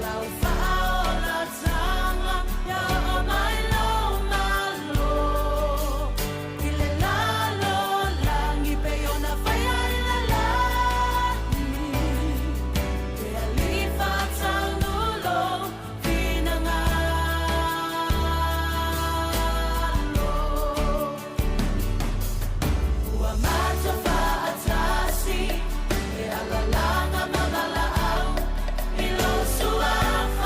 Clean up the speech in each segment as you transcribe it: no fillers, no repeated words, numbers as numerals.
Lau faaolataga ia oo mai lou Malo i le lalolagi pei ona faia i le lagi. Le Alii faataunu lou finagalo. Ua matou faatasi e alalaga ma valaau i lou suafa.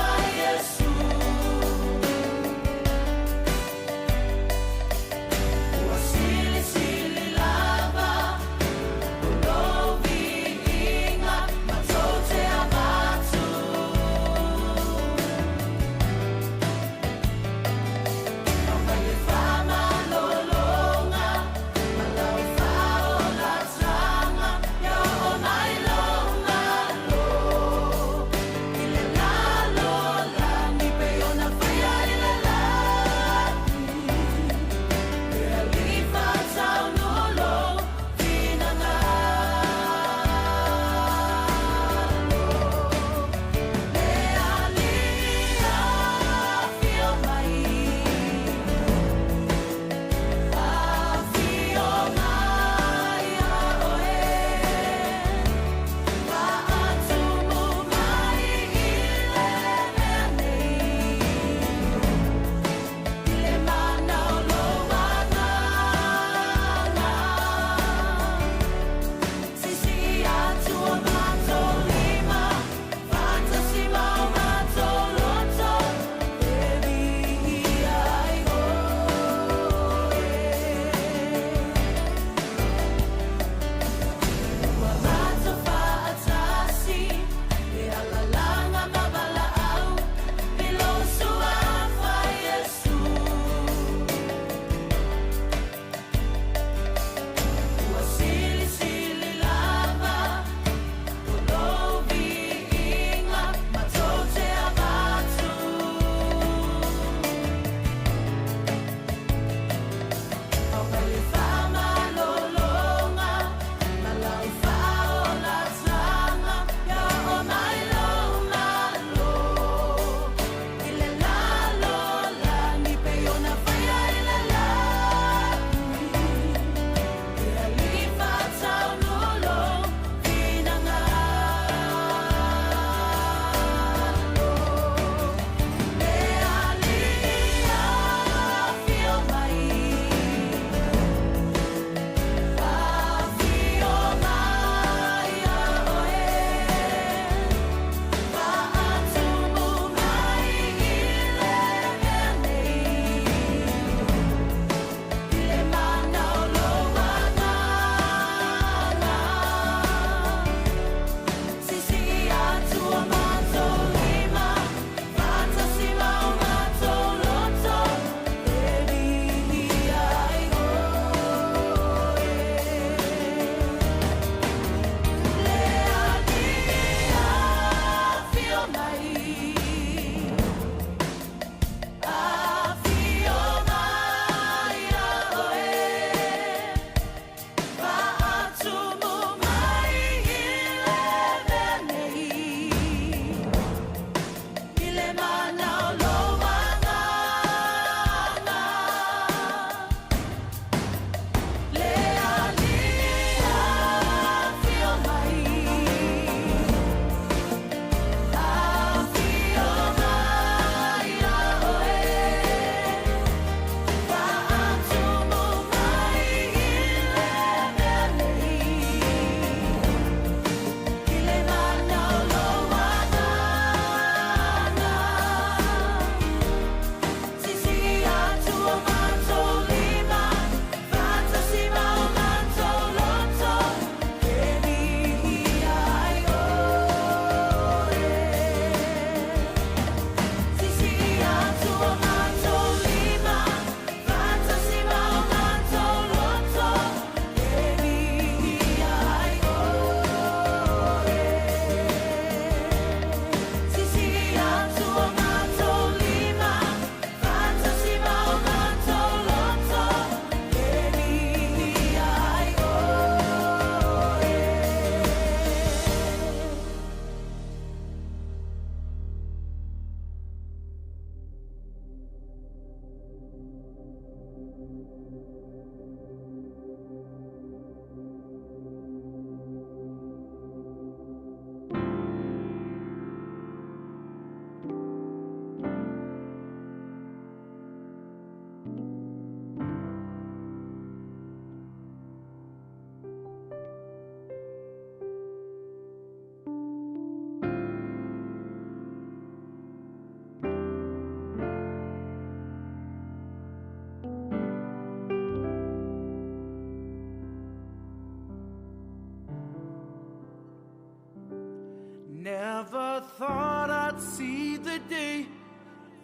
see the day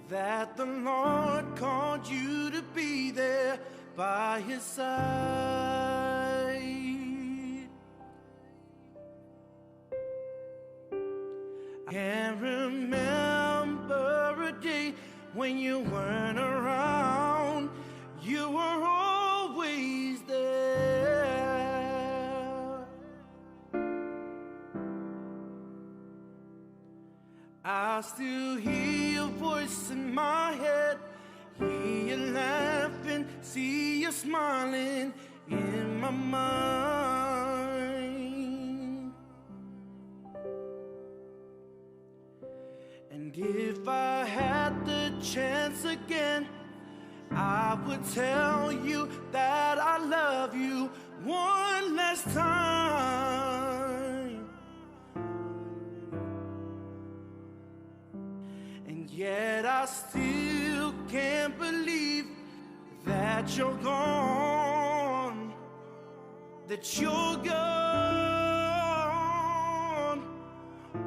that the Lord called you to be there by his side. I can't remember a day when you weren't around. You were always there. I still hear your voice in my head. Hear you laughing, see you smiling in my mind. And if I had the chance again, I would tell you that I love you one last time. And yet I still can't believe that you're gone, that you're gone.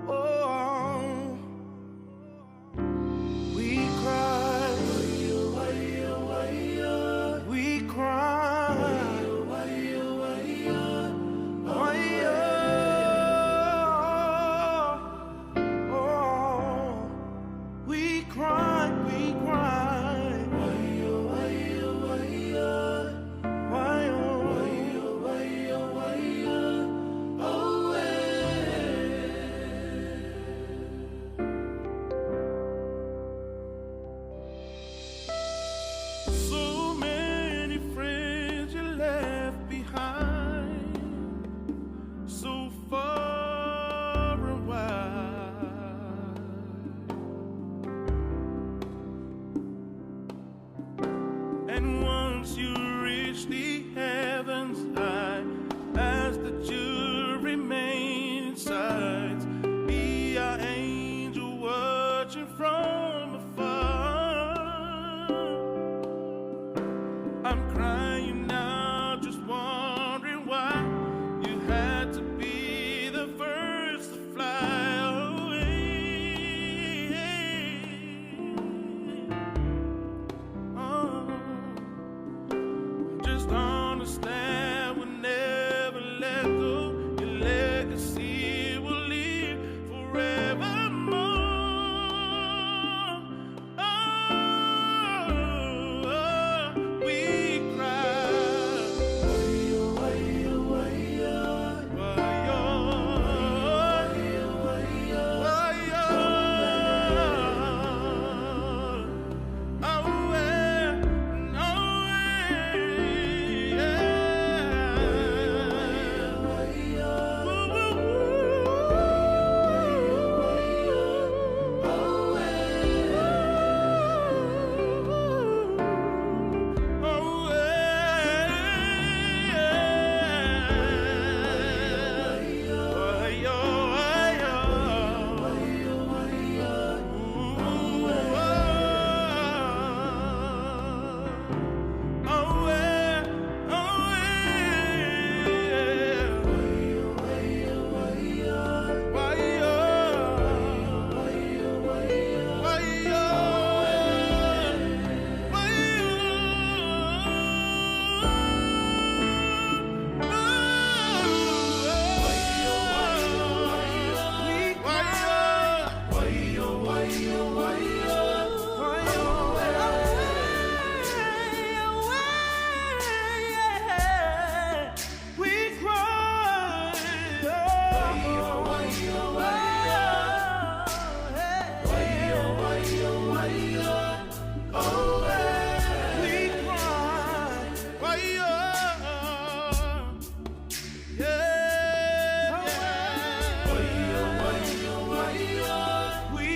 Oh, we cry, we cry, oh, we cry, we cry. Why, oh, So many friends you left behind, so far and wide. And once you reach the heavens high, as the you remain inside, be our angel watching from afar. I'm crying now, just wondering why you had to be the first to fly away. Oh, just understand we'll never let go. Your legacy will live forevermore. Oh, we cry. We cry. We cry. We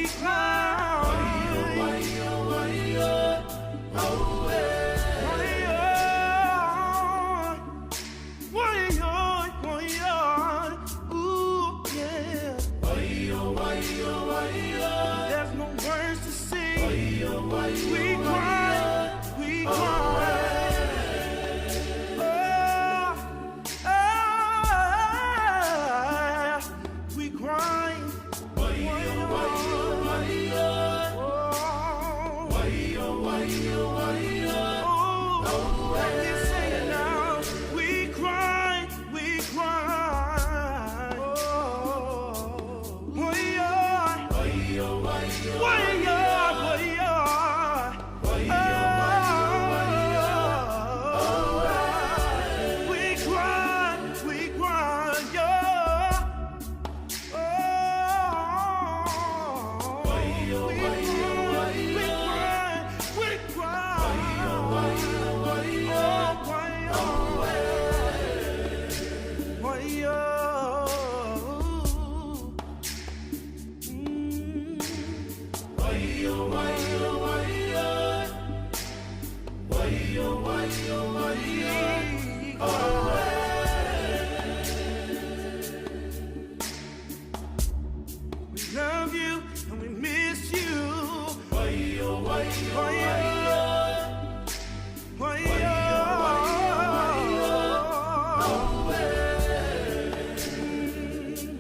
cry. Ooh, yeah. There's no words to say. We cry, we cry. Oh, ah, we cry.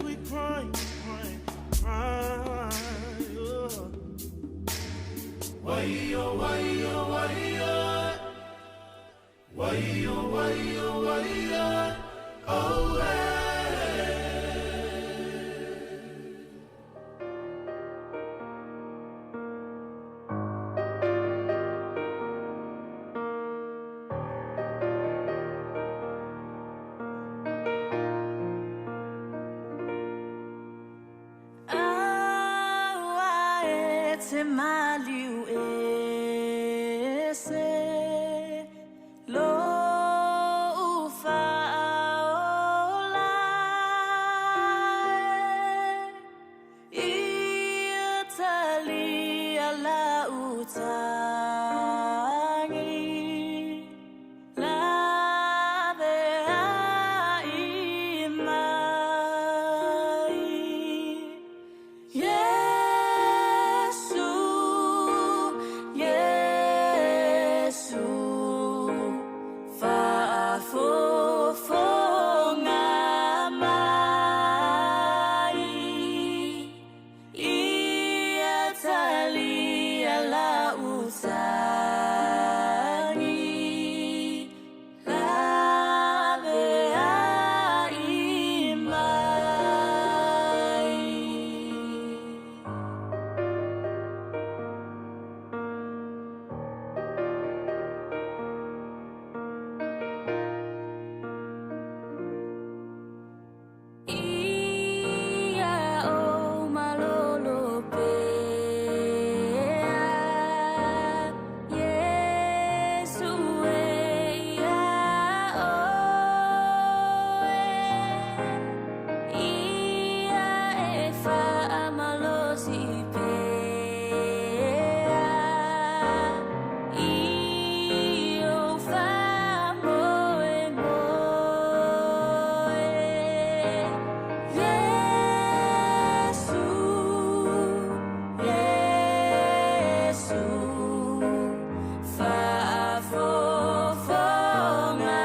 We cry, cry, cry. Why, oh, why, oh, why, oh. Why, oh, why, oh, why, oh, oh, Aua e te maliu ese lo faaola e. Ia talia la utagi la vea i mai. Yesu, Yesu, faafofoga mai. Ia talia la utagi, lavea i mai. Ia o malolo pea, Yesu e ia oe. Ia e faamalosi pea, i ou faamoemoe. Yesu, Yesu, faafofoga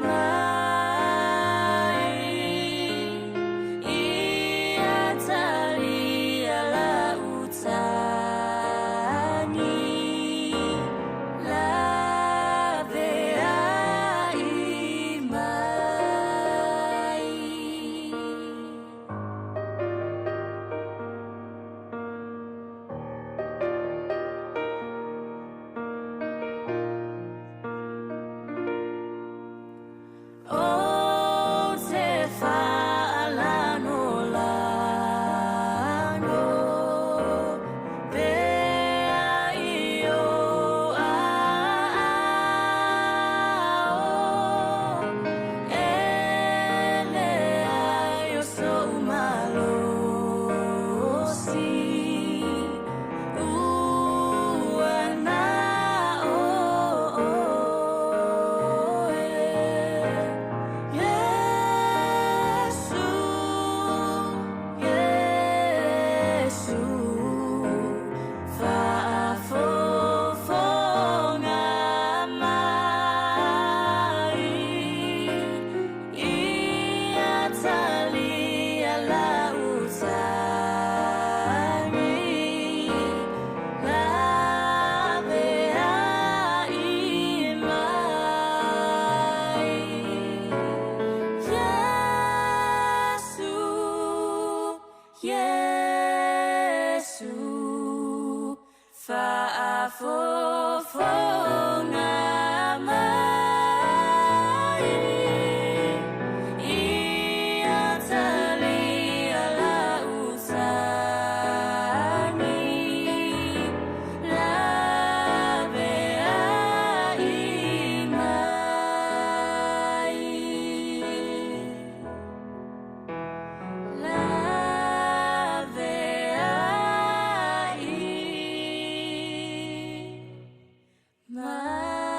mai. Ia talia la utagi, lavea i mai. O te faalanolano pea i o aao e leai o sou malosi ua na o oe. Yesu, Yesu, faafofoga mai. Ia talia la utagi, lavea i mai. Yesu, Yesu, faafofoga mai. Ia talia la utagi, lavea i mai. Lavea i mai.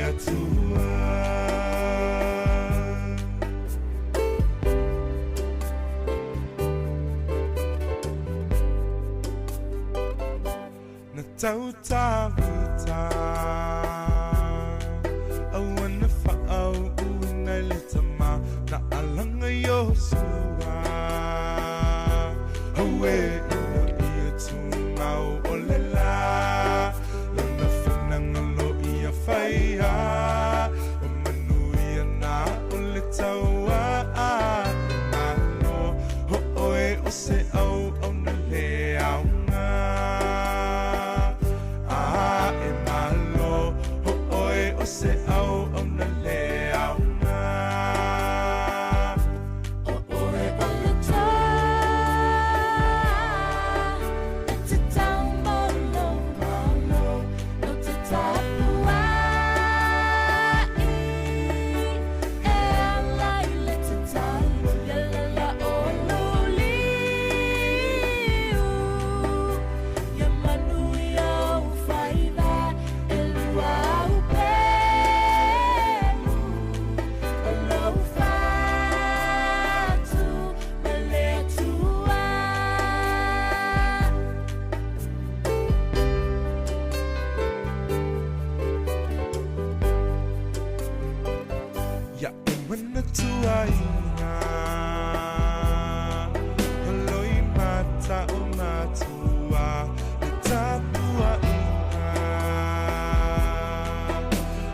le Atua. Na tautavita aua na faauuina i le tama na alaga Iosua. Aue ina ia tumau o le la lona finagalo ia faia o manuia na o le taua. Malo o oe o se auauna le aoga. A e malo o oe o se auauna le aoga. O oe o le toa e te taumalomalo no te tapuai e ala i le tatalo ia lala o lou liu ia manuia ou faiva e lua au pelu o lou fatu ma le Atua. Ia e manatuaina Holoi mata o matua Le tapuaiga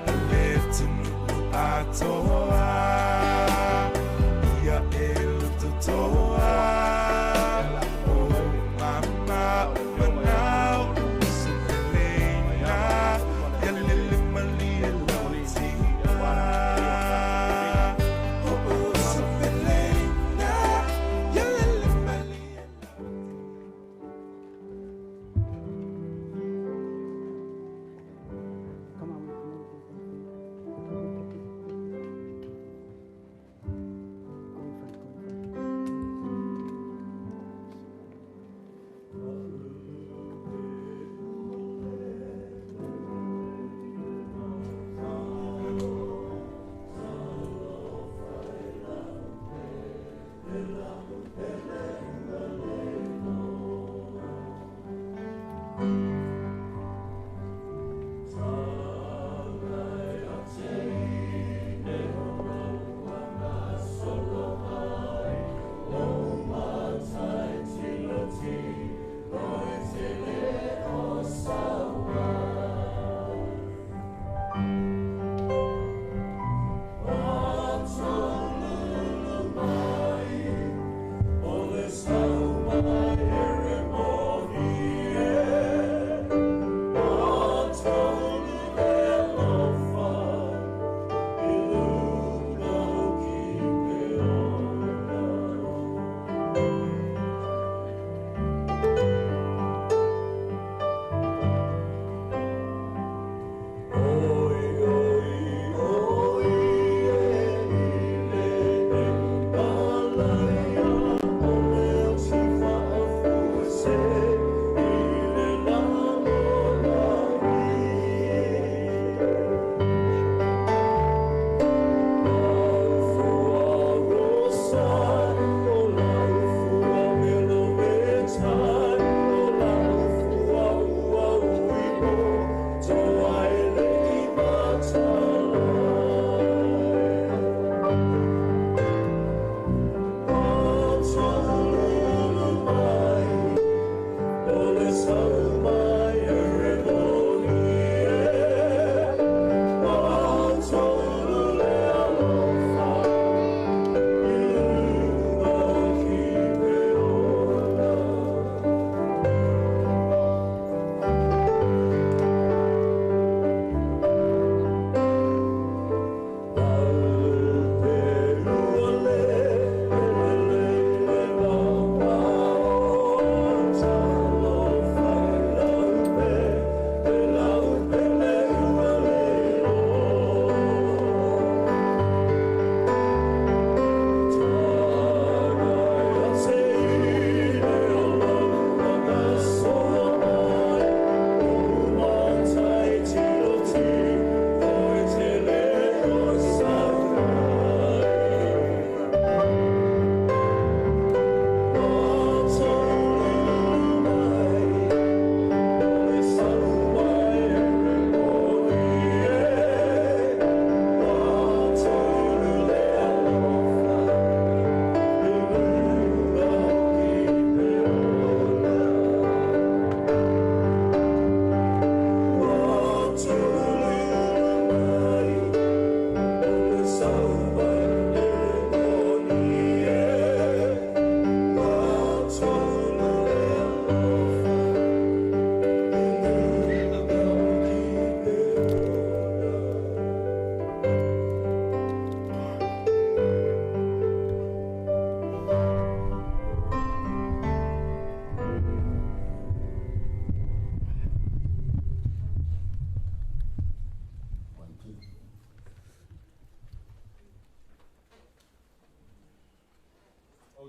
A le atunuu atoa Ia e lototoa O mama o manao Usupeleina Ia lele malie lau ti'a O usupeleina Ia lele malie Come on.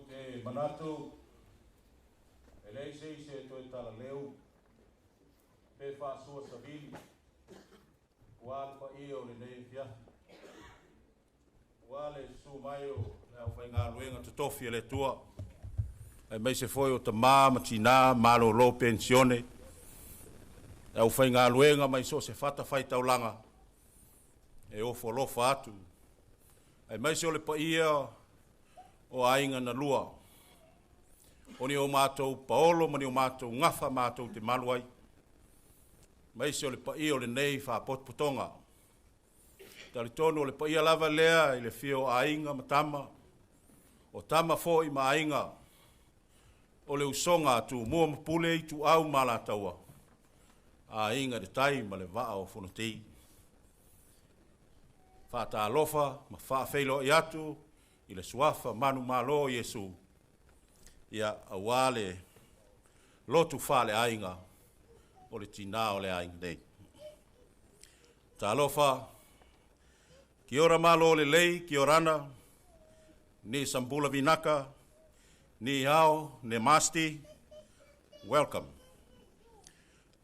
te manatu e leai se isi e toe talaleu pe faasua savili ua le paia o lenei afiafi, ua le susu mai o le aufaigaluega totofi a le Atua, aemaise foi o tamā ma tinā malolo penisione, le aufaigaluega mai so o se fatafaitaulaga e ofo alofa atu, aemaise o le paia o aiga na lua, o ni o matou paolo ma ni o matou gafa matou te malu ai, aemaise o le paia o lenei faapotopotoga. Talitonu o le paia lava lea i le afio o aiga ma tama, o tama foi ma aiga, o le usoga a Tumua ma Pule, Ituau ma Alataua, Aiga i le Tai ma le Vaa o Fonoti. Faatalofa ma faafeiloai atu i le suafa manumalo o Iesu, ia aua le lotu faaleaiga o le tinā o le aiga nei. Talofa, kia ora malo lelei, kia orana, ni sambula vinaka, ni hao, namaste, welcome.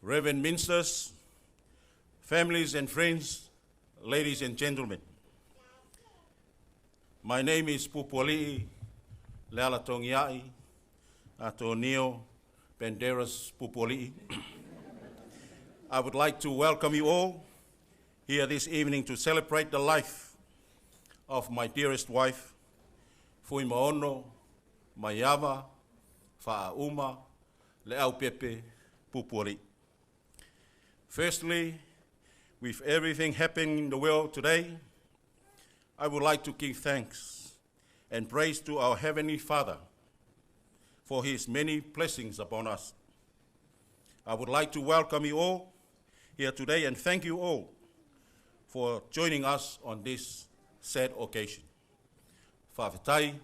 Reverend Ministers, families and friends, ladies and gentlemen. My name is Pupuali'i Lealatongiai Atonio Banderas Pupuali'i. I would like to welcome you all here this evening to celebrate the life of my dearest wife, Fuimaono Maiava Fa'auma Leaupepe Pupuali'i. Firstly, with everything happening in the world today, I would like to give thanks and praise to our Heavenly Father for His many blessings upon us. I would like to welcome you all here today and thank you all for joining us on this sad occasion. Faafetai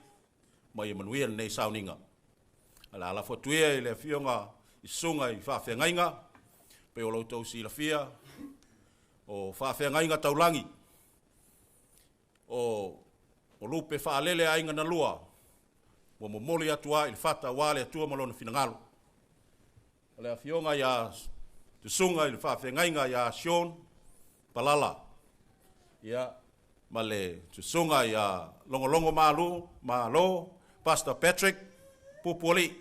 ma ia manuia lenei sauniga. O le a lafo atu ia i le afioga i susuga i faafeagaiga, pei o lo outou silafia, o faafeagaiga taulagi, o lupe faalele a aiga na lua, ua momoli atu lava i le fata aua le Atua ma Lona finagalo. O le afioga ia susuga i le faafeagaiga ia Sean Palala, ia, ma le susuga ia Logologo Malu Malo Pastor Patrick Pupuali'i,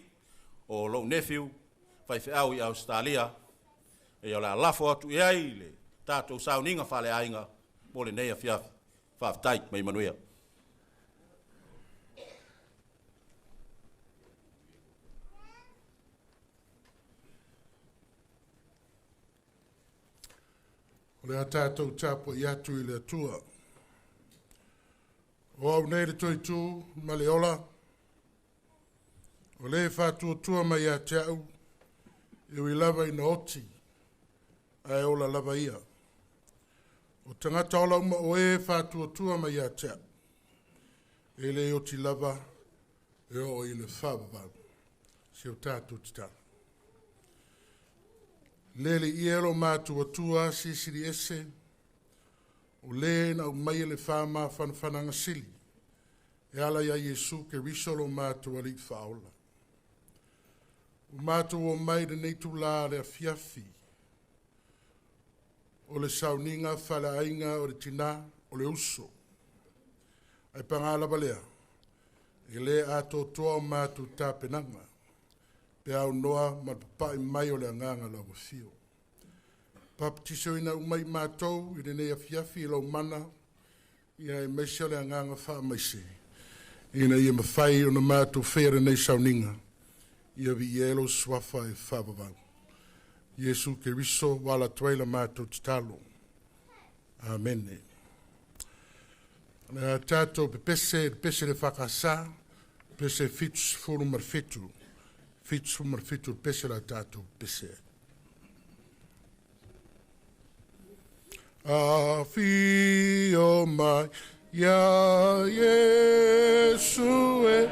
o lou nephew faifeau i Ausetalia, ia o le a lafo atu i ai le tatou sauniga faaleaiga mo lenei afiafi. Faafetai ma ia manuia. O le a tatou tapuai atu i le Atua. O au nei le toitū ma le ola, o le faatuatua mai ia te au, e ui lava ina oti, ae ola lava ia. O tagata ola uma o e faatuatua mai ia te au, e le oti lava e oo i le faavavau. Si o tatou tatalo. Le ia lo matuatua silisili ese, o le na aumaia le faamafanafanaga sili, e ala ia Iesu Keriso lo matou Alii Faaola. Ua matou omai i lenei itulā le afiafi, o le sauniga faaleaiga o le tinā o le uso. Ae pagā lava lea, e le atoatoa o matou tapenaga, pe aunoa ma le papa'i mai o le Agaga o lau Afio. Papatisoina uma i matou i lenei afiafi i lau mana, ia aemaise o le Agaga faamaise, ina ia mafai ona matou faia lenei sauniga, ia viia ai lou suafa e faavavau. Iesu Keriso ua ala atu ai la matou tatalo. Amene. O le a tatou pepese le pese le EFKS, pese 77, 77 le pese la tatou pepese. Afio mai ia Iesu e.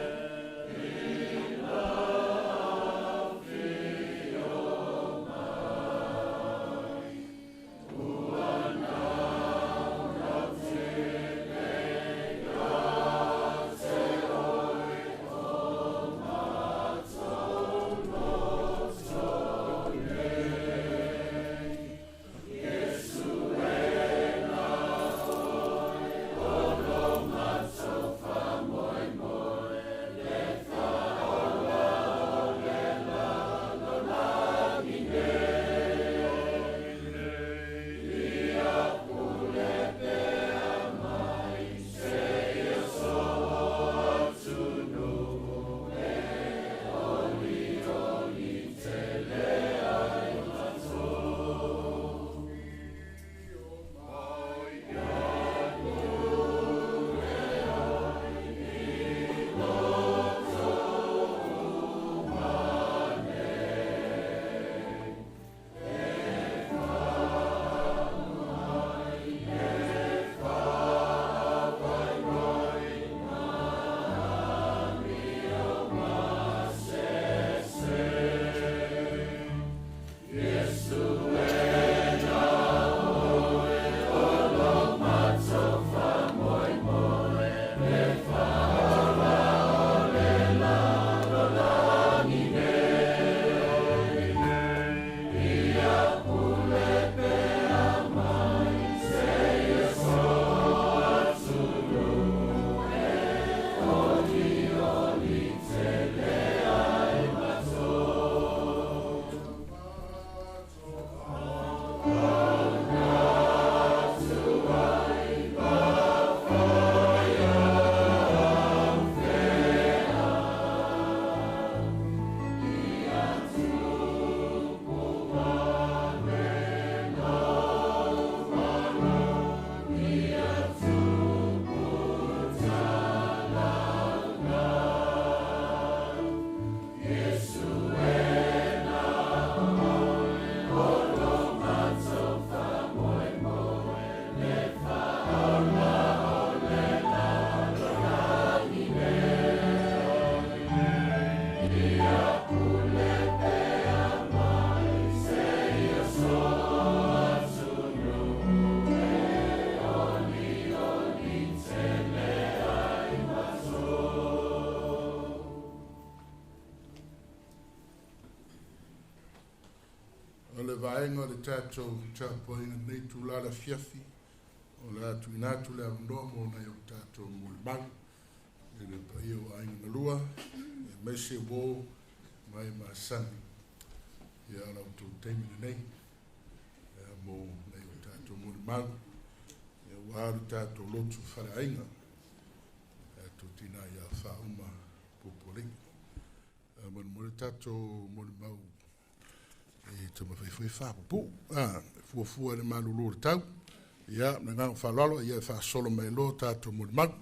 vaega o le tatou tapuaiga i lenei itula o le afiafi, o le a tuuina atu le avanoa mo nai o tatou molimau i le paia o aiga na lua, aemaise uo ma e masani. Ia, o la outou taimi lenei mo nai o tatou molimau, aua lo tatou lotu faleaiga, tatou tina ia Faauma Pupualii. Molimoli tatou molimau e taumafai foi e faapupuu, fuafua i le malulu o le tau. Ia, ma le agaga faaaloalo, ia e faasolo mai loa tatou molimau.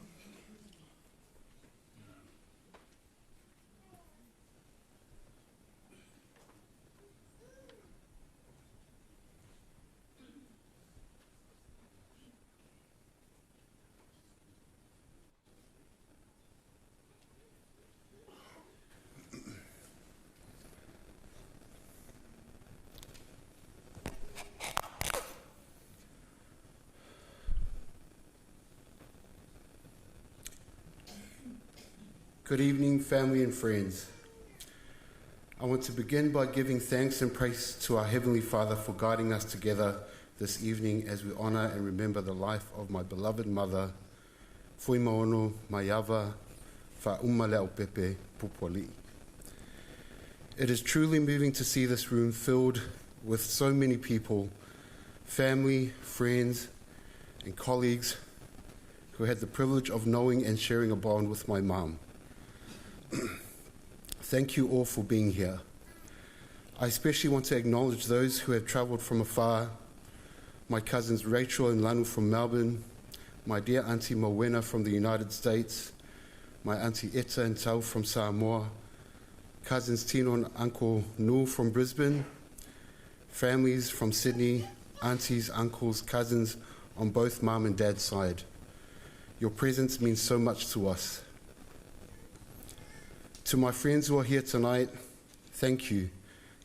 Good evening, family and friends. I want to begin by giving thanks and praise to our Heavenly Father for guiding us together this evening as we honor and remember the life of my beloved mother, Fuimaono Maiava Fa'aumaleaupepe Pupuali'i. It is truly moving to see this room filled with so many people, family, friends, and colleagues who had the privilege of knowing and sharing a bond with my mum. Thank you all for being here. I especially want to acknowledge those who have travelled from afar, my cousins Rachel and Lanu from Melbourne, my dear auntie Mowena from the United States, my auntie Etta and Tau from Samoa, cousins Tino and Uncle Nu from Brisbane, families from Sydney, aunties, uncles, cousins on both mum and dad's side. Your presence means so much to us. To my friends who are here tonight, thank you.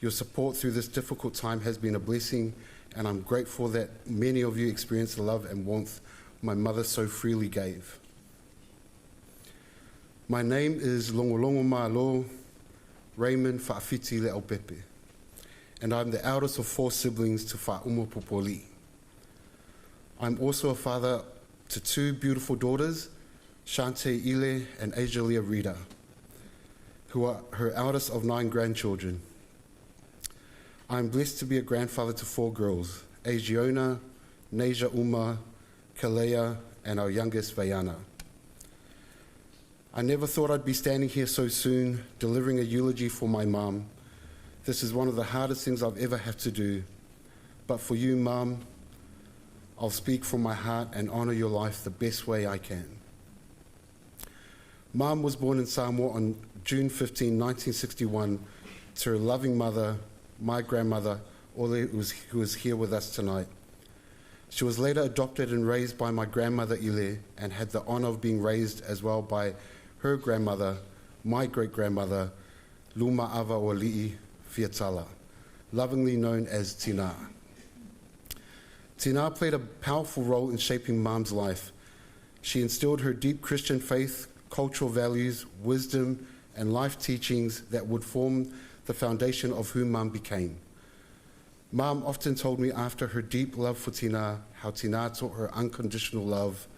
Your support through this difficult time has been a blessing, and I'm grateful that many of you experienced the love and warmth my mother so freely gave. My name is Longolongo Malo Raymond Fa'afiti Leaupepe, and I'm the eldest of 4 siblings to Fa'auma Pupuali'i. I'm also a father to 2 beautiful daughters, Shante Ile and Ajalia Rita, who are her eldest of 9 grandchildren. I'm blessed to be a grandfather to 4 girls, Asiona, Nasia Uma, Kalea, and our youngest, Vayana. I never thought I'd be standing here so soon, delivering a eulogy for my mum. This is one of the hardest things I've ever had to do. But for you, Mum, I'll speak from my heart and honour your life the best way I can. Mum was born in Samoa on June 15, 1961, to her loving mother, my grandmother, Ole, who is here with us tonight. She was later adopted and raised by my grandmother, Ile, and had the honour of being raised as well by her grandmother, my great-grandmother, Luma Ava Oli'i Fiatala, lovingly known as Tina. Tina played a powerful role in shaping Mom's life. She instilled her deep Christian faith, cultural values, wisdom, and life teachings that would form the foundation of who Mom became. Mom often told me after her deep love for Tina, how Tina taught her unconditional love,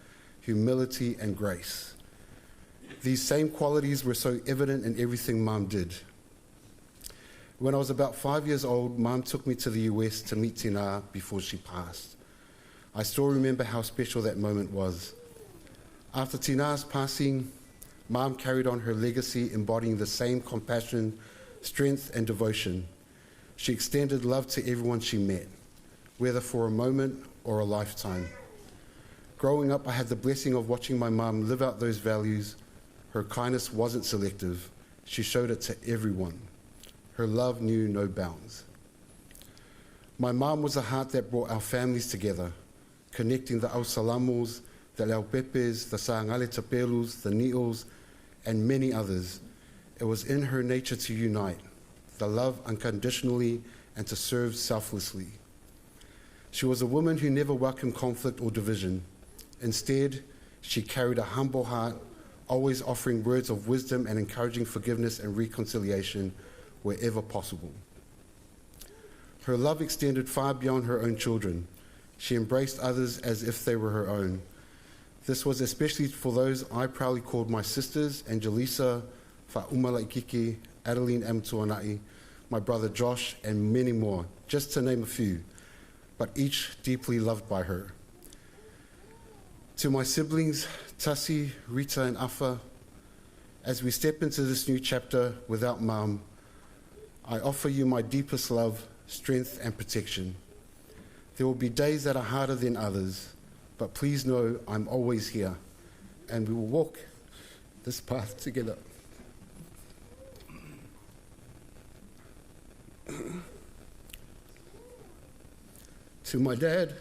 humility, and grace. These same qualities were so evident in everything Mom did. When I was about 5 years old, Mom took me to the US to meet Tina before she passed. I still remember how special that moment was. After Tina's passing, Mom carried on her legacy, embodying the same compassion, strength, and devotion. She extended love to everyone she met, whether for a moment or a lifetime. Growing up, I had the blessing of watching my mum live out those values. Her kindness wasn't selective. She showed it to everyone. Her love knew no bounds. My mum was a heart that brought our families together, connecting the Ausalamos, the Leaupepes, the Sa'angale Tapelus, the Ni'os, and many others. It was in her nature to unite, to love unconditionally, and to serve selflessly. She was a woman who never welcomed conflict or division. Instead, she carried a humble heart, always offering words of wisdom and encouraging forgiveness and reconciliation wherever possible. Her love extended far beyond her own children. She embraced others as if they were her own. This was especially for those I proudly called my sisters, Angelisa, Fa'umalaikiki, Adeline Amtuanai, my brother Josh, and many more, just to name a few, but each deeply loved by her. To my siblings, Tasi, Rita, and Afa, as we step into this new chapter without Mum, I offer you my deepest love, strength, and protection. There will be days that are harder than others, but please know I'm always here, and we will walk this path together. To my dad,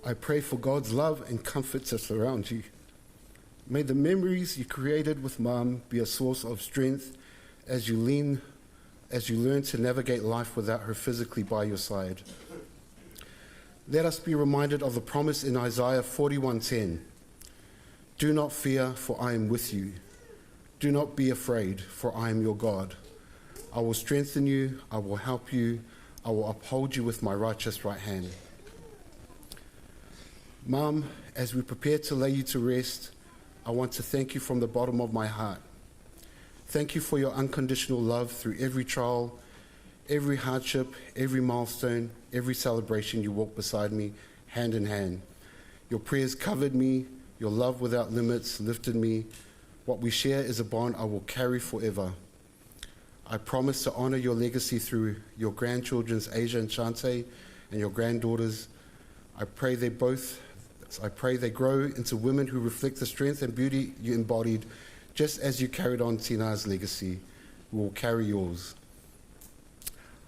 I pray for God's love and comfort to surround you. May the memories you created with Mum be a source of strength as you lean, as you learn to navigate life without her physically by your side. Let us be reminded of the promise in Isaiah 41:10. Do not fear, for I am with you. Do not be afraid, for I am your God. I will strengthen you, I will help you, I will uphold you with my righteous right hand. Mum, as we prepare to lay you to rest, I want to thank you from the bottom of my heart. Thank you for your unconditional love through every trial, every hardship, every milestone, every celebration you walked beside me, hand in hand. Your prayers covered me, your love without limits lifted me. What we share is a bond I will carry forever. I promise to honor your legacy through your grandchildren's Asia and Shante and your granddaughters. I pray they both I pray they grow into women who reflect the strength and beauty you embodied, just as you carried on Tina's legacy. We will carry yours.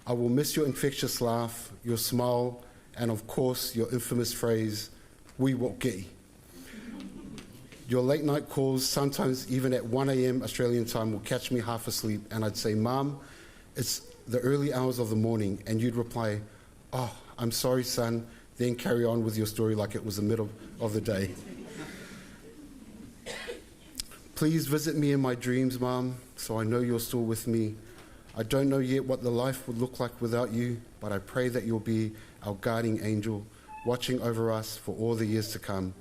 I will miss your infectious laugh, your smile, and of course your infamous phrase, we will get. Your late night calls, sometimes even at 1 a.m. Australian time, will catch me half asleep, and I'd say, Mum, it's the early hours of the morning, and you'd reply, Oh, I'm sorry, son, then carry on with your story like it was the middle of the day. Please visit me in my dreams, Mum, so I know you're still with me. I don't know yet what the life would look like without you, but I pray that you'll be our guiding angel, watching over us for all the years to come.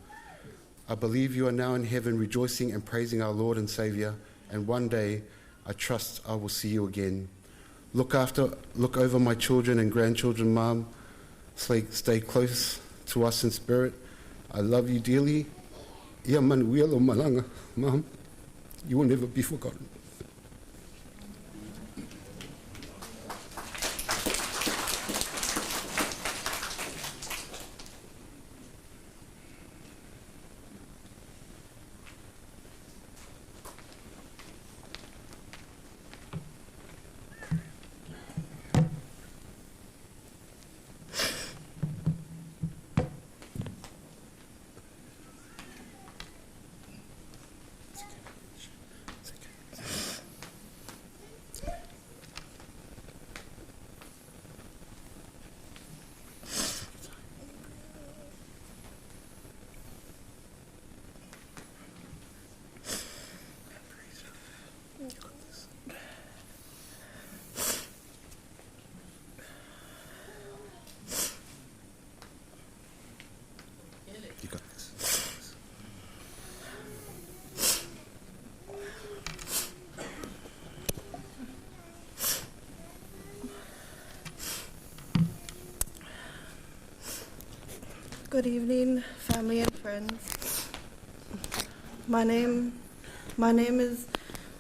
I believe you are now in heaven rejoicing and praising our Lord and Savior, and one day I trust I will see you again. Look after, look over my children and grandchildren, Mum. Stay, stay close to us in spirit. I love you dearly. Ia manuia lo malanga, Mum. You will never be forgotten. You got this. Good evening, family and friends. My name, my name is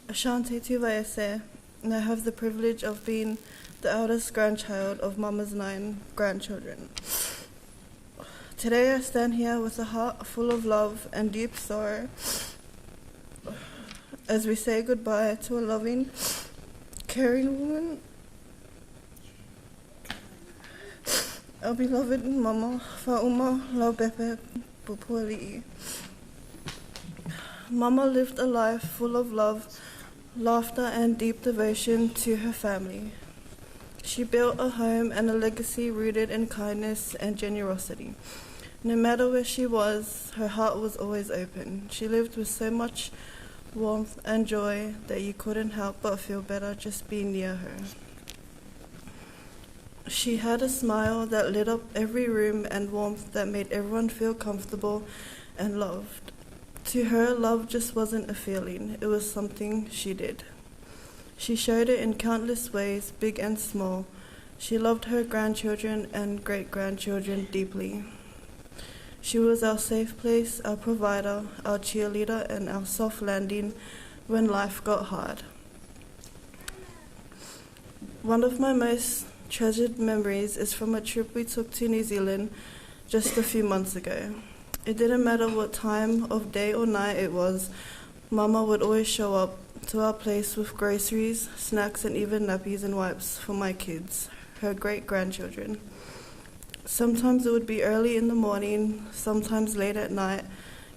Ashante Tuvaese, and I have the privilege of being the eldest grandchild of Mama's nine grandchildren. Today I stand here with a heart full of love and deep sorrow as we say goodbye to a loving, caring woman, our beloved Mama Fauma Laupepe Pupuali'i. Mama lived a life full of love, laughter, and deep devotion to her family. She built a home and a legacy rooted in kindness and generosity. No matter where she was, her heart was always open. She lived with so much warmth, and joy that you couldn't help but feel better just being near her. She had a smile that lit up every room and warmth that made everyone feel comfortable and loved. To her, love just wasn't a feeling, it was something she did. She showed it in countless ways, big and small. She loved her grandchildren and great grandchildren deeply. She was our safe place, our provider, our cheerleader, and our soft landing when life got hard. One of my most treasured memories is from a trip we took to New Zealand just a few months ago. It didn't matter what time of day or night it was, Mama would always show up to our place with groceries, snacks, and even nappies and wipes for my kids, her great grandchildren. Sometimes it would be early in the morning, sometimes late at night,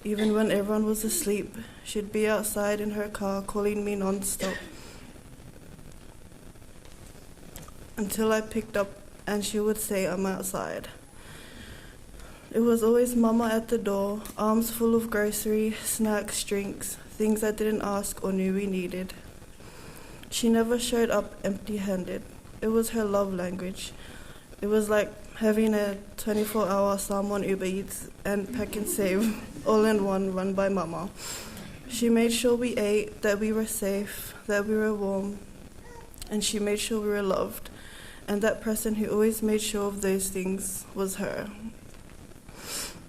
even when everyone was asleep. She'd be outside in her car calling me non-stop until I picked up and she would say, I'm outside. It was always Mama at the door, arms full of grocery, snacks, drinks, things I didn't ask or knew we needed. She never showed up empty handed. It was her love language. It was like having a 24 hour Samoan Uber Eats and Pak'nSave all in one run by Mama. She made sure we ate, that we were safe, that we were warm, and she made sure we were loved. And that person who always made sure of those things was her.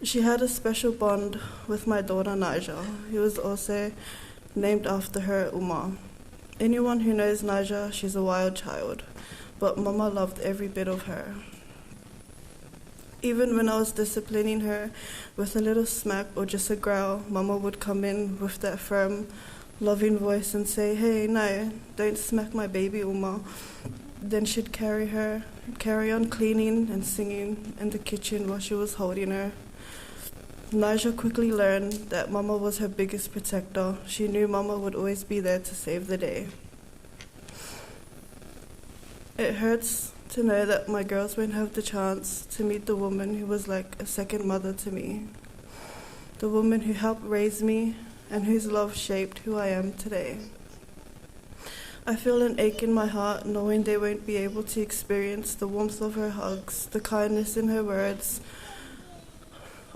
She had a special bond with my daughter Nigel, who was also named after her Uma. Anyone who knows Nigel, she's a wild child, but Mama loved every bit of her. Even when I was disciplining her with a little smack or just a growl, Mama would come in with that firm, loving voice and say, Hey, no, don't smack my baby, Uma. Then she'd carry her, carry on cleaning and singing in the kitchen while she was holding her. Nigel quickly learned that Mama was her biggest protector. She knew Mama would always be there to save the day. It hurts to know that my girls won't have the chance to meet the woman who was like a second mother to me, the woman who helped raise me and whose love shaped who I am today. I feel an ache in my heart knowing they won't be able to experience the warmth of her hugs, the kindness in her words,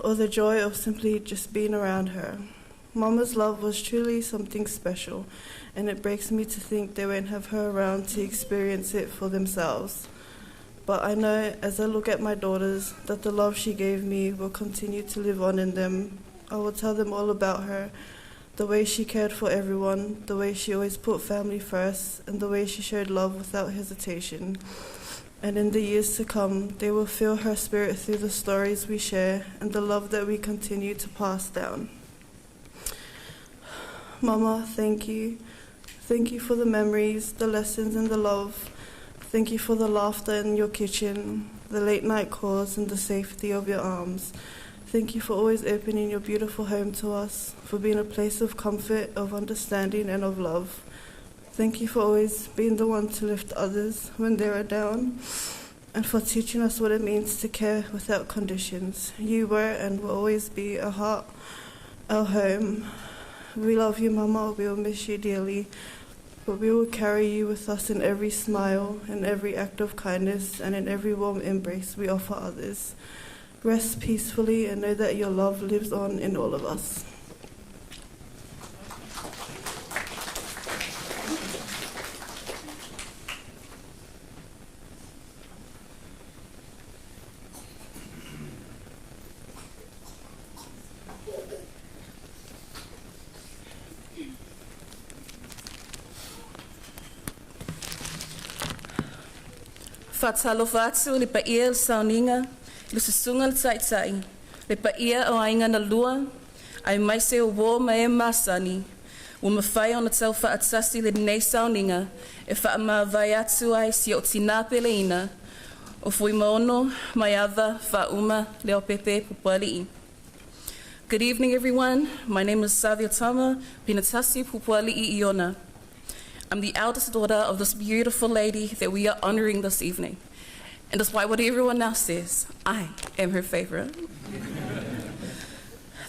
or the joy of simply just being around her. Mama's love was truly something special, and it breaks me to think they won't have her around to experience it for themselves. But I know as I look at my daughters that the love she gave me will continue to live on in them. I will tell them all about her, the way she cared for everyone, the way she always put family first, and the way she showed love without hesitation. And in the years to come, they will feel her spirit through the stories we share and the love that we continue to pass down. Mama, thank you. Thank you for the memories, the lessons, and the love. Thank you for the laughter in your kitchen, the late night calls, and the safety of your arms. Thank you for always opening your beautiful home to us, for being a place of comfort, of understanding, and of love. Thank you for always being the one to lift others when they are down, and for teaching us what it means to care without conditions. You were and will always be our heart, our home. We love you, Mama. We will miss you dearly. But we will carry you with us in every smile, in every act of kindness, and in every warm embrace we offer others. Rest peacefully and know that your love lives on in all of us. Faatalofa atu i le paia o le sauniga i le Susuga i le Taitai, le paia o aiga na lua, aemaise o uō ma e masani, ua mafai ona tau faatasi i lenei sauniga e faamavae atu ai si ou tinā peleina, o Fuimaono Maiava Faauma Leaupepe Pupualii. Good evening, everyone. My name is Savia Tama Pinatasi Pupuali'i Iona. I'm the eldest daughter of this beautiful lady that we are honoring this evening. And despite what everyone else says, I am her favorite.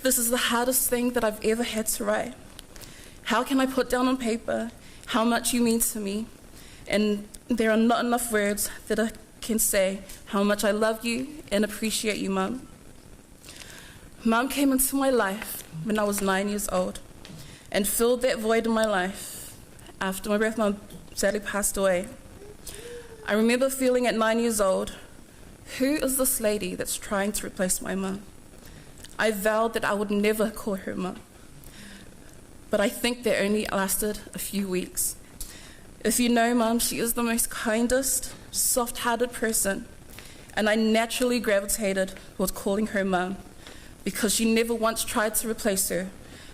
This is the hardest thing that I've ever had to write. How can I put down on paper how much you mean to me? And there are not enough words that I can say how much I love you and appreciate you, Mum. Mum came into my life when I was nine years old and filled that void in my life after my birth mum sadly passed away. I remember feeling at nine years old, who is this lady that's trying to replace my mum? I vowed that I would never call her mum. But I think that only lasted a few weeks. If you know mum, she is the most kindest, soft hearted person, and I naturally gravitated towards calling her mum because she never once tried to replace her.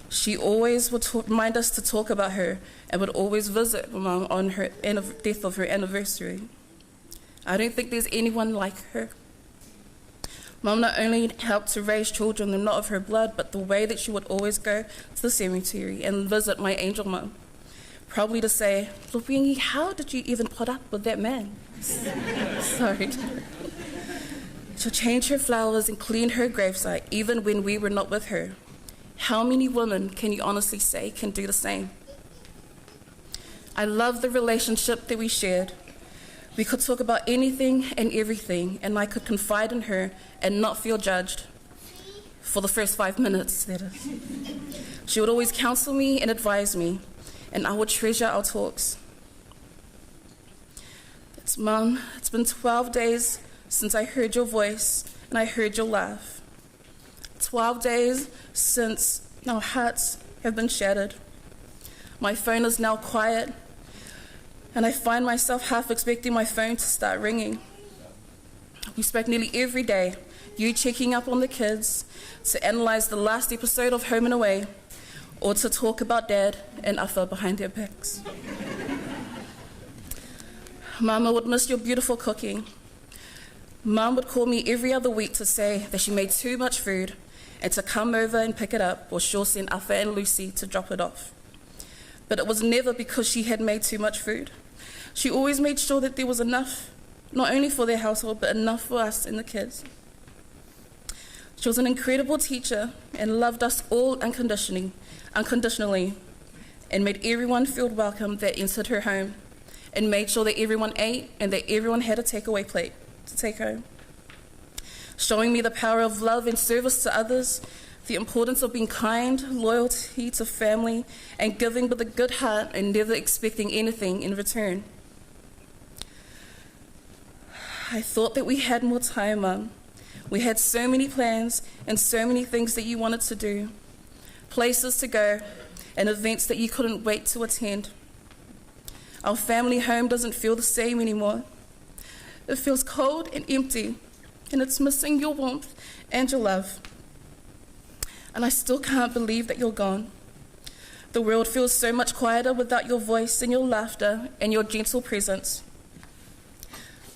She always would talk, remind us to talk about her and would always visit mum on her death of her anniversary. I don't think there's anyone like her. Mum not only helped to raise children and not of her blood, but the way that she would always go to the cemetery and visit my angel mum. Probably to say, Lupingi, how did you even put up with that man? Sorry. To change her flowers and clean her gravesite, even when we were not with her. How many women can you honestly say can do the same? I love the relationship that we shared. We could talk about anything and everything, and I could confide in her and not feel judged. For the first five minutes, that is. She would always counsel me and advise me, and I would treasure our talks. It's Mum, it's been 12 days since I heard your voice and I heard your laugh. 12 days since our hearts have been shattered. My phone is now quiet, and I find myself half expecting my phone to start ringing. We spoke nearly every day, you checking up on the kids, to analyse the last episode of Home and Away, or to talk about Dad and Afa behind their backs. Mama would miss your beautiful cooking. Mum would call me every other week to say that she made too much food and to come over and pick it up, or she'll send Afa and Lucy to drop it off. But it was never because she had made too much food. She always made sure that there was enough, not only for their household, but enough for us and the kids. She was an incredible teacher and loved us all unconditionally, unconditionally and made everyone feel welcome that entered her home and made sure that everyone ate and that everyone had a takeaway plate to take home. Showing me the power of love and service to others, the importance of being kind, loyalty to family, and giving with a good heart and never expecting anything in return. I thought that we had more time, Mum. We had so many plans and so many things that you wanted to do, places to go, and events that you couldn't wait to attend. Our family home doesn't feel the same anymore. It feels cold and empty, and it's missing your warmth and your love. And I still can't believe that you're gone. The world feels so much quieter without your voice and your laughter and your gentle presence.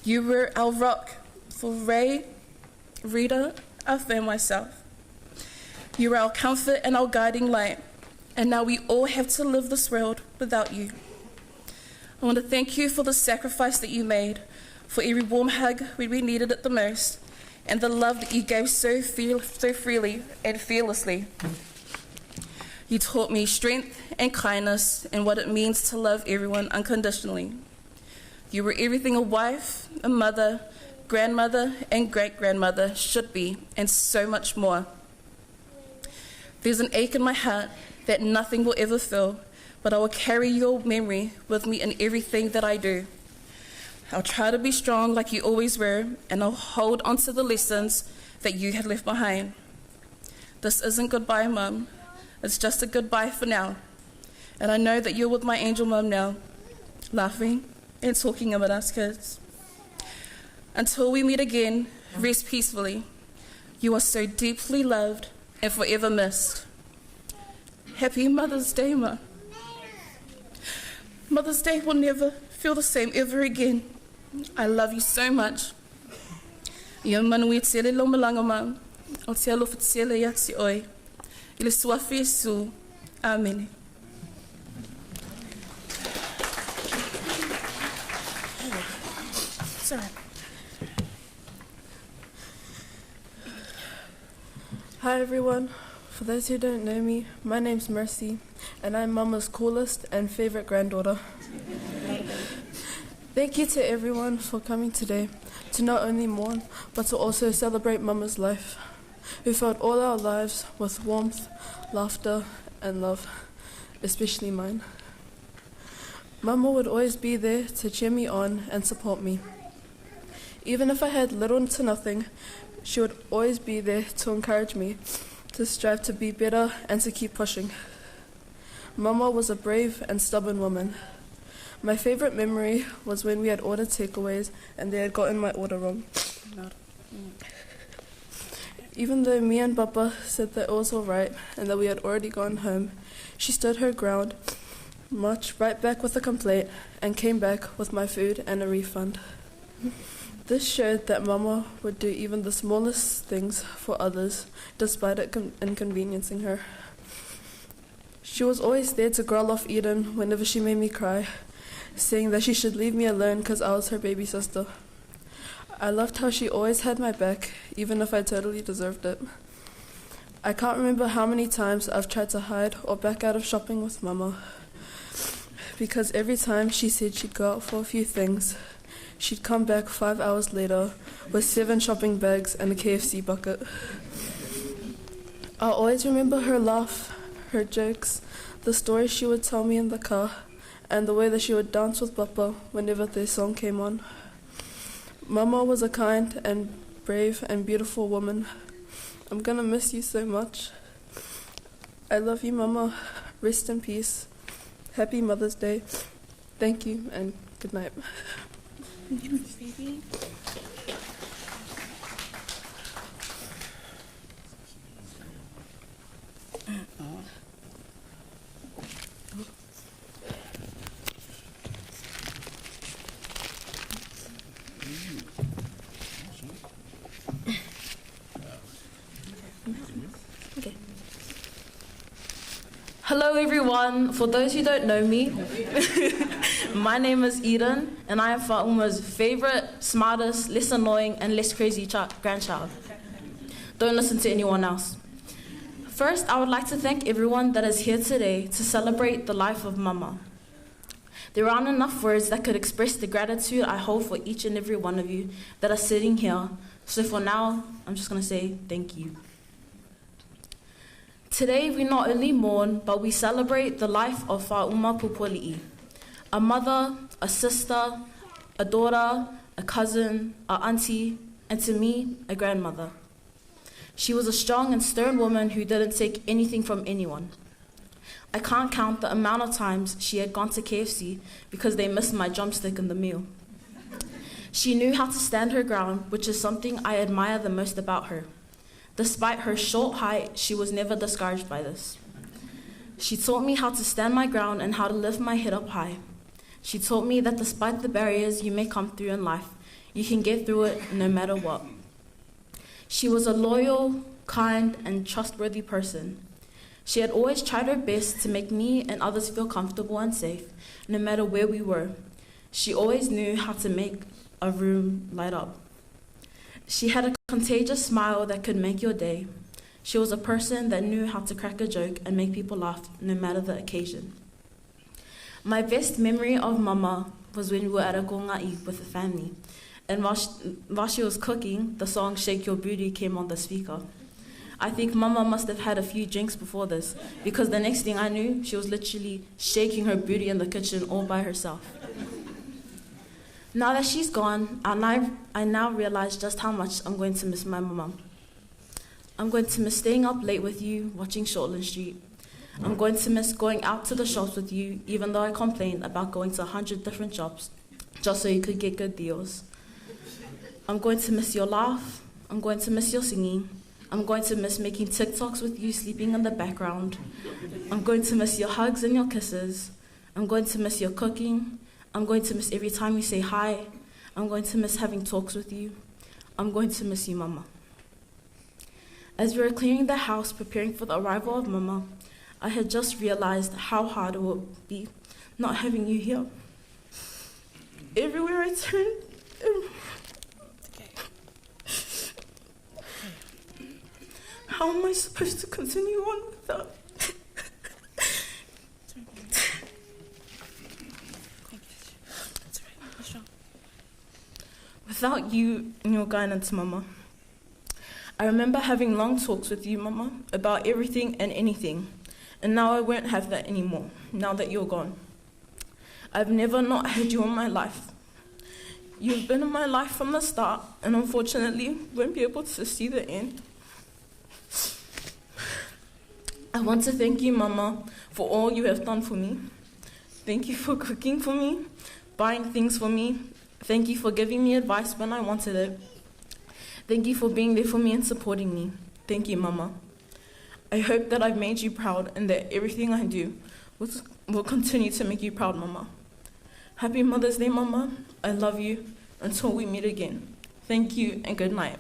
You were our rock for Ray, Rita, Arthur, and myself. You were our comfort and our guiding light, and now we all have to live this world without you. I want to thank you for the sacrifice that you made, for every warm hug when we needed it the most, and the love that you gave so, so freely and fearlessly. You taught me strength and kindness and what it means to love everyone unconditionally. You were everything a wife, a mother, grandmother, and great grandmother should be, and so much more. There's an ache in my heart that nothing will ever fill, but I will carry your memory with me in everything that I do. I'll try to be strong like you always were, and I'll hold on to the lessons that you had left behind. This isn't goodbye, Mum. It's just a goodbye for now. And I know that you're with my angel mum now, laughing and talking about us kids. Until we meet again, rest peacefully. You are so deeply loved and forever missed. Happy Mother's Day, Mum. Mother's Day will never feel the same ever again. I love you so much. Ia manuia tele lau malaga ma. O te alofa tele ia te oe. I le suafa o Iesu. Amene. Sorry. Hi everyone. For those who don't know me, my name's Mercy, and I'm Mama's coolest and favorite granddaughter. Thank you to everyone for coming today to not only mourn, but to also celebrate Mama's life, who filled all our lives with warmth, laughter, and love, especially mine. Mama would always be there to cheer me on and support me. Even if I had little to nothing, she would always be there to encourage me, to strive to be better and to keep pushing. Mama was a brave and stubborn woman. My favorite memory was when we had ordered takeaways and they had gotten my order wrong. Even though me and Papa said that it was all right and that we had already gone home, she stood her ground, marched right back with a complaint, and came back with my food and a refund. This showed that Mama would do even the smallest things for others, despite it inconveniencing her. She was always there to growl off Eden whenever she made me cry, saying that she should leave me alone because I was her baby sister. I loved how she always had my back, even if I totally deserved it. I can't remember how many times I've tried to hide or back out of shopping with Mama, because every time she said she'd go out for a few things, she'd come back 5 hours later with 7 shopping bags and a KFC bucket. I'll always remember her laugh, her jokes, the stories she would tell me in the car, and the way that she would dance with Papa whenever the song came on. Mama was a kind and brave and beautiful woman. I'm going to miss you so much. I love you, Mama. Rest in peace. Happy Mother's Day. Thank you and good night. Baby. Okay. Hello everyone. For those who don't know me, my name is Eden, and I am Fa'uma's favorite, smartest, less annoying, and less crazy grandchild. Don't listen to anyone else. First, I would like to thank everyone that is here today to celebrate the life of Mama. There aren't enough words that could express the gratitude I hold for each and every one of you that are sitting here. So for now, I'm just going to say thank you. Today, we not only mourn, but we celebrate the life of Fa'uma Pupuali'i, a mother, a sister, a daughter, a cousin, a auntie, and to me, a grandmother. She was a strong and stern woman who didn't take anything from anyone. I can't count the amount of times she had gone to KFC because they missed my drumstick in the meal. She knew how to stand her ground, which is something I admire the most about her. Despite her short height, she was never discouraged by this. She taught me how to stand my ground and how to lift my head up high. She taught me that despite the barriers you may come through in life, you can get through it no matter what. She was a loyal, kind, and trustworthy person. She had always tried her best to make me and others feel comfortable and safe, no matter where we were. She always knew how to make a room light up. She had a contagious smile that could make your day. She was a person that knew how to crack a joke and make people laugh, no matter the occasion. My best memory of Mama was when we were at a konga'i with the family, and while she was cooking, the song Shake Your Booty came on the speaker. I think Mama must have had a few drinks before this, because the next thing I knew, she was literally shaking her booty in the kitchen all by herself. Now that she's gone, I now realize just how much I'm going to miss my mama. I'm going to miss staying up late with you, watching Shortland Street. I'm going to miss going out to the shops with you, even though I complained about going to 100 different shops just so you could get good deals. I'm going to miss your laugh. I'm going to miss your singing. I'm going to miss making TikToks with you sleeping in the background. I'm going to miss your hugs and your kisses. I'm going to miss your cooking. I'm going to miss every time you say hi. I'm going to miss having talks with you. I'm going to miss you, Mama. As we were clearing the house, preparing for the arrival of Mama, I had just realized how hard it would be not having you here. Everywhere I turned, How am I supposed to continue on without? Without you and your guidance, Mama. I remember having long talks with you, Mama, about everything and anything, and now I won't have that anymore, now that you're gone. I've never not had you in my life. You've been in my life from the start, and unfortunately, won't be able to see the end. I want to thank you, Mama, for all you have done for me. Thank you for cooking for me, buying things for me. Thank you for giving me advice when I wanted it. Thank you for being there for me and supporting me. Thank you, Mama. I hope that I've made you proud and that everything I do will, will continue to make you proud, Mama. Happy Mother's Day, Mama. I love you. Until we meet again. Thank you and good night.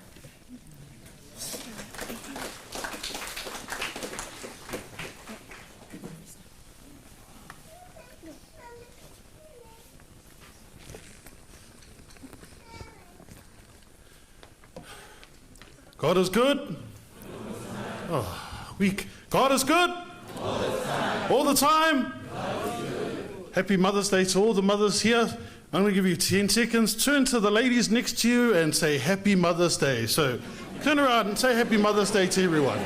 God is good. Oh, weak. God is good. All the time. All the time. Happy Mother's Day to all the mothers here. I'm going to give you 10 seconds. Turn to the ladies next to you and say Happy Mother's Day. So turn around and say Happy Mother's Day to everyone.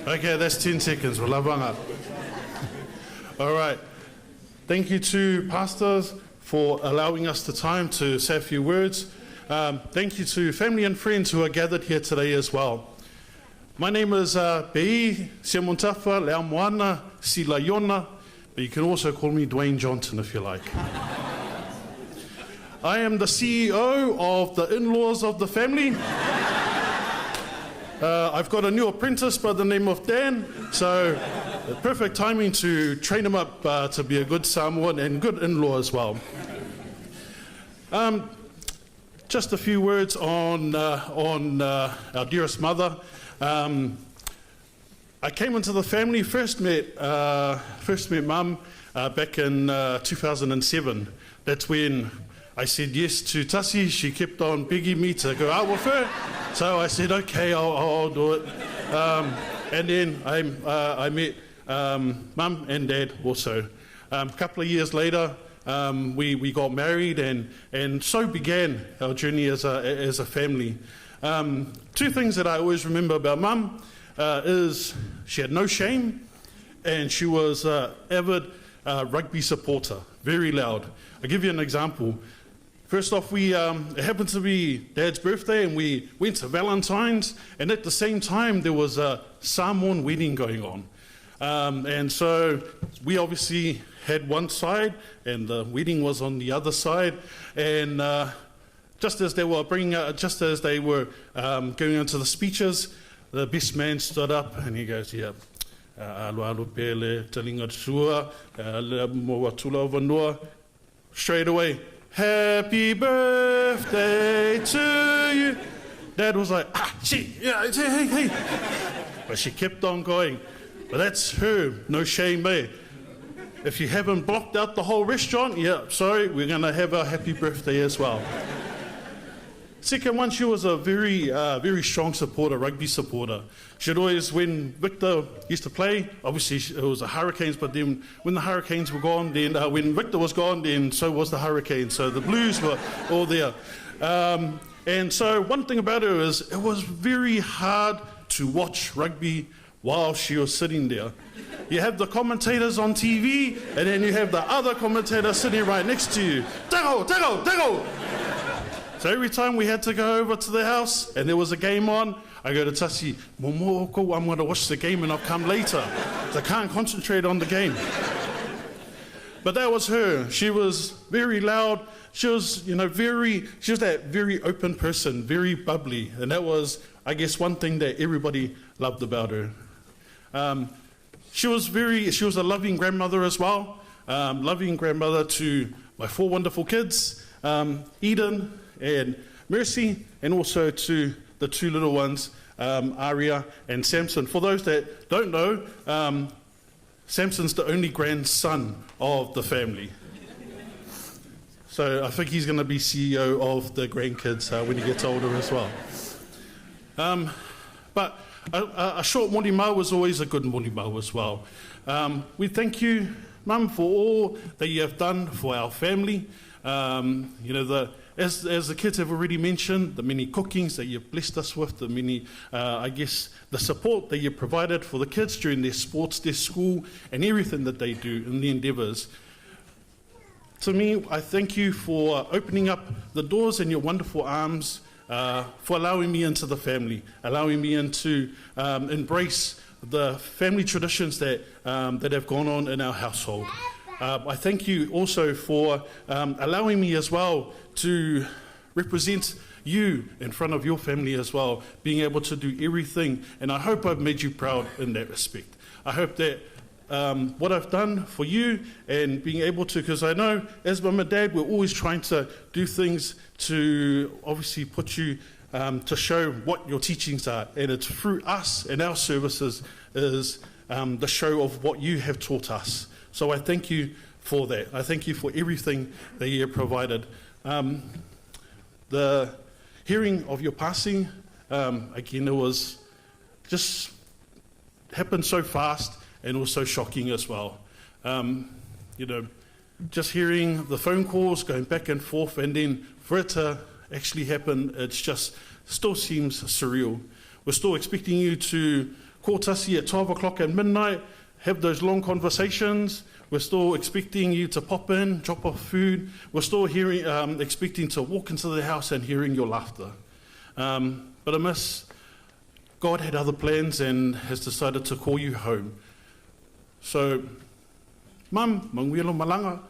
Okay, that's 10 seconds. We'll up. All right. Thank you to pastors for allowing us the time to say a few words. Um, thank you to family and friends who are gathered here today as well. My name is uh, Bei Siamontafa Leamoana Silayona, but you can also call me Dwayne Johnson if you like. I am the CEO of the in laws of the family. Uh, I've got a new apprentice by the name of Dan, so perfect timing to train him up uh, to be a good Samoan and good in law as well. Um, just a few words on, uh, on uh, our dearest mother. Um, I came into the family, first met, uh, first met mum uh, back in uh, 2007. That's when I said yes to Tassi. She kept on begging me to go out with her. So I said, okay, I'll, I'll do it. Um, and then I, uh, I met um, mum and dad also. Um, a couple of years later, um, we, we got married, and, and so began our journey as a, as a family. Um, two things that I always remember about mum uh, is she had no shame, and she was an avid uh, rugby supporter, very loud. I'll give you an example. First off, we, um, it happened to be Dad's birthday, and we went to Valentine's, and at the same time, there was a Samoan wedding going on. Um, and so we obviously had one side, and the wedding was on the other side. And uh, just as they were bringing, uh, just as they were um, going into the speeches, the best man stood up and he goes, "Yeah, uh, alu alu pele talinga sua, uh, le moa tula vanua." Straight away, happy birthday to you. Dad was like, ah, she, yeah, hey, hey. But she kept on going. But that's her, no shame, eh? If you haven't blocked out the whole restaurant, yeah, sorry, we're going to have a happy birthday as well. Second one, she was a very, uh, very strong supporter, rugby supporter. She'd always, when Victor used to play, obviously it was the Hurricanes, but then when the Hurricanes were gone, then uh, when Victor was gone, then so was the Hurricanes. So the Blues were all there. Um, and so one thing about her is it was very hard to watch rugby while she was sitting there. You have the commentators on TV, and then you have the other commentator sitting right next to you. Dago, dago, dago! So every time we had to go over to the house and there was a game on, I go to Tasi, Momoko, I'm going to watch the game and I'll come later. I can't concentrate on the game. But that was her. She was very loud. She was, you know, very, she was that very open person, very bubbly. And that was, I guess, one thing that everybody loved about her. Um, she was very, she was a loving grandmother as well. Um, loving grandmother to my four wonderful kids, um, Eden and Mercy, and also to the two little ones, um, Aria and Samson. For those that don't know, um, Samson's the only grandson of the family. So I think he's going to be CEO of the grandkids when he gets older as well. But a short morimau is always a good morimau as well. We thank you, Mum, for all that you have done for our family. You know, the, as the kids have already mentioned, the many cookings that you've blessed us with, the many, I guess, the support that you've provided for the kids during their sports, their school, and everything that they do in the endeavours. To me, I thank you for opening up the doors in your wonderful arms, for allowing me into the family, allowing me into embrace the family traditions that, that have gone on in our household. I thank you also for allowing me as well to represent you in front of your family as well, being able to do everything. And I hope I've made you proud in that respect. I hope that what I've done for you and being able to, because I know as mum and dad, we're always trying to do things to obviously put you to show what your teachings are. And it's through us and our services is the show of what you have taught us. So I thank you for that. I thank you for everything that you have provided. The hearing of your passing, again, it was just happened so fast and also shocking as well. You know, just hearing the phone calls going back and forth, and then for it to actually happen, it's just still seems surreal. We're still expecting you to call Tasi at 12 o'clock at midnight, have those long conversations. We're still expecting you to pop in, drop off food. We're still hearing, expecting to walk into the house and hearing your laughter. But amiss, God had other plans and has decided to call you home. So, Mum, manuia lou malaga,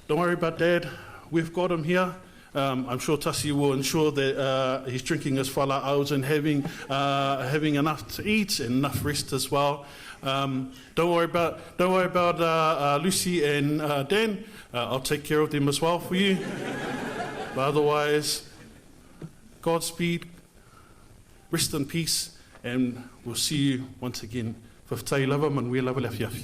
don't worry about Dad. We've got him here. I'm sure Tasi will ensure that he's drinking his fala'aus and having, having enough to eat and enough rest as well. Don't worry about, don't worry about Lucy and Dan. I'll take care of them as well for you. But otherwise, Godspeed, rest in peace, and we'll see you once again. Fa'afetai lava, manuia lava le afiafi.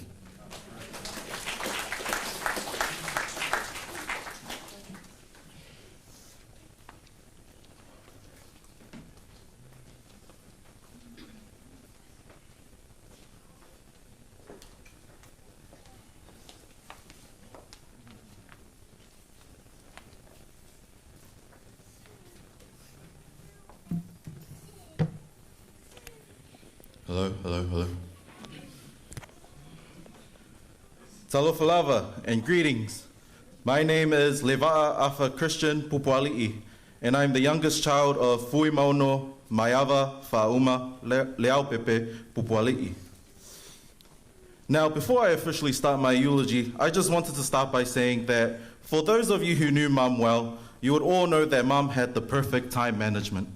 Hello, hello, hello. Talofa lava and greetings. My name is Leva'a Afa Christian Pupuali'i, and I'm the youngest child of Fuimaono Maiava Fa'uma Leaupepe Pupuali'i. Now, before I officially start my eulogy, I just wanted to start by saying that for those of you who knew Mum well, you would all know that Mum had the perfect time management.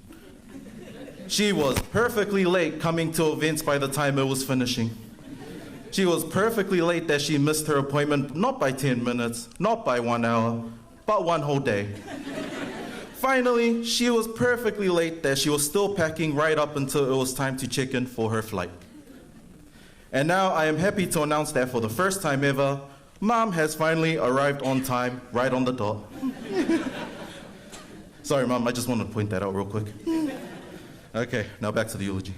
She was perfectly late coming to events by the time it was finishing. She was perfectly late that she missed her appointment not by 10 minutes, not by 1 hour, but one whole day. Finally, she was perfectly late that she was still packing right up until it was time to check in for her flight. And now I am happy to announce that for the first time ever, Mom has finally arrived on time, right on the dot. Sorry, Mom, I just wanted to point that out real quick. Okay, now back to the eulogy.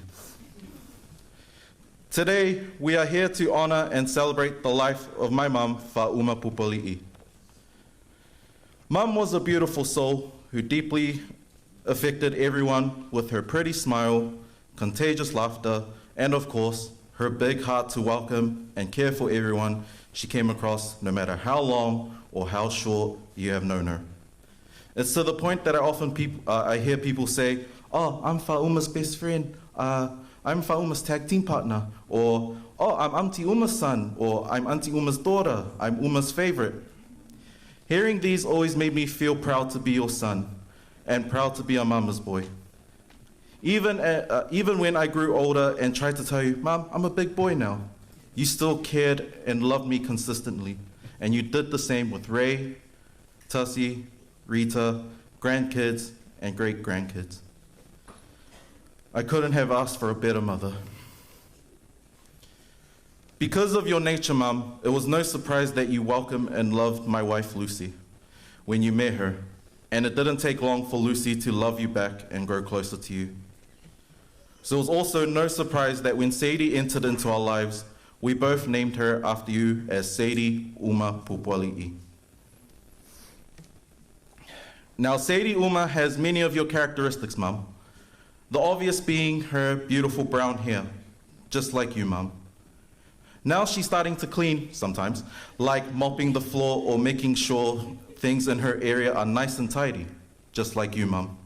Today, we are here to honor and celebrate the life of my mum, Fa'uma Pupuali'i. Mum was a beautiful soul who deeply affected everyone with her pretty smile, contagious laughter, and of course, her big heart to welcome and care for everyone she came across, no matter how long or how short you have known her. It's to the point that I often I hear people say, "Oh, I'm Fa'uma's best friend. I'm Fa'uma's tag team partner," or "Oh, I'm Auntie Uma's son," or "I'm Auntie Uma's daughter. I'm Uma's favorite." Hearing these always made me feel proud to be your son and proud to be a mama's boy. Even when I grew older and tried to tell you, "Mom, I'm a big boy now," you still cared and loved me consistently. And you did the same with Ray, Tussie, Rita, grandkids, and great-grandkids. I couldn't have asked for a better mother. Because of your nature, Mum, it was no surprise that you welcomed and loved my wife, Lucy. when you met her, and it didn't take long for Lucy to love you back and grow closer to you. So it was also no surprise that when Sadie entered into our lives, we both named her after you as Sadie Uma Pupuali'i. Now, Sadie Uma has many of your characteristics, Mum. The obvious being her beautiful brown hair, just like you, Mum. Now she's starting to clean sometimes, like mopping the floor or making sure things in her area are nice and tidy, just like you, Mum.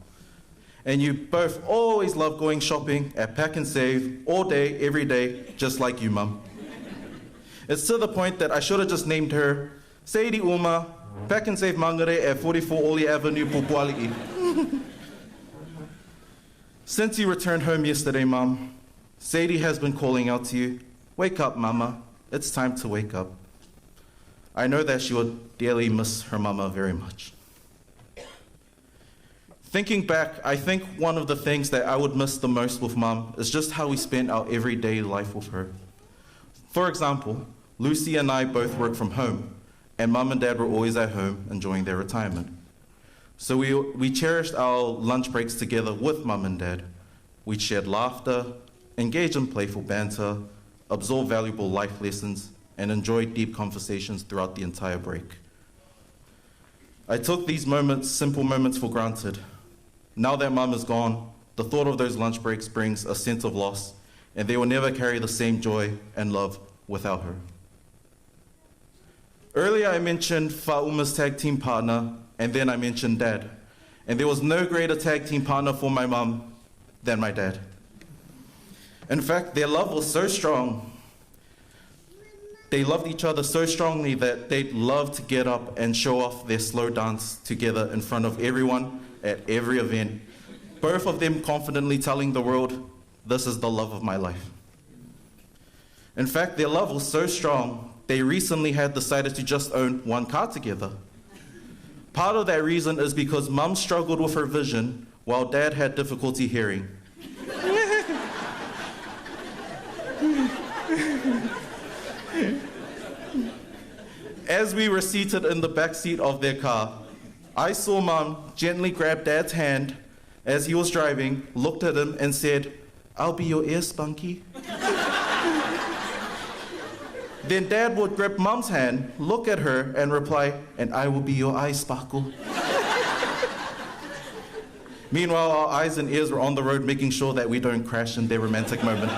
And you both always love going shopping at Pak'nSave all day, every day, just like you, Mum. It's to the point that I should have just named her Sadie Uma, Pak'nSave Mangere at 44 Oli Avenue, Pupuali'i. Since you returned home yesterday, Mum, Sadie has been calling out to you, Wake up, Mama. It's time to wake up. I know that she would dearly miss her mama very much. Thinking back, I think one of the things that I would miss the most with Mum is just how we spent our everyday life with her. For example, Lucy and I both work from home, and Mum and Dad were always at home enjoying their retirement. So we cherished our lunch breaks together with Mum and Dad. We shared laughter, engaged in playful banter, absorbed valuable life lessons, and enjoyed deep conversations throughout the entire break. I took these moments, simple moments, for granted. Now that Mum is gone, the thought of those lunch breaks brings a sense of loss, and they will never carry the same joy and love without her. Earlier I mentioned Fa'uma's tag team partner, and then I mentioned Dad. And there was no greater tag team partner for my mum than my dad. In fact, their love was so strong. They loved each other so strongly that they'd love to get up and show off their slow dance together in front of everyone at every event. Both of them confidently telling the world, this is the love of my life. In fact, their love was so strong, they recently had decided to just own one car together. Part of that reason is because Mum struggled with her vision while Dad had difficulty hearing. As we were seated in the back seat of their car, I saw Mum gently grab Dad's hand as he was driving, looked at him and said, I'll be your ear, Spunky. Then Dad would grip Mum's hand, look at her, and reply, and I will be your eye, Sparkle. Meanwhile, our eyes and ears were on the road making sure that we don't crash in their romantic moment.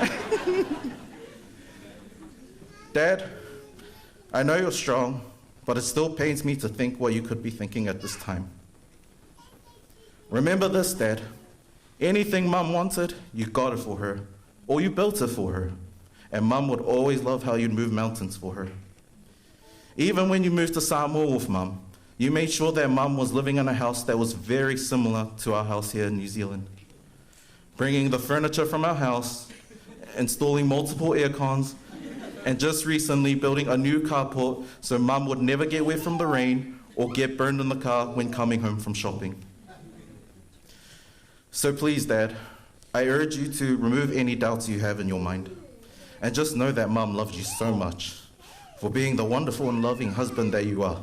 Dad, I know you're strong, but it still pains me to think what you could be thinking at this time. Remember this, Dad. Anything Mum wanted, you got it for her, or you built it for her. And Mum would always love how you'd move mountains for her. Even when you moved to Samoa with Mum, you made sure that Mum was living in a house that was very similar to our house here in New Zealand. Bringing the furniture from our house, installing multiple air cons, and just recently building a new carport so Mum would never get wet from the rain or get burned in the car when coming home from shopping. So please, Dad, I urge you to remove any doubts you have in your mind. And just know that Mum loves you so much for being the wonderful and loving husband that you are.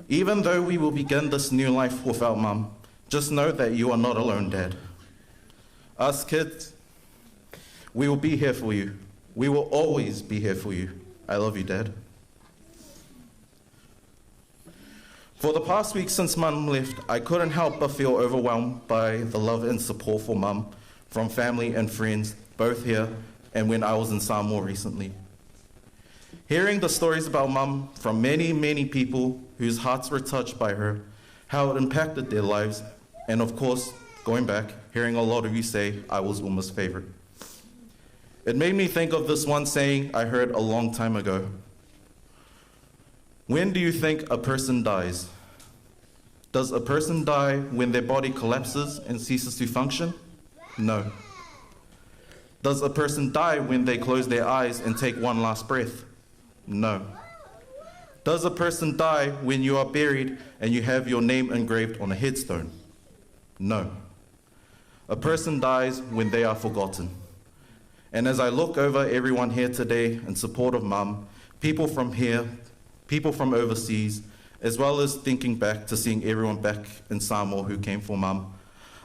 Even though we will begin this new life without Mum, just know that you are not alone, Dad. Us kids, we will be here for you. We will always be here for you. I love you, Dad. For the past week since Mum left, I couldn't help but feel overwhelmed by the love and support for Mum from family and friends, both here and when I was in Samoa recently. Hearing the stories about Mum from many, many people whose hearts were touched by her, how it impacted their lives, and of course, going back, hearing a lot of you say I was Uma's favorite. It made me think of this one saying I heard a long time ago. When do you think a person dies? Does a person die when their body collapses and ceases to function? No. Does a person die when they close their eyes and take one last breath? No. Does a person die when you are buried and you have your name engraved on a headstone? No. A person dies when they are forgotten. And as I look over everyone here today in support of Mum, people from here, people from overseas, as well as thinking back to seeing everyone back in Samoa who came for Mum,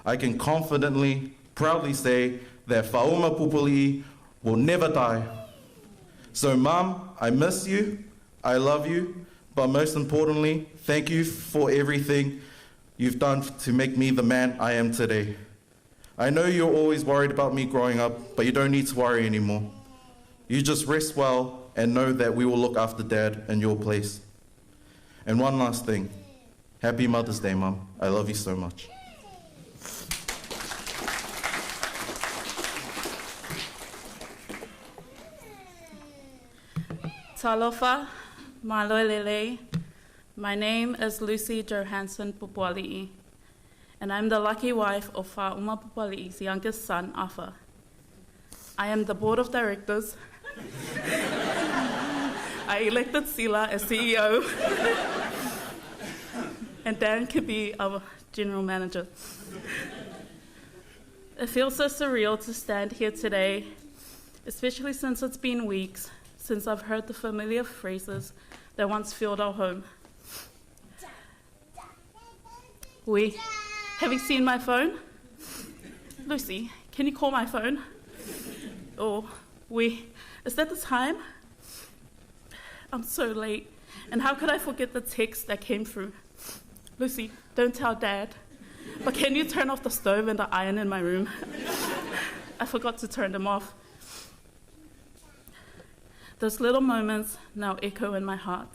I can confidently, proudly say that Fa'auma Pupuali'i will never die. So, Mum, I miss you, I love you, but most importantly, thank you for everything you've done to make me the man I am today. I know you're always worried about me growing up, but you don't need to worry anymore. You just rest well and know that we will look after Dad in your place. And one last thing. Happy Mother's Day, Mum. I love you so much. Talofa, Maloelele. My name is Lucy Johansson Pupuali'i, and I'm the lucky wife of Fa'auma Pupuali'i's youngest son, Afa. I am the board of directors. I elected Sila as CEO, and Dan can be our general manager. It feels so surreal to stand here today, especially since it's been weeks since I've heard the familiar phrases that once filled our home. We, have you seen my phone? Lucy, can you call my phone? Or, we, is that the time? I'm so late. And how could I forget the text that came through? Lucy, don't tell Dad. But can you turn off the stove and the iron in my room? I forgot to turn them off. Those little moments now echo in my heart.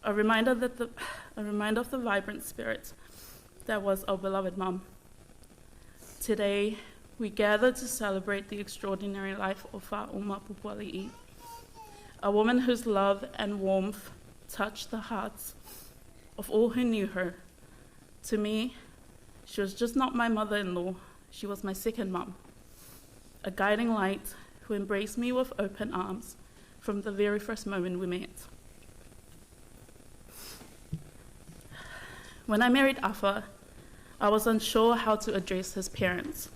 A reminder, that the, a reminder of the vibrant spirit that was our beloved mum. Today, we gather to celebrate the extraordinary life of Fa'auma Pupuali'i, a woman whose love and warmth touched the hearts of all who knew her. To me, she was just not my mother in law, she was my second mum, a guiding light who embraced me with open arms from the very first moment we met. When I married Afa, I was unsure how to address his parents,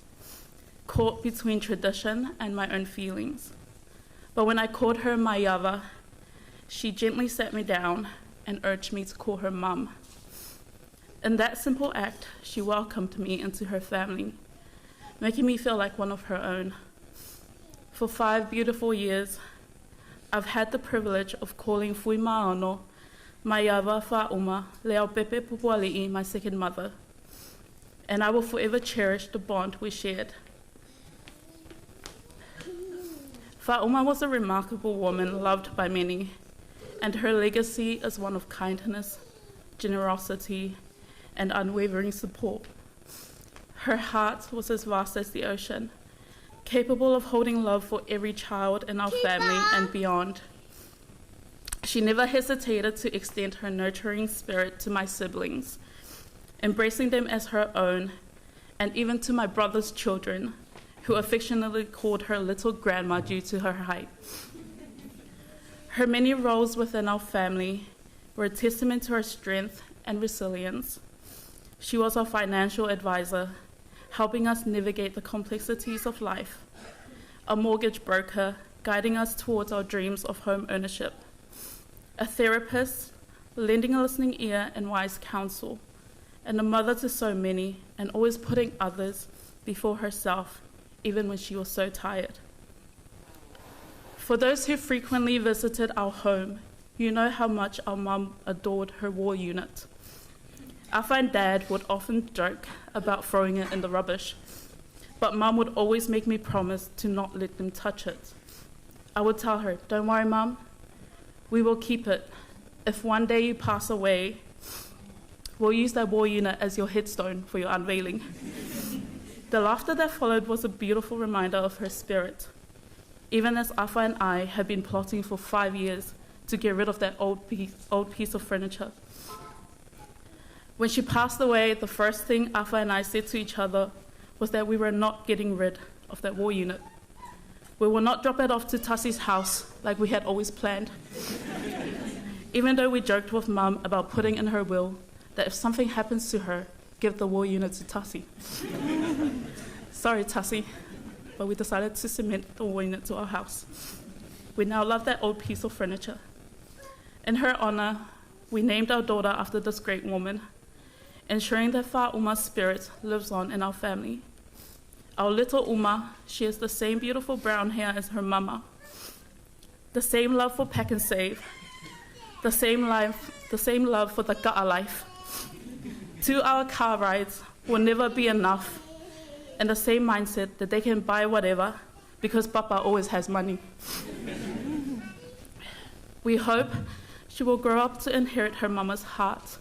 caught between tradition and my own feelings. But when I called her Mayava, she gently sat me down and urged me to call her mum. In that simple act, she welcomed me into her family, making me feel like one of her own. For 5 beautiful years, I've had the privilege of calling Fuimaono Maiava Fa'auma Leaupepe Pupuali'i, my second mother, and I will forever cherish the bond we shared. Fa'auma was a remarkable woman loved by many, and her legacy is one of kindness, generosity, and unwavering support. Her heart was as vast as the ocean, capable of holding love for every child in our family and beyond. She never hesitated to extend her nurturing spirit to my siblings, embracing them as her own, and even to my brother's children, who affectionately called her little grandma due to her height. Her many roles within our family were a testament to her strength and resilience. She was our financial advisor, helping us navigate the complexities of life, a mortgage broker, guiding us towards our dreams of home ownership, a therapist, lending a listening ear and wise counsel, and a mother to so many, and always putting others before herself, even when she was so tired. For those who frequently visited our home, you know how much our mum adored her war unit. Afa and Dad would often joke about throwing it in the rubbish, but Mum would always make me promise to not let them touch it. I would tell her, Don't worry, Mum, we will keep it. If one day you pass away, we'll use that war unit as your headstone for your unveiling. The laughter that followed was a beautiful reminder of her spirit, even as Afa and I had been plotting for 5 years to get rid of that old piece of furniture. When she passed away, the first thing Afa and I said to each other was that we were not getting rid of that war unit. We will not drop it off to Tassi's house like we had always planned. Even though we joked with Mum about putting in her will that if something happens to her, give the war unit to Tassi. Sorry, Tassi, but we decided to cement the war unit to our house. We now love that old piece of furniture. In her honor, We named our daughter after this great woman, ensuring that Fa'uma's spirit lives on in our family. Our little Uma shares the same beautiful brown hair as her mama, the same love for Pak'nSave, the same, life, the same love for the Ga'a life. 2-hour car rides will never be enough, and the same mindset that they can buy whatever because Papa always has money. We hope she will grow up to inherit her mama's heart,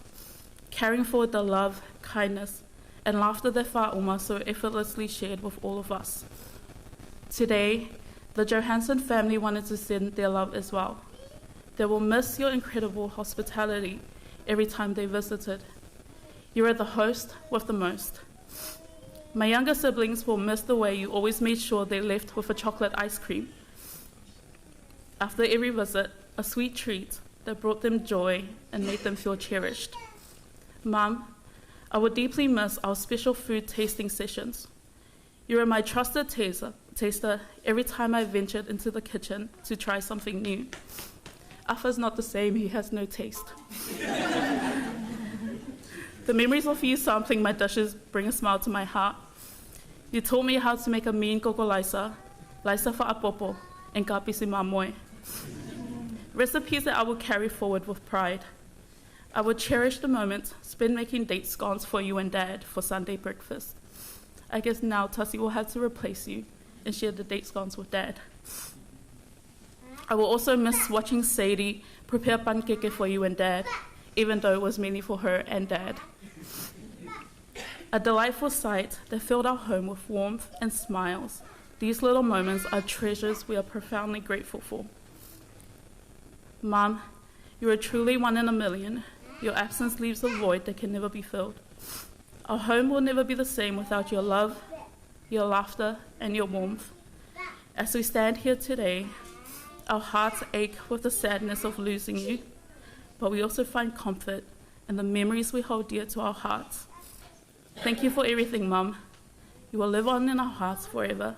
carrying forward the love, kindness, and laughter that Fa'uma so effortlessly shared with all of us. Today, the Johansson family wanted to send their love as well. They will miss your incredible hospitality every time they visited. You are the host with the most. My younger siblings will miss the way you always made sure they left with a chocolate ice cream. After every visit, a sweet treat that brought them joy and made them feel cherished. Mum, I will deeply miss our special food tasting sessions. You were my trusted taster every time I ventured into the kitchen to try something new. Afa's not the same, he has no taste. The memories of you sampling my dishes bring a smile to my heart. You taught me how to make a mean koko laisa, laisa fa'apopo, and kapisi mamoe. Recipes that I will carry forward with pride. I will cherish the moment spent making date scones for you and Dad for Sunday breakfast. I guess now Tussie will have to replace you and share the date scones with Dad. I will also miss watching Sadie prepare pankeke for you and Dad, even though it was mainly for her and Dad. A delightful sight that filled our home with warmth and smiles. These little moments are treasures we are profoundly grateful for. Mum, you are truly one in a million. Your absence leaves a void that can never be filled. Our home will never be the same without your love, your laughter, and your warmth. As we stand here today, our hearts ache with the sadness of losing you, but we also find comfort in the memories we hold dear to our hearts. Thank you for everything, Mum. You will live on in our hearts forever.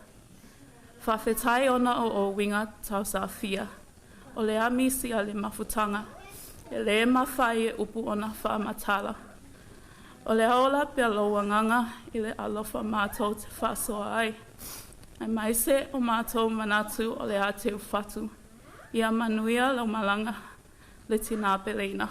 Whawhetai ona o o winga tau sa fia. O le amisi a le mafutanga. E le mawhai e upu ona wha matala. O le aola pea lo wanganga i le alofa mātou te whasoa ai. Ai mai se o mātou manatu o le a te ufatu. Ia manuia lau malanga le tina peleina.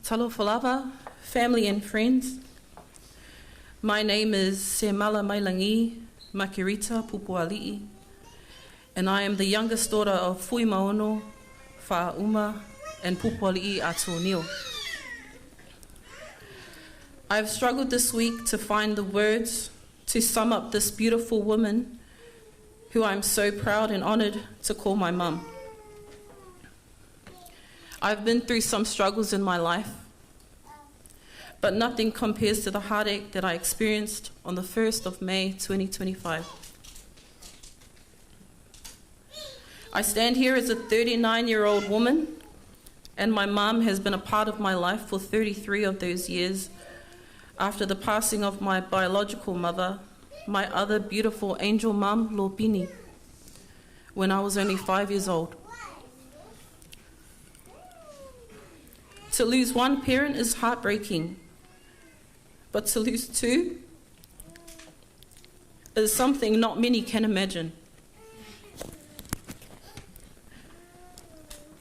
Talofa family and friends. My name is Semala Mailangi Makirita Pupuali'i, and I am the youngest daughter of Fuimaono, Fa'uma, and Pupuali'i Atonio. I've struggled this week to find the words to sum up this beautiful woman who I'm so proud and honored to call my mum. I've been through some struggles in my life, but nothing compares to the heartache that I experienced on the 1st of May 2025. I stand here as a 39-year-old woman, and my mum has been a part of my life for 33 of those years after the passing of my biological mother, my other beautiful angel mum, Lopini, when I was only 5 years old. To lose one parent is heartbreaking, but to lose two is something not many can imagine.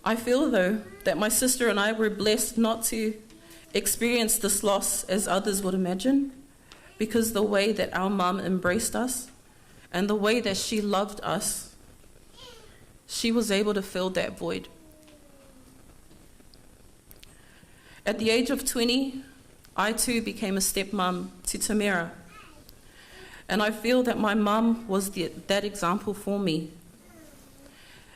I feel, though, that my sister and I were blessed not to experience this loss as others would imagine, because the way that our mum embraced us and the way that she loved us, she was able to fill that void. At the age of 20, I too became a stepmom to Tamara. And I feel that my mum was that example for me.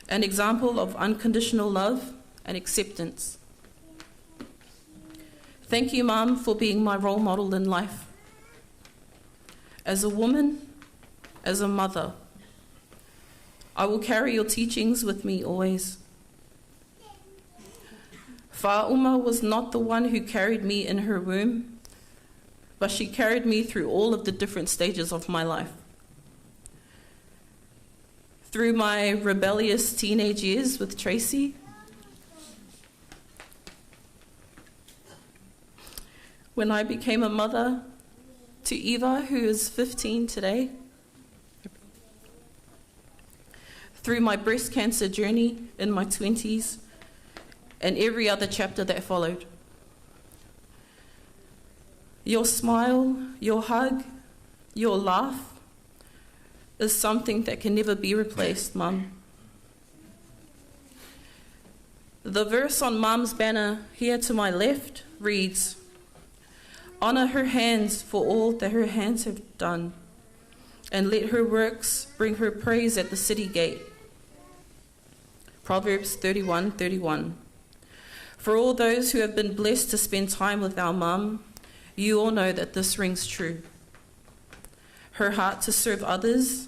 An example of unconditional love and acceptance. Thank you, Mum, for being my role model in life. As a woman, as a mother, I will carry your teachings with me always. Fa'uma was not the one who carried me in her womb, but she carried me through all of the different stages of my life. Through my rebellious teenage years with Tracy, when I became a mother to Eva, who is 15 today, through my breast cancer journey in my 20s, and every other chapter that followed. Your smile, your hug, your laugh is something that can never be replaced, Mum. The verse on Mum's banner here to my left reads Honor her hands for all that her hands have done, and let her works bring her praise at the city gate. Proverbs 31:31. For all those who have been blessed to spend time with our mum, you all know that this rings true. Her heart to serve others,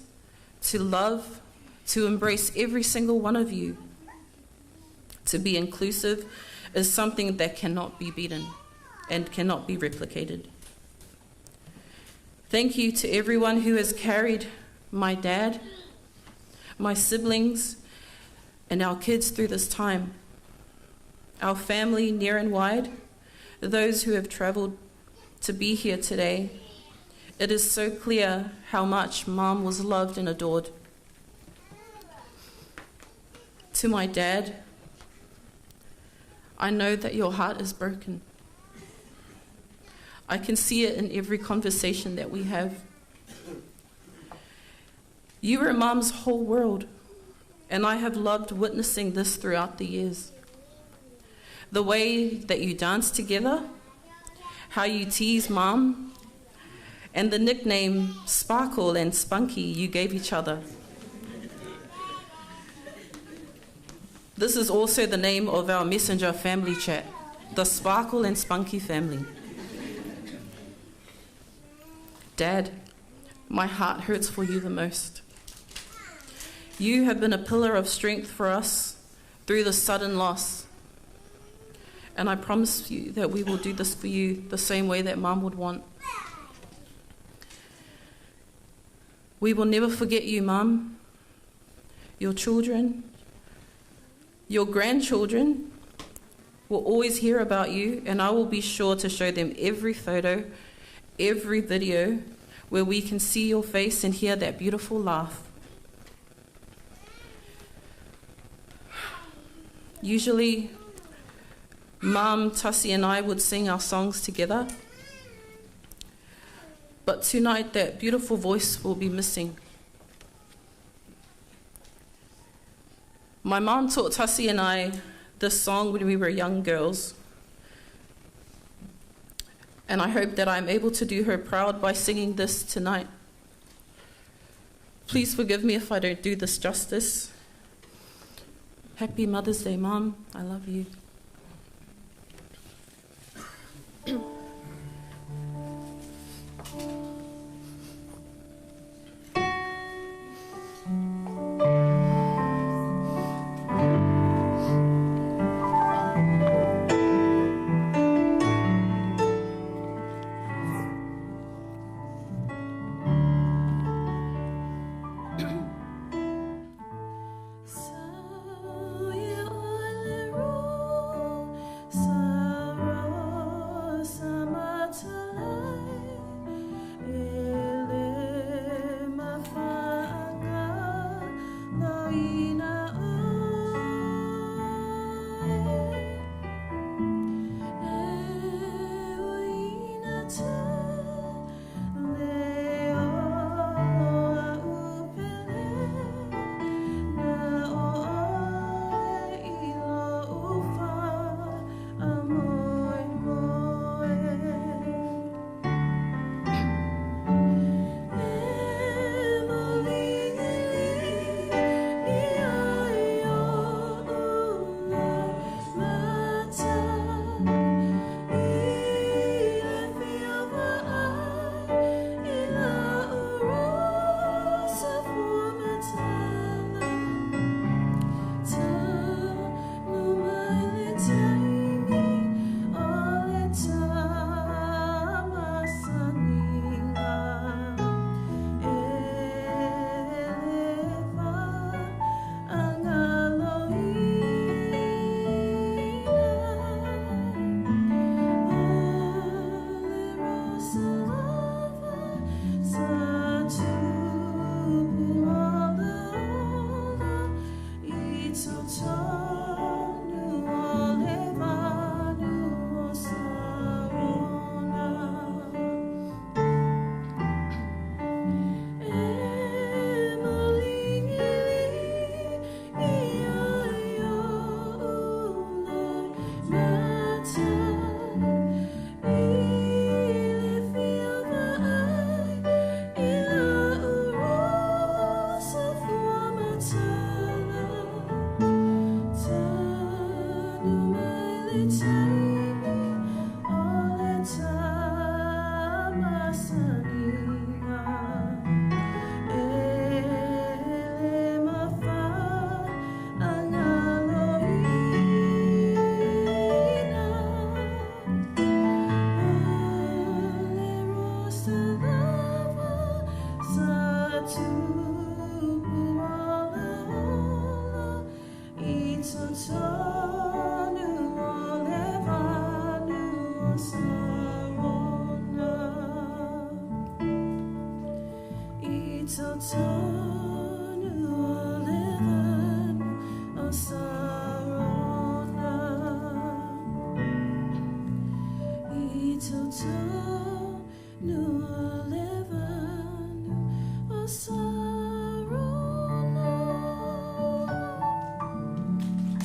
to love, to embrace every single one of you, to be inclusive is something that cannot be beaten and cannot be replicated. Thank you to everyone who has carried my dad, my siblings, and our kids through this time. Our family, near and wide, those who have traveled to be here today. It is so clear how much Mom was loved and adored. To my dad, I know that your heart is broken. I can see it in every conversation that we have. You were Mom's whole world, and I have loved witnessing this throughout the years. The way that you dance together, how you tease Mom, and the nickname Sparkle and Spunky you gave each other. This is also the name of our messenger family chat, the Sparkle and Spunky family. Dad, my heart hurts for you the most. You have been a pillar of strength for us through the sudden loss. And I promise you that we will do this for you the same way that Mom would want. We will never forget you, Mum, your children, your grandchildren will always hear about you, and I will be sure to show them every photo, every video where we can see your face and hear that beautiful laugh. Usually, Mum, Tussie, and I would sing our songs together. But tonight, that beautiful voice will be missing. My mom taught Tussie and I this song when we were young girls. And I hope that I'm able to do her proud by singing this tonight. Please forgive me if I don't do this justice. Happy Mother's Day, Mom. I love you. So you tupu o le ola i totonu o le vanu o Sarona. I totonu o le vanu o Sarona. I totonu o le vanu o Sarona.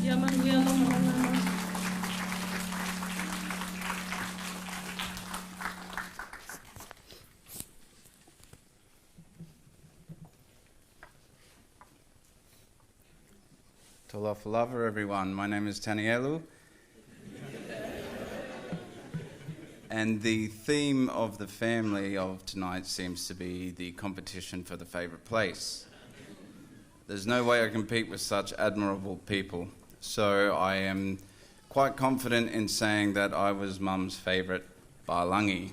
Ia manuia lou malaga. Talofa lava, everyone. My name is Tanielu. And the theme of the family of tonight seems to be the competition for the favourite place. There's no way I compete with such admirable people, so I am quite confident in saying that I was Mum's favourite Barlangi.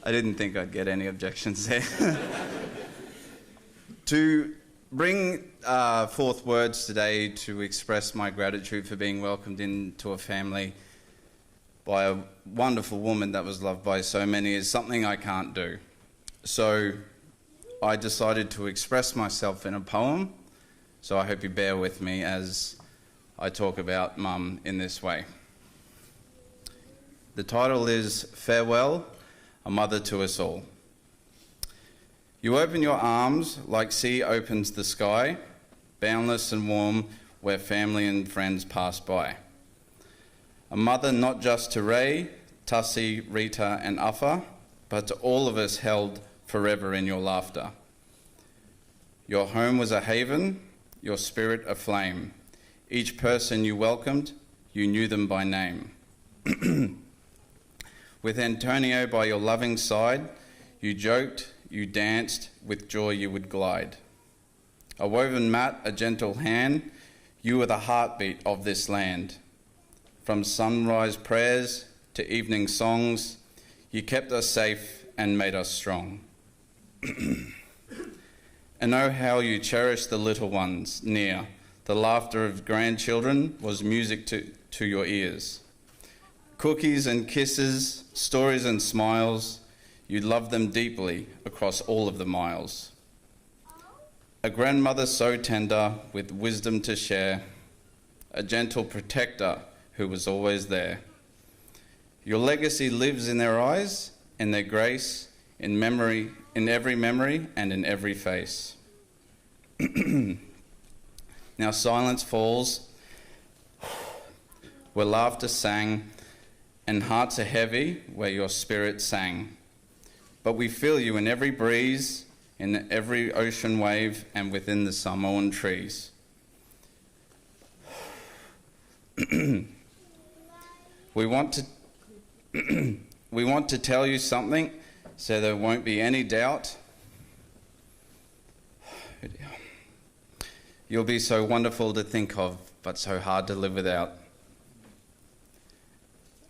I didn't think I'd get any objections there. To bring forth words today to express my gratitude for being welcomed into a family by a wonderful woman that was loved by so many is something I can't do. So I decided to express myself in a poem, so I hope you bear with me as I talk about Mum in this way. The title is Farewell, a Mother to Us All. You open your arms like sea opens the sky, boundless and warm where family and friends pass by. A mother not just to Ray, Tussie, Rita and Uffa, but to all of us held forever in your laughter. Your home was a haven, your spirit a flame. Each person you welcomed, you knew them by name. With Antonio by your loving side, you joked, you danced, with joy you would glide. A woven mat, a gentle hand, you were the heartbeat of this land. From sunrise prayers to evening songs, you kept us safe and made us strong. And oh, how you cherished the little ones near. The laughter of grandchildren was music to your ears. Cookies and kisses, stories and smiles, you loved them deeply across all of the miles. A grandmother so tender, with wisdom to share, a gentle protector who was always there. Your legacy lives in their eyes, in their grace, in memory, in every memory and in every face. Now silence falls where laughter sang, and hearts are heavy where your spirit sang. But we feel you in every breeze, in every ocean wave, and within the Samoan trees. We want to we want to tell you something so there won't be any doubt. You'll be so wonderful to think of, but so hard to live without.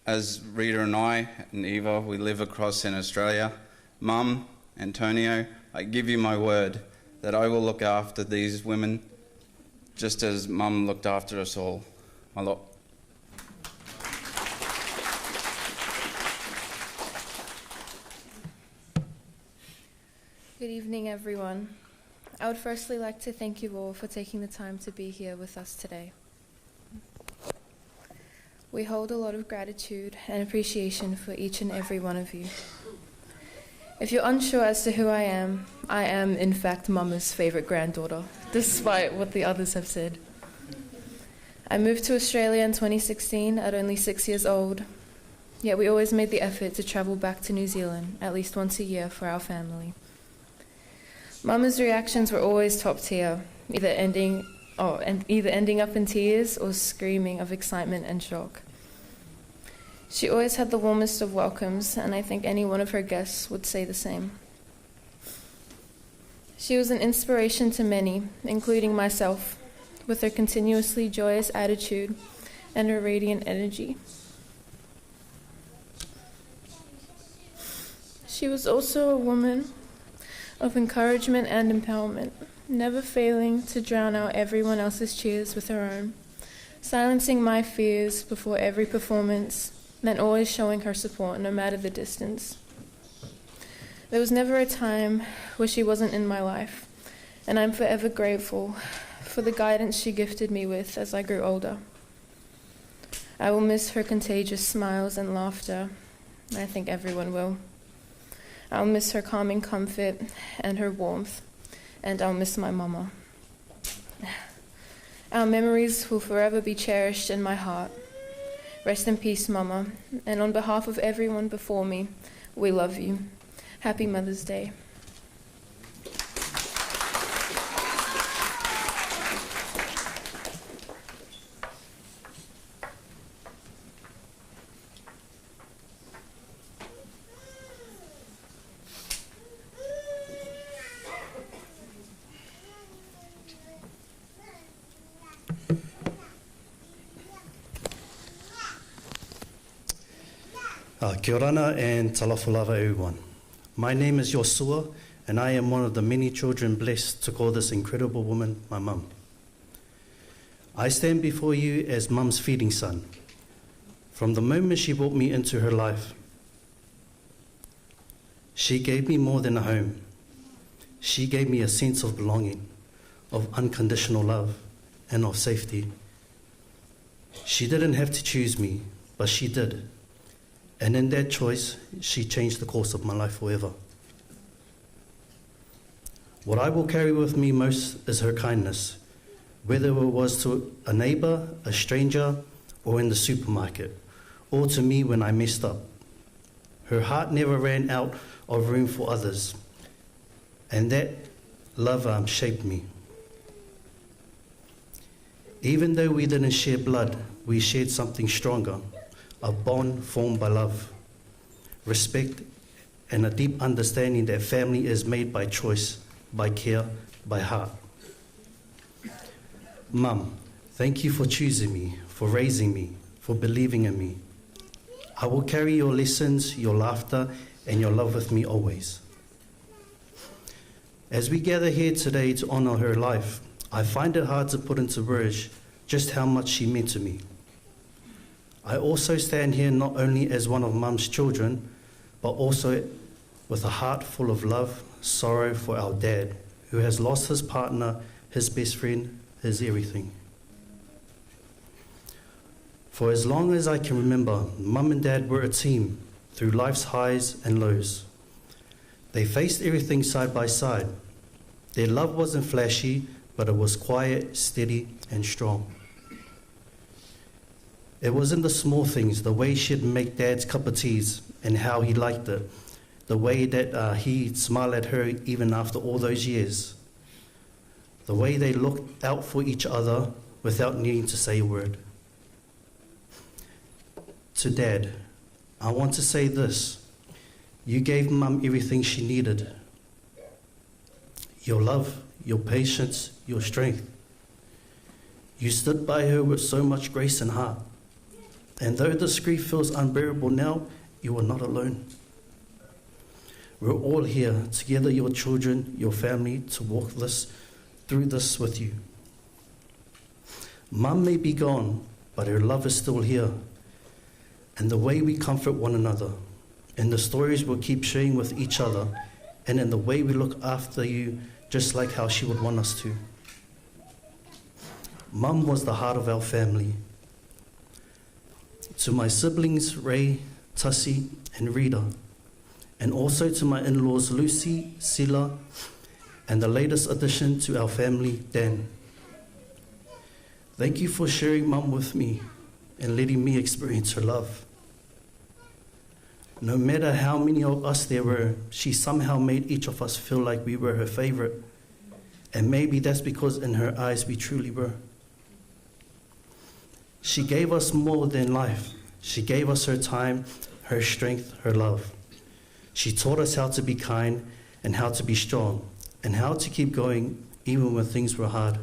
As Rita and I and Eva, we live across in Australia. Mum, Antonio, I give you my word that I will look after these women just as Mum looked after us all. Malo. Good evening, everyone. I would firstly like to thank you all for taking the time to be here with us today. We hold a lot of gratitude and appreciation for each and every one of you. If you're unsure as to who I am, in fact Mama's favourite granddaughter, despite what the others have said. I moved to Australia in 2016 at only 6 years old, yet we always made the effort to travel back to New Zealand at least once a year for our family. Mama's reactions were always top tier, either ending up in tears or screaming of excitement and shock. She always had the warmest of welcomes, and I think any one of her guests would say the same. She was an inspiration to many, including myself, with her continuously joyous attitude and her radiant energy. She was also a woman of encouragement and empowerment, never failing to drown out everyone else's cheers with her own, silencing my fears before every performance, and always showing her support no matter the distance. There was never a time where she wasn't in my life, and I'm forever grateful for the guidance she gifted me with as I grew older. I will miss her contagious smiles and laughter. I think everyone will. I'll miss her calming comfort and her warmth, and I'll miss my mama. Our memories will forever be cherished in my heart. Rest in peace, Mama, and on behalf of everyone before me, we love you. Happy Mother's Day. Kia orana and talofa lava everyone. My name is Yosua and I am one of the many children blessed to call this incredible woman my mum. I stand before you as mum's feeding son. From the moment she brought me into her life, she gave me more than a home. She gave me a sense of belonging, of unconditional love, and of safety. She didn't have to choose me, but she did. And in that choice, she changed the course of my life forever. What I will carry with me most is her kindness, whether it was to a neighbor, a stranger, or in the supermarket, or to me when I messed up. Her heart never ran out of room for others, and that love shaped me. Even though we didn't share blood, we shared something stronger a bond formed by love, respect, and a deep understanding that family is made by choice, by care, by heart. Mum, thank you for choosing me, for raising me, for believing in me. I will carry your lessons, your laughter, and your love with me always. As we gather here today to honour her life, I find it hard to put into words just how much she meant to me. I also stand here not only as one of Mum's children, but also with a heart full of love, sorrow for our dad, who has lost his partner, his best friend, his everything. For as long as I can remember, Mum and Dad were a team through life's highs and lows. They faced everything side by side. Their love wasn't flashy, but it was quiet, steady, and strong. It was in the small things, the way she'd make Dad's cup of teas and how he liked it, the way that he'd smile at her even after all those years, the way they looked out for each other without needing to say a word. To Dad, I want to say this. You gave Mum everything she needed your love, your patience, your strength. You stood by her with so much grace and heart. And though this grief feels unbearable now, you are not alone. We're all here, together, your children, your family, to walk this through this with you. Mum may be gone, but her love is still here. And the way we comfort one another, and the stories we'll keep sharing with each other, and in the way we look after you, just like how she would want us to. Mum was the heart of our family. To my siblings, Ray, Tussie, and Rita, and also to my in laws, Lucy, Sila, and the latest addition to our family, Dan. Thank you for sharing Mum with me and letting me experience her love. No matter how many of us there were, she somehow made each of us feel like we were her favorite. And maybe that's because in her eyes we truly were. She gave us more than life. She gave us her time, her strength, her love. She taught us how to be kind and how to be strong and how to keep going even when things were hard.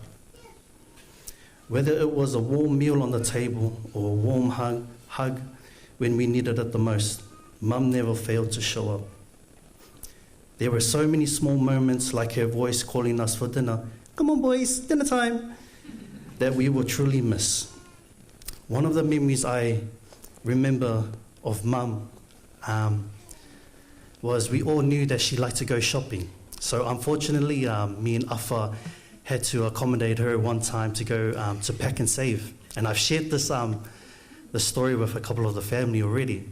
Whether it was a warm meal on the table or a warm hug, hug when we needed it the most, Mum never failed to show up. There were so many small moments, like her voice calling us for dinner, Come on, boys, dinner time, that we will truly miss. One of the memories I remember of Mum was we all knew that she liked to go shopping. So unfortunately, me and Afa had to accommodate her one time to go to Pak'nSave. And I've shared this the story with a couple of the family already.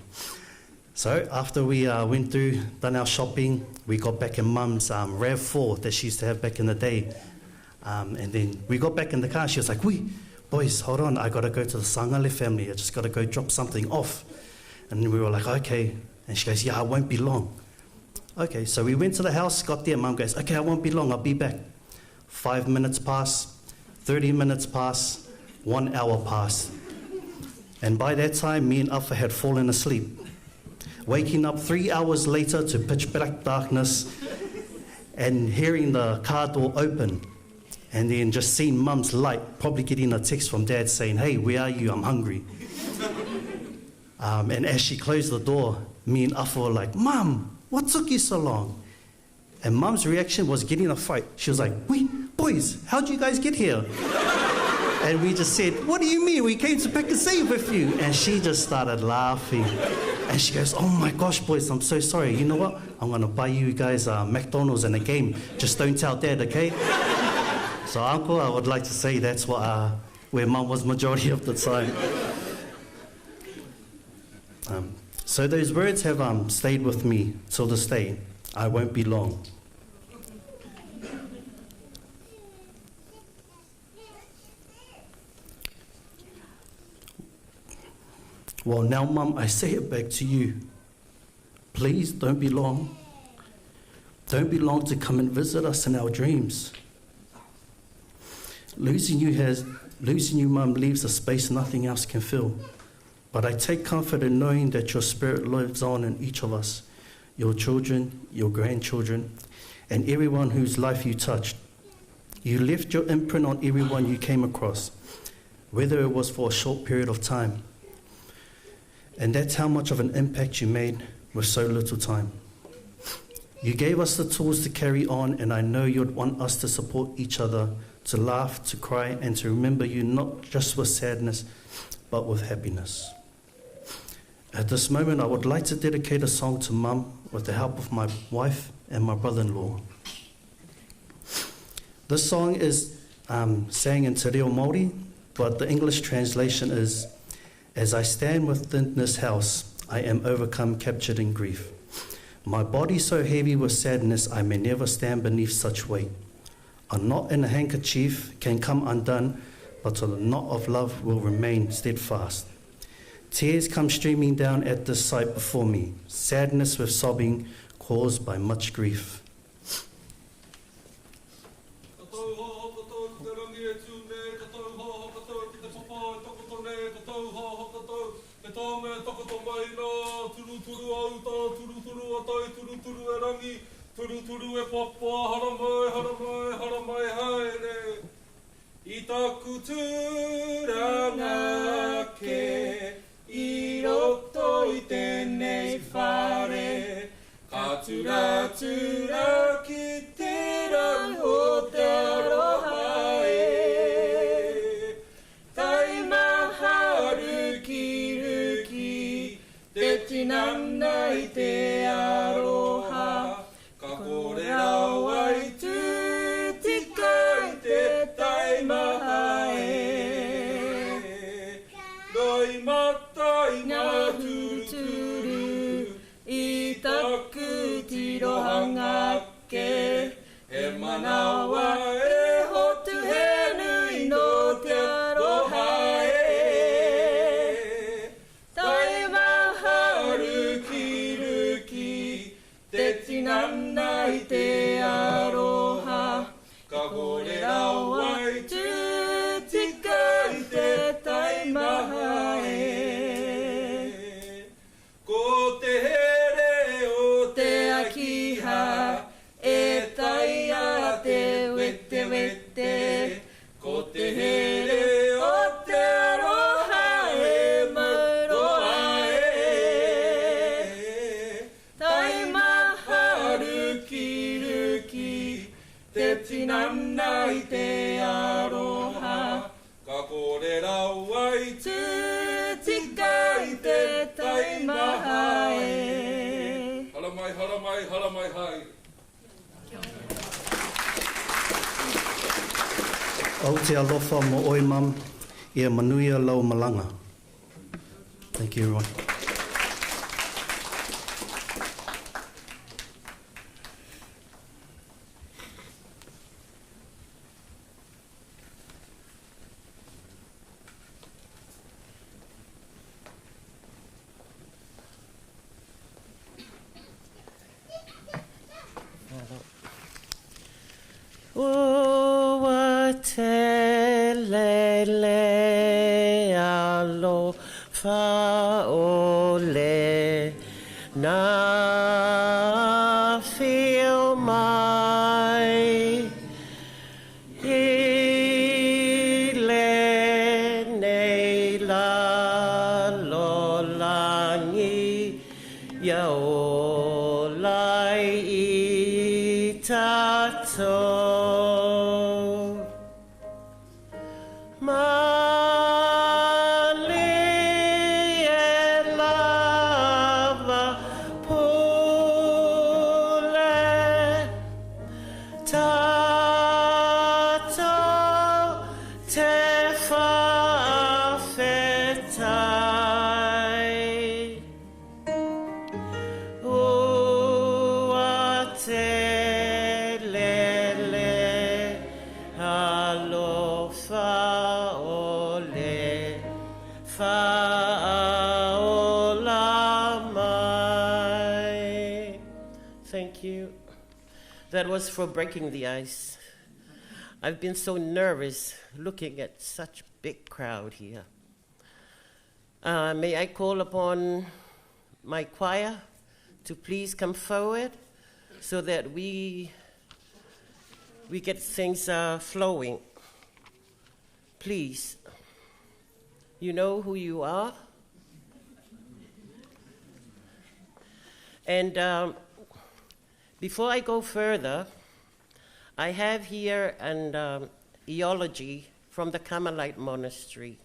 So after we went through, done our shopping, we got back in Mum's RAV4 that she used to have back in the day. And then we got back in the car. She was like, "We, boys, hold on. I got to go to the Sangale family. I just got to go drop something off." And we were like, "Okay." And she goes, "Yeah, I won't be long." Okay, so we went to the house, got there. Mum goes, "Okay, I won't be long. I'll be back." 5 minutes pass, 30 minutes pass, 1 hour pass. And by that time, me and Alpha had fallen asleep. Waking up 3 hours later to pitch black darkness and hearing the car door open and then just seeing Mum's light, probably getting a text from Dad saying, "Hey, where are you? I'm hungry." And as she closed the door, me and Afa were like, "Mum, what took you so long?" And Mum's reaction was getting a fight. She was like, "Wait, boys, how'd you guys get here?" And we just said, "What do you mean? We came to Pak'nSave with you." And she just started laughing. And she goes, "Oh my gosh, boys, I'm so sorry. You know what? I'm going to buy you guys McDonald's and a game. Just don't tell Dad, okay?" So, Uncle, I would like to say that's where Mum was majority of the time. So those words have stayed with me till this day. "I won't be long." Well, now, Mum, I say it back to you. Please don't be long. Don't be long to come and visit us in our dreams. Losing you, Mum, leaves a space nothing else can fill. But I take comfort in knowing that your spirit lives on in each of us, your children, your grandchildren, and everyone whose life you touched. You left your imprint on everyone you came across, whether it was for a short period of time. And that's how much of an impact you made with so little time. You gave us the tools to carry on, and I know you'd want us to support each other, to laugh, to cry, and to remember you not just with sadness, but with happiness. At this moment, I would like to dedicate a song to Mum with the help of my wife and my brother in law. This song is sang in Te Reo Māori, but the English translation is, "As I stand within this house, I am overcome, captured in grief. My body so heavy with sadness, I may never stand beneath such weight. A knot in a handkerchief can come undone, but the knot of love will remain steadfast. Tears come streaming down at this sight before me, sadness with sobbing caused by much grief." Ka tau hāhakatau ki te rangi e tū nei, ka tau hāhakatau ki te papa e takoto nei, ka tau hāhakatau te tāme e takoto mai nā, turuturu a uta, turuturu a tai, turuturu e rangi, turuturu e papa, haramai, haramai, haramai haere. I taku tūranga ake, i roto i tēnei whare, ka turatura ki te rau o te aroha e. Taimaha rukiruki, te tinana i te aroha, ka kore rawa i tū tika i te taimaha e. Roimata i ngā turuturu, i taku tirohanga ake, he manawa e hotu he nui nō te aroha e. Taimaha rukiruki, te tinana i te aroha, ka kore rawa i tū tika i te taimaha e. Ko te here o te akiha, e taia te wehi. mai, hara mai, hara mai hai. Ou te alofa mo oe mum, ia manuia lau malaga. Thank you everyone. Ua tele le alofa ʻole na afio mai i lenei lalolagi ia ola ai i tātou. Malie lava pule tātou te faafetai. Ua tele le alofa ʻole faaola mai. Thank you. That was for breaking the ice. I've been so nervous looking at such big crowd here. May I call upon my choir to please come forward so that we get things flowing. Please, you know who you are. And before I go further, I have here an eulogy from the Carmelite Monastery.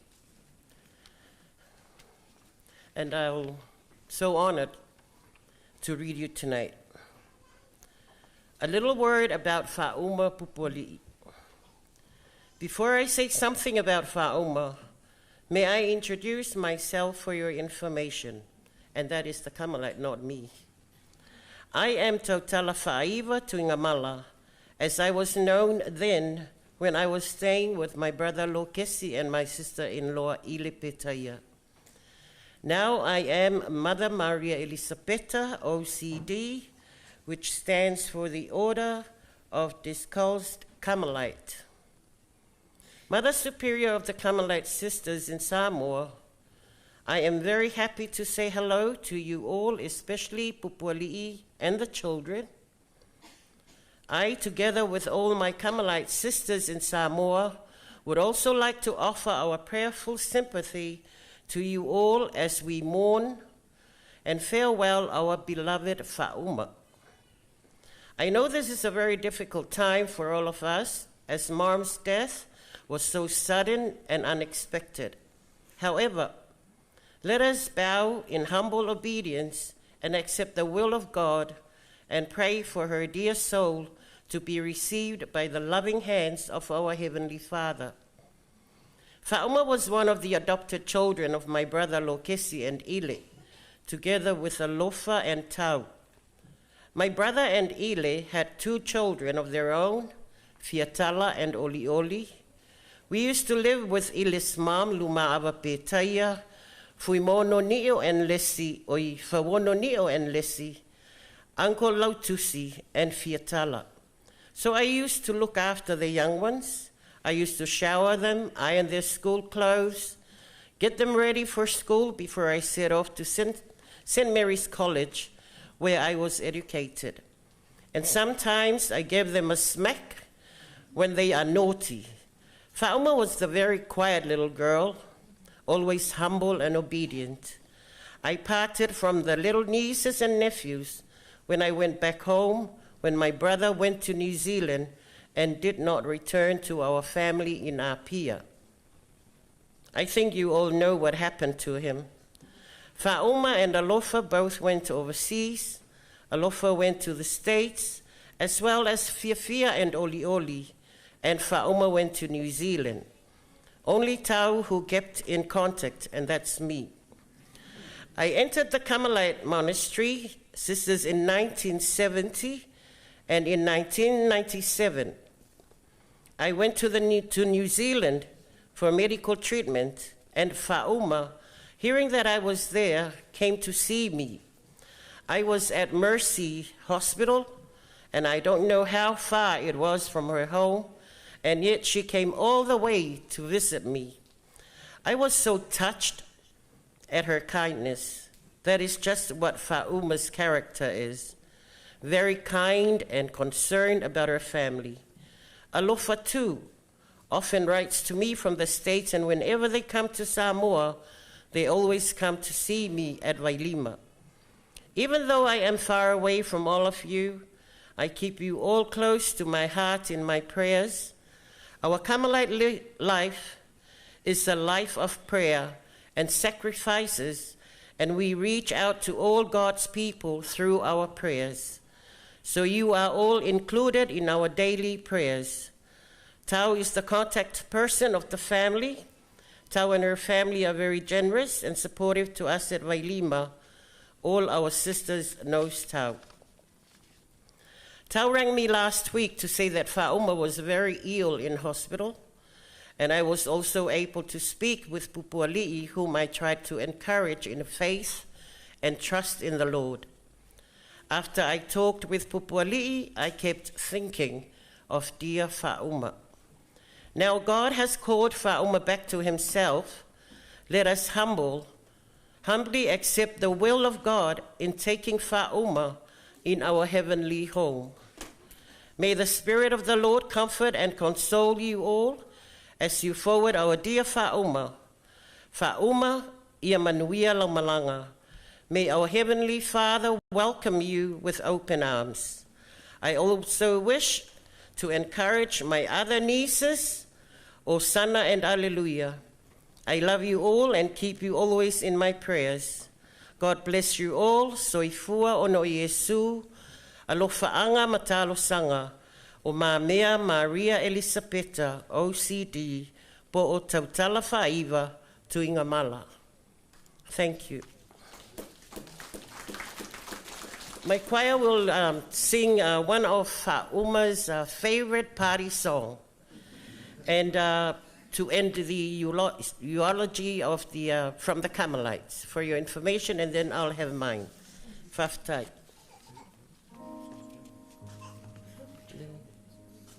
And I'm so honored to read you tonight. A little word about Fa'auma Pupuali'i. Before I say something about Fa'auma, may I introduce myself for your information, and that is the Carmelite, not me. I am Tautala Fa'aiva Tuigamala, as I was known then when I was staying with my brother Lokesi and my sister-in-law Ile Petaia. Now I am Mother Maria Elisabetta, OCD, which stands for the Order of Discalced Carmelite. Mother Superior of the Carmelite Sisters in Samoa, I am very happy to say hello to you all, especially Pupuali'i and the children. I, together with all my Carmelite sisters in Samoa, would also like to offer our prayerful sympathy to you all as we mourn and farewell our beloved Fa'auma. I know this is a very difficult time for all of us, as Mom's death was so sudden and unexpected. However, let us bow in humble obedience and accept the will of God and pray for her dear soul to be received by the loving hands of our Heavenly Father. Fa'auma was one of the adopted children of my brother Lokesi and Ile, together with Alofa and Tau. My brother and Ile had 2 children of their own, Fiatala and Olioli. We used to live with Ile's mom, Luma'ava Petaia, Fuimono Ni'o and Lesi, oi Fawono Ni'o and Lesi, Uncle Lautusi and Fiatala. So I used to look after the young ones. I used to shower them, iron their school clothes, get them ready for school before I set off to St. Mary's College, where I was educated. And sometimes I gave them a smack when they are naughty. Fa'auma was the very quiet little girl, always humble and obedient. I parted from the little nieces and nephews when I went back home, when my brother went to New Zealand and did not return to our family in Apia. I think you all know what happened to him. Fa'auma and Alofa both went overseas. Alofa went to the States, as well as Fiafia and Oli Oli, and Fa'uma went to New Zealand. Only Tau who kept in contact, and that's me. I entered the Carmelite Monastery, sisters, in 1970, and in 1997, I went to New Zealand for medical treatment, and Fa'uma, hearing that I was there, came to see me. I was at Mercy Hospital, and I don't know how far it was from her home, and yet she came all the way to visit me. I was so touched at her kindness. That is just what Fa'uma's character is very kind and concerned about her family. Alofa, too, often writes to me from the States, and whenever they come to Samoa, they always come to see me at Vailima. Even though I am far away from all of you, I keep you all close to my heart in my prayers. Our Carmelite life is a life of prayer and sacrifices, and we reach out to all God's people through our prayers. So you are all included in our daily prayers. Tau is the contact person of the family. Tau and her family are very generous and supportive to us at Vailima. All our sisters knows Tau. Tau rang me last week to say that Fa'uma was very ill in hospital, and I was also able to speak with Pupuali'i, whom I tried to encourage in faith and trust in the Lord. After I talked with Pupuali'i, I kept thinking of dear Fa'uma. Now God has called Fa'uma back to himself. Let us humbly accept the will of God in taking Fa'uma in our heavenly home. May the Spirit of the Lord comfort and console you all as you forward our dear Fa'uma. Fa'uma ia manuia lau malaga. May our Heavenly Father welcome you with open arms. I also wish to encourage my other nieces, Osana and Alleluia. I love you all and keep you always in my prayers. God bless you all. Soifua ona o Iesu, alofa ma talosaga, o mamea Maria Elisapeta, OCD, po o tautala faiva, Tuigamala. Thank you. My choir will sing one of Fa'uma's favorite party song. And to end the eulogy from the Carmelites, for your information, and then I'll have mine. Fa'afetai.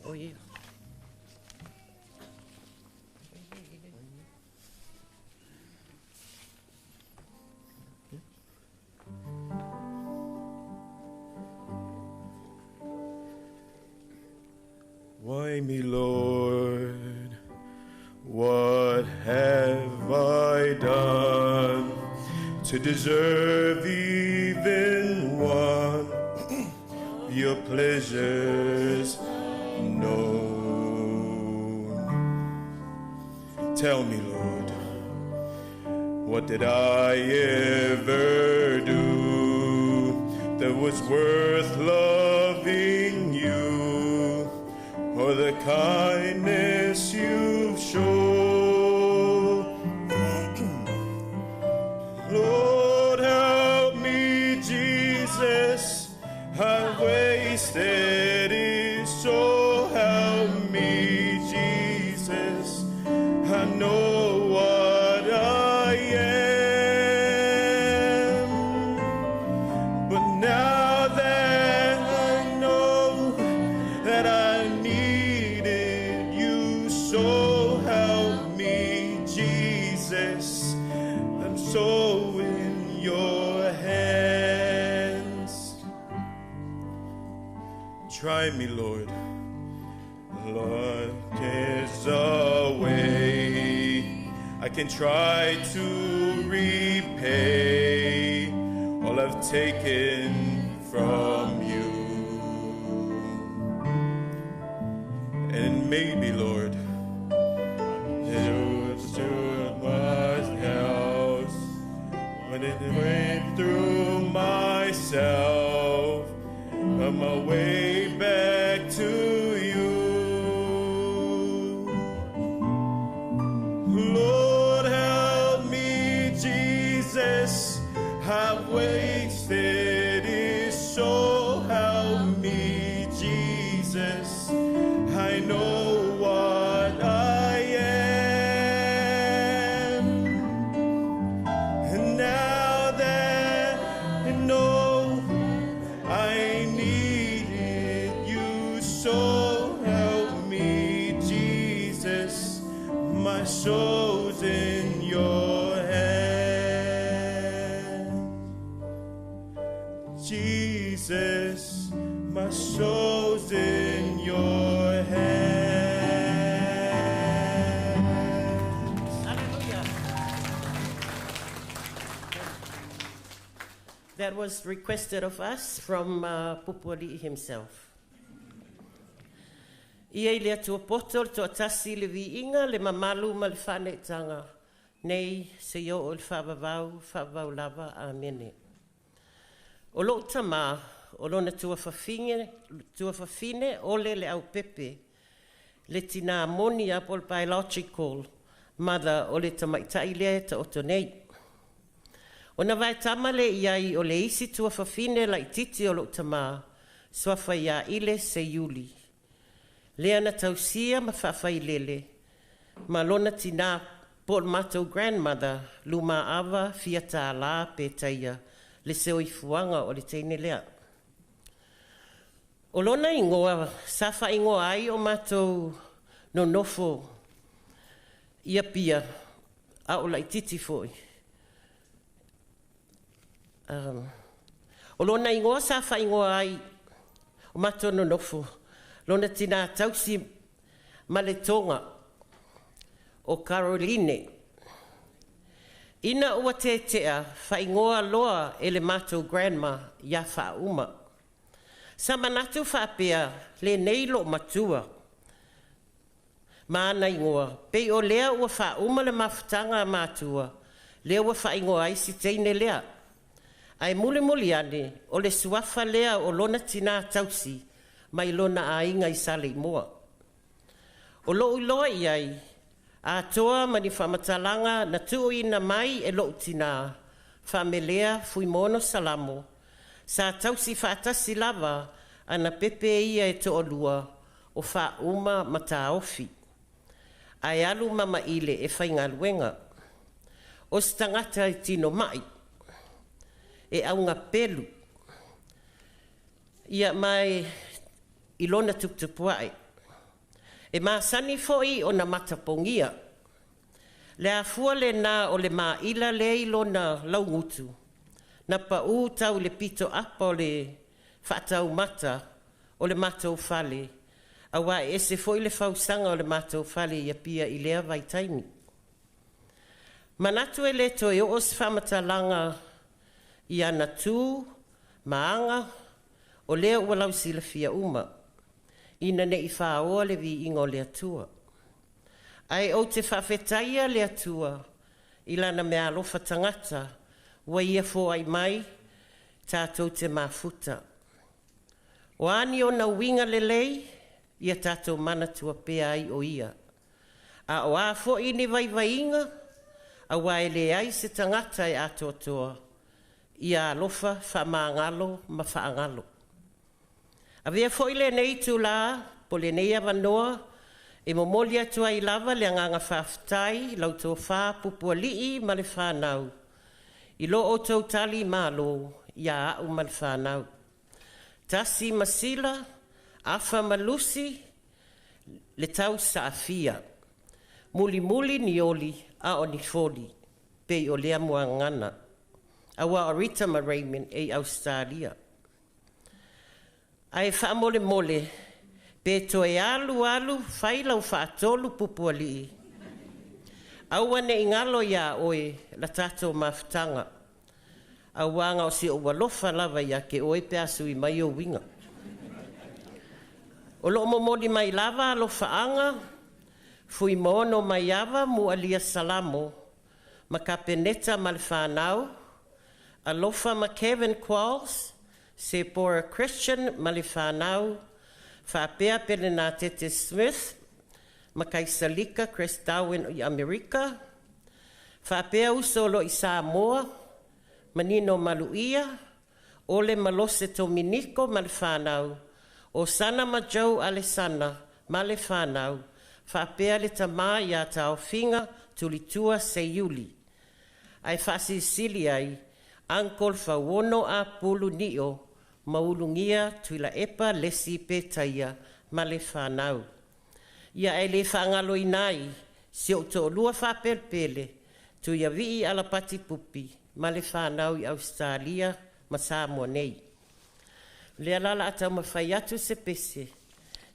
Oh, yeah. Why me, Lord, what have I done to deserve even one your pleasures known? Tell me, Lord, what did I ever do that was worth loving you, or the kindness you've shown? Lord, help me, Jesus, I've wasted it, so help me, Jesus, I know what I am. But now that I know that I needed you, so help me, Jesus, I'm so in your hands. Try me, Lord. Lord, there's a way I can try to repay all I've taken from you. And maybe, Lord, it was to my house when it went through myself. Find my way back to you. Lord, help me, Jesus. I've wasted it, so help me, Jesus. I know what I am. And now that I know I needed you, so help me, Jesus. My soul's in your hands. Jesus, my soul's in your hands. Hallelujah. That was requested of us from Pupuali'i himself. Ia i le Atua poto le toatasi le viiga le mamalu ma le faaneetaga nei seia oo i le faavavau faavavau lava. Amene. O lou tamā o lona tuafafine ole le aupepe le tinā moni a po o le biological mother o le tamaitai lea e taoto nei. Ona vaetama lea i ai o le isi tuafafine laititi o lou tamā, suafa ia Ile Seiuli, lea na tausia ma faafailele ma lona tinā po o le matou grandmother Lumaava Fiatālā Petaia le soifuaga o le teine lea. O lona igoa sa faaigoa ai o matou nonofo i Apia a o laititi foi. O lona igoa sa faaigoa ai o matou nonofo lona tinā tausi ma le toga o Caroline. Ina ua tetea faaigoa loa e le matou grandma ia Faauma. Sa manatu faapea lenei loo matua ma ana igoa pei o lea ua faauma le mafutaga a matua lea ua faaigoa ai si teine lea. Ae mulimuli ane o le suafa lea o lona tinā tausi mai lona aiga i Saleimoa. O lou iloa i ai atoa ma ni faamatalaga na tuuina mai e lou tinā faamelea Fuimaono Salamo sa tausi faatasi lava ana pepe ia e toalua o Faauma ma Taofi. Ae alu Mama Ile e faigaluega. O se tagata e tino mai e augapelu ia ma i lona tuputupuae. E masani foi ona matapogia. Le afua lenā o le maila lea i lona laugutu na paū tau i le pito apa o le faataumata o le matou fale auā e ese foi le fausaga o le matou fale i Apia i lea vaitaimi. Manatu e lē toe oo se faamatalaga i ana tu ma aga o lea ua lausilafia uma ina nei fāoa le viiga o le Atua. Ae ou te faafetaia le Atua i lana meaalofa tagata ua ia foai mai tatou te mafuta. O a ni ona uiga lelei ia tatou manatua pea ai o ia. A o a foi ni vaivaiga auā e leai se tagata e atoatoa ia alofa faamagalo ma faagalo. Avea foi lenei itulā po o lenei avanoa e momoli atu ai lava le agaga faafetai i lau Tofa Pupualii ma le fanau i lo outou talimalo ia au ma le fanau. Tasi ma Sila, Afa ma Lusi, le tau saafia. Mulimuli ni oli a o ni foli pei o lea muagagana. Auā o Rita ma Raymond e i Ausetalia. Ae faamolemole pe toe alu alu fai lau faatolu Pupualii. Aua nei galo iā oe la tatou mafutaga. Auā na o si ou alofa lava ia te oe pe a sui mai ou uiga. O loo momoli mai lava alofaaga Fuimaono Maiava Mualia Salamo ma Kapeneta ma le fanau, alofa ma Kevin Qualls, Sepora Christian ma le fanau, faapea Pelenatete Smith ma Kaisalika Chris Darwin i Amerika, faapea uso o lo o i Samoa, Manino Maluia, Ole Malose Tominiko ma le fanau, o Sana ma Joe Alesana ma le fanau, faapea le tamā ia Taofiga Tulitua Seiuli. Ae faasilisili ai Uncle Fauono Apulu Nio ma Ulugia Tuilaepa Lesi Petaia ma le fanau. Ia e le faagaloina ai si ou toalua faapelepele, Tuiavii Alapati Pupi ma le fanau i Ausetalia ma Samoa nei. O lea la o le a taumafai atu se pese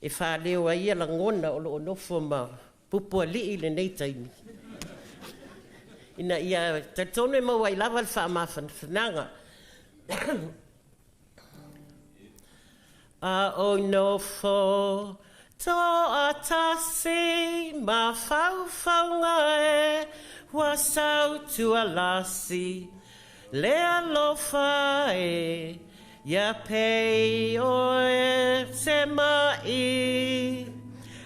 e faaleo ai ia lagona o lo o nofo ma Pupualii i lenei taimi ina ia talitonu e maua ai lava le faamafanafanaga. A oi nofo toatasi mafaufauga e ua sautualasi le alofa e ia pei oe se ma'i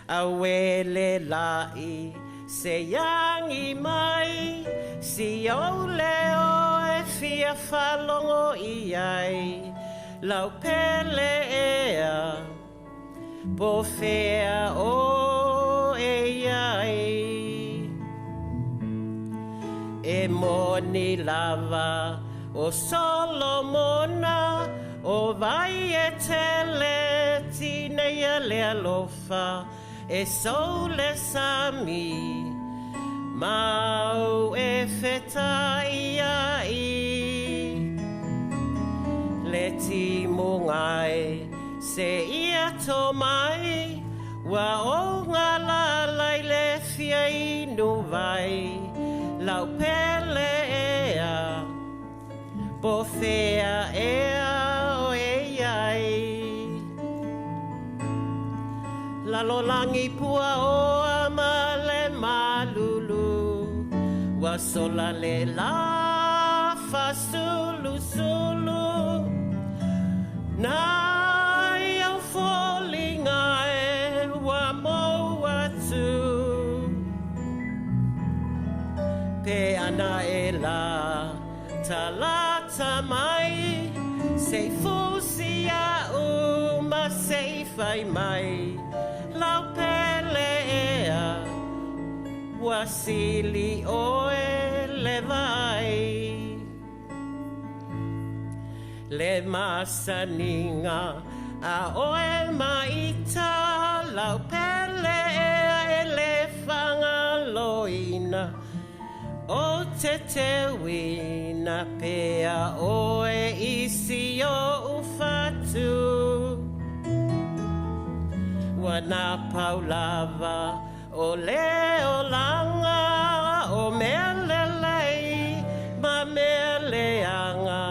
auē le la'i se i agi mai si ou leo e fia faalogo i ai lau pele ea po o fea oe i ai. E moni lava o Solomona o vai e tele tineia le alofa e sou le sami mau e fetaiai le timuga e seia to mai ua ou galala i le fia inu vai lau pele ea po o fea ea oe i ai. Lalolagi puaoa ma le malulu ua sola le lā fāsulusulu nai ou foliga e ua mou atu pe ana e latalata mai se i fusi iaʻu ma se i fai mai lau pele ea ua sili oe le vaai. Le masaniga a oe ma ita lau pele ea e lē faagaloina ou te teuina pea oe i si oʻu fatu. Ua napau lava o le olaga o mea lelei ma mea leaga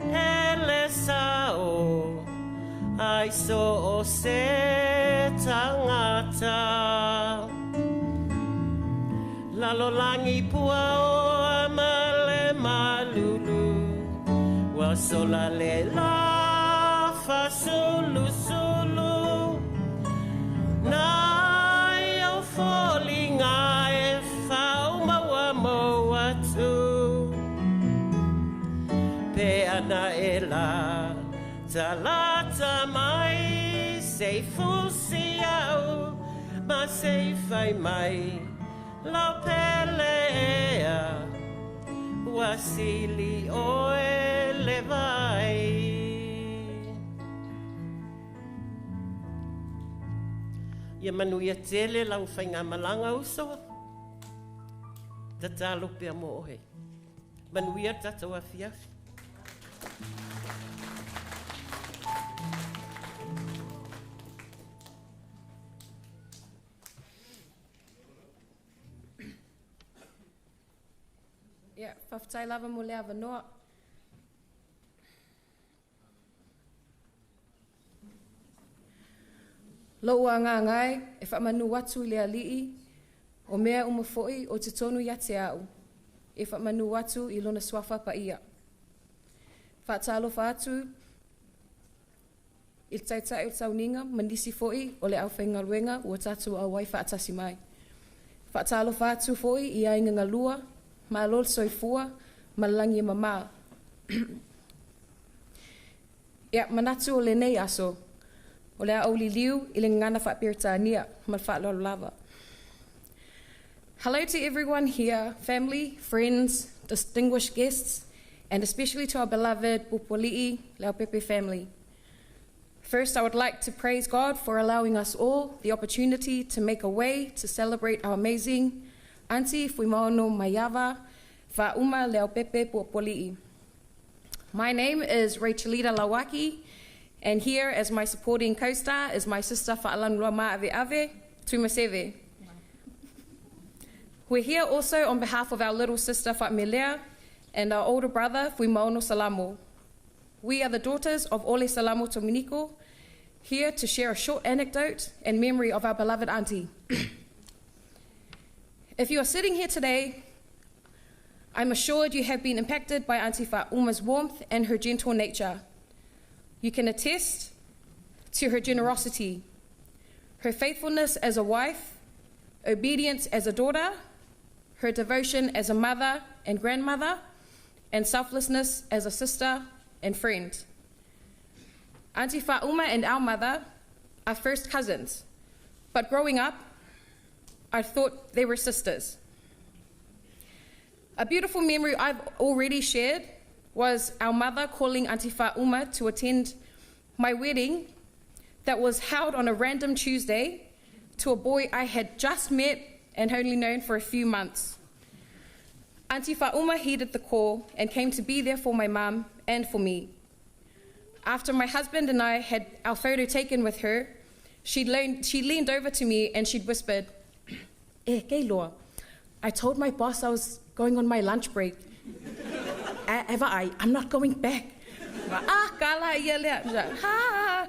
e le sao ai so o se tagata. Lalolagi puaoa ma le malulu ua sola le lā fāsulusulu nai ou foliga e faauma ua mou atu pe ana e latalata mai se i fusi iaʻu ma se i fai mai lau pele ea ua sili oe le vaai. Ia manuia tele lau faigamalaga uso. Tatalo pea mo oe. Manuia le tatou afiafi. Ia, faafetai lava mo le avanoa. Lou agaga e, e faamanu atu i le Alii, o mea uma foi o totonu ia te au, e faamanu atu i Lona Suafa Paia. Faatalofa atu i le Taitai o le Sauniga ma nisi fo'i o le aufaigaluega ua tatou auai faatasi mai. Faatalofa atu fo'i i aiga galua, malo le soifua ma le lagi e mama. Ia, manatu o lenei aso, o le a ou liliu i le gagana faa-Peretania ma le faaaloalo lava. Hello to everyone here, family, friends, distinguished guests, and especially to our beloved Pupuali'i Leaupepe family. First, I would like to praise God for allowing us all the opportunity to make a way to celebrate our amazing Auntie Fuimaono Maiava Fa'auma Leaupepe Puapuali'i. My name is Rachelita Lawaki, and here as my supporting co-star is my sister Fa'alanua Ma'ave'ave Tumaseve. We're here also on behalf of our little sister Fa'amelea and our older brother Fuimaono Salamo. We are the daughters of Ole Salamo Tominiko, here to share a short anecdote and memory of our beloved auntie. If you are sitting here today, I'm assured you have been impacted by Auntie Fa'uma's warmth and her gentle nature. You can attest to her generosity, her faithfulness as a wife, obedience as a daughter, her devotion as a mother and grandmother, and selflessness as a sister and friend. Auntie Fa'uma and our mother are first cousins, but growing up, I thought they were sisters. A beautiful memory I've already shared was our mother calling Auntie Fa'uma to attend my wedding that was held on a random Tuesday to a boy I had just met and only known for a few months. Auntie Fa'uma heeded the call and came to be there for my mum and for me. After my husband and I had our photo taken with her, she leaned, she leaned over to me and she'd whispered, Eh, Keiloa, I told my boss I was going on my lunch break. Eva, I, I'm not going back. Ah, kala ia lea. Ha,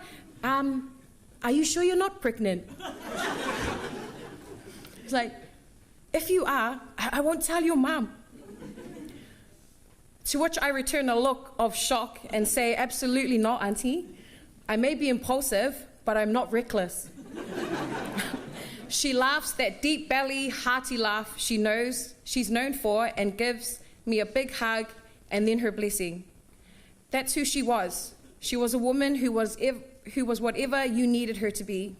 are you sure you're not pregnant? It's like, if you are, I, I won't tell your mum. To which I return a look of shock and say, absolutely not, auntie. I may be impulsive, but I'm not reckless. She laughs that deep belly, hearty laugh she knows she's known for and gives me a big hug and then her blessing. That's who she was. She was a woman who was, ev- who was whatever you needed her to be.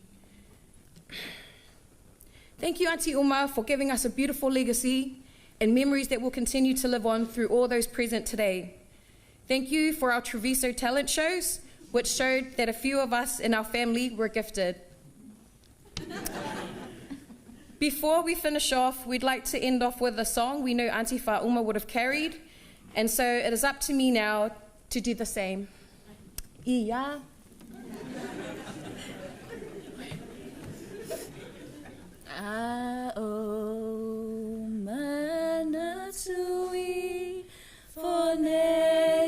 Thank you, Auntie Uma, for giving us a beautiful legacy and memories that will continue to live on through all those present today. Thank you for our Treviso talent shows, which showed that a few of us in our family were gifted. Before we finish off, we'd like to end off with a song we know Auntie Fa'uma would have carried, and so it is up to me now to do the same. Iya. A o mana tui fo nei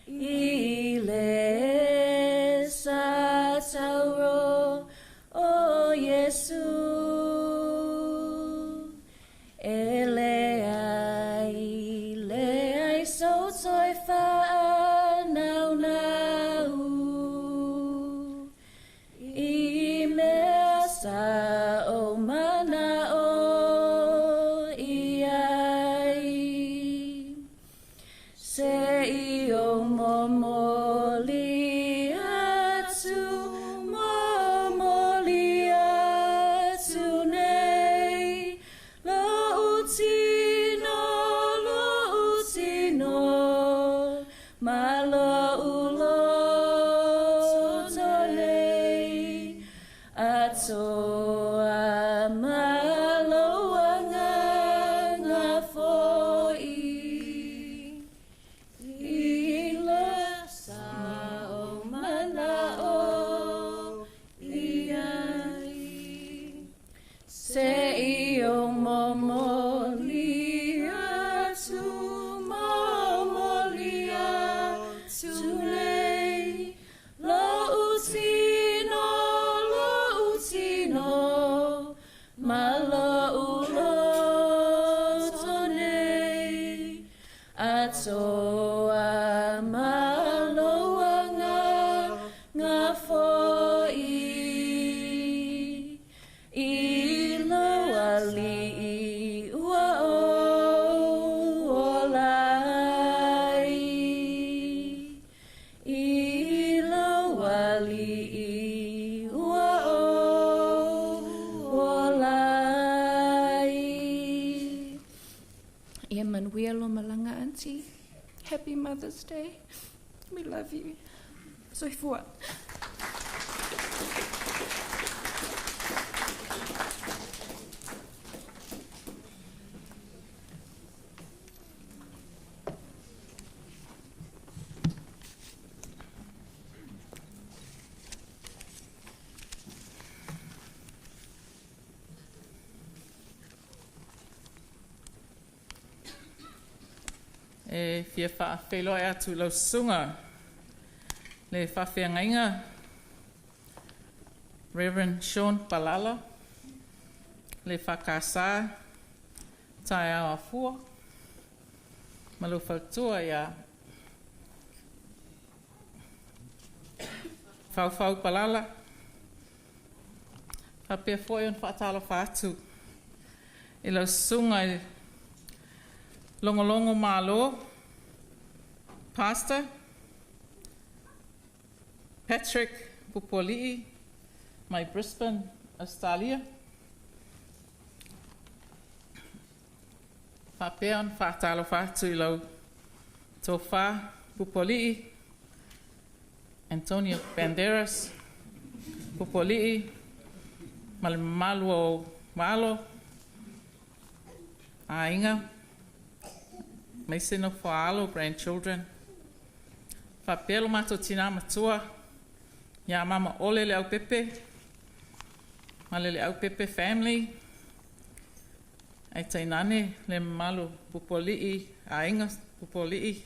i le sa tauro o Iesu e le ai le ai so toi whanau nau i mea sa o mana o i ai. Se i o momoli atu, momoli atu nei, lo utino, lo utino, ma lo uloto nei, atoa ma lo anganga foi. I le sa o mana o i ai. Se i o momoli atu, momoli atu nei, lo utino, lo utino, ma lo uloto nei, atoa ma lo anganga. Happy Mother's Day. We love you. Soifua. E fia faafeiloai atu i lau susuga le faafeagaiga Reverend Sean Palala le EFKS Taeao Afua ma lou faletua ia Faufau Palala. Faapea foi ona faatalofa atu i lau susuga i Logologo Malo, Pastor Patrick Pupualii mai Brisbane, Australia. Faapea ona faatalofa atu i lau Tofa Pupualii, Antonio Banderas Pupualii ma le mamalu o alo, aiga, aemaise nofo a alo, grandchildren. Faapea lo matou tinā matua ia Mama Ole Leaupepe ma le Leaupepe family, ae tainane le mamalu Pupualii, aiga Pupualii,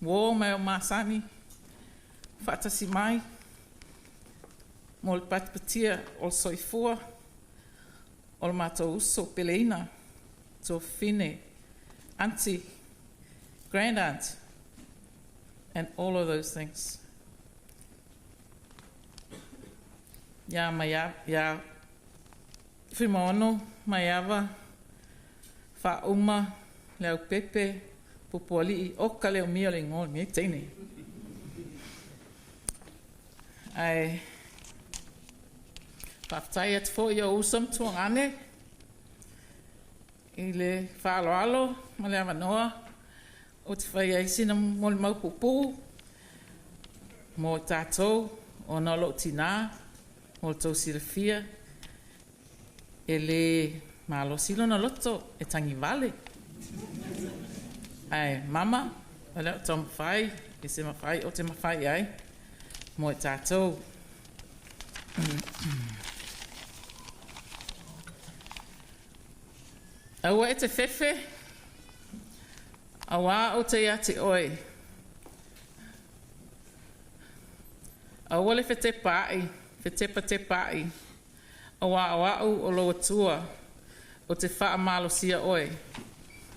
uō ma e o masani faatasi mai mo le patipatia o le soifua o le matou uso peleina, tuafafine, aunty, grand aunt, and all of those things. Ia mai ia Fuimaono Maiava Faauma Leaupepe Pupualii oka le umia o le igoa o lenei teine. Ae faafetai atu foi i ou uso ma tuagane i le faaaloalo ma le avanoa ou te fai ai sina molimau puupuu mo tatou ona o lou tinā mo le tou silafia e le malosi lona loto e tagivale. Ae mama, o le a ou taumafai i se mafai ou te mafai ai mo i tatou. Aua e te fefe, auā ou te ia te oe. Aua le fetepaai, fetepatepaai, auā o a'u o lou Atua, ou te faamalosia oe.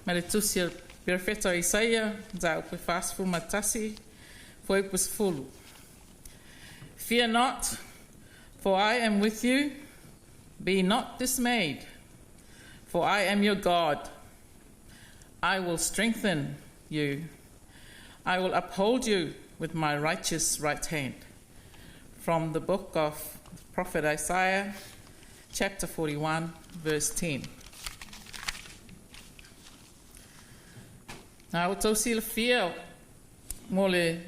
Mai le tusi a le Perofeta o Isaia, mataupu e 41, fuaiupu 10. Fear not, for I am with you. Be not dismayed, for I am your God. I will strengthen you. I will uphold you with my righteous right hand. From the book of the prophet Isaiah, chapter 41, verse 10. Na ua tou silafia mo le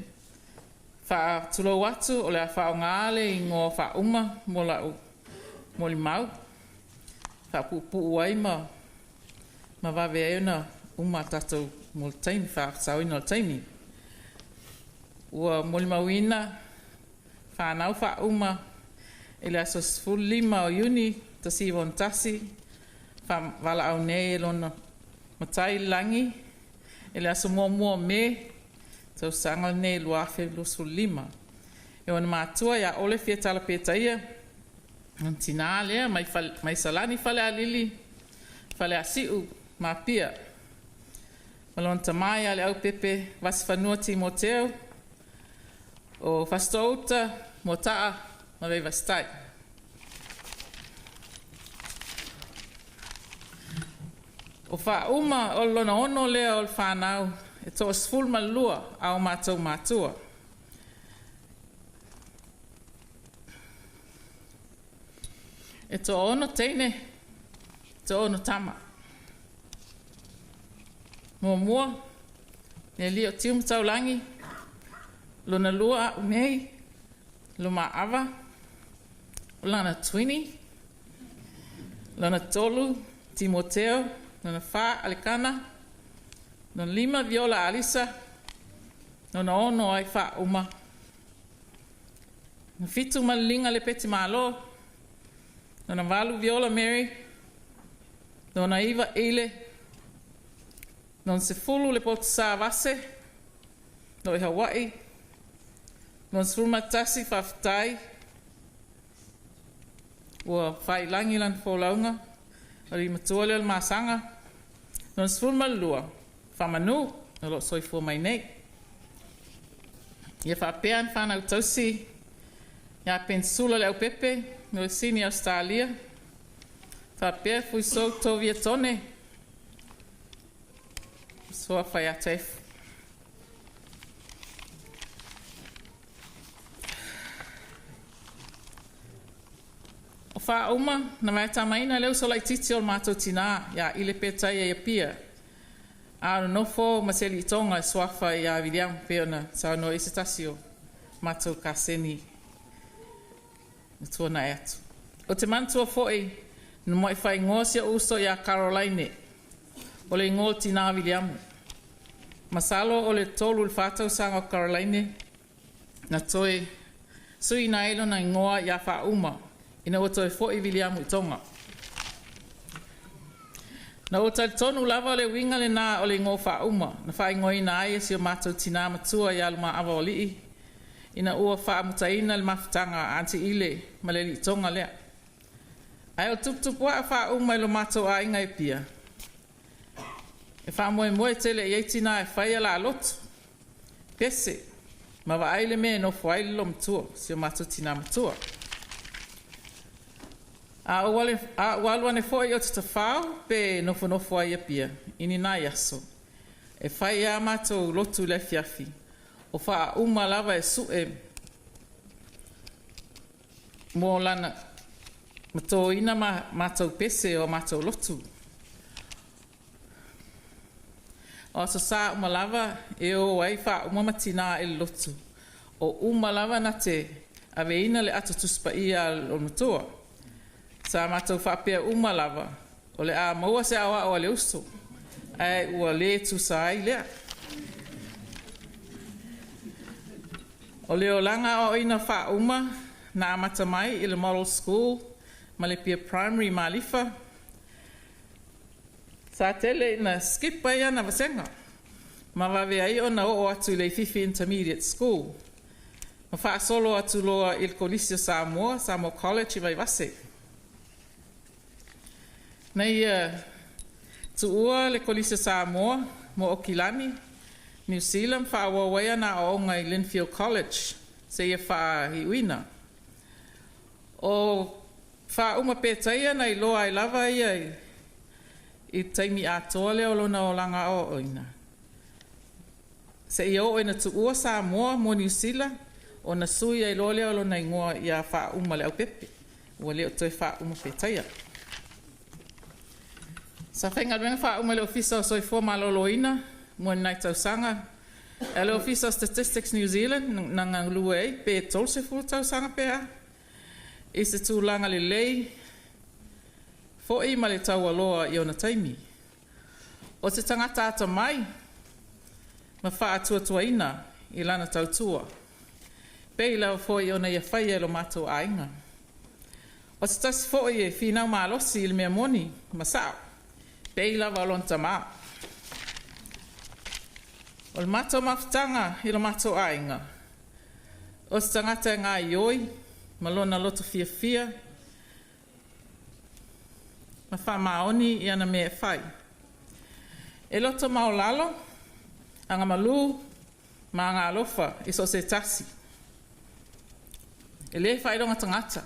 faatulou atu o le a faaaoga le igoa faauma mo lau molimau faapuupuu ai ma ma vave ai ona uma a tatou mo le taimi faasaoina o le taimi. Ua molimauina fanau faauma i le aso 15 o Iuni 1961, faavalaau nei e lona Matai i le Lagi i le aso 1 o Me tausaga lenei 2025. E ona matua ia Ole Fiatala Petaia, ona tinā lea mai, mai Salani Falealili, Faleasiu ma Apia. Ma lona tamā ia Leaupepe Vasifanua Timoteo o Fasitoo-uta, Moata'a ma Vaivasitai. O faauma o le lona ono lea o le fanau e 12 a o matou matua. E 6 teine, 6 tama. Muamua, Le alii o Tiu ma Taulagi, lona lua a'u nei, Lumaava, o lana tuini, lona tolu, Timoteo, lona fā, Alikana, lona lima, Viola Alisa, lona ono ai Faauma. Na fitu Maliliga Lepeti Malo, lona valu Viola Mary, lona iva Ile, lona sefulu Lepotosā Vase, lo i Hawaii, lona 11 faafetai, ua faailagi lana folauga, o le matua lea o le masaga, lona 12 Faamanu o loo soifua mai nei. Ia faapea ona fanau tausi ia Pensula Leaupepe, no Sini Australia, faapea Fuisou Tovia Tone, soa Faiata Efu. O Faauma na vaetamaina le uso laitiiti o le matou tinā ia Ile Petaia i Apia, a o nonofo ma se aliitoga e suafa ia Viliamu pei ona saunoa i se tasi o matou kaseni na tuanai atu. O te manatua fo'i na mua'i faaigoa si o'u uso iā Karolaine, o le igoa o le tinā o Viliamu. Masalo o le 3 i le 4 tausaga o Karolaine na toe suiina ai lona igoa iā Faauma ina ua toe fo'i Viliamu i Toga. Na ou talitonu lava o le uiga lenā o le igoa Faauma na faaigoaina ai e si o matou tinā matua ia Lumaava o Alii ina ua faamutaina le mafutaga a Aunty Ile ma le alii Toga lea. Ae o tuputupuaʻe o Faauma i lo matou aiga e pia. E faamoemoe tele i ai tinā e fai a laalotu, pese, ma vaai le mea e nofo ai le loomatua, si o matou tinā matua. A ou alu ane fo'i ou te tafao pe nofonofo ai i Apia i ni nai aso, e fai a matou lotu i le afiafi, o Faauma lava e su'e mo lana matoina ma matou pese o matou lotu. O Aso Sa uma lava e o ai Faauma ma tinā i le lotu, o uma lava na te aveina le ato Tusi Paia a le matua. Sa matou faapea uma lava, o le a maua se aoao a le uso, ae ua lē tusa ai lea. O le olaga aoaoina o Faauma na amata mai i le Model School ma le Apia Primary i Malifa, sa tele ina skip ai ana vasega ma vave ai ona oo atu i le Leififi Intermediate School ma faasolo atu loa i le Kolisi o Samoa, Samoa College i Vaivase. Na ia tuua le Kolisi o Samoa mo Okilani, Niu Sila ma faaauau ai ana aoaoga i Linfield College seia faaiuina. O Faauma Petaia na iloa ai lava ia i le taimi atoa lea o lona olaga aoaoina. Seia oo ina tuua Samoa mo Niu Sila ona sui ai loa lea o lona igoa ia Faauma Leaupepe, ua le o toe Faauma Petaia. Sa faigaluega Faauma i le Ofisa o Soifua Maloloina mo ni nai tausaga, ae o le Ofisa o Statistics New Zealand na galue ai pe 30 tausaga pe a, i se tulaga lelei fo'i ma le taualoa i ona taimi. O se tagata atamai ma faatuatuaina i lana tautua, pei lava foi ona ia faia e lo matou aiga. O se tasi foi e finau malosi i le mea moni ma sao, pei lava o lona tamā. O le matou mafutaga i lo matou aiga, o se tagata e gaoioi ma lona loto fiafia ma faamaoni i ana mea e fai. E loto maualalo, agamalu ma agaalofa i so o se tasi. E lē faailoga tagata,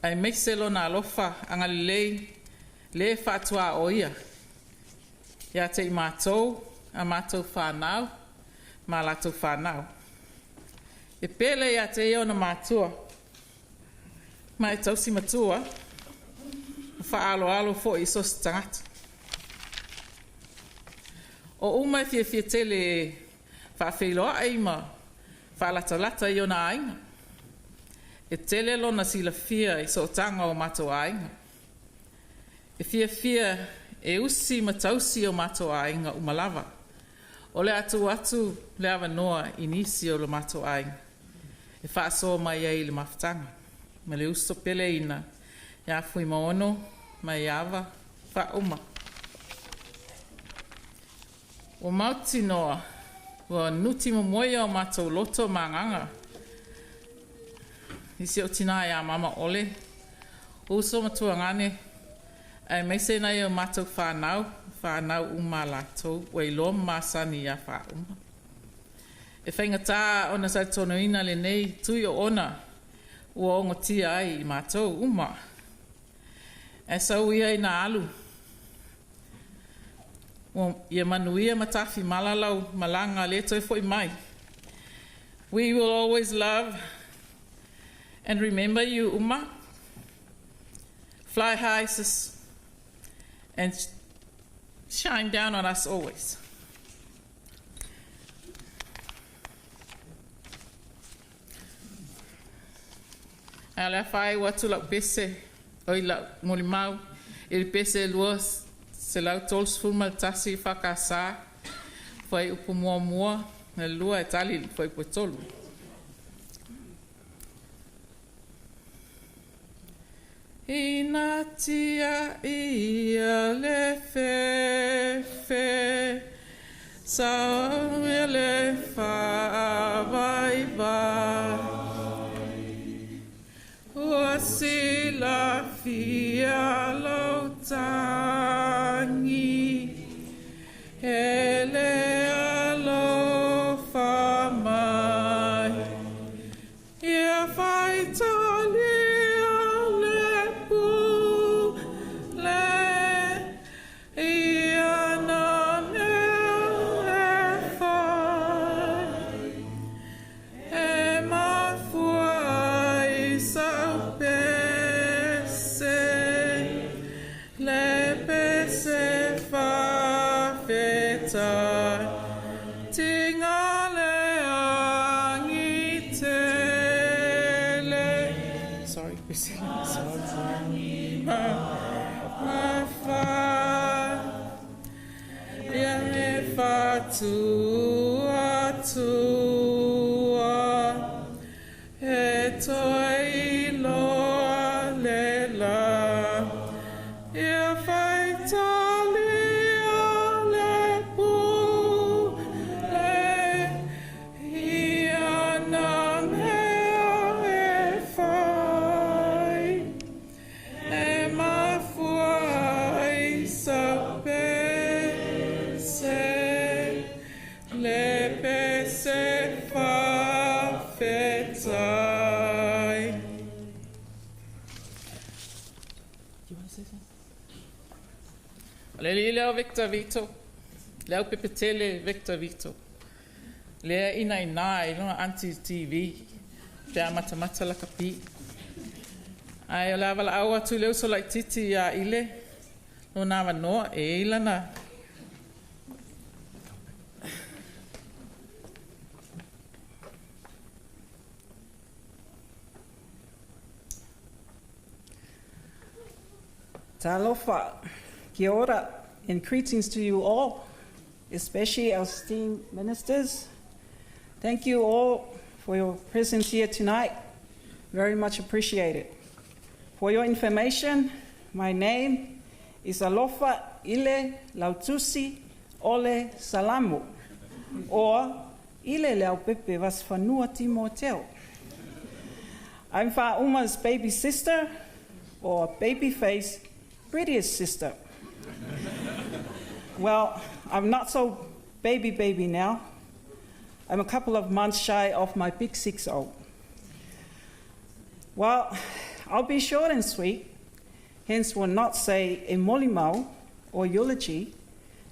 aemaise lona alofa agalelei lē faatuaoia ia te i matou, a matou fanau ma a latou fanau. E pele ia te ia ona matua, ma e tausi matua ma faaaloalo foi i so o se tagata. O uma e fiafia tele e faafeiloai ma faalatalata i ona aiga. E tele lona silafia i sootaga o matou aiga. E fiafia e usi ma tausi o matou aiga uma lava. O le a tuu atu le avanoa i nisi o lo matou aiga e faasoa mai ai i le mafutaga. Ma le uso peleina ia Fuimaono Maiava Faauma. Ua mautinoa ua nuti momoe o matou loto ma agaga i si ou tinā ia Mama Ole, uso ma tuagane, aemaise nai o matou fanau, fanau uma a latou ua iloa ma masani ia Faauma. E faigata ona talitonuina lenei tui oona ua ogotia ai i matou uma. Ae sau ia ina alu, ia manuia ma tafimala lau malaga le toe fo'i mai. We will always love and remember you, Uma. Fly high, sis, and shine down on us always. Ae o le a faaiu atu lau pese, oi lau molimau i le pese 231 EFKS, fuaiupu muamua ma le lua e tali i le fuaiupu e tolu. Ina tia'i le fefe, sau le faavaivai, ua silafia lou tagi, e le alofa mai. Ia faitalia le pule, ia na mea e fai, e mafua ai sau pese, le pese faafetai, tiga le agi tele. Sorry, pese. Ma fa ia e faatuatua, e toe iloa le la. Ia faitalia le pule, ia na mea e fai, e mafua ai sau pese, le pese faafetai. Do you want to say something? O le alii lea o Victor Vito, Leaupepetele Victor Vito. Lea ina ina i lona aunty TV, pe a matamata lakapi. Ae o le a valaau atu i le uso laitiiti ia Ile, lona avanoa e i ai lana Talofa, kia ora, and greetings to you all, especially our esteemed ministers. Thank you all for your presence here tonight. Very much appreciated. For your information, my name is Alofa Ile Lautusi Ole Salamu, or Ile Leaupepe Vasfanua Timoteo. I'm Fa'auma's baby sister, or baby face prettiest sister. Well, I'm not so baby baby now. I'm a couple of months shy of my big 6 0. Well, I'll be short and sweet, hence will not say a molimau or eulogy,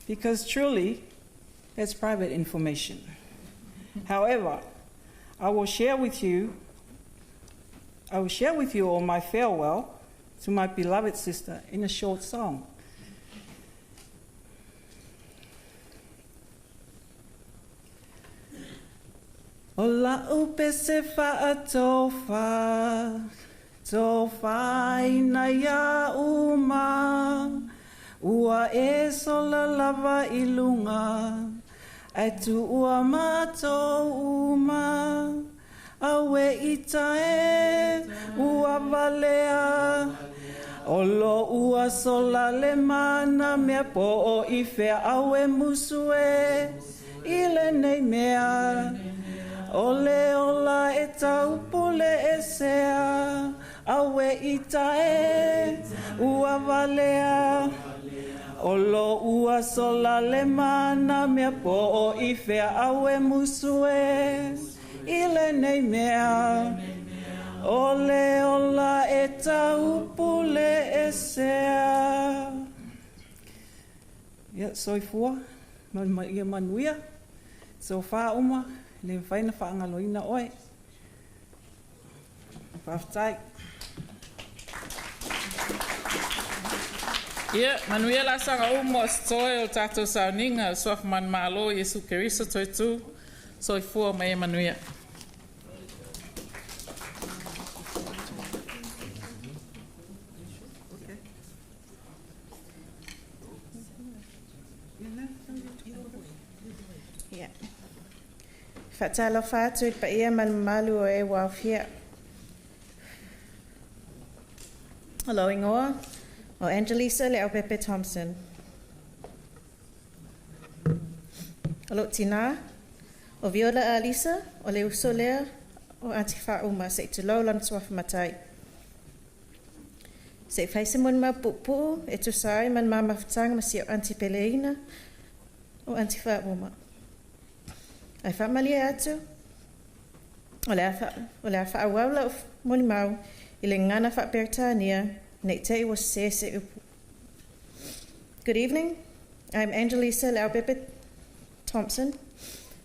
because truly that's private information. However, I will share with you all my farewell to my beloved sister in a short song. O la'u pese fa'atofa tofaina iā uma ua e sola lava i luga ae tu'ua matou uma auē ita e ua valea o lo'u aso lalema na mea po o i fea au e musu e i lenei mea o le ola e taupule esea auē ita e ua valea o lo'u aso lalema na mea po o i fea au e musu e i lenei mea o le ola e taupule esea. Ia, soifua ma ia manuia. Sofa uma, le mafai ona faagaloina oe. Faafetai. Ia, manuia laasaga uma o totoe o le tatou sauniga, o le Suafa manumalo o Iesu Keriso toetū. Soifua ma ia manuia. Ia. Faatalofa atu i le paia ma le mamalu o e ua aofia. O lou igoa, o Angelisa Leaupepe Thompson. O lou tinā, o Viola Alisa, o le uso lea o Aunty Faauma, se i tulou lona suafa matai. Se i fai se molimau puupuu e tusa ai ma le ma mafutaga ma si au aunty peleina o Aunty Faauma. Ae faamalie atu, o le a, o le a faaauau lau molimau i le gagana faa-Peretania ne i te i ua sesē se upu. Good evening. I'm Angelisa Leaupepe Thompson,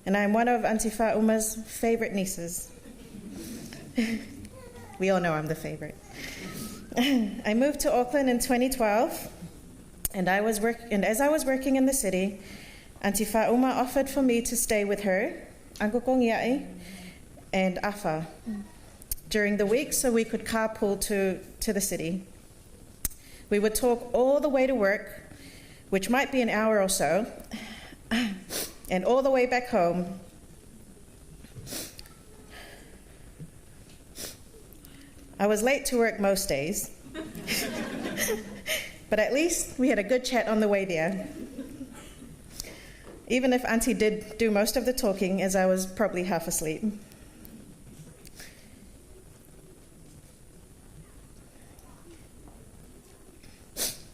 and I am one of Auntie Faauma's favorite nieces. We all know I'm the favorite. I moved to Auckland in 2012, and, I was work- and as I was working in the city, Auntie Faauma offered for me to stay with her, Uncle Kongiai, and Afa during the week so we could carpool to the city. We would talk all the way to work, which might be an hour or so, and all the way back home. I was late to work most days, but at least we had a good chat on the way there. Even if Auntie did do most of the talking, as I was probably half asleep.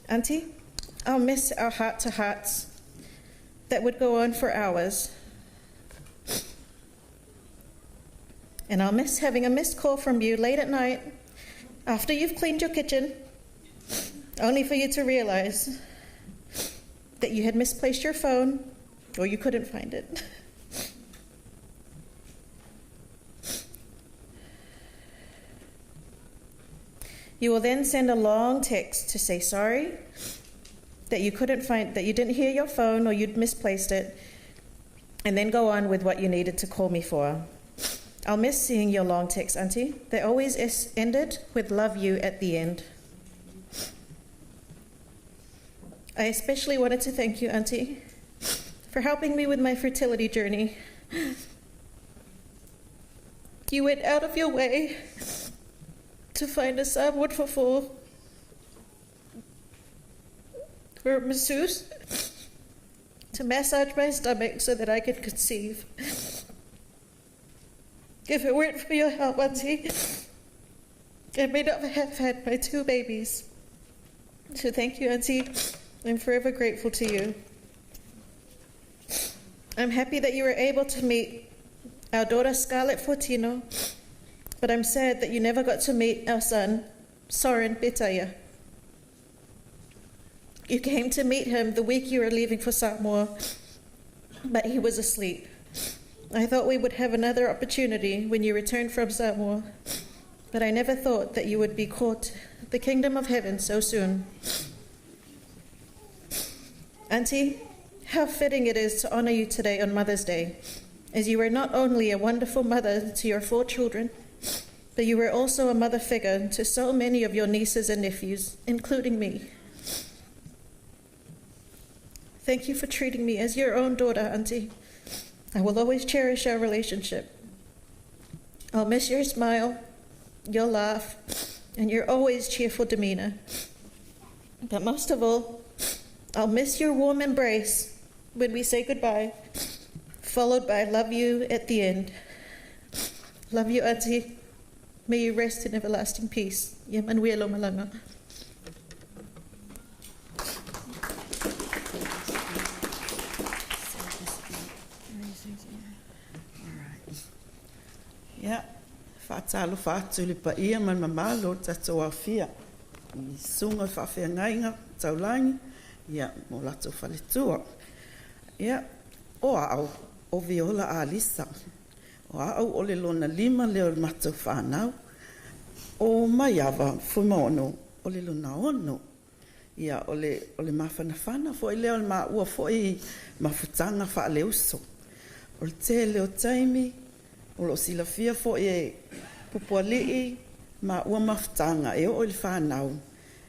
Auntie, I'll miss our heart to hearts that would go on for hours. And I'll miss having a missed call from you late at night after you've cleaned your kitchen, only for you to realize that you had misplaced your phone or you couldn't find it. You will then send a long text to say sorry that you couldn't find, that you didn't hear your phone or you'd misplaced it, and then go on with what you needed to call me for. I'll miss seeing your long text, Auntie. They always ended with love you at the end. I especially wanted to thank you, Auntie, for helping me with my fertility journey. You went out of your way to find a Samoan for or a masseuse to massage my stomach so that I could conceive. If it weren't for your help, Auntie, I may not have had my two babies. So thank you, Auntie. I'm forever grateful to you. I'm happy that you were able to meet our daughter Scarlett Fortino, but I'm sad that you never got to meet our son, Soren Betaya. You came to meet him the week you were leaving for Samoa, but he was asleep. I thought we would have another opportunity when you returned from Samoa, but I never thought that you would be caught the kingdom of heaven so soon. Auntie, how fitting it is to honor you today on Mother's Day. as you were not only a wonderful mother to your four children, but you were also a mother figure to so many of your nieces and nephews, including me. Thank you for treating me as your own daughter, Auntie. I will always cherish our relationship. I'll miss your smile, your laugh, and your always cheerful demeanor. But most of all, I'll miss your warm embrace when we say goodbye, followed by love you at the end. Love you, Auntie. May you rest in everlasting peace. Ia manuia lou malaga. Ia, faatalofa atu i le paia ma le mamalu o le tatou aofia i susuga i faafeagaiga taulagi ia ma o latou faletua. Ia, o au o Viola Alisa. O au o le lona lima lea o le matou fanau. O Maiava Fuimaono o le lona ono. Ia, o le, o le mafanafana foi lea o le maua foi i mafutaga faaleuso. O le tele o taimi, o lo o silafia foi e Pupualii maua mafutaga e oo i le fanau,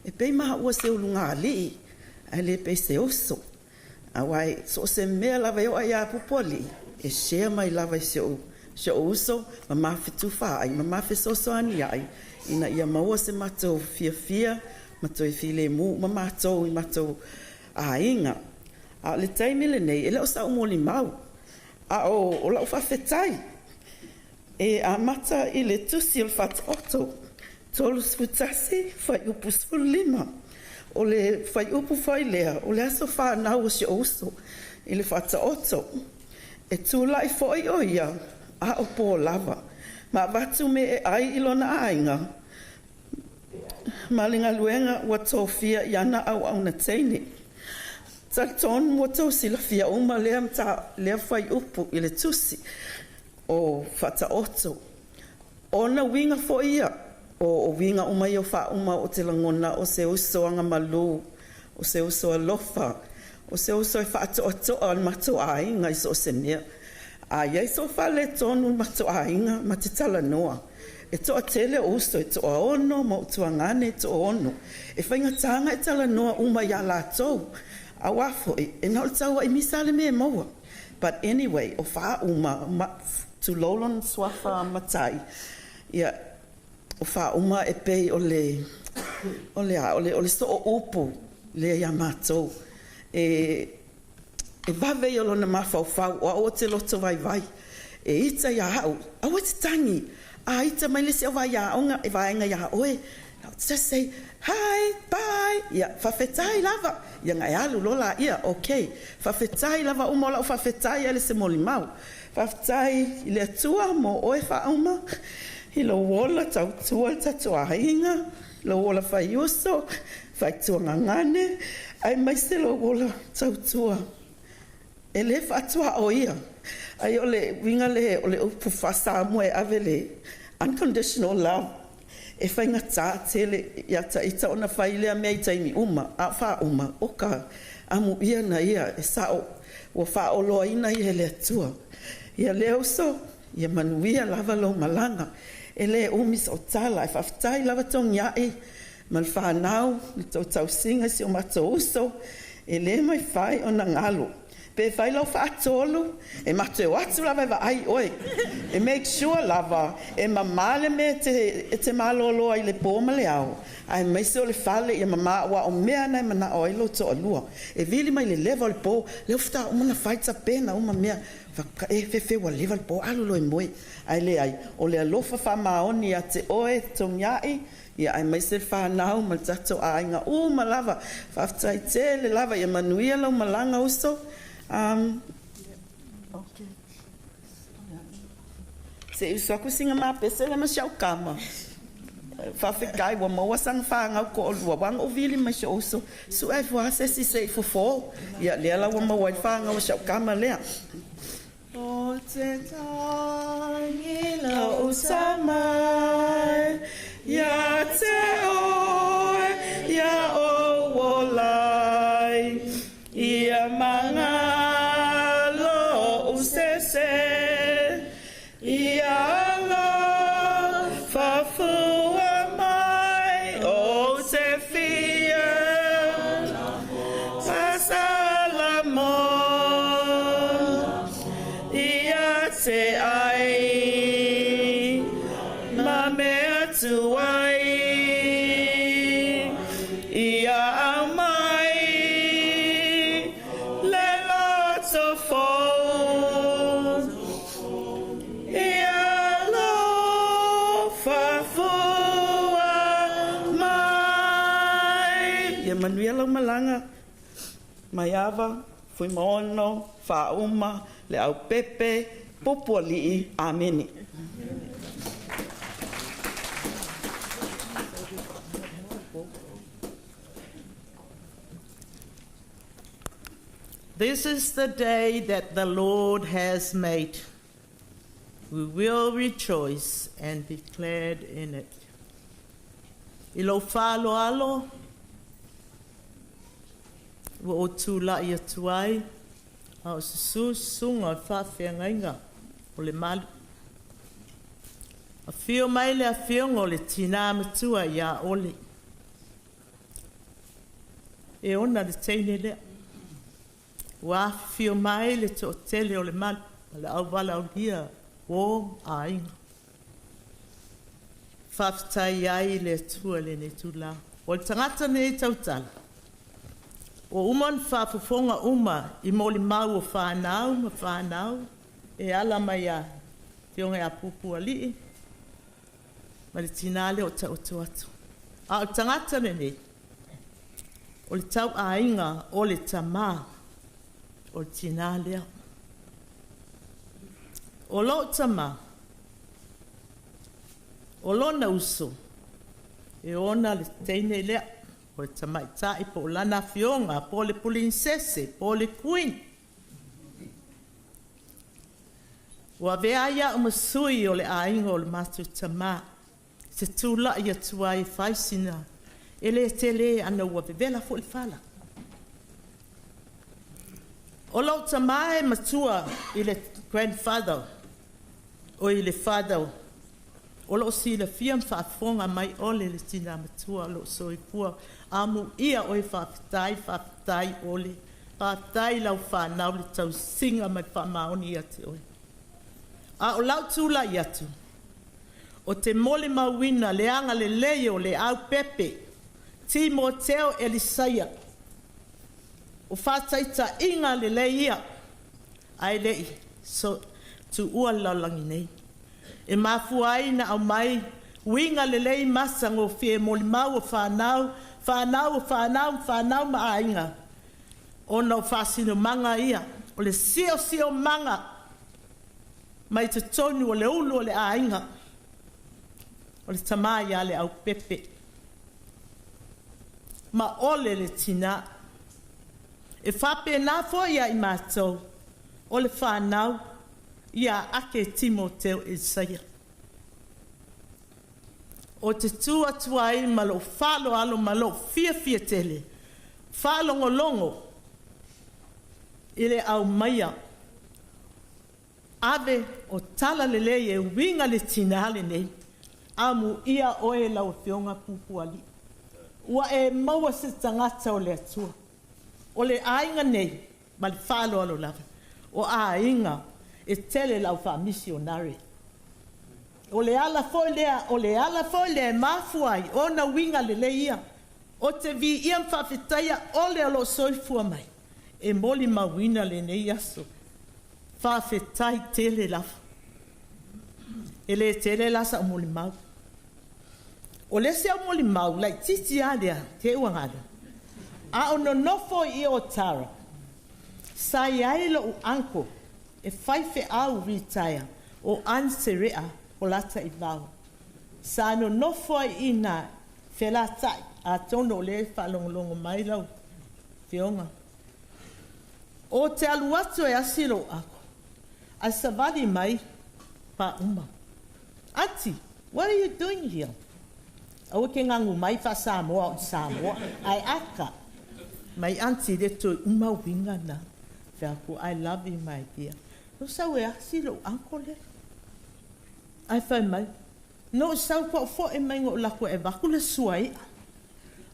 e pei maua se ulugalii ae le pei se uso. Aua e so o se mea lava e oo ia Pupualii, e share mai lava i si ou, si ou uso ma ma fetufaai ma ma fesoasoani ai ina ia maua se matou fiafia ma toe filemu uma matou i matou aiga. A o le taimi lenei, e le o sau molimau, a o, o lau faafetai e amata i le tusi o le Faataoto 31 fuaiupu 15. O le fuaiupu foi lea o le aso fanau o si ou uso i le Faataoto. E tulai foi o ia a o pō lava, ma avatu me e ai i lona aiga ma le galuega ua tofia i ana auauna teine. Talitonu ua tou silafia uma lea lea fuaiupu i le tusi o Faataoto. O ona uiga foi ia, o uiga uma ia o faauma o te lagona o se uso agamalu, o se uso alofa, o se uso e faatoatoa o le matou aiga i so o se mea. A i ai sou faaletonu i le matou aiga ma te talanoa, e toatele o uso e toaono ma ou tuagane e toono. E faigata ona e talanoa uma iā latou, auā foi e na o le taua'i misa le mea e maua. But anyway, o faauma, ma, tulou lona suafa matai, ia, o faauma e pei o le, o le a, o le, o le soo upu lea iā matou. E, e vave ia o lona mafaufau, o au ou te loto vaivai. E ita iā au, aua e te tagi, a ita mai le isi au vaiaoga e vaega iā oe, just say, hi, bye, ia, faafetai lava, ia ona e alu loa laia, ok. Faafetai lava uma o lau faafetai ae le se molimau. Faafetai i le Atua mo oe faauma i lou ola tautua i le tatou aiga, lou ola faiuso, faituagagane, aemaise lou ola tautua e le faatuaoia. Ai o le uiga le o le upu faa-Samoa e ave le unconditional love e faigata tele ia ta ita ona fai lea mea i taimi uma, a o faauma, o ka amuia na ia e sao ua faaoloaina ia e le Atua. Ia lea uso, ia manuia lava lou malaga. E le umi sou tala, ae faafetai lava Togiai ma le fanau i le tou tausiga i si o matou uso, e le maifai ona galo. Pe fai lau faatolu, e matou e o atu lava e vaai i oe, e make sure lava e mama le mea e te malolo ai i le po ma le ao, aemaise o le fale ia mama aua o mea na e manao ai lou toalua. E vili mai le leva o le po, lea faatoa uma ona fai tapena uma mea, e fefe ua leva le po, alu loa e moe. Ae leai, o le alofa faamaoni ia te oe, Togiai, ia aemaise le fanau ma le tatou aiga uma lava. Faafetai tele lava, ia manuia lau malaga uso. Um, okay. Se i uso aku sina mapese lea ma si au kama. Faafetai ua maua sana fanau toalua ua na ou vili mai si ou uso suʻe ifo lava se isi se i fofo. Ia lea la ua maua ai le fanau a si au kama lea. O te tangi lou tamai ia te oe, ia ou ola ai, ia magalo ou sese. Ia alofa fua mai ou te fia Salamo Ia te ai ma mea tuai Ia aumai le loto fou Ia alofa fua mai. Ia manuia lau malaga, Maiava, Fuimaono, Faauma, Leaupepe, Pupualii. Amene. This is the day that the Lord has made. We will rejoice and be glad in it. I lou faaaloalo ua ou tulai atu ai a o susu susuga o le faafeagaiga o Lemalu. Afio mai le afioga o le tinā matua ia Ole. E ona le teine lea. Ua afifio mai le toatele o Lemalu ma le auvalaaulia uo ma aiga. Faafetai ai i le Atua i lenei itula. O le tagata lenei tautala, ua uma ona faafofoga uma i molimau o fanau ma fanau e ala mai ia Afioga ia Pupualii ma le tinā lea o taoto atu. A o le tagata lenei, o le tauaiga o le tamā o le tinā lea. O lou tamā, o lona uso, e ona le teine lea, o le tamaitai po o lana afioga, po o le pulinisese, po o le queen. Ua avea ai au ma sui o le aiga o le matou tamā e te tulai atu ai e fai sina e le tele ana ua vevela foi le fala. O lou tamā e matua i le grandfather o i le father o loo silafia ma faafofoga mai Ole le tinā matua o loo soifua. Amuia oe faafetai, faafetai Ole. Faafetai i lau fanau le tausiga ma le faamaoni ia te oe. A o lau tulai atu, o te molimauina le agalelei o Leaupepe Timoteo Elisaia. O faataitaiga lelei ia, ae le i tuua le lalolagi nei. E mafua ai ona aumai uiga lelei matagofie molimau o fanau, fanau o fanau, fanau ma aiga, ona o faasinomaga ia, o le siosiomaga mai totonu o le ulu o le aiga, o le tamā ia Leaupepe ma Ole le tinā. E faapena foi ia i matou o le fanau ia Ake Timoteo Elisaia. O te tu atu ai ma lou faaaloalo ma lou fiafia tele, faalogologo i le aumaia ave o tala lelei e uiga le tinā lenei. Amuia oe lau Afioga Pupualii, ua e maua se tagata o le Atua. O le aiga nei ma le faaaloalo lava, o aiga e tele lau faamisionare. O le ala foi lea, o le ala foi lea e mafua ai ona uiga lelei ia. O te viia ma faafetaia Ole o loo soifua mai e molimauina lenei aso. Faafetai tele lava. E le tele la sa'u molimau. O le isi au molimau laitiiti lava lea te i ua galo, a o nonofo i Otara, sa i ai lo'u uncle e faifeau retire o Anserea o Lataivao. Sa nonofo ai i ina felatai, atonu o lea e faalogologo mai lau afioga. O te alu atu e asi lou uncle, ae savali mai Faauma. Aunty, what are you doing here? Aua ke gagu mai faa-Samoa o le Samoa, ae aka mai aunty le toe uma uiga na. Fai atu, I love you my dear. Ou sau e asi lou uncle lea. Ae fai mai, Na ou sau po'o fo'i mai na ou alu atu e avatu le sua i'a.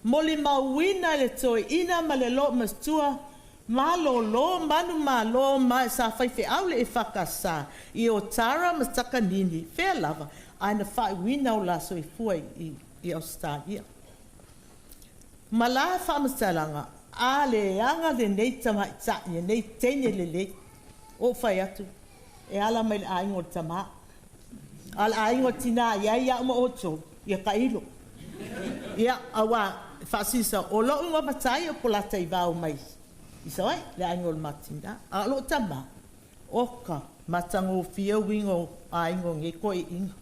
Molimauina e le toeaina ma le loomatua malōlō manumalo ma e sa faifeau le EFKS i Otara ma Takanini, fea lava, ae na faaiuina o la soifua i Ausetalia. Ma la faamatalaga, a leaga lenei tamaitai, lenei teine lelei, ua ou fai atu, e ala mai le aiga o le tamā. A o le aiga o le tinā e i ai au ma outou, ia tailo. Ia, auā, e faasilisila, o lou igoa matai o Polataivao mai i Savaii, le aiga o le ma tinā. A o lou tamā, oka, matagofie uiga o aiga o nei toeaiina.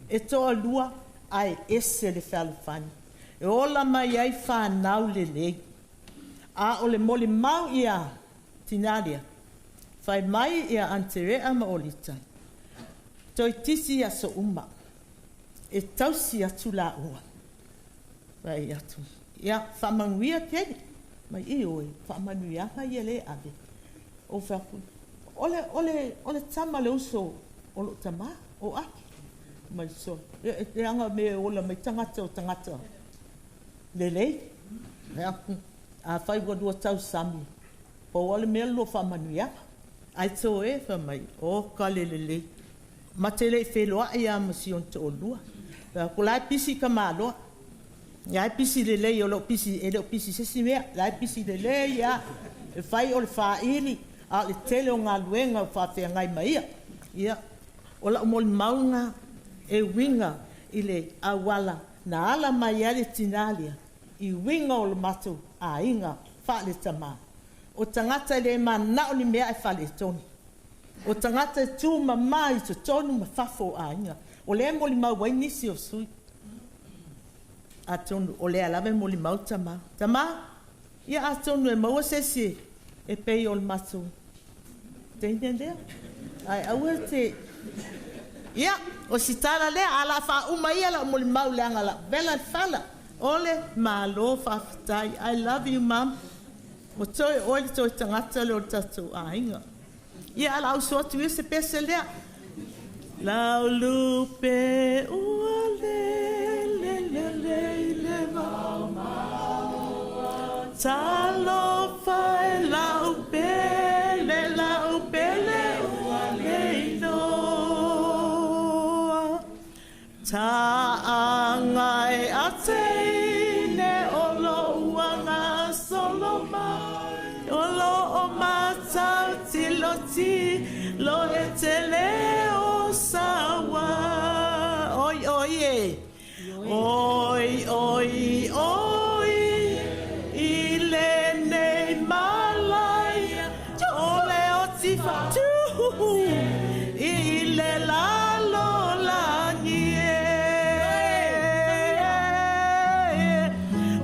E toalua ae ese le fealofani. E ola mai ai fanau lelei. A o le molimau ia tinā lea, fai mai ia Aneterea ma Olita, toeitiiti i aso uma e tausi atu laua. Fai atu, ia, faamanuia Kenny. Mai, ioe, faamanuiaga ia lea e ave. Ou fai atu, o le, o le, o le tama le uso o lou tamā, o Aki. Mai, sole, leaga mea e ola mai tagata o tagata lelei. Fai atu, afai ua lua tausami, pau lava le mea le lua faamanuiaga. Ae toe fai mai, oka le lelei. Ma te le i feiloai lava ma si ona toalua. Fai atu, o la e pisi tamaloa. O la e pisi lelei, o lo o pisi, e le o pisi i se isi mea. O la e pisi lelei lava. E fai o le faaili, a o le tele o galuega ua faafeagai ma ia. Ia, o lau molimau lena e uiga i le auala na ala mai ai le tinā lea i uiga o le matou aiga faale-tama. O tagata e le mananao ni mea ae faaletonu. O tagata e tumama i totonu ma fafo o aiga. O lea e molimau ai nisi o sui. Atonu o lea lava e molimau tama. Tama, ia atonu e maua se isi e pei o le matou teine lea. Ae aua te... Ia, o si tala lea, ae o le a faauma ia lau molimau leaga o le a vela le fala. O le Malo faafetai. I love you mum. Ua toe oe le toe tagata lea o le tatou aiga. Ia, ae o le a usu atu ia se pese lea. Laulupe ua lele lelei le vao Talofa e lau pele, lau pele ua leiloa Taaga e a teine o lou aga solo mai O lo o matau tilo tilo e te leo saua Oi oi e Oi oi oi i lenei malaia O le oti faatuhu i le lalolagi e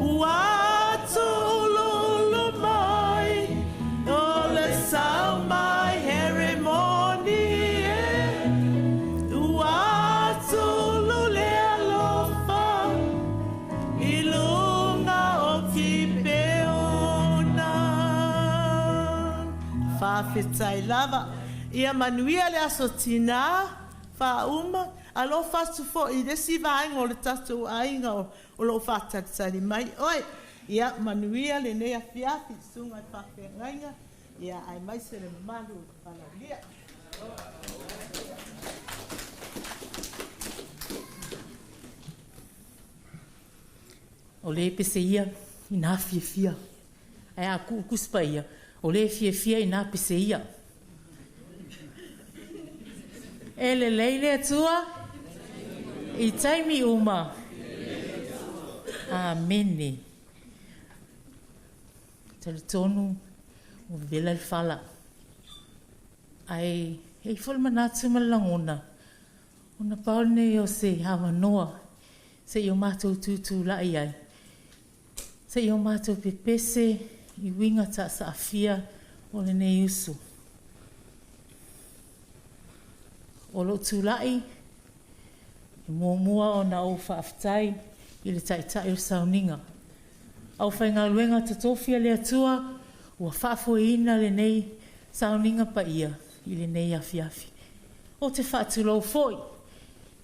Ua tuuluulu mai o le sau mai Heremoni e Ua tuulu le alofa i luga o Kipeona. Faafetai lava. Ia manuia le aso tinā, faauma, alofa atu foi i le isi vaega o le tatou aiga o lo o faatalitali mai oe. Ia manuia lenei afiafi, susuga i le faafeagaiga, ia aemaise le mamalu o le valaaulia. O le pese ia inā fiafia. Ae a kuu Tusi Paia, o le fiafia inā pese ia. E lelei le Atua i taimi uma. Amene. Talitonu ua vevela le fala. Ae e i ai foi le manatu ma le lagona, ona pau lenei o se avanoa se i o matou tutulai ai, se i o matou pepese i uiga taasaafia o lenei uso. O lou tulai, e muamua ona ou faafetai i le Taitai o le Sauniga. Aufaigaluega totofi a le Atua ua faafoeina lenei sauniga paia i lenei afiafi. Ou te faatulou foi.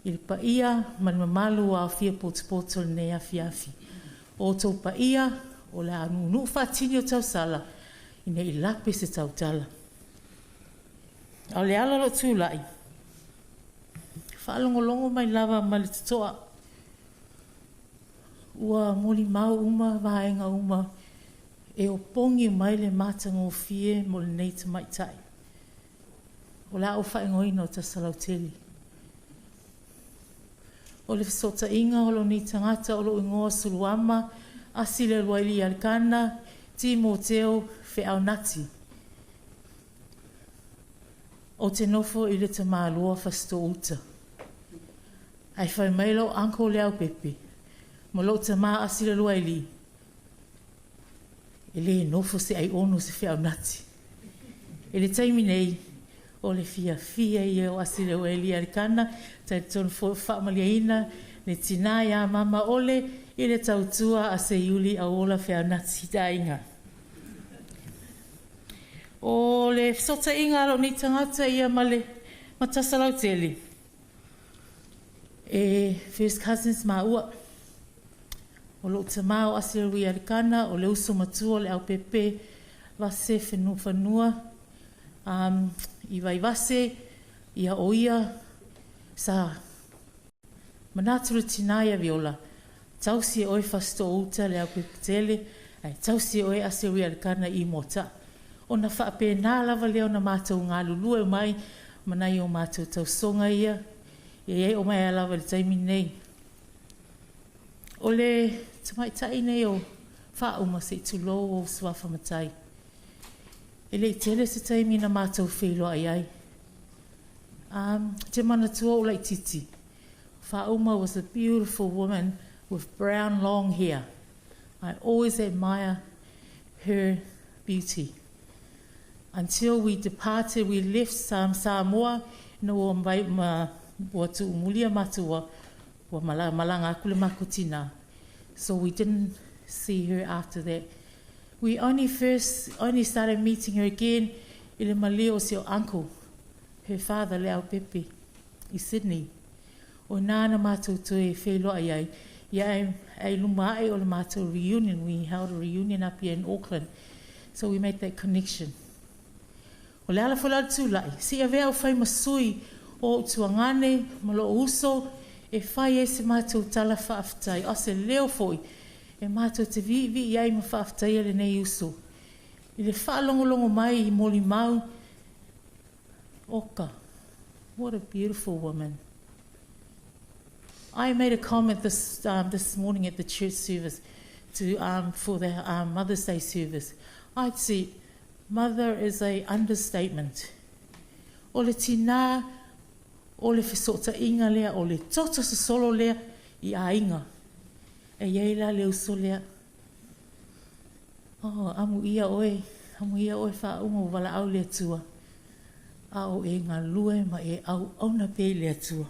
i le paia ma le mamalu ua aofia potopoto i lenei afiafi. O outou paia o le a nuunuu faatini o tausala ina i lape se tautala. A o le ala o lou tulai, faalogologo mai lava ma le totoa ua molimau uma vaega uma e opogi mai le matagofie mo lenei tamaitai. O le a ou faaigoaina o Tasalautele. O le fesootaiga o lou nei tagata o lou igoa Suluama Asi le Luaili Alikana Timoteo Feaunati. Ou te nofo i le tamālua Fasitoo-uta. Ae fai mai lou uncle Leaupepe ma lou tamā Asi le Luaili, e lē nofo se aiono se feaunati. I le taimi nei, o le fiafia ia o Asi Leuaili Alikana, talitonu foi ua faamalieina le tinā ia Mama Ole i le tautua a Seiuli Auola Feaunati t'aiga. O le fesootaiga a lou nei tagata ia ma le Matasalautele, e first cousins maua. O lou tamā o Asilalui Alikana, o le uso matua o le Leaupepe Vase Fanua i Vaivase, ia o ia sa manatu le tinā ia Viola, tausi e oe Fasitoouta le Leaupepetele, ae tausi e oe Asilalui Alikana i Moata'a. Ona faapena lava lea ona matou galulue mai ma nai o matou tausoga ia, e i ai o mai lava i le taimi nei. O le tamaitai nei o Faauma se i tulou ou suafa matai. E le i tele se taimi na matou feiloai ai. Te manatua o laititi. Faauma was a beautiful woman with brown long hair. I always admire her beauty. Until we departed, we left Samoa, na ua mai ma ua tuumulia matou ua malaga aku le makou tinā. So we didn't see her after that. We only first only started meeting her again i le maliu o si o uncle, her father Leaupepe, i Sydney. O nā na matou toe feiloai ai, ia ai luma ae o le matou reunion. We held a reunion up here in Auckland. So we made that connection. O le ala foi la o le tulai, se i avea au fai ma sui o ou tuagane ma lou uso e fai ai se matou tala faafetai, a o se leo foi e matou te viivii ai ma faafetaia lenei uso. I le faalogologo mai i molimau, oka, what a beautiful woman. I made a comment this morning at the church service for the Mother's Day service. I'd say, mother is a understatement. O le tinā, o le fesootaiga lea, o le toto sosolo lea i aiga. E iai la le uso lea. Oh, amuia oe, amuia oe Faauma ua valaau le Atua. A o e galue ma e auauna pea i le Atua.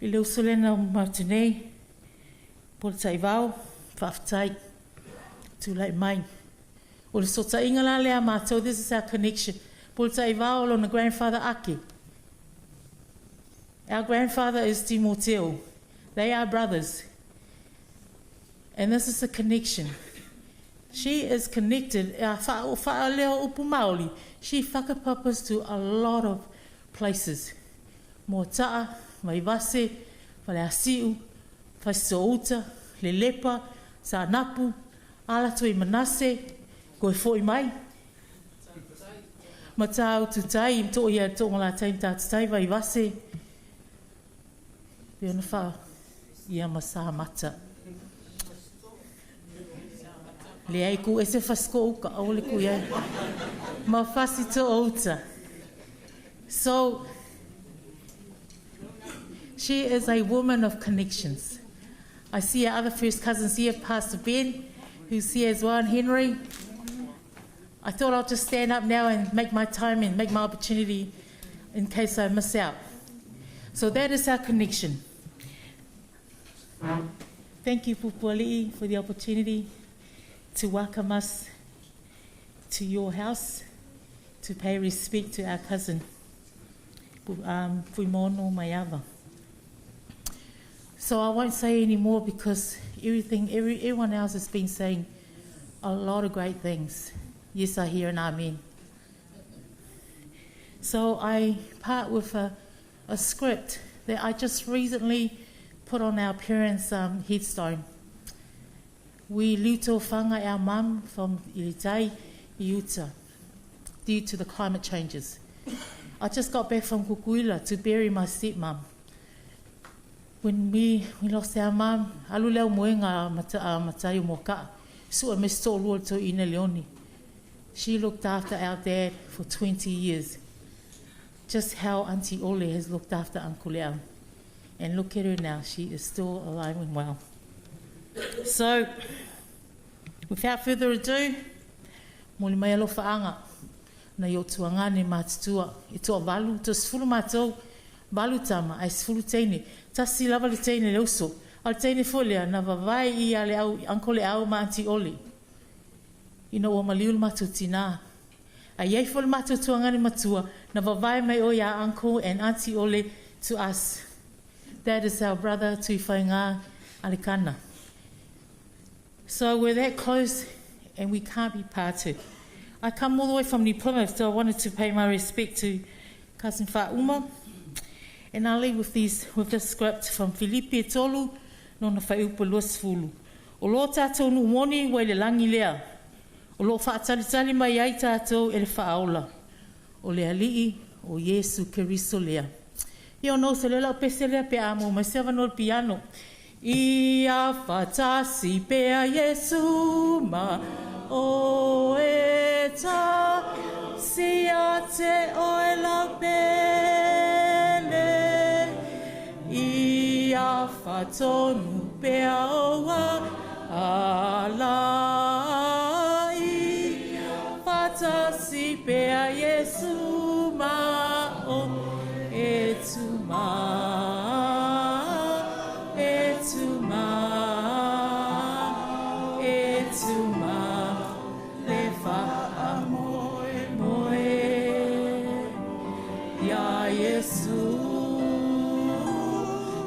I le uso lea na matou nei, po le taivao, faafetai, tulai mai. O le fesootaiga la lea a matou, this is our connection. Po le taivao o lona grandfather Ake. Our grandfather is Timoteo. They are brothers. And this is a connection. She is connected, whaaleo upu Māori, she whakapapas to a lot of places. Moata'a, Vaivase, Faleasiu, Fasitoo-uta, Lelepa, Sa'anapu, ala atu i Manase, koe fo'i mai. Ma tāutu tai, i to ia tō ngā tai tā tai Vaivase. Pe ona wha ia ma sā mata. Le ai ku ese fasiko uka, aole ku iai. Ma Fasitoouta. So, she is a woman of connections. I see our other first cousins here, Pastor Ben, who's here as well, and Henry. I thought I'll just stand up now and make my time and make my opportunity in case I miss out. So that is our connection. Thank you, Pupuali'i, for the opportunity to welcome us to your house to pay respect to our cousin. Fuimaono Maiava. So I won't say any more because everything, everyone else has been saying a lot of great things. Yes, I hear an amen. So I part with a script that I just recently put on our parents' headstone. We luto whanga our mum from Ilitai, Utah, due to the climate changes. I just got back from Kukuila to bury my stepmom. When we lost our mum, alu leo moenga matai o moka, sua mesto lua to ina leoni. She looked after our dad for 20 years. Just how Auntie Ole has looked after Uncle Leo. And look at her now, she is still alive and well. So, without further ado, moli mai alofa anga, na i o tuangane mātutua, e toa valu, to sefulu mātou, valu tama, ai sefulu teine, tasi lava le teine le uso, a le teine foi lea, na vavae i a le au, Uncle Leo ma Auntie Ole. Ina ua maliu le matou tinā. A iai foi le matou tuagane matua, na vavae mai oe iā Uncle and Auntie Ole to us. That is our brother Tuifaigā Alikana. So we're that close and we can't be parted. I come all the way from New Plymouth, so I wanted to pay my respect to Cousin Fa'uma. And I'll leave with, these, with this script from Filipi e tolu, lona fuaiupu 20. O lo tātou nuu moni ua i le lagi lea. O loo faatalitali mai ai tātou e le faaola. O le Alii o Iesu Keriso lea. Ia ona uso lea lau pese lea pe a maua mai se avanoa i le piano. Ia faatasi pea Iesu ma oe tasi ia te oe lau pele. Ia faatonu pea o ala i faatasi pea Iesu ma oe e tuma, e tuma, e tuma le faamoemoe iā Iesu,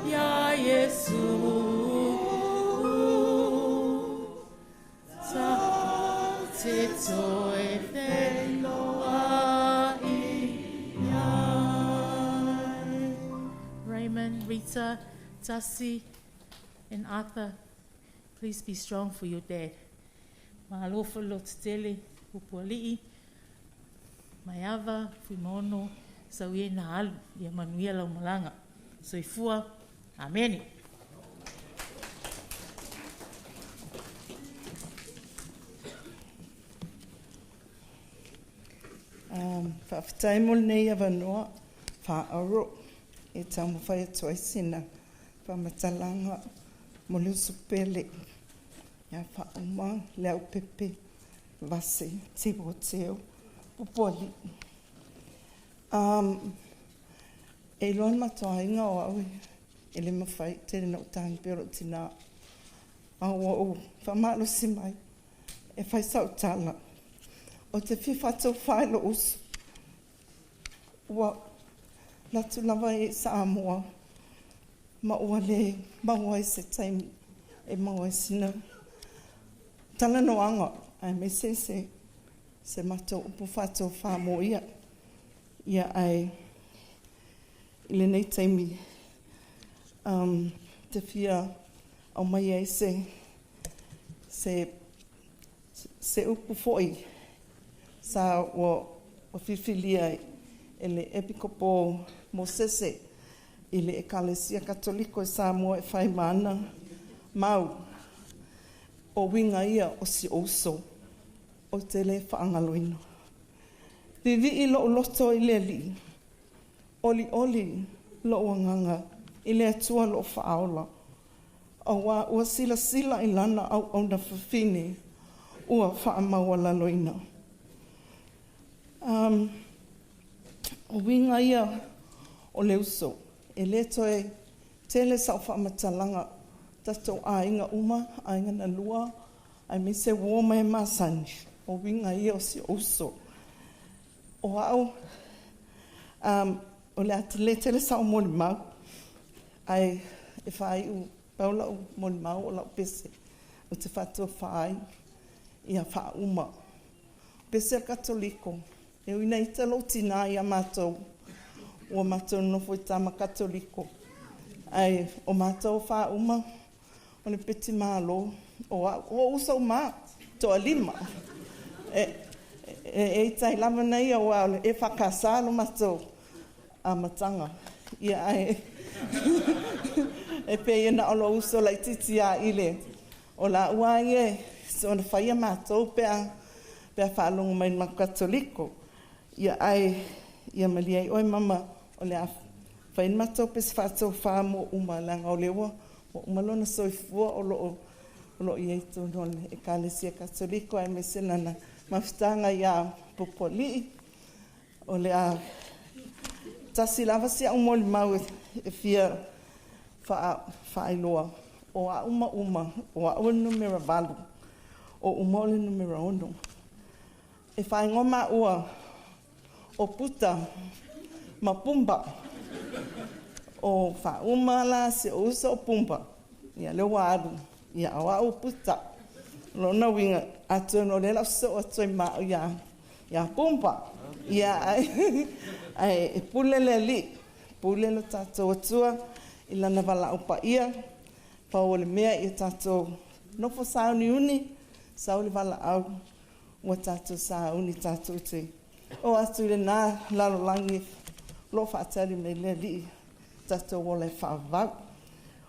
iā Iesu. Ta te toe whenua i ai. Raymond, Rita, Tasi, and Arthur, please be strong for your dad. Malo fo lo tetele, Pupuali'i, Maiava, Fuimaono, sau ia na alu, ia manuia lau malaga. Soifua, amene. Faafetai mo lenei avanoa faauro e taumafai atu ai sina faamatalaga mo le uso pele ia Faauma Leaupepe Vase Timoteo Pupualii. E iloa le matou aiga o au e le mafai tele ona ou tagi pea o lou tinā, a ua ou faamalosi mai e fai sau tala. Ou te fia faatofā i lou uso ua alu atu lava i Samoa ma ua le maua ai se taimi e maua ai sina talanoaga aemaise se se matou upu faatofā mo ia. Ia ae i lenei taimi um, te fia aumai ai se se se upu foi sa ua filifilia e le Epikopo Mosese i le Ekalesia Katoliko i Samoa e fai ma ana mau. O uiga ia o si ou uso ou te le faagaloina. Vivii lou loto i le Alii, olioli lou agaga i le Atua lou Faaola, auā ua silasila i lana auauna fafine ua faamaualaloina. Um, o uiga ia o le uso, e le toe tele sau faamatalaga, tatou aiga uma, aiga na lua, aemaise uo ma e masani, o uiga ia o si ou uso. O au, um, O le a lē tele saʻu molimau, ae e faaiʻu pau laʻu molimau o laʻu pese ou te faatofā ai ia faauma pese a le Katoliko. E ui ina ita lou tinā iā matou, ua matou nonofo i tama Katoliko, ae o matou faauma o le peti malo o aʻu o ou uso uma toalima e e ita ai lava na ia aua o le EFKS lo matou amataga ia ae e pei e na o lou uso laitiiti lava i le o laua ia e soona faia matou pe a pe a faalogo mai i le matou Katoliko. Ia ae ia malie ai oe mama o le a fai le matou pese faatofa mo uma leaga o lea ua uma lona soifua o lo o o lo o i ai i totonu o le Ekalesia Katoliko aemaise lana mafutaga iā Pupualii. O le a tasi lava si au molimau e fia faailoa, o au ma uma, o au o le numera 8, o uma o le numera 6. E faaigoa maua o Puta ma Pumba. O Faauma la si ou uso o Pumba, ia lea ua alu, ia a o au o Puta. O lona uiga, atonu o lea o le a ou sosoo atu ai ma au ia ia Pumba. Ia ae, ae e pule le Alii, pule lo tatou Atua i Lana valaau paia. Pau o le mea ia tatou nofo sauniuni, sau le valaau ua tatou sauni tatou te oo atu i lena lalolagi o lo o faatali mai le Alii tatou ola e faavavau.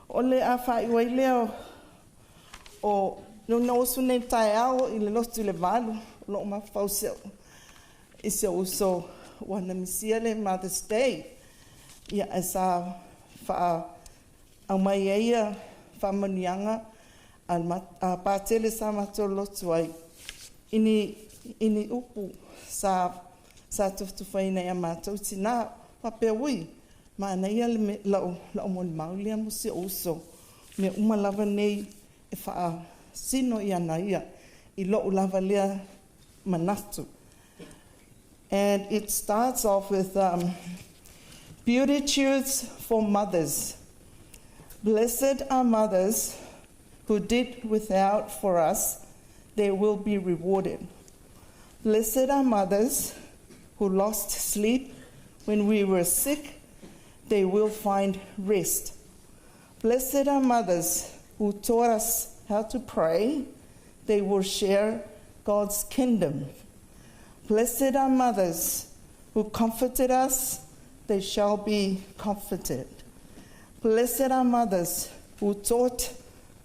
O le a faaiu ai lea o na usu nei i le taeao i le lotu i le 8, o lo o mafaufau i si ou uso ua na misia le Mother's Day. Ia, ae sa faa aumai ai ia faamanuiaga a le Patele sa matou lotu ai i ni i ni upu sa sa tufatufaina ia matou tinā faapea, ui, manaia le lau lau molimau lea mo si ou uso, mea uma lava nei e faasino ia ia i lo'u lava lea manatu. And it starts off with Beautitudes for Mothers. Blessed are mothers who did without for us, they will be rewarded. Blessed are mothers who lost sleep when we were sick, they will find rest. Blessed are mothers who taught us how to pray, they will share God's kingdom. Blessed are mothers who comforted us, they shall be comforted. Blessed are mothers who taught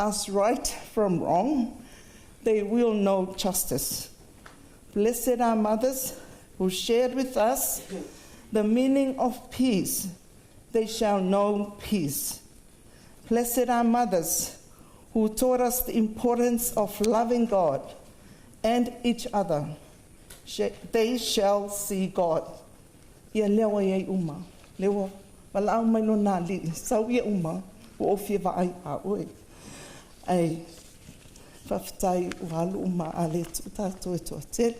us right from wrong, they will know justice. Blessed are mothers who shared with us the meaning of peace, they shall know peace. Blessed are mothers who taught us the importance of loving God and each other. They shall see God. Ia lea ua i ai uma, lea ua valaau mai lona Alii, sau ia uma, ua ou fia vaai a oe. Ae faafetai ua alu uma a le tuu tatou e toatele.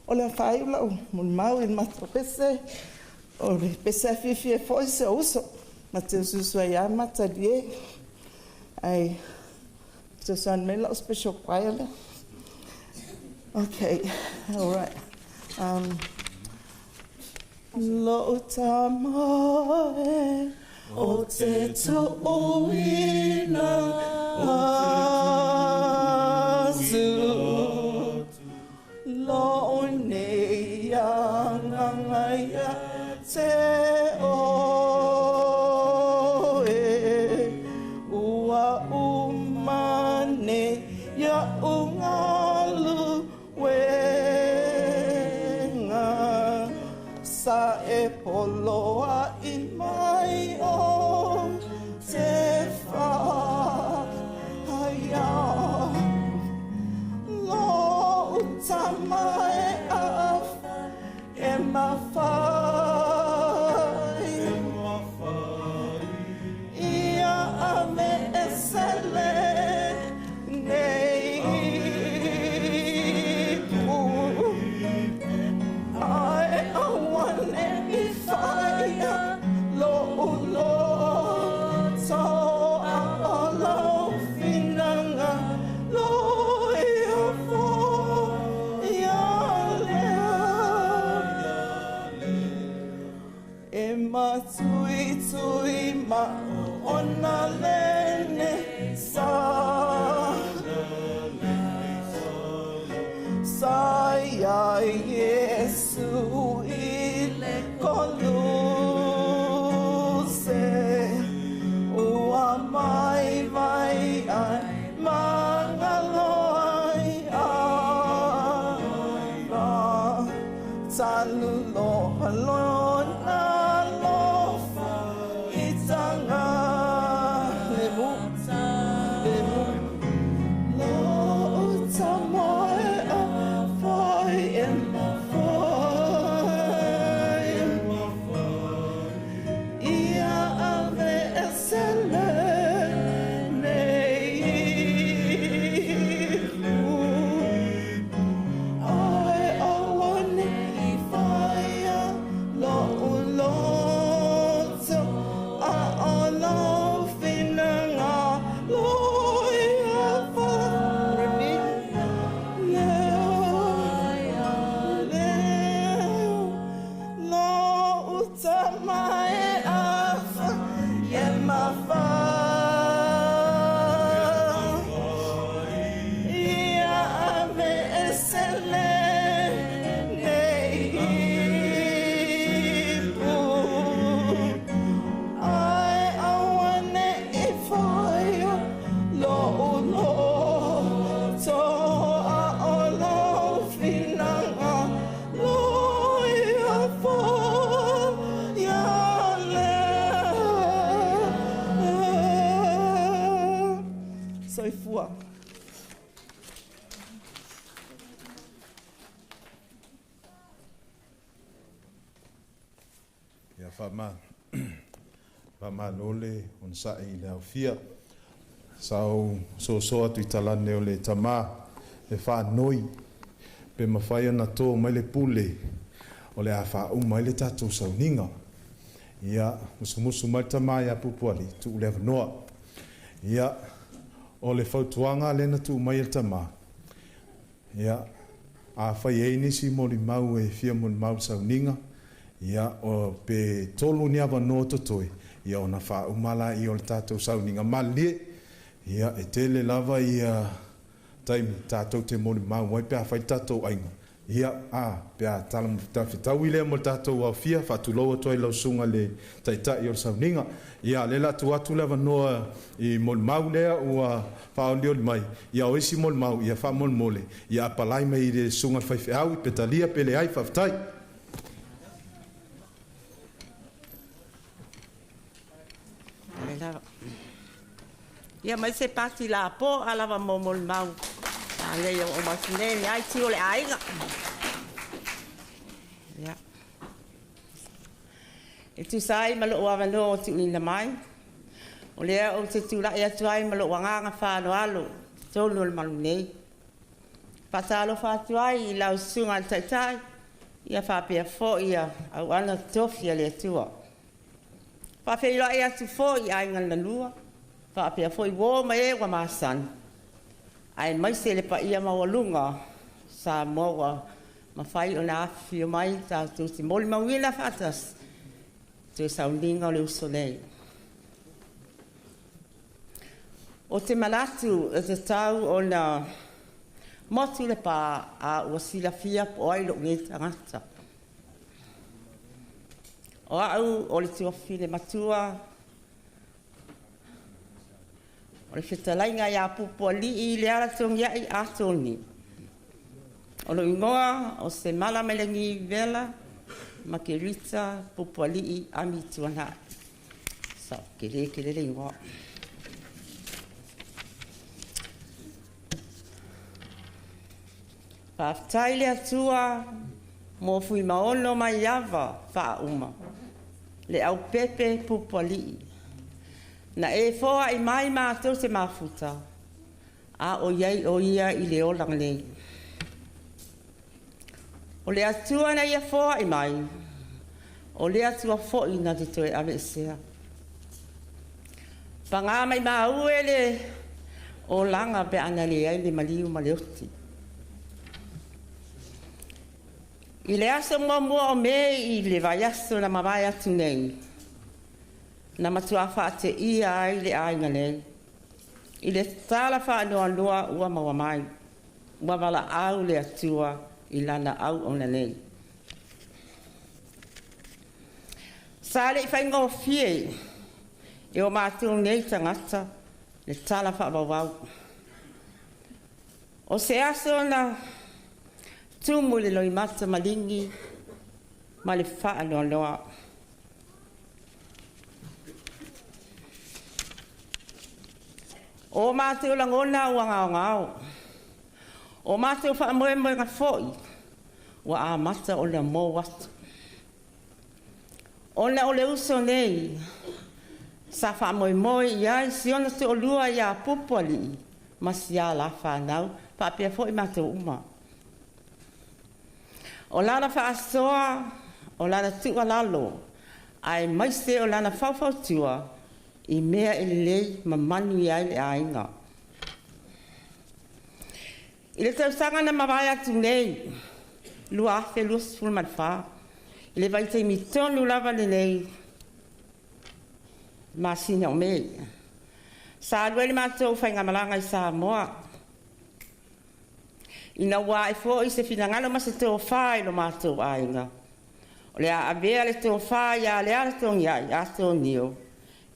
O le a faaiu lau molimau i le matou pese, o le pese a fiafia ai foi si ou uso, ma te usuusu ai lava ma talie. Ae fesoasoani mai lau special choir lea. Okay, all right. Lo'u tama e o te tuuina atu Lo'u nei agaga ia te oe Ua uma nei ia'u galuega Sa e poloa'i mai o te whakaiao. Tui ma ona lene sa Sa ia Yesu i le koluse Ua mai vai ai mangaloa ai a Talu loha lona lofa i tanga Le mu, le mu Lo uta mai a fai e ma fai e ma fai Ia ave e se le nei Ai awane i whaia lo uloto A o lo whina ngā loia wha Leo, leo, lo uta mai a wha E ma Ia ave e se le nei ipu Ai awane i whaia lo uloto A o lo whinanga loia wha Ia le Soifua. Ia faamalo le onosai i le aofia. Sa ou soso atu i talane o le tamā e faanoi pe mafai ona to mai le pule o le a faauma ai le tatou sauniga. Ia, musumusu mai le tamā ia Pupualii, tuu le avanoa. Ia, o le fautuaga lea na tuu mai e le tamā, ia, afai e i ai nisi molimau e fia molimau i le sauniga, ia, o, pe tolu ni avanoa totoe, ia ona faauma laia o le tatou sauniga malilie. Ia, e tele lava ia taimi tatou te molimau ai pe afai le tatou aiga, ia, a, pe a tala fetaui lea mo le tatou aofia, faatulou atu ai i lau susuga i le Taitai o le sauniga. Ia, lea o le a tuu atu le avanoa i molimau lea ua faaolioli mai, ia, o isi molimau, ia, faamolemole, ia apalai mai i le susuga i le faifeau, pe talia pe leai. Faafetai. Ia mai se pati lapo a lava mo molimau a nei o o atu nei le ai tio le aiga. Ia. E tusa ai ma lou avanoa ua tuuina mai, o lea ou te tulai atu ai ma lou agaga faaaloalo i totonu o le malu nei. Faatalofa atu ai i lau Susuga i le Taitai, ia faapea foi auauna totofi a le Atua. Faafeiloai atu foi i aiga na lua, faapea foi uo ma e ua masani, aemaise le paia maualuga o Samoa ua mafai ona afifio mai tatou te molimauina faatasi toe sauniga o le uso nei. Ou te manatu e tatau ona motu le pā a ua silafia po o ai lou nei tagata. O au o le tuafafine matua o le fetalaiga ia Pupualii Lealatogiai Atoni. O lou igoa o Semala Mailangi Vela Makerita Pupualii Amituanai. Sa tele tele le igoa. Faafetai le Atua mo Fuimaono Maiava Faauma, Leaupepe Pupualii. Na e foai mai matou te mafuta, a o i ai o ia i le olaga nei. O le Atua na ia foai mai, o le Atua foi na te toe aveesea. Paga maimau e le olaga pe a na leai le maliu ma le oti. I le aso muamua o Me i le vaiaso na mavae atu nei, Na matuā faateia ai le aiga nei i le tala faanoanoa ua maua mai, ua valaau le Atua i Lana auauna nei. Sa le i faigofie e o matou nei tagata le tala faavauvau. O se aso na tumu i le loimata maligi ma le faanoanoa. O matou lagona ua gaogao. O matou faamoemoega foi ua amata ona mou atu. Ona o le uso nei sa faamoemoe i ai si ona toalua ia Pupualii ma si a la fanau faapea foi matou uma. O lana faasoa, o lana tuualalo, aemaise o lana faufautua i mea e lelei ma manuia ai le aiga. I le tausaga na mavae atu nei, 2024, i le vaitaimi tonu lava lenei masina o Me, sa alu ai le matou faigamalaga i Samoa, ina ua ae foi se finagalo ma se tofa i lo matou aiga, o le a avea le tofa ia Lealatogiai Atonio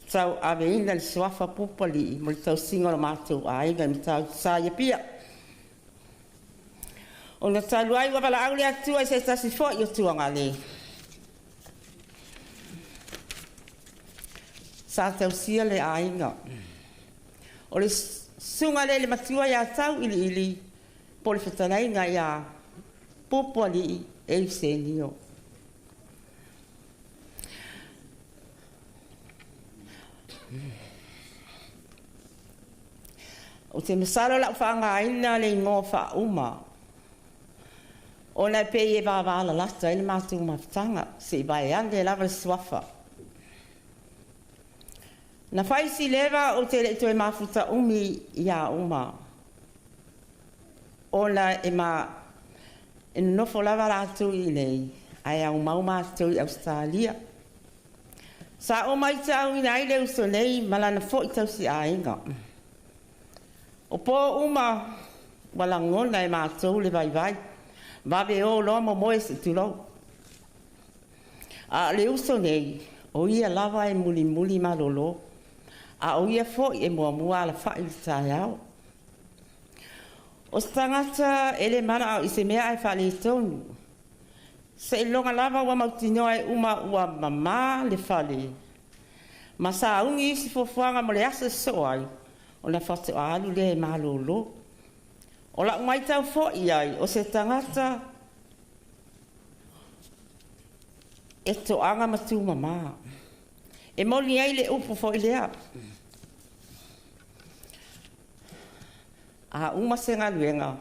e tauaveina le suafa Pupualii mo le tausiga o lo matou aiga i Matautu-sa i Apia. Ona talu ai ua valaau le Atua i se tasi foi o tuagale sa tausia le aiga, o le susuga lea i le matua ia Tauiliili po o le fetalaiga ia Pupualii Eusenio. Ou te masalo o le a ou faaaogaina le igoa faauma ona e pei e vavalalata ai le matou mafutaga se i vaeane lava le suafa. Na fai si leva ou te le i toe mafuta umi ia Uma ona e, ma, e nonofo lava latou i inei ae aumau matou i Ausetalia. Sa ou matauina ai le uso nei ma lana foi tausiaiga. O po uma ua lagona e matou le vaivai, vave o loa momoe se i tulou. A o le uso nei, o ia lava e mulimuli malolo, a o ia foi e muamua alafai i le taeao. O se tagata e le manao i se mea ae faaletonu. Seiloga lava ua mautinoa e uma ua mamā le fale ma sauni isi fuafuaga mo le aso e sosoo ai, ona faatoa alu lea e malolo. O lau matau foi i ai, o se tagata e toaga ma tumama. E moni ai le upu foi lea, a uma se galuega,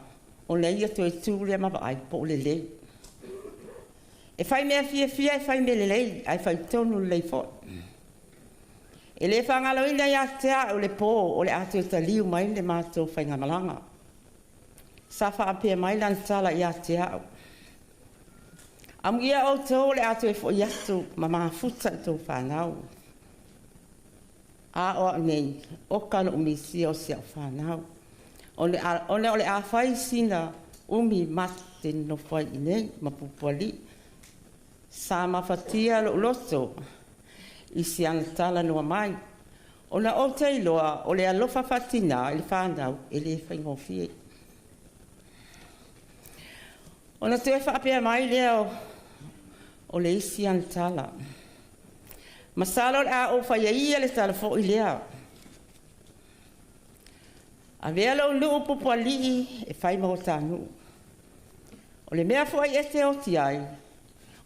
ona ia toe tu lea ma vaai po o lelei. E fai mea fiafia, e fai mea lelei, ae fai tonu lelei foi. E le faagaloina ia te au le po o le a toe taliu mai le matou faigamalaga. Sa faapea mai lana tala ia te au, Amuia outou o le a toe foi atu ma mafuta i tou fanau. A o au nei, oka lou misia o si au fanau. Ona o le a fai sina umi ma te nonofo ai i nei ma Pupualii. Sa mafatia lou loto i si ana talanoa mai, ona ou te iloa o le alofa faatinā i le fanau e le faigofie. Ona toe faapea mai lea o le isi ana tala, Masalo o le a ou faia ia le tala foi lea. Avea lou nuu Pupualii e fai ma o ta nuu. O le mea foi e te oti ai,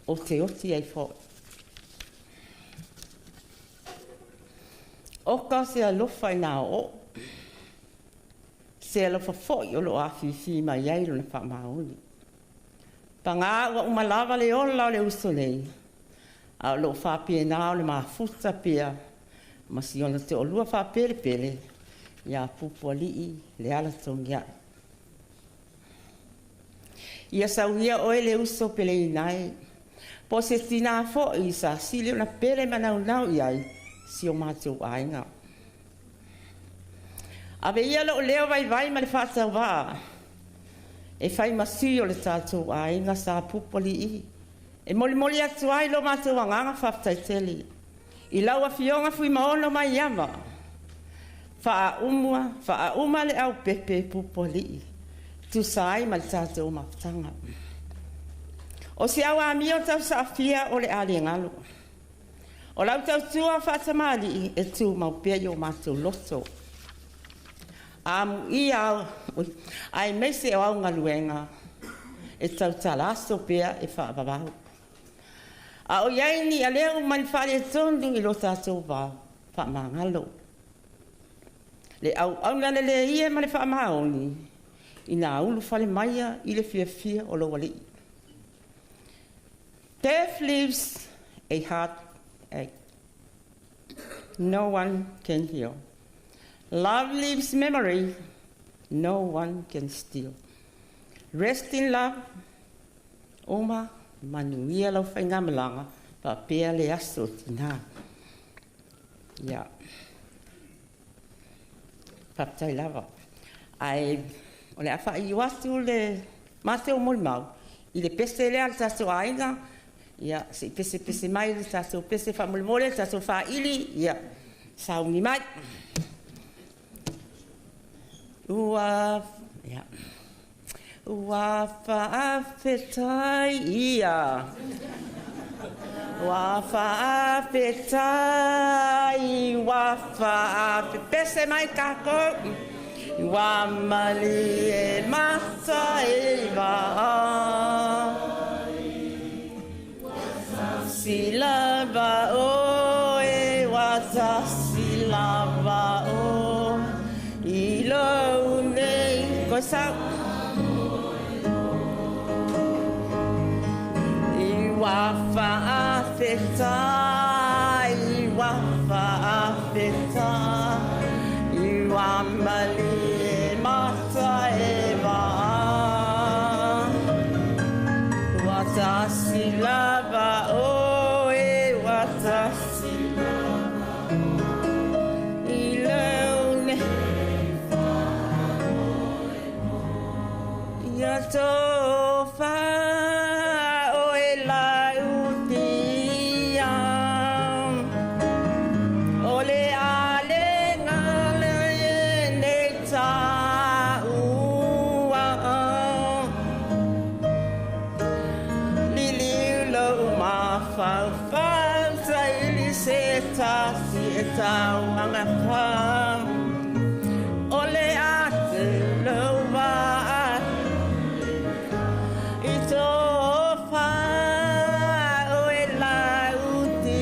ou te oti ai foi. Oka se alofa i nā o'o, se alofa foi o lo o afifi mai ai lona faamaoni. Pagā ua uma lava le ola o le uso nei, a o lo o faapena ona mafuta pea ma si ona toalua faapelepele ia Pupualii Lealatogiai. Ia sauia oe le uso peleina e, po o se tinā foi sa sili ona pele ma naunau i ai si o matou aiga. Ave ia lou leo vaivai ma le faatauvaa e fai ma sui o le tatou aiga sa Pupualii e molimoli atu ai lo matou agaga faafetai tele i lau Afioga Fuimaono Maiava, Faauma Leaupepe Pupualii, tusa ai ma le tatou mafutaga. O se au amio tausaafia o le a le galo. O lau tautua faatamalii e tumau pea i o matou loto. Amuia aemaise o au galuega e tautala aso pea e faavavau. A o i ai ni aleu mai le faaletonu i lo tatou va, faamagalo. Le auauna lelei e ma le faamaoni ina ulufale maia i le fiafia o lou alii. Death leaves a heartache no one can heal. Love leaves memory no one can steal. Rest in love, Uma, manuia lau faigamalaga faapea le aso tinā. Ia. Faafetai lava. Ae o le a faaiu atu le matou molimau i le pese lea a le tatou aiga. Ia, se i pesepese mai le tatou pese faamolemole, le tatou faili, ia, sauni mai. Ua, ia. Ua faafetai ia. Ua faafetai, ua faafepese mai kākou. Ua malie mata e vaa. Tasi lava oe, ua tasi lava oe, i lou nei koe sau. Ua faafetai, ua faafetai, ua malie mata e vaa. Ua tasi lava oe, ua tasi lava i lou nei. Ia tofa oe lautia. O le alega le nei taua. Liliu lou mafaufau saili se tasi e tauagafa. O le ate lou vaa i tofa oe lautia.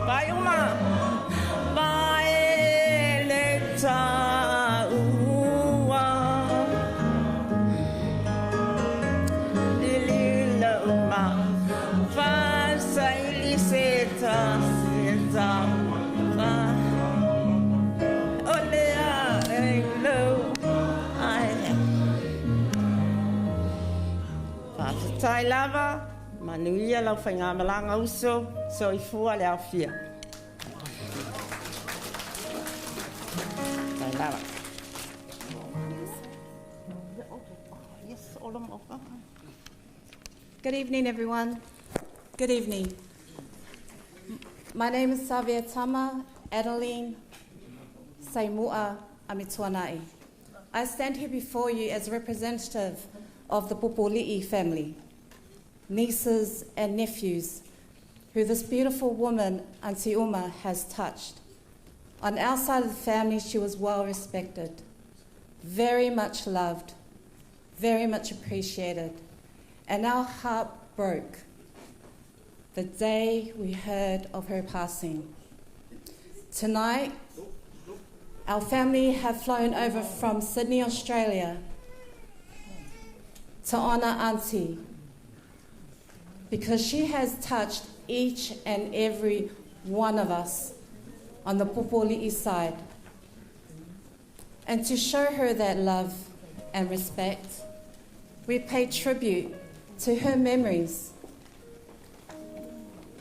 Vai uma, vai le taua. Liliu lou mafaufau saili se tasi e tauagafa. O le a lou ai. Faafetai lava, manuia lau faigamalaga uso, soifua le aofia. Tai lava. Yes, Good evening, everyone. Good evening. My name is Savia Tama Adeline Saimua Amituanai. I stand here before you as a representative of the Pupuali'i family, nieces and nephews who this beautiful woman, Auntie Uma, has touched. On our side of the family, she was well respected, very much loved, very much appreciated, and our heart broke the day we heard of her passing. Tonight, our family have flown over from Sydney, Australia, to honour Auntie because she has touched each and every one of us on the Pupuali'i side. And to show her that love and respect, we pay tribute to her memories.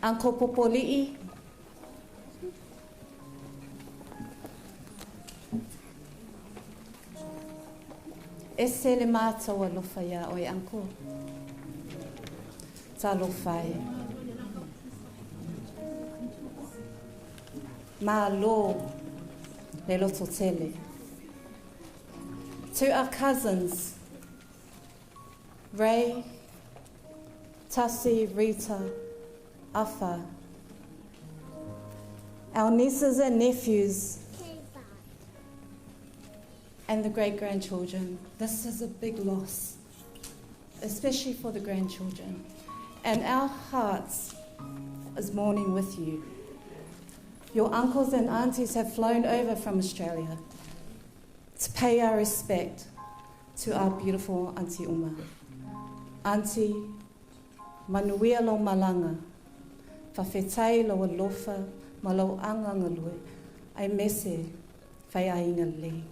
Uncle Popoli'i, ese le matou alofa iā oe Uncle. Talofa e. Malo le lototele. To our cousins, Ray, Tasi, Rita, Afa, our nieces and nephews, and the great grandchildren. This is a big loss, especially for the grandchildren. And our hearts is mourning with you. Your uncles and aunties have flown over from Australia to pay our respect to our beautiful Auntie Uma. Auntie, manuia lou malaga, faafetai lou alofa ma lou aga galue, aemaise faiaiga lelei.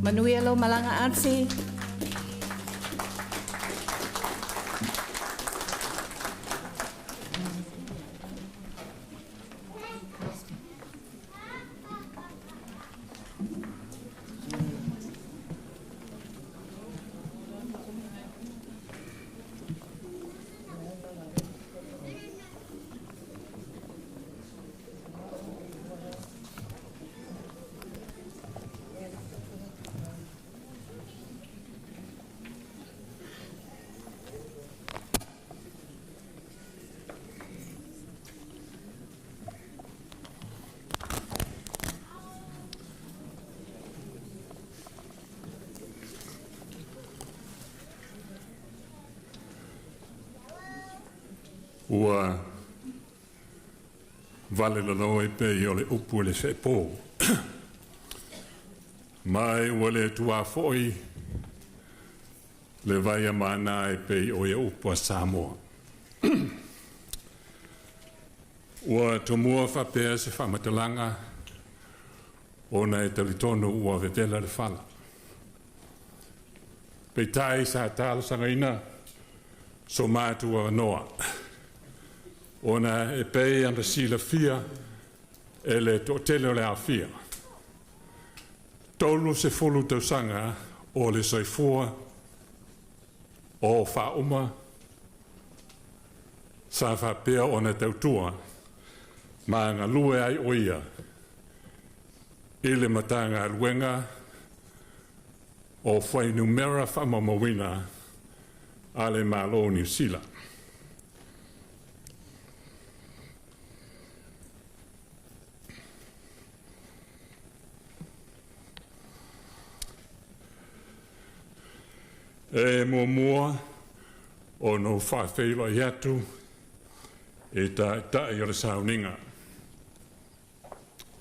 Manuia lou malaga Aunty. Ua vale lalo e pei o le upu le feepo. Mai ua le tua foi le vai a mana e pei o ia upu a Samoa. Ua tomua whapea se whamatalanga o na e talitono ua vevela le fala. Peitai sa talo sangaina so mātua noa. Ona e pei ana sila fia e le to'atele o le aofia. 30 tausaga o le soifua o Faauma sa faapea ona tautua ma galue ai o ia i le Matagaluega o Fuainumera Faamaumauina a le Malo o Niu Sila. E muamua ona ou faafeiloai atu i Taitai o le Sauniga,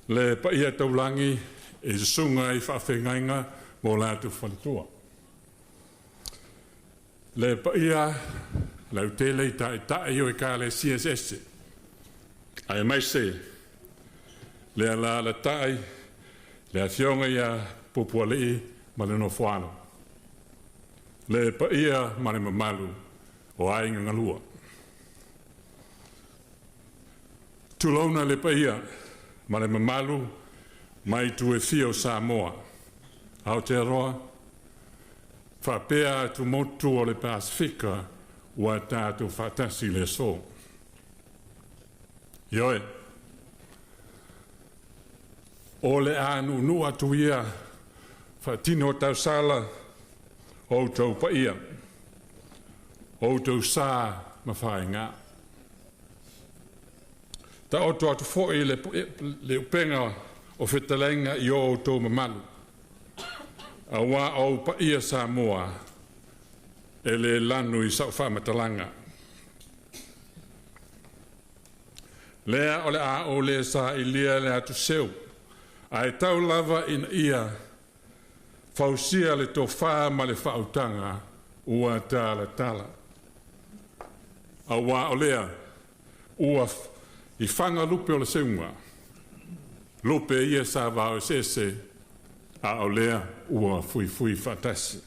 le paia taulagi i susuga i faafeagaiga ma o latou faletua, le paia lautele i Taitai o Ekalesia eseese, aemaise le alaalatai le afioga ia Pupualii ma le Nofoalo, le paia ma le mamalu o aiga galua. Tulouna le paia ma le mamalu mai itu e fia o Samoa, Aotearoa, faapea atumotu o le Pasefika ua tatou faatasi i le aso. Ioe, o le a nuunuu atu ia faatino o tausala o outou paia, o outou sa ma faiga. Taoto atu foi le upega o fetalaiga i o outou mamalu, auā o ou paia Samoa e le lanu i sau faamatalaga. Lea o le a ou le sailia le atuseu, ae tau lava ina ia fausia le tofa ma le faautaga ua talatala. Auā o lea ua i faga lupe o le seuga, lupe ia sa vaoeseese, a o lea ua fuifui faatasi.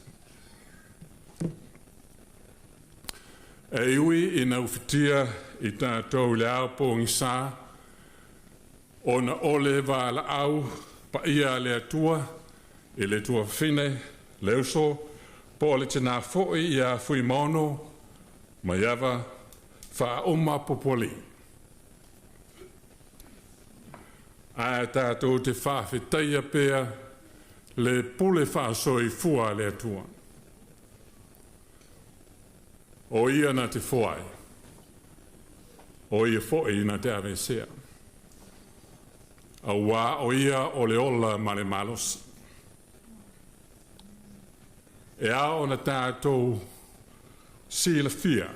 E ui ina ufitia i tatou i le ao pogisa, ona o le valaau paia a le Atua i le tuafafine, le uso po o le tinā foi ia Fuimaono Maiava Faauma Pupualii. Ae tatou te faafetaia pea le pule faasoifua a le Atua. O ia na te foai, o ia foi na te aveesea. Auā o ia o le ola ma le malosi. E ao ona tatou silafia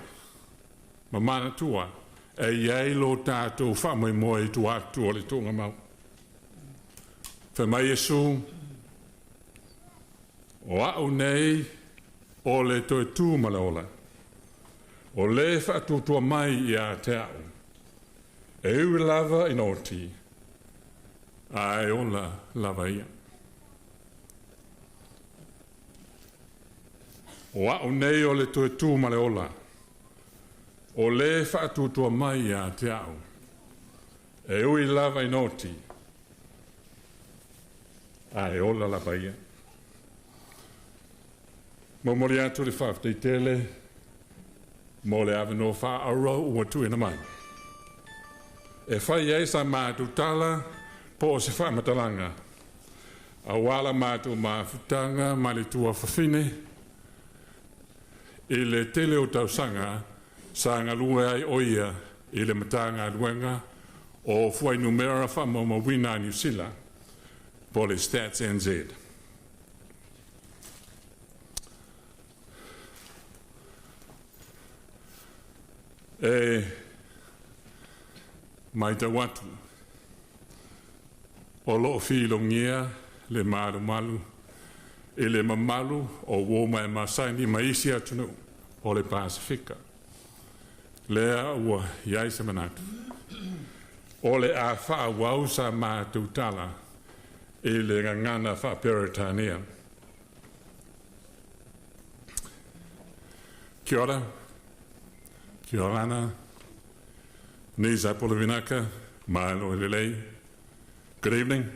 ma manatua e i ai lo tatou faamoemoe i tua atu o le tuugamau. Fai mai Iesu, O a'u nei o le toe tu ma le ola, o le faatuatua mai ia te a'u, e ui lava ina oti, ae ola lava ia. O a'u nei o le toe tu ma le ola, o le faatuatua mai ia te a'u, e ui lava ina oti, ae ola lava ia. Momoli atu le faafetai tele mo le avanoa faaauro ua tuuina mai e fai ai sa matou tala po o se faamatalaga auā la matou mafutaga ma le tuafafine i le tele o tausaga sa galue ai o ia i le Matagaluega o Fuainumera Faamaumauina a Niu Sila po o le Stats NZ. E Matau atu, o lo o filogia le malumalu i le mamalu o uō ma e masani ma isi atunuu o le Pasefika. Lea ua i ai se manatu, o le a faaauau sa matou tala i le gagana faa-Peretania. Kia ora, kia orana, Nisa Polovinaka, Malo Lelei. Good evening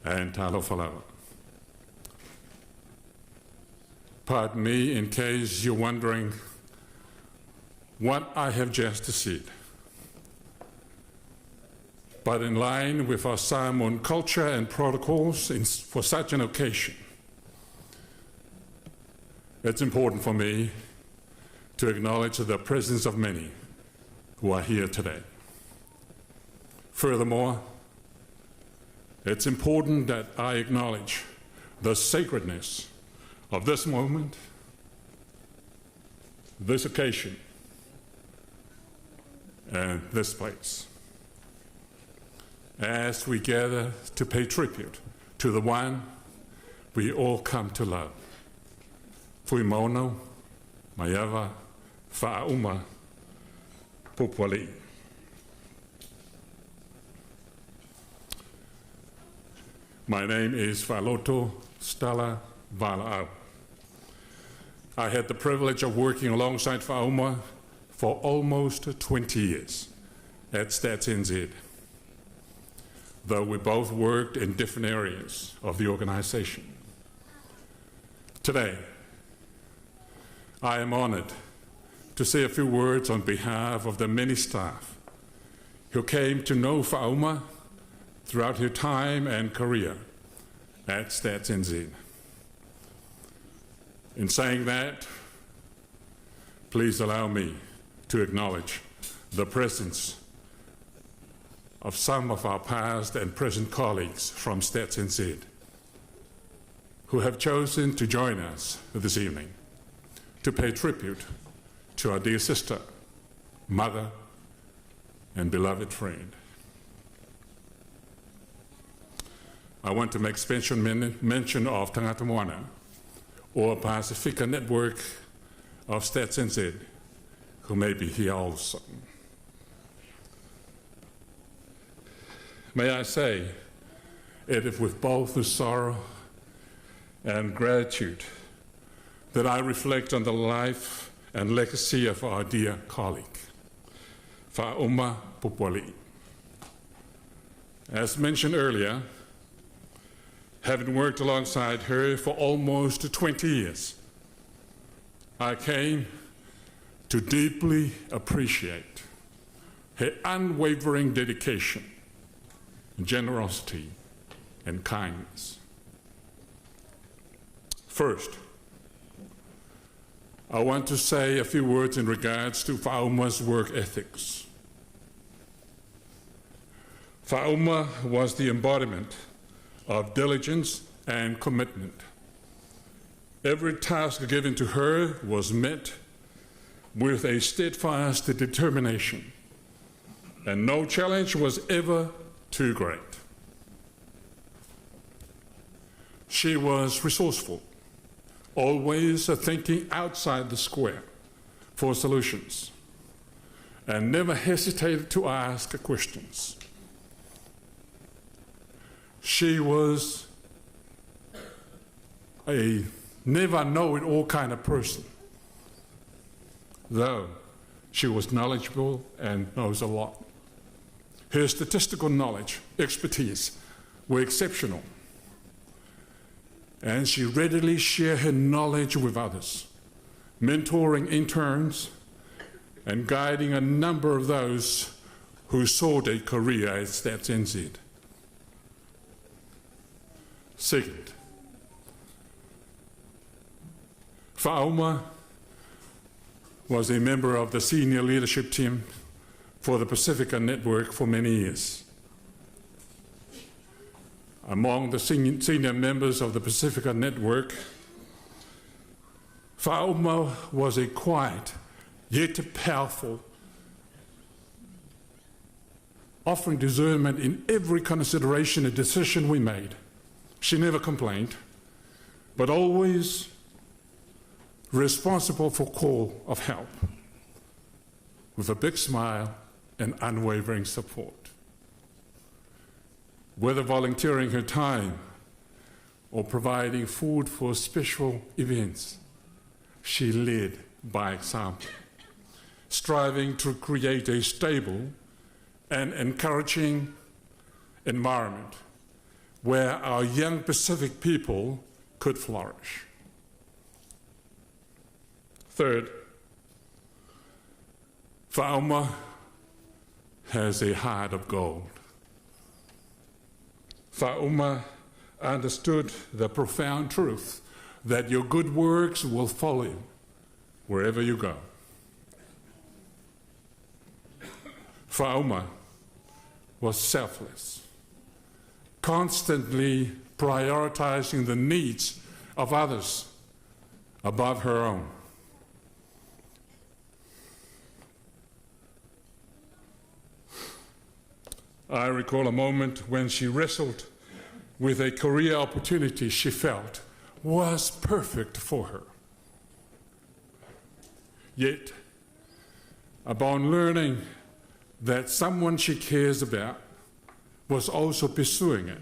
and talofa lava. Pardon me in case you're wondering what I have just said. But in line with our Samoan culture and protocols for such an occasion, it's important for me to acknowledge the presence of many who are here today. Furthermore, it's important that I acknowledge the sacredness of this moment, this occasion, and this place. As we gather to pay tribute to the one we all come to love. Fuimaono, Maiava, Fa'auma, Pupuali'i. My name is Fa'aloto Stella Vala'au. I had the privilege of working alongside Fa'auma for almost 20 years at Stats NZ, though we both worked in different areas of the organisation. Today, I am honoured to say a few words on behalf of the many staff who came to know Fa'auma throughout her time and career at Stats NZ. In saying that, please allow me to acknowledge the presence of some of our past and present colleagues from Stats NZ who have chosen to join us this evening to pay tribute to our dear sister, mother, and beloved friend. I want to make special mention of Tangata Moana, or Pasifika Network of Stats NZ, who may be here also. May I say, it is with both the sorrow and gratitude that I reflect on the life and legacy of our dear colleague, Fa'auma Pupuali'i. As mentioned earlier, having worked alongside her for almost 20 years, I came to deeply appreciate her unwavering dedication, generosity, and kindness. First, I want to say a few words in regards to Fa'auma's work ethics. Fa'auma was the embodiment of diligence and commitment. Every task given to her was met with a steadfast determination, and no challenge was ever too great. She was resourceful, always thinking outside the square for solutions, and never hesitated to ask questions. She was a never know it all kind of person, though she was knowledgeable and knows a lot. Her statistical knowledge, expertise were exceptional, and she readily shared her knowledge with others, mentoring interns and guiding a number of those who sought a career at Stats NZ. Second, Fa'auma was a member of the senior leadership team for the Pacifica Network for many years. Among the senior members of the Pacifica Network, Fa'auma was a quiet yet powerful offering discernment in every consideration and decision we made. She never complained, but always responsible for call of help, with a big smile and unwavering support. Whether volunteering her time or providing food for special events, she led by example, striving to create a stable and encouraging environment where our young Pacific people could flourish. Third, Fauma has a heart of gold. Fauma understood the profound truth that your good works will follow you wherever you go. Fauma was selfless, constantly prioritizing the needs of others above her own. I recall a moment when she wrestled with a career opportunity she felt was perfect for her. Yet, upon learning that someone she cares about was also pursuing it,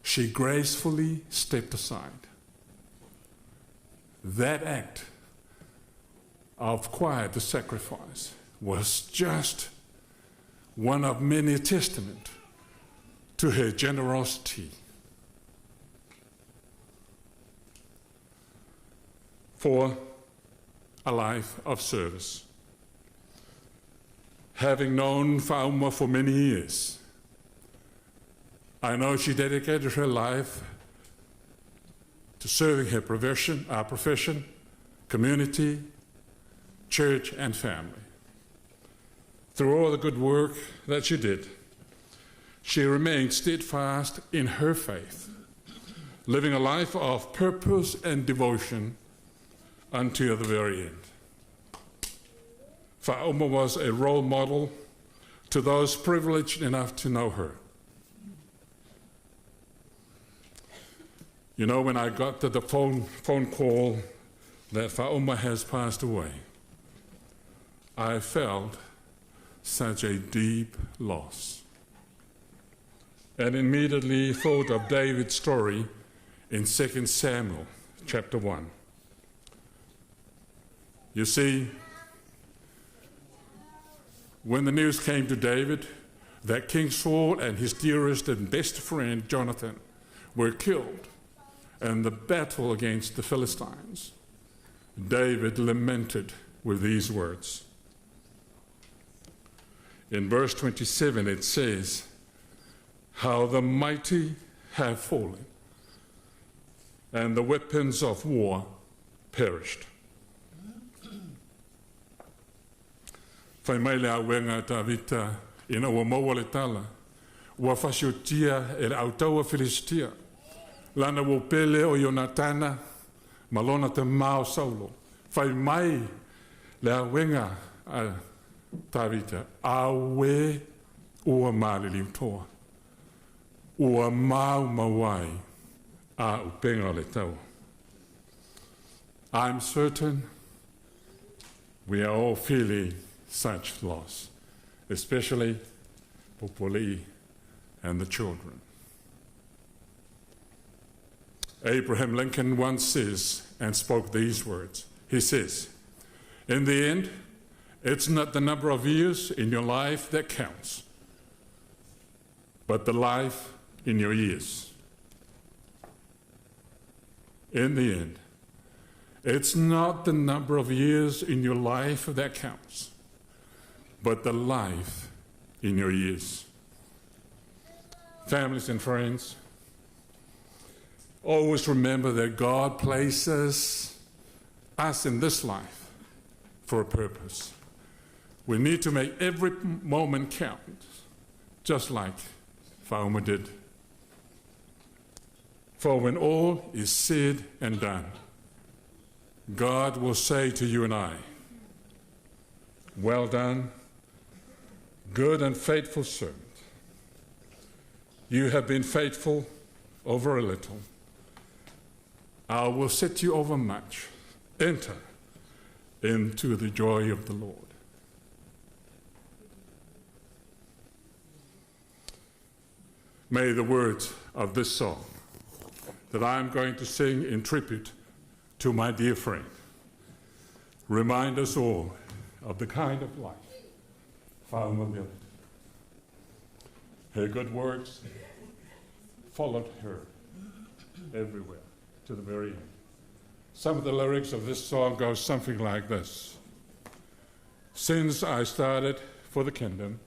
she gracefully stepped aside. That act of quiet sacrifice was just one of many testament to her generosity. For a life of service. Having known Fauma for many years, I know she dedicated her life to serving her profession, our profession, community, church, and family. Through all the good work that she did, she remained steadfast in her faith, living a life of purpose and devotion until the very end. Fa'oma was a role model to those privileged enough to know her. You know, when I got to the phone, phone call that Fa'oma has passed away, I felt such a deep loss. And immediately thought of David's story in 2 Samuel chapter 1. You see, when the news came to David that King Saul and his dearest and best friend Jonathan were killed in the battle against the Philistines, David lamented with these words. In verse 27, it says, How the mighty have fallen, and the weapons of war perished. Fai mai le auenga a Tavita ina ua maua le tala, ua fasiotia e le autaua Filistia, lana ua pele o Ionatana ma lona tamā o Saulo. Fai mai le auenga a Tavita, Auē ua maliliutoa, ua maumau ai a upenga o le taua. I'm certain we are all feeling such loss, especially Popoli and the children. Abraham Lincoln once says and spoke these words. He says, In the end, it's not the number of years in your life that counts, but the life in your years. In the end, it's not the number of years in your life that counts, but the life in your years. Families and friends, always remember that God places us in this life for a purpose. We need to make every moment count, just like Fauma did. For when all is said and done, God will say to you and I, Well done, Good and faithful servant. You have been faithful over a little. I will set you over much. Enter into the joy of the Lord. May the words of this song that I am going to sing in tribute to my dear friend remind us all of the kind of life Fauma lived. Her good works followed her everywhere to the very end. Some of the lyrics of this song go something like this Since I started for the kingdom,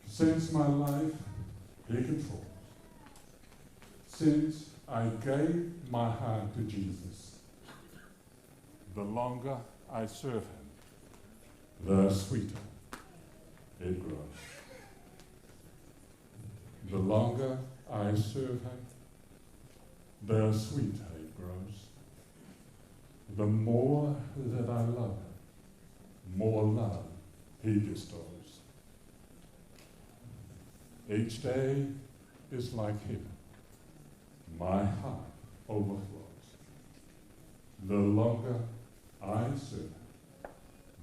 since my life he controls, since I gave my heart to Jesus, the longer I serve him, the sweeter it grows. The longer I serve him, the sweeter it grows. The more that I love him, more love he bestows. Each day is like heaven. My heart overflows. The longer I serve,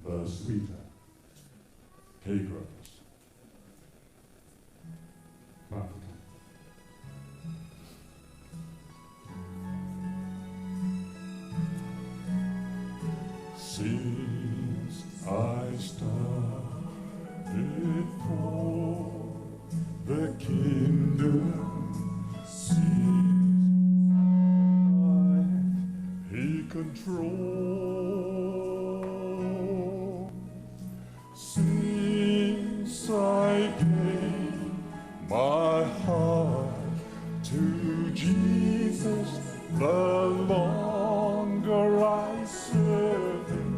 the sweeter he grows. Since I started for the kingdom, since I he control. Since I gave my heart to Jesus, the longer I serve him,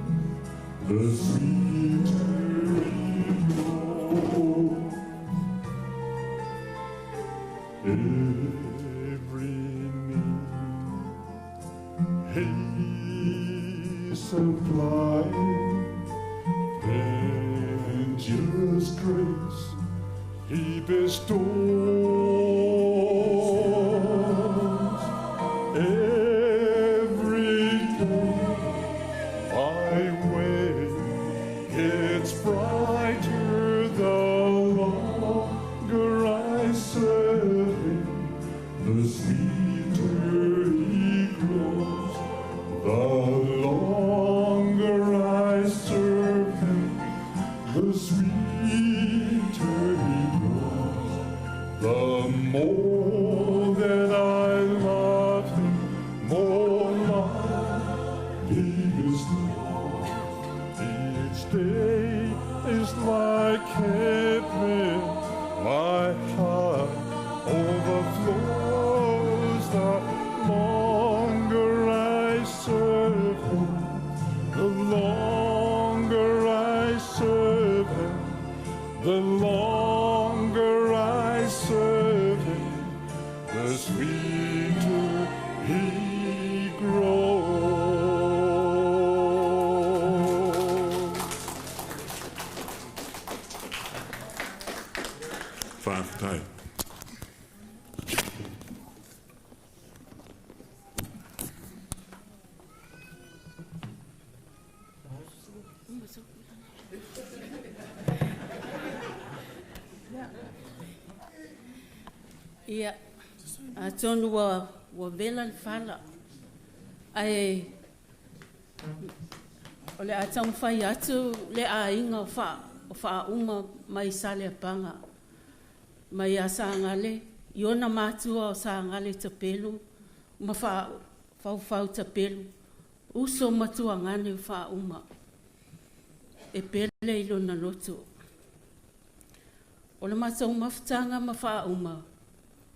the sweeter it grows. Every need he supplies, plenteous grace he bestows. Every day my way gets brighter the longer I serve him, the sweeter he grows. The longer I serve him, the sweeter he grows. The more that I love him, more love he bestows. Each day is like heaven, my heart overflows. The longer I serve him, the longer I serve him, the longer I serve him, the sweeter he grows. Whāwhai. Ia, atonu ua, ua vela le fala. Ae, o le a taumafai atu le aiga o faa, o Faauma mai Saleapaga, mai ia Sagale, i ona matua o Sagale Tapelu ma Faa, Faufau Tapelu, uso ma tuagane o Faauma, e pele i lona loto. O le matou mafutaga ma Faauma,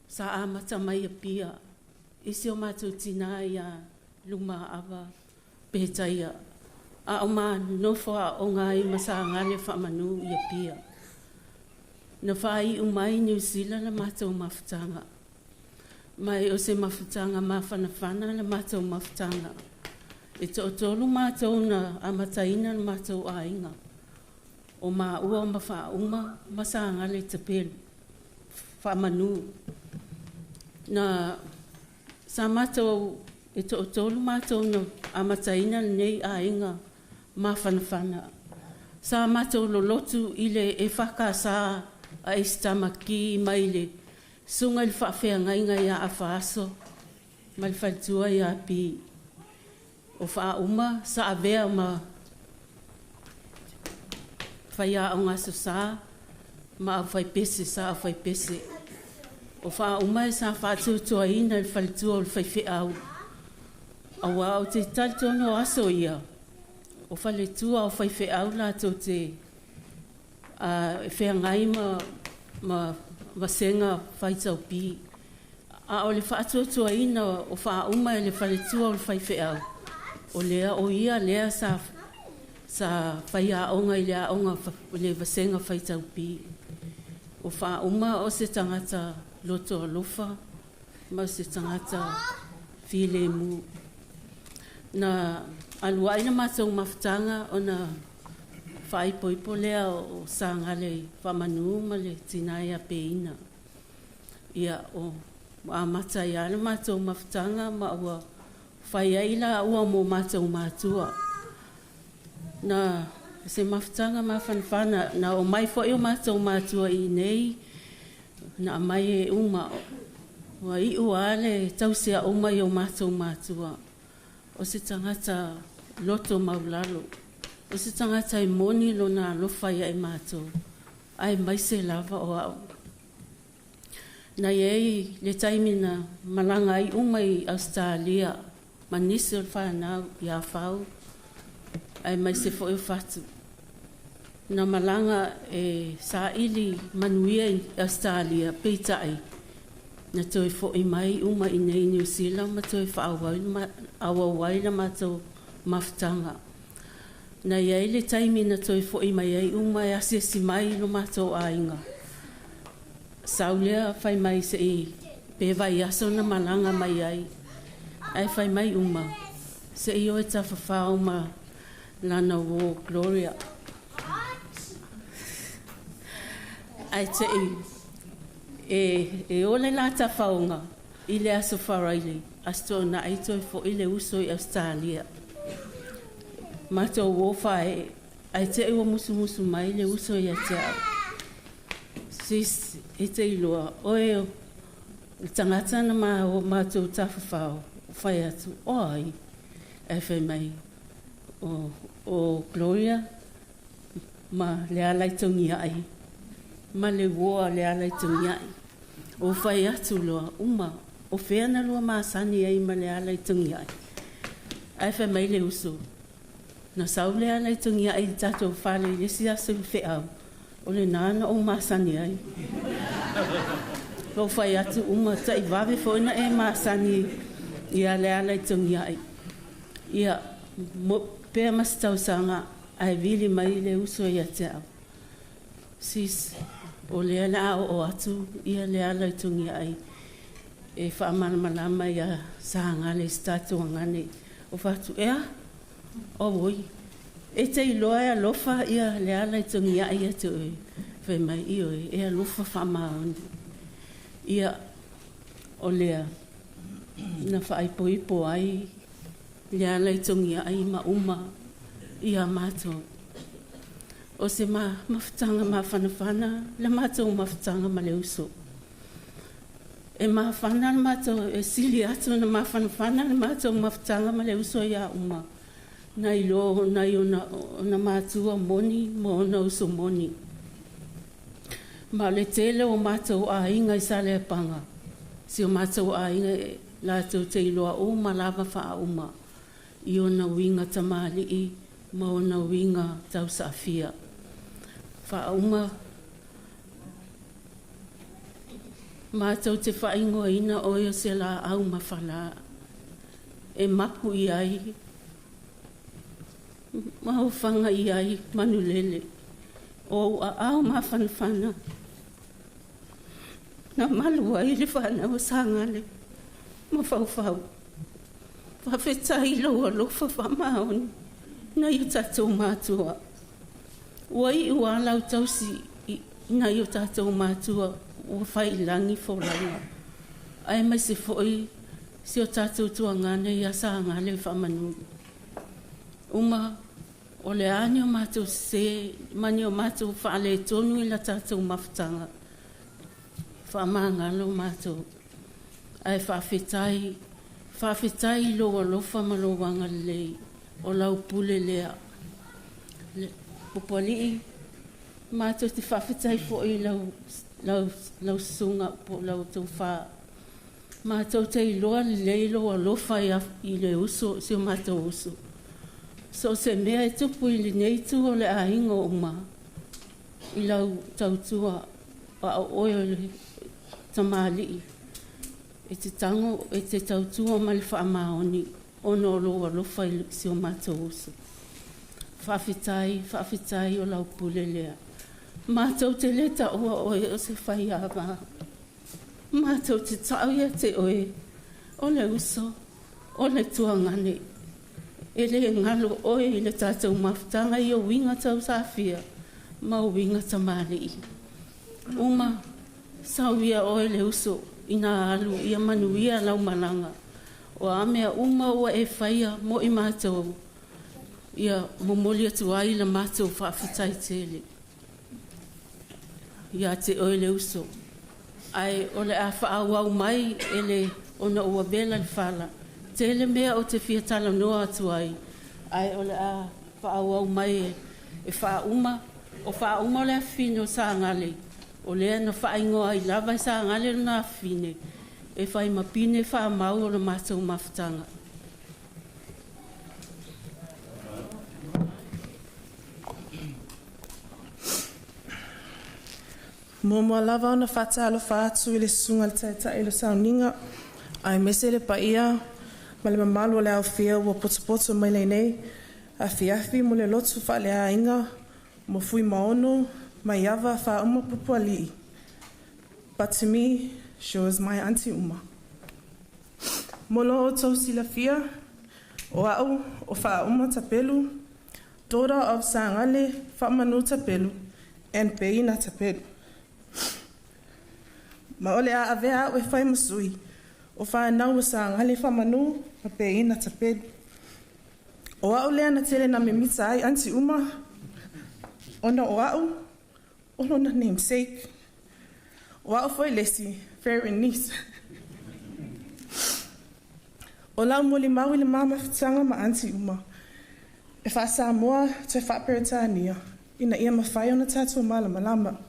sa amata mai Apia, i si o matou tinā ia Lumaava Petaia, a o ma nofo aoga ai ma Sagale Faamanu i Apia. Na faaiu mai Niu Sila la matou mafutaga, ma e o se mafutaga mafanafana la matou mafutaga. E toatolu matou na amataina le matou aiga. O maua ma faauma ma Sagale Tapelu Faamanu. Na sa matou e toatolu matou na amataina lenei aiga mafanafana. Sa matou lolotu i le EFKS a Eisita Maki mai le Susuga i le Faafeagaiga ia Afa Aso ma le faletua ia Pi. O Faauma sa avea ma faiaoga Aso Sa ma aufaipese sa aufaipese. O Faauma sa faatuatuaina i le faletua o le faifeau auā ou te talitonu o aso ia o faletua o faifeau latou te feagai ma vasega faitau pi. A o le faatuatuaina o Faauma e le faletua o le faifeau, o lea o ia lea sa faiaoga i le aoga i le vasega faitau pi. O Faauma o se tagata loto alofa ma o se tagata filemu. Na alu ai le matou mafutaga ona faaipoipo lea o Sagale Faamanu ma le tina ia Peina. Ia, o amata ai lava le matou mafutaga ma ua fai ai laua ma o matou matua. Na se mafutaga mafanafana, na omai foi o matou matua i inei, na aumai e uma. Ua iu lava le tausiauma i o matou matua. O se tagata loto maulalo, o se tagata e moni lona alofa ia i matou, aemaise lava o au. Na i ai le taimi na malaga ai uma i Ausetalia ma nisi o le fanau ia Fau aemaise foi o Fatu. Na malaga e saili manuia i Ausetalia, peitai na toe foi mai uma i inei i Niu Sila ma toe faaauau ai le matou mafutaga. Na i ai le taimi na toe foi mai ai uma e asiasi mai i lo matou aiga. Sau lea fai mai se i pe vaiaso na malaga mai ai, ae fai mai uma se i o e tafafao ma lana uō Gloria. Ae te i e o le la tafaoga i le Aso Faraile, Aso Toonai toe foi le uso i Ausetalia. Matou o faaee, ae te i ua musumusu mai le uso ia te au. Sis, e te iloa, oe o le tagata na matou tafafao, fai atu, o ai? Ae fai mai, o Gloria ma Lealaitogiai, ma le uo a Lealaitogiai. O fai atu loa, uma, o fea na lua masani ai ma Lealaitogiai? Ae fai mai le uso, na sau Lealaitogiai i le tatou fale i le isi aso i le feau, o lena na ou masani ai. Ou fai atu uma, tai vave foi na e masani ia Lealaitogiai. Ia, pea ma se tausaga, ae vili mai le uso ia te au. Sis, o lea o le a oo atu ia Lealaitogiai e faamalamalama ia Sagale i se tatou agane. O fai atu, ea? Auoi, e te iloa e alofa ia Lealaitogiai ia te oe. Fai mai, ioe, e alofa faamaoni. Ia, o lea na faaipoipo ai Lealaitogiai ma uma ia matou. O se mafutaga mafanafana le matou mafutaga ma le uso. E mafana le matou, e sili atu ona mafanafana le matou mafutaga ma le uso ia uma, nai lo nai ona matua moni ma ona uso moni. Ma o le tele o matou aiga i Saleapaga, si o matou aiga latou te iloa uma lava Faauma i ona uiga tamalii ma ona uiga tausaafia. Faauma matou te faaigoaina oe o se laau mafala e mapu i ai ma ofaga i ai manulele. O ou aao mafanafana na malu ai le fanau o Sagale ma Faufau. Faafetai i lou alofa faamaoni nai o tatou matua. Ua iu a lau tausi i nai o tatou matua ua faiilagi folauga, aemaise foi si o tatou tuagane ia Sagale Faamanu. Uma o le a ni o matou sesē ma ni o matou faaletonu i la tatou mafutaga, faamagalo matou. Ae faafetai, faafetai i lou alofa ma lou agalelei, o lau pule lea. Pupualii, matou te faafetai foi i lau susuga po o lau tofa. Matou te iloa lelei lou alofa i le uso, si o matou uso. So o se mea e tupu i lenei itu o le aiga o Uma, i lau tautua a o oe o le tamalii, e te tago e te tautua ma le faamaoni ona o lou alofa i si o matou uso. Faafetai, faafetai o lau pule lea. Matou te le taua oe o se faiava. Matou te tau ia te oe o le uso, o le tuagane. E le galo oe i le tatou mafutaga i ou uiga tausafia ma ou uiga tamalii. Uma, sau ia oe le uso ina alu ia manuia lau malaga. O a mea uma ua e faia mo i matou, ia momoli atu ai la matou faafetai tele ia te oe le uso. Ae o le a faaauau mai e le ona ua vela le fala. Tele mea ou te fia talanoa atu ai, ae o le a faaauau mai e Faauma. O Faauma o le afafine o Sagale, o lea na faaigoa ai lava e Sagale lona afafine e fai ma pine faamau o le matou mafutaga. Muamua lava ona faatalofa atu i le Susuga i le Taitai o le Sauniga, aemaise le paia ma le mamalu o le aofia ua potopoto mai lenei afiafi mo le lotu faaleaiga mo Fuimaono Maiava Faauma Pupualii. But to me, she was my Aunty Uma. Mo lo outou silafia, o a'u o Faauma Tapelu, daughter of Sagale Faamanu Tapelu and Peina Tapelu. Ma o le a avea a'u e fai ma sui o fanau o Sagale Faamanu ma Peina Tapelu. O a'u lea na tele na mimita ai Aunty Uma ona o a'u o lona namesake. O a'u foi le isi favorite niece. O lau molimau i le ma mafutaga ma Aunty Uma, e faa-Samoa toe faa-Peretania ina ia mafai ona tatou malamalama.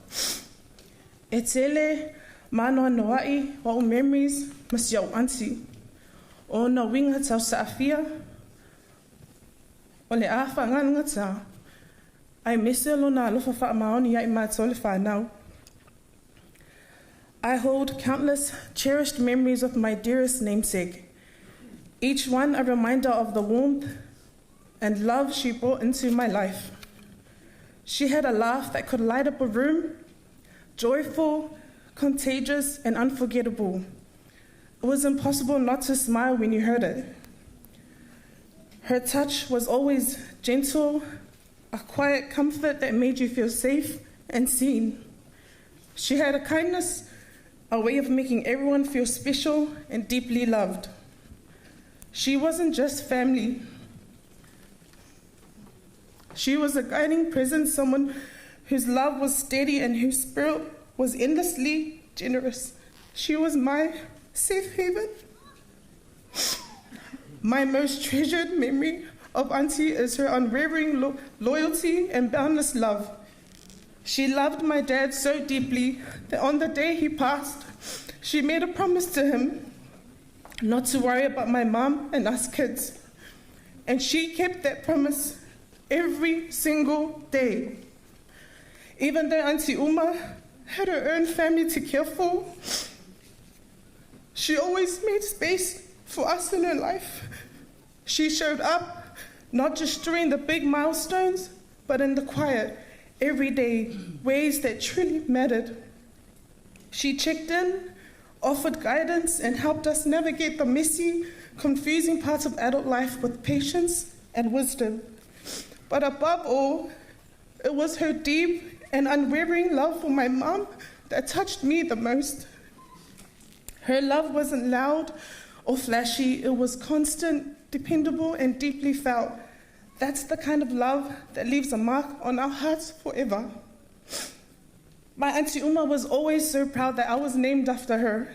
E tele maanoanoa'i o a'u memories ma si a'u aunty. O ona uiga tausaafia, o le a faagalugatā, aemaise o lona alofa faamaoni ia i matou le fanau. I hold countless cherished memories of my dearest namesake, each one a reminder of the warmth and love she brought into my life. She had a laugh that could light up a room, joyful, contagious, and unforgettable. It was impossible not to smile when you heard it. Her touch was always gentle, a quiet comfort that made you feel safe and seen. She had a kindness, a way of making everyone feel special and deeply loved. She wasn't just family. She was a guiding presence, someone whose love was steady and whose spirit was endlessly generous. She was my safe haven. My most treasured memory of Auntie is her unwavering loyalty and boundless love. She loved my dad so deeply that on the day he passed, she made a promise to him not to worry about my mum and us kids. And she kept that promise every single day. Even though Auntie Uma had her own family to care for, she always made space for us in her life. She showed up not just during the big milestones, but in the quiet, everyday ways that truly mattered. She checked in, offered guidance, and helped us navigate the messy, confusing parts of adult life with patience and wisdom. But above all, It was her deep and unwavering love for my mom that touched me the most. Her love wasn't loud or flashy, it was constant, dependable, and deeply felt. That's the kind of love that leaves a mark on our hearts forever. My Auntie Uma was always so proud that I was named after her.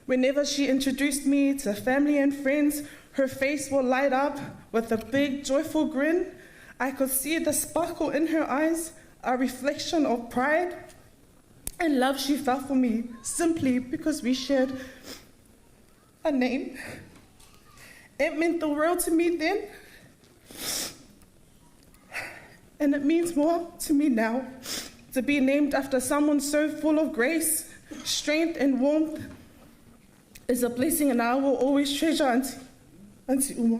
Whenever she introduced me to family and friends, her face would light up with a big, joyful grin. I could see the sparkle in her eyes, a reflection of pride and love she felt for me, simply because we shared a name. It meant the world to me then, and it means more to me now. To be named after someone so full of grace, strength, and warmth is a blessing, and I will always treasure Auntie, Auntie Uma.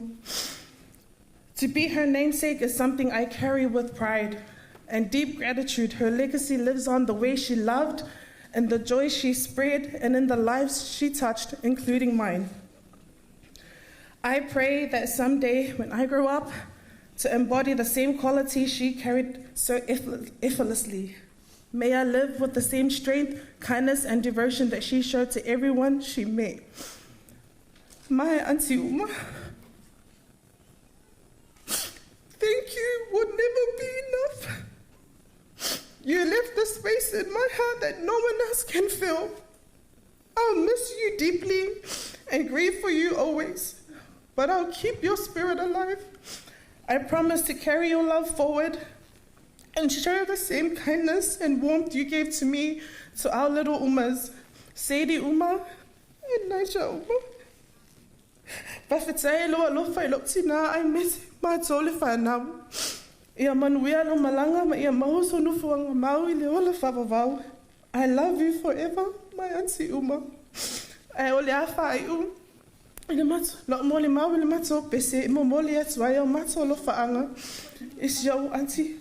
To be her namesake is something I carry with pride and deep gratitude. Her legacy lives on the way she loved and the joy she spread and in the lives she touched, including mine. I pray that someday when I grow up, to embody the same quality she carried so effortlessly. May I live with the same strength, kindness, and devotion that she showed to everyone she met. My Auntie Uma, thank you would never be enough. You left the space in my heart that no one else can fill. I'll miss you deeply and grieve for you always, but I'll keep your spirit alive. I promise to carry your love forward and share the same kindness and warmth you gave to me to our little Umas, Sadie Uma and Naija Uma. Faafetai lou alofa i lou tinā aemaise matou le fanau. Ia manuia lau malaga ma ia maua sou nofoaga mau i le ola faavavau. I love you forever, my Auntie Uma. Ae o le a faaiu i le matou, lau molimau i le matou pese e momoli atu ai au matou alofaaga i si ou auntie.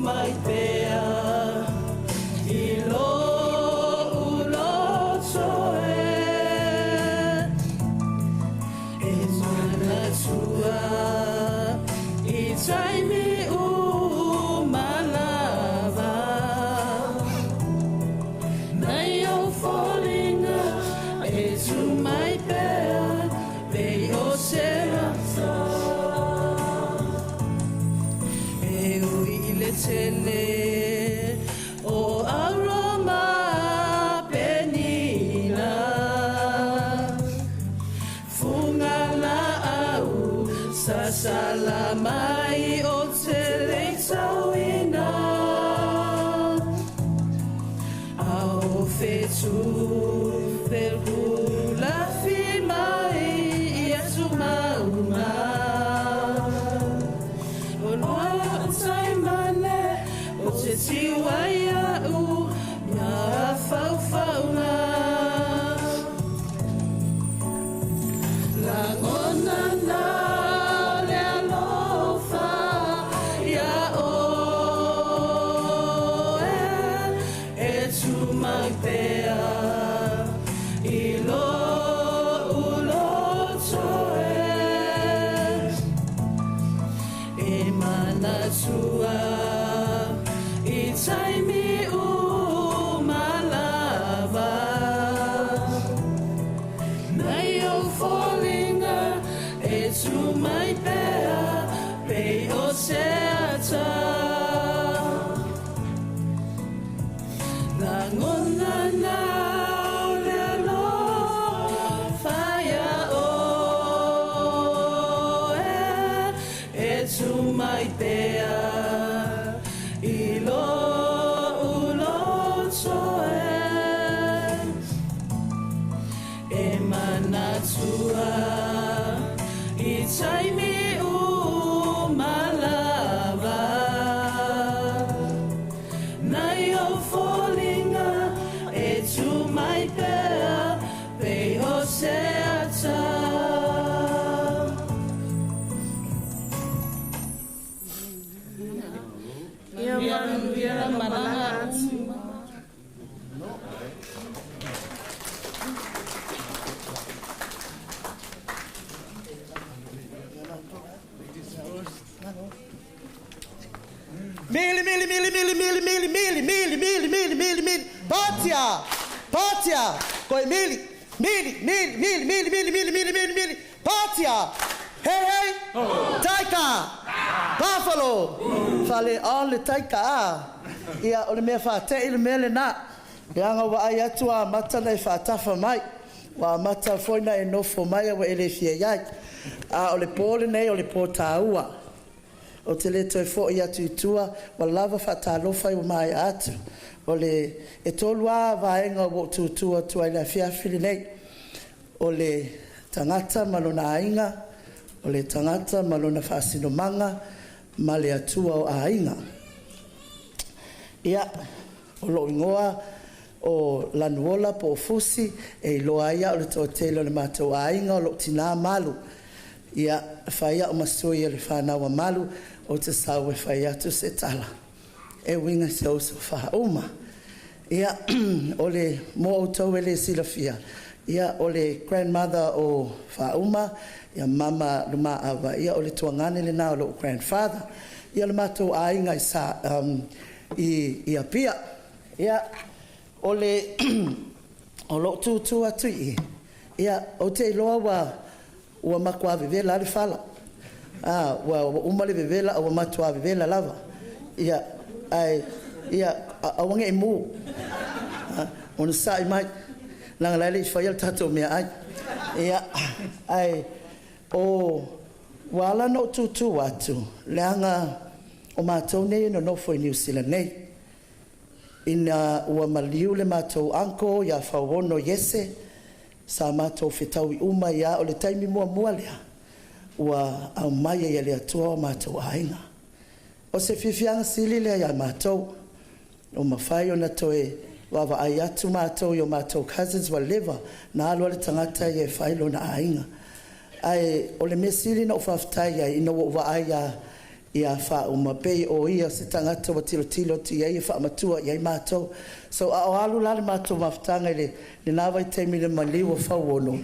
Mai pea i lo tele o Aroma Penina. Funga la au sasala mai o te leitauina. Au fetu fel hula fi mai i atu mauma. O noa o taimane o te tiwai au ngā whauwhaunga. Langona nā le alofa ia oe e tu mai pea i lo uloto e. E manatua i taimi o malava. Nei o fōlinga e tu mai pea pei o se ata. Langona nā le alofa ia oe e tu mai pea i lo uloto e. E manatua i taimi o malava. Nei o fōlinga e tu mai pea pei o se ata. Ia manuia malaga atu. Mili, mili, mili, mili, mili, mili, mili, mili, mili, mili, mili, mili. Patia! Patia! Koe mili, mili, mili, mili, mili, mili, mili, mili, mili, mili. Patia! Hei, hei! Taika! Buffalo! Fale on le taika a. Ia, o le mea whātei le mea le nā. Leaga ua ai atu a amata na e whātafa mai. Ua amata foi na e nofo mai a ua e le fia iai. A o le pō lenei o le pō tāua. Ou te le toe foʻi atu i tua, ua lava faatalofa i ua maea atu. O le e tolu a vaega ua ou tūtū atu ai i le afiafi lenei, o le tagata ma lona aiga, o le tagata ma lona faasinomaga, ma le Atua o aiga. Ia, o lou igoa o Lanuola po o Fusi, e iloa ai au i le toatele o le matou aiga o lou tinā malu. Ia, fai au ma sui o le fanau a Malu, ou te sau e fai atu se tala e uiga i se uso faauma. Ia, o le mo outou e le silafia, ia, o le grandmother o Faauma, ia Mama Lumaava, ia, o le tuagane lena o lou grandfather. Ia, o le matou aiga i sa, um, i, i Apia. Ia, o le o lou tūtū atu i i, ia, ou te iloa ua ua matua vevela a le fala. A, ua, ua uma le vevela a ua matua vevela lava. Ia, ae, ia, aua ne i mū. A, onosai mai, leaga la e le i faia le tatou meaai. Ia, ae, o, ua ala ona ou tūtū atu, leaga o matou nei e nonofo i Niu Sila nei. Ina ua maliu le matou uncle ia Fauono Iese, sa matou fetaui uma ia o le taimi muamua lea ua aumai ai e le Atua o matou aiga. O se fiafiaga sili lea ia matou, ua mafai ona toe vaavaai atu matou i o matou cousins ua leva na alu a le tagata ia e fai lona aiga. Ae o le mea sili na ou faafetai ai ina ua ou vaai ia ia faauma pei o ia se tagata ua tilotilo atu i ai e faamatua i ai matou. So a o alu la le matou mafutaga i le lena vaitaimi i le maliu o Fauono,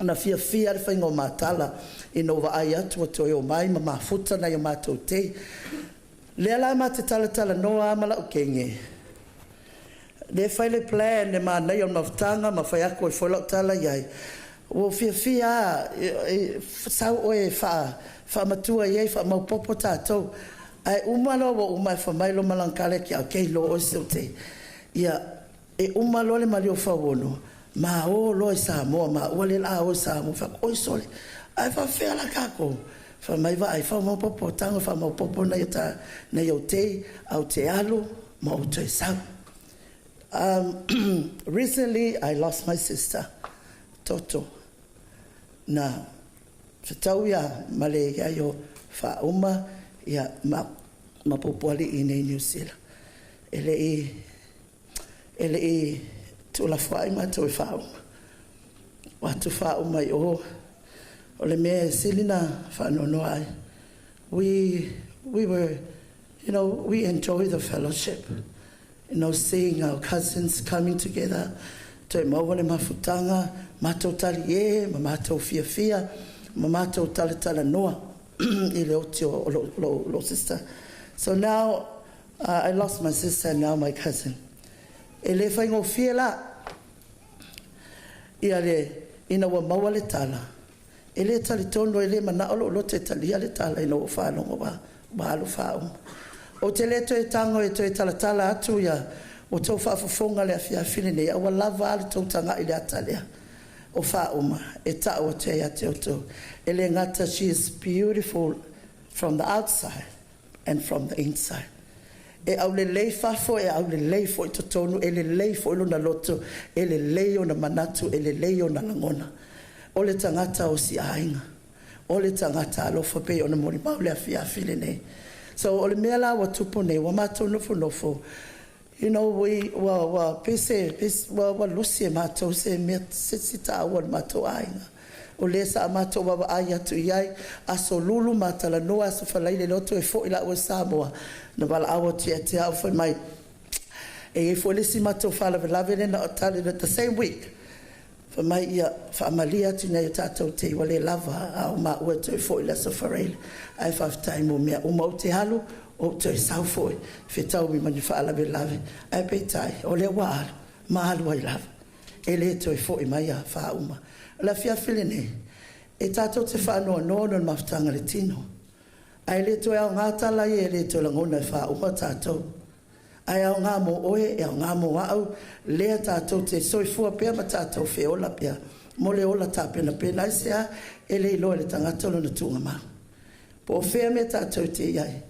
na fiafia le faiga o matala ina ua vaai atu ua toe omai ma mafuta nai o matou tei. Lea la ma te talatalanoa a ma la'u teine, lea e fai le plan le manaia o le mafutaga ma fai atu ai foi lau tala i ai, ua ou fiafia a e sau oe e faamatua i ai faamaopopo tatou. Ae uma loa ua uma e fai mai lo malaga ke au kei lo o se te. Ia e uma loa le maliu fauono ma o loa i Samoa ma ua le la o i Samoa fa oi sole. Ae faafefea la kākou. Fai mai vaai faamaopoopo tago faamaopoopo nai o ta nai ou tei au te alu ma ou toe sau. Recently I lost my sister Toto na fetau ia ma le iai o faauma ia ma ma Pupualii nei Niu Sila. E le i e le i tuulafoai matou e faauma. Ua atu faauma i o o le mea e sili na faanoanoa ai. We were we enjoy the fellowship. Seeing our cousins coming together, toe maua le mafutaga, matou taliē ma matou fiafia, ma matou talatalanoa i le oti o lou sister. So now I lost my sister and now my cousin. E le faigofie la ia le ina ua maua le tala. E le talitonu e le manao lou loto e talia le tala ina ua faalogo ua ua alu faauma. Ou te le toe tago e toe talatala atu ia ua tou faafofoga le afiafi lenei a ua lava a le tou tagai i le ata lea o faauma e ta'u atu ai ia te outou. E le gata she is beautiful from the outside and from the inside. E aulelei fafo e aulelei foi totonu e lelei foi lona loto e lelei ona manatu e lelei ona lagona. O le tagata o si aiga. O le tagata alofa pei ona molimau le afiafi lenei. So o le mea la ua tupu nei ua matou nofonofo we ua ua pei se ua ua lusi e matou se mea se si taua o le matou aiga. O lea sa matou vaavaai atu i ai aso Lulu ma talanoa aso Faraile loa toe foi laua i Samoa na valaau atu ia te au fai mai e i ai foi le isi matou faalavelave lea na tali the same week. Fai mai ia faamalie atu i nai o tatou tei ua le lava a o maua e toe foi i le aso Faraile. Ae faafetai mo mea uma ou te alu ou toe sau foi fetaui ma ni faalavelave. Ae peitai o lea ua alu ma alu ai lava. E le toe foi mai a faauma. O le afiafi lenei, e tatou te faanoanoa ona o le mafutaga i le tino. Ae le toe aoga tala ia e le toe lagona e faauma tatou. Ae aoga mo oe, e aoga mo au, lea tatou te soifua pea ma tatou feola pea mo le ola tapenapena. Aisea? E le iloa e le tagata lona tuugamau. Po o fea mea tatou te i ai,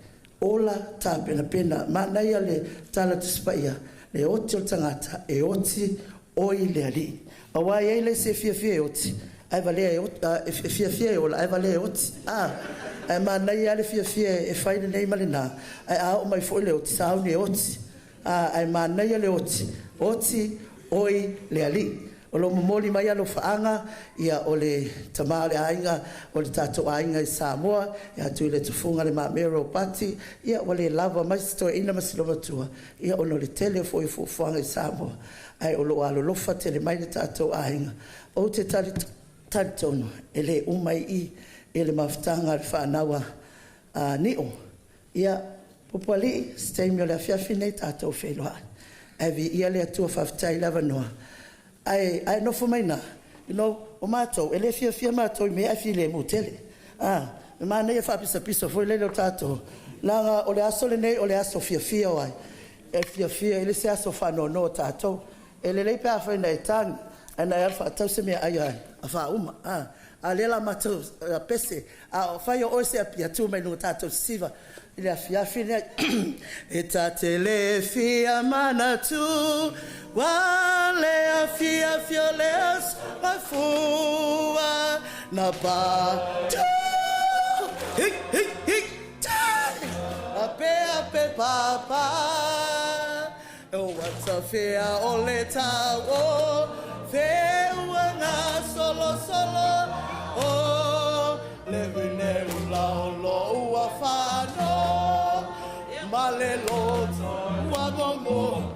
ola tapenapena. Manaia le tala Tusi Paia, le oti o le tagata, e oti oi le Alii. Aua e i ai le isi e fiafia e oti, ae valea e oti, e fiafia e ola, ae valea e oti. A, ae manaia lava le fiafia e fai lenei ma lena, ae a oo mai foi le oti, sauni e oti. A, ae manaia le oti, oti oi le Alii. O lo o momoli mai alofaaga ia o le tama o le aiga o le tatou aiga i Samoa ia Tuiletufuga Le Mamea Ropati ia ua le lava mai si toeaina ma si olomatua ia ona o le tele foi o fuafuaga i Samoa ae o lo o alolofa tele mai le tatou aiga. Ou te talitonu e le uma i i i le mafutaga a le fanau a Nio. Ia Pupualii, se taimi o le afiafi lenei tatou feiloai. Ae viia le Atua faafetai le avanoa. Ae ae nofo mai ina, o matou, e le fiafia matou i mea ae filemu tele. A, e manaia le faapisapiso foi lele o tatou, leaga o le aso lenei o le aso fiafia o ai? E fiafia, e le se aso faanoanoa o tatou. E lelei pe afai na e tagi, ae na e alu faatau se meaai a faauma. A, a o lea o le a matou pese, a fai o oe se apia, tu mai luga tatou sisiva i le afiafi lenei. E ta te le fia manatu ua le afiafi o le aso mafua na pa tu hi hi hi tai a pe a pe pa pa o atafea o le tau o feua ngā solosolo o le vine ula o lo ua whano ma le loto ua momo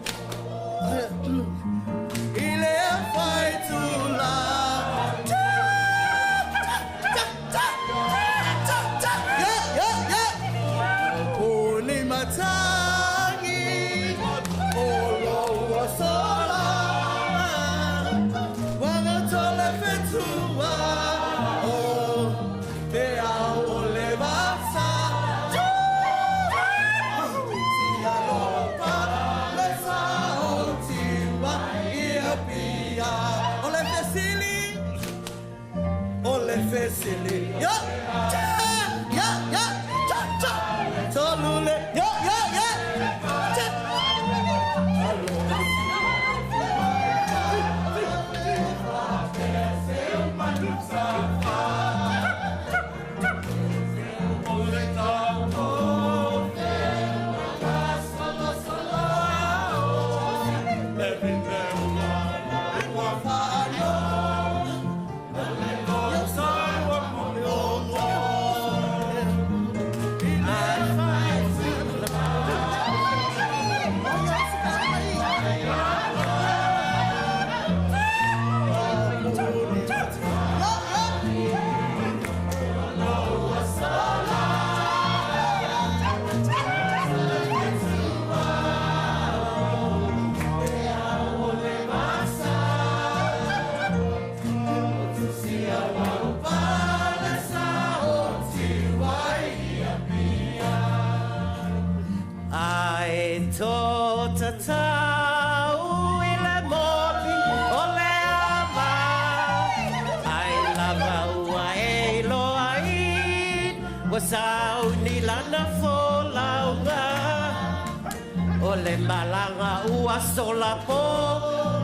i le awhai tula Yeah, yeah, yeah. Puni matangi o lo ua sola Wanga tole fetua o te au o le vasa. tele. Yo, cha, ya, ya, cha, cha. Tolu le, yo, yo, yo. Cha. Ai tō tatau i le moli o le ama. Ai lava ua e loa i ua sauni lana folauga. O le malaga ua sola po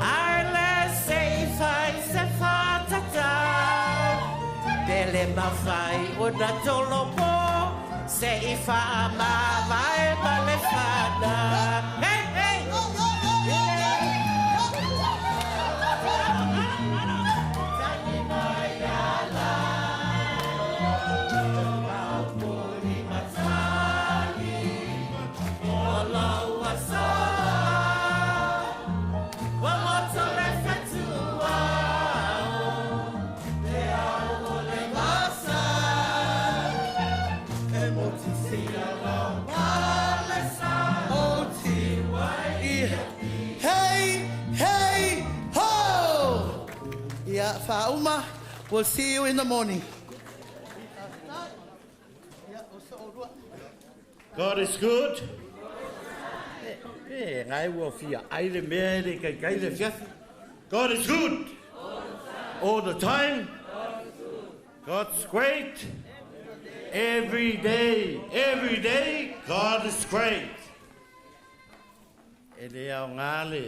ai le se i fai se whātatau. Pele mawhai o na tolo po se i wha mavae ma le whana. Hey, hey! Hey, hey, ho! Yeah, Fa'auma, we'll see you in the morning. God is good. E, ngai ua fia ai le mea e le kai kai le fiafi. God is good. All the time. God's great. Every day, every day, God is great. E le au ngā le,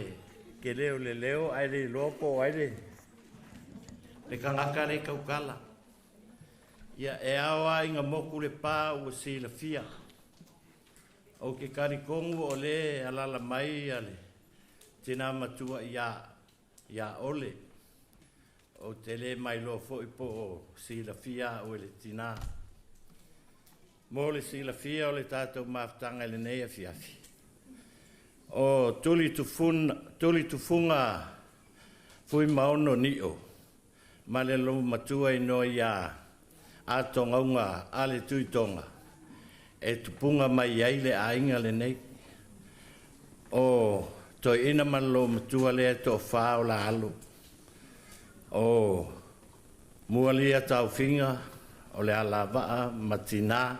ke leo le leo, ai le lopo, ai le, le kangaka le kaukala. Ia e awa inga moku le pā ua si la fia. O ke karikongu o le alala mai a le tina matua ia, ia ole. O te le mai lo foi po o si la fia o le tina. Mo le si la fia o le tātou mafutanga i le nei a fiafi. O tuli tufunga fui maono nio. Ma le lo matua i noa ia a tongaunga a le tui tonga. E tupunga mai ai le ainga le nei. O toi ina ma lo matua le to wha o la alu. O mualia taufinga o le alavaa matina.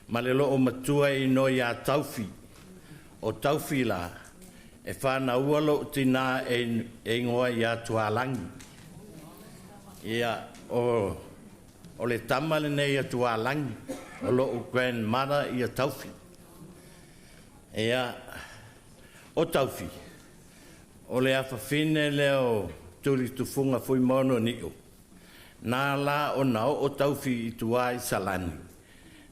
Ma le loo matua i noa ia taufi. O taufi la e whana ua lo tina e ingoa ia tualangi. Ia o le tama le nei ia tualangi. O loo grandmother ia taufi. Ia o taufi. O le awhawhine leo tuli tufunga fui mono ni'o. Nā la o na o taufi i tua i Salani.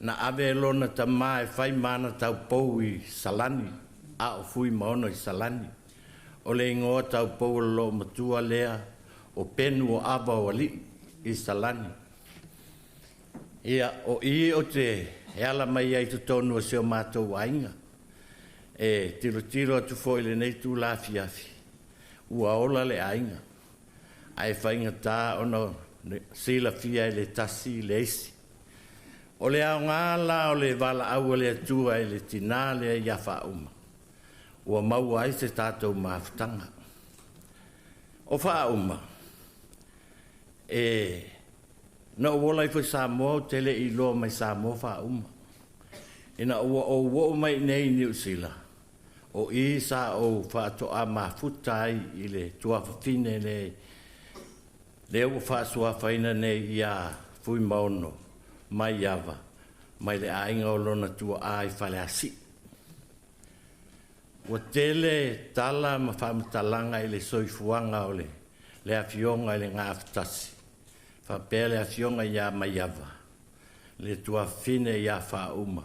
Na ave lona tama e whai mana tau pou i Salani. A o fui maono i Salani. O le ingoa tau pou o lo matua lea o penu o ava o ali i Salani. Ia o i o te e ala mai ai totonu o se o mātou ainga. E tiro tiro atu fo i le nei tū la fiafi. Ua ola le ainga. Ai whainga tā ono sila fia i le tasi i le isi. O le au ngā la o le wala au le atua i le tina le ia whauma. Ua maua ai se tātou mafutanga. O whauma, e na uola i fo Samoa o tele i loa mai Samoa whauma. Ina ua o uo mai nei Niu Sila. O i sa o whaatoa mafuta ai i le tuawhawhine le ua whaasua whaina nei ia Fuimaono Maiava mai le aiga o lona tuaa i Faleasi'i. Ua tele tala ma faamatalaga i le soifuaga o le le afioga i le Gafatasi faapea le afioga ia Maiava le tuafafine ia Faauma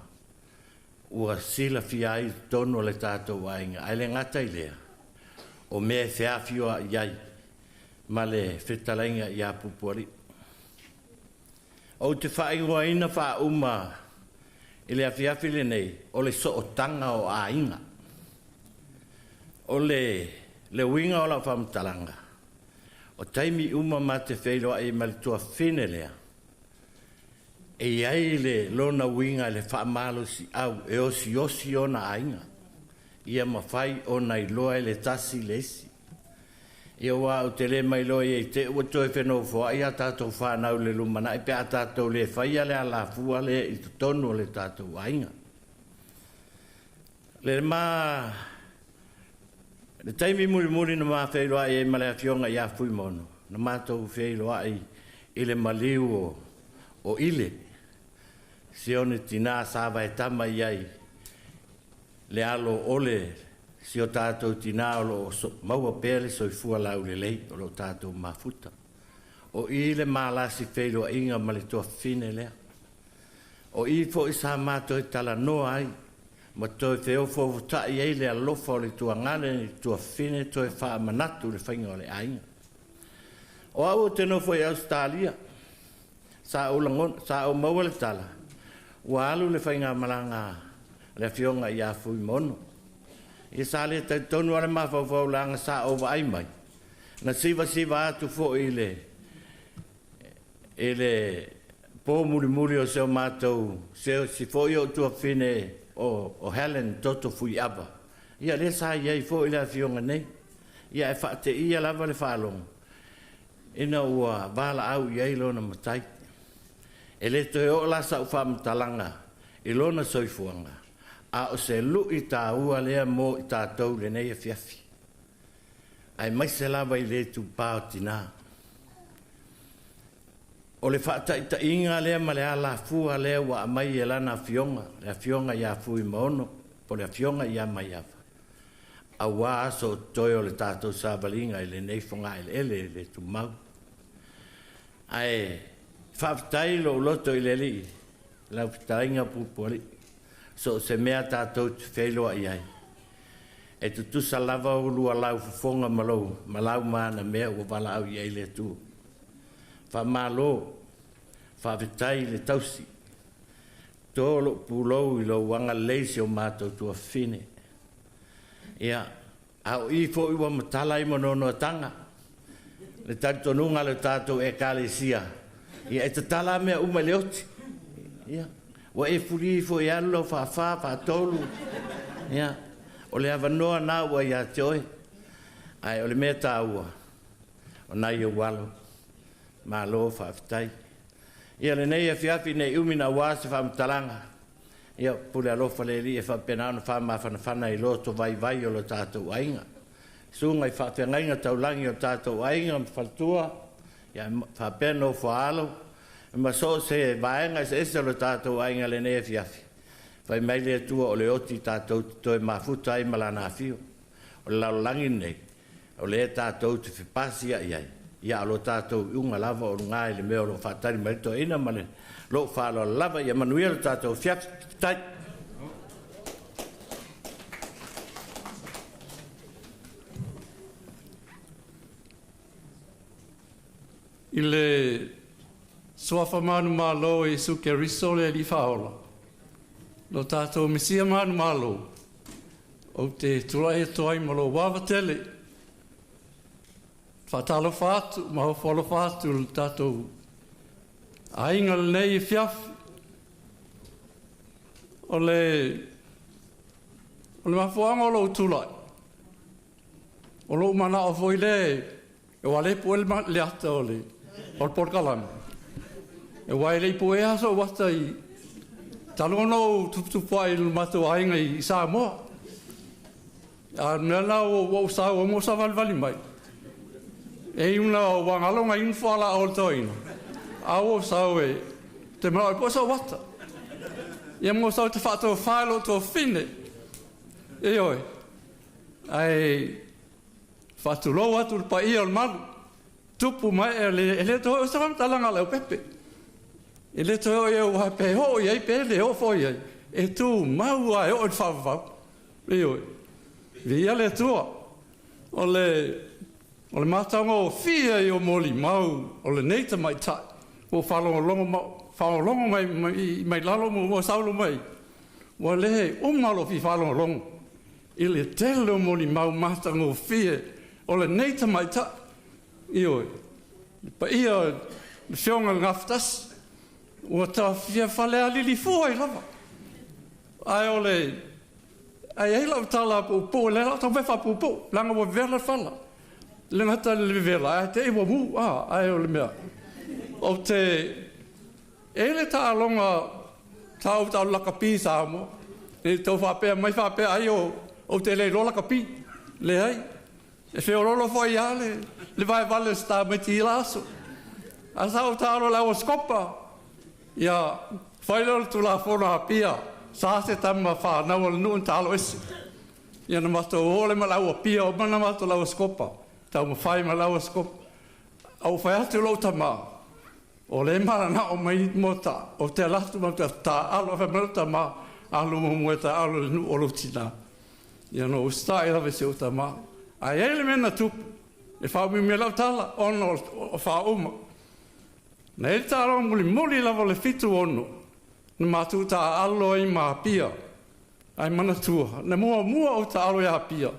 ua silafia ai i totonu o le tatou aiga, ae le gata i lea, o mea e feafioai ai ma le fetalaiga ia Pupualii. Ou te faaigoaina Faauma i le afiafi lenei o le sootaga o aiga. O le le uiga o lau faamatalaga, o taimi uma ma te feiloai ma le tuafafine lea, e i ai le lona uiga i le faamalosiau e osiosi ona aiga, ia mafai ona iloa e le tasi le isi. Ia aua ou te le mailoa i te i ua toe fenofoai a tatou fanau i le lumanai pe a tatou le faia le alafua lea i totonu o le tatou aiga. Le ma le taimi mulimuli na ma feiloai ai ma le afioga ia Fuimaono, na matou feiloai i le maliu o Ile, si ona tinā sa vaetama i ai le alo o le si o tatou tinā o loo maua pea le soifua laulelei o loo tatou mafuta. O i le malasi feiloaiga ma le tuafafine lea. O i foi sa matou talanoa ai ma toe feofoofotai ai le alofa o le tuagale i le tuafafine toe faamanatu le faiga o le aiga. O au ou te nofo i Ausetalia, sa ou lagona, sa ou maua le tala, ua alu le faigamalaga a le afioga ia Fuimaono. Ia sa le talitonu lava le mafaufau leaga sa ou vaai mai, na sivasiva atu foi i le i le po mulimuli o si o matou, se foi o tuafafine o Helen Toto Fuiava, ia lea sa i ai foi le afioga nei. Ia ae faateia lava le faalogo ina ua valaau i ai lona matai. E le toe oo la sau faamatalaga i lona soifuaga, a o se lui taua lea mo i tatou i lenei afiafi, aemaise lava i le itupa o tinā. O le faataitaiga lea ma le alafua lea ua aumai e lana afioga, le afioga ia Fuimaono po o le afioga ia Maiava, aua aso o totoe o le tatou savaliga i lenei fogaeleele e le tumau. Ae faafetai lou loto i le Alii, lau fetalaiga Pupualii, so o se mea tatou te feiloai ai, e tutusa lava ulua laufofoga ma lou ma lau manamea ua valaau i ai le Atua. Faamalo, faafetai i le tausi, to lou pulou i lou agalelei i si o matou tuafafine. Ia, a o i foi ua matala ai ma noanoataga le talitonuga a le tatou Ekalesia, ia e tatala lava mea uma i le oti. Ia, ua e fuli foi e alu lau faafa, faatolu. Ia, o le avanoa na ua ia te oe. Ae o le mea taua, o nai ou alo, malo faafetai. Ia lenei afiafi nei umi na aua se faamatalaga, ia pule alofa le Alii e faapena ona faamafanafana i loto vaivai o lo tatou aiga. Susuga i faafeagaiga taulagi o le tatou aiga ma faletua, ia faapea nofo a alo, ma so o se vaega eseese o le tatou aiga i lenei afiafi. Fai mai le Atua o le oti tatou te toe mafuta ai ma Lana afio. O le lalolagi lenei, o lea tatou te fepasia'i ai, ia a o lo tatou iuga lava o luga i le mea o lo o faatali mai le toeaina ma le lou faaaloalo lava. Ia manuia le tatou afiafi. Faafetai. I le suafa manumalo o Iesu Keriso le Alii Faaola, lo tatou Mesia manumalo, ou te tulai atu ai ma lou ava tele, faatalofa atu ma ofo alofa atu i le tatou aiga lenei afiafi. O le mafuaaga o lou tulai, o lou manao foi lea e ua le pue le ata o le polokalame, aua e le i puea lava sou ata i talu ona ou tuputupu ae i le matou aiga i Samoa. A o le mea lena ua ou sau ai ma ou savalivali mai, e iu ina ua galo na inu fualaau a le toeaina, A ua ou sau e te manao e pue sou ata. Ia ma ou sau e te faatofā i lou tuafafine. Ioe. Ae faatulou atu i le paia o le malu. Tupu ma ee le, e le toe oo se faamatalaga a Leaupepe. E le toe oo i ai aua pe oo i ai pe le oo foi i ai, e tumau lava e oo i le faavavau. Ioe. Viia le Atua. O le, o le matagofie ia o molimau o lenei tamaitai ua faalogologo ma, faalogologo mai, mai, mai lalo ma ua saulo mai, ua le uma lou fia faalogologo i le tele o molimau matagofie o lenei tamaitai. Ioe, le paia o le Afioga i le Gafatasi, ua ta fia falealili fua ai lava. Ae o le ae i ai lau tala puupuu, lea la taumafai e faapuupuu, leaga ua vevela le fala. E le gata i le vevela, ae te i ua mu, a, ae o le mea, ou te, e i ai le taaloga sa ou taalo lakapi i Samoa, ne i tou faapea mai faapea ai o, ou te le iloa lakapi. Leai. E feoloolo foi lava le, le vaevale o si tamaiti i la aso. Ae sa ou taalo i le auasikopa, ia, fai lea o le Tulafono a Apia, sa se tama fanau a le nuu na taalo ese. Ia na matou o lea ma le au Apia, uma ona matou i le auasikopa, taumafai ma le auasikopa. Ae ua fai atu lou tama, o lea e mananao mai mo ta, ou te alu atu ma te taaalo. Ae fai mai lou tama, alu muamua e taaalo i le nuu o lou tina. Ia na ou usitai lava i si ou tama. Ae i ai le mea na tupu, e faaumiumi ai lau tala, ona o faauma. Na i ai le taaloga mulimuli lava o le 76, na matou taaalo ai ma Apia. Ae manatua, na muamua ou taalo ia Apia.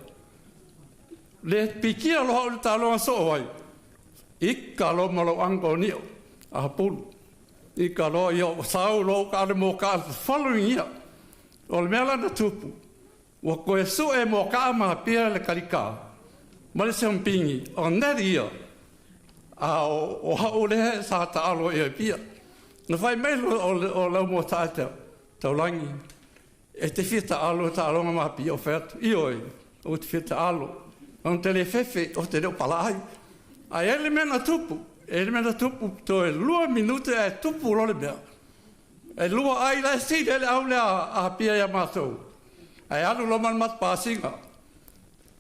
Le pikia loa au i le taaloga soo ai, ika loa ma lou uncle Nio, a Pulu. Ika loa, ia sau loa ou kaale mokaa the following year. O le mea la na tupu, ua toe sue mokaa ma Apia le kalikā ma le siampini on that year, a o au lea sa taalo i Apia. Na fai mai o lau motaa e Taulagi, e te fia taalo i taaloga ma Apia? Ou fai atu, ioe, ou te fia taalo. Ou te le fefe, ou te le o palaai. Ae ai le mea na tupu, e ai le mea na tupu, toe 2 minute ae tupu loa le mea. E lua ai la e sili ai le au lea a Apia ia matou. Ae alu loa ma le matou pasiga.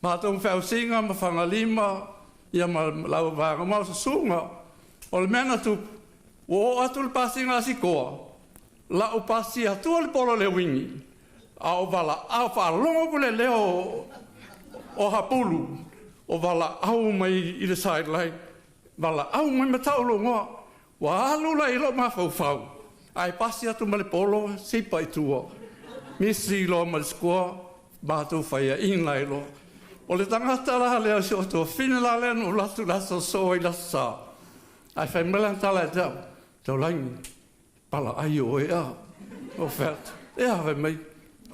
Matou ma Feausiga ma Fagalima, ia ma lau vaega ma o susuga. O le mea na tupu, ua oo atu le pasiga a Sikoa, lau pasi atua le polo le uigi, a o valaau faalogo ku le leo o Hapulu, o valaau mai i le sideline, valaau mai ma tau lou igoa. Ua alu la i lou mafaufau, ae pasi atu ma le polo, sipa i tua. Misi loa ma le score, matou faiaina ai loa. O le tagata la lea o si o tuafafine la lea na ou alu atu i le aso soo ai le aso Sa. Ae fai mai lana tala ia te au, Taulagi, palaai oe a. Ou fai atu, e a? Fai mai,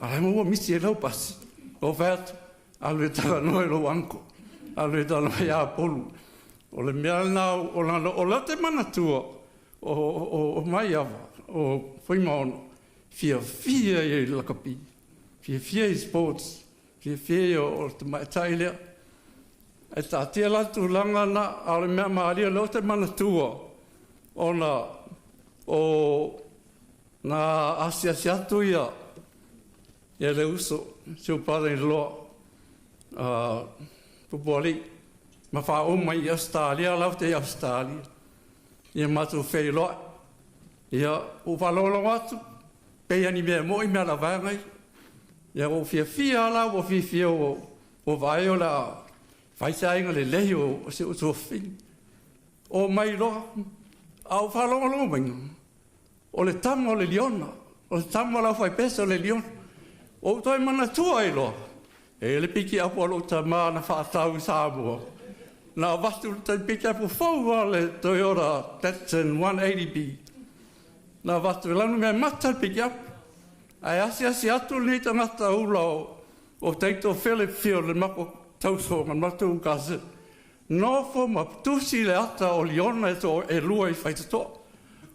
a la ua misi ai lau pasi. Ou fai atu, alu e talanoa i lou uncle, alu e talanoa ia Polu. O le mea lena o lana, o lea te manatua o Maiava, o Fuimaono, fiafia ia i le lakapi, fiafia i sports, fiafia ia o le tamaitai lea. Ae taatia la le tulaga na, a o le mea malie o lea ou te manatua, ona o na asiasi atu ia ia le uso, si ou brother-in-law, Pupualii, ma faauma i Ausetalia lau te i Ausetalia. Ia matou feiloai. Ia, ua faalogologo atu, pei lava ni mea moi mea a le vaega ia. Ia ua ou fiafia lava la, ua fiafia ua ua vaai o le a fai se aiga lelei o si ou tuafafine. O mai loa, a ou faalogologo mai, o le tama o le liona, o le tama o le aufaipese o le liona. Ua ou toe manatua ai loa, e le pikiapu a lou tama na faatau i Samoa. Na avatu le pikiapu fou lava le Toyota Datsun 180B. Na avatu e lanu mea mata le pikiapu. Ae asiasi atu lenei tagata ula o Taito Philip Field le matou tausoga, le matou cousin. Nofo ma tusi le ata o liona e to e lua i Faitotoa.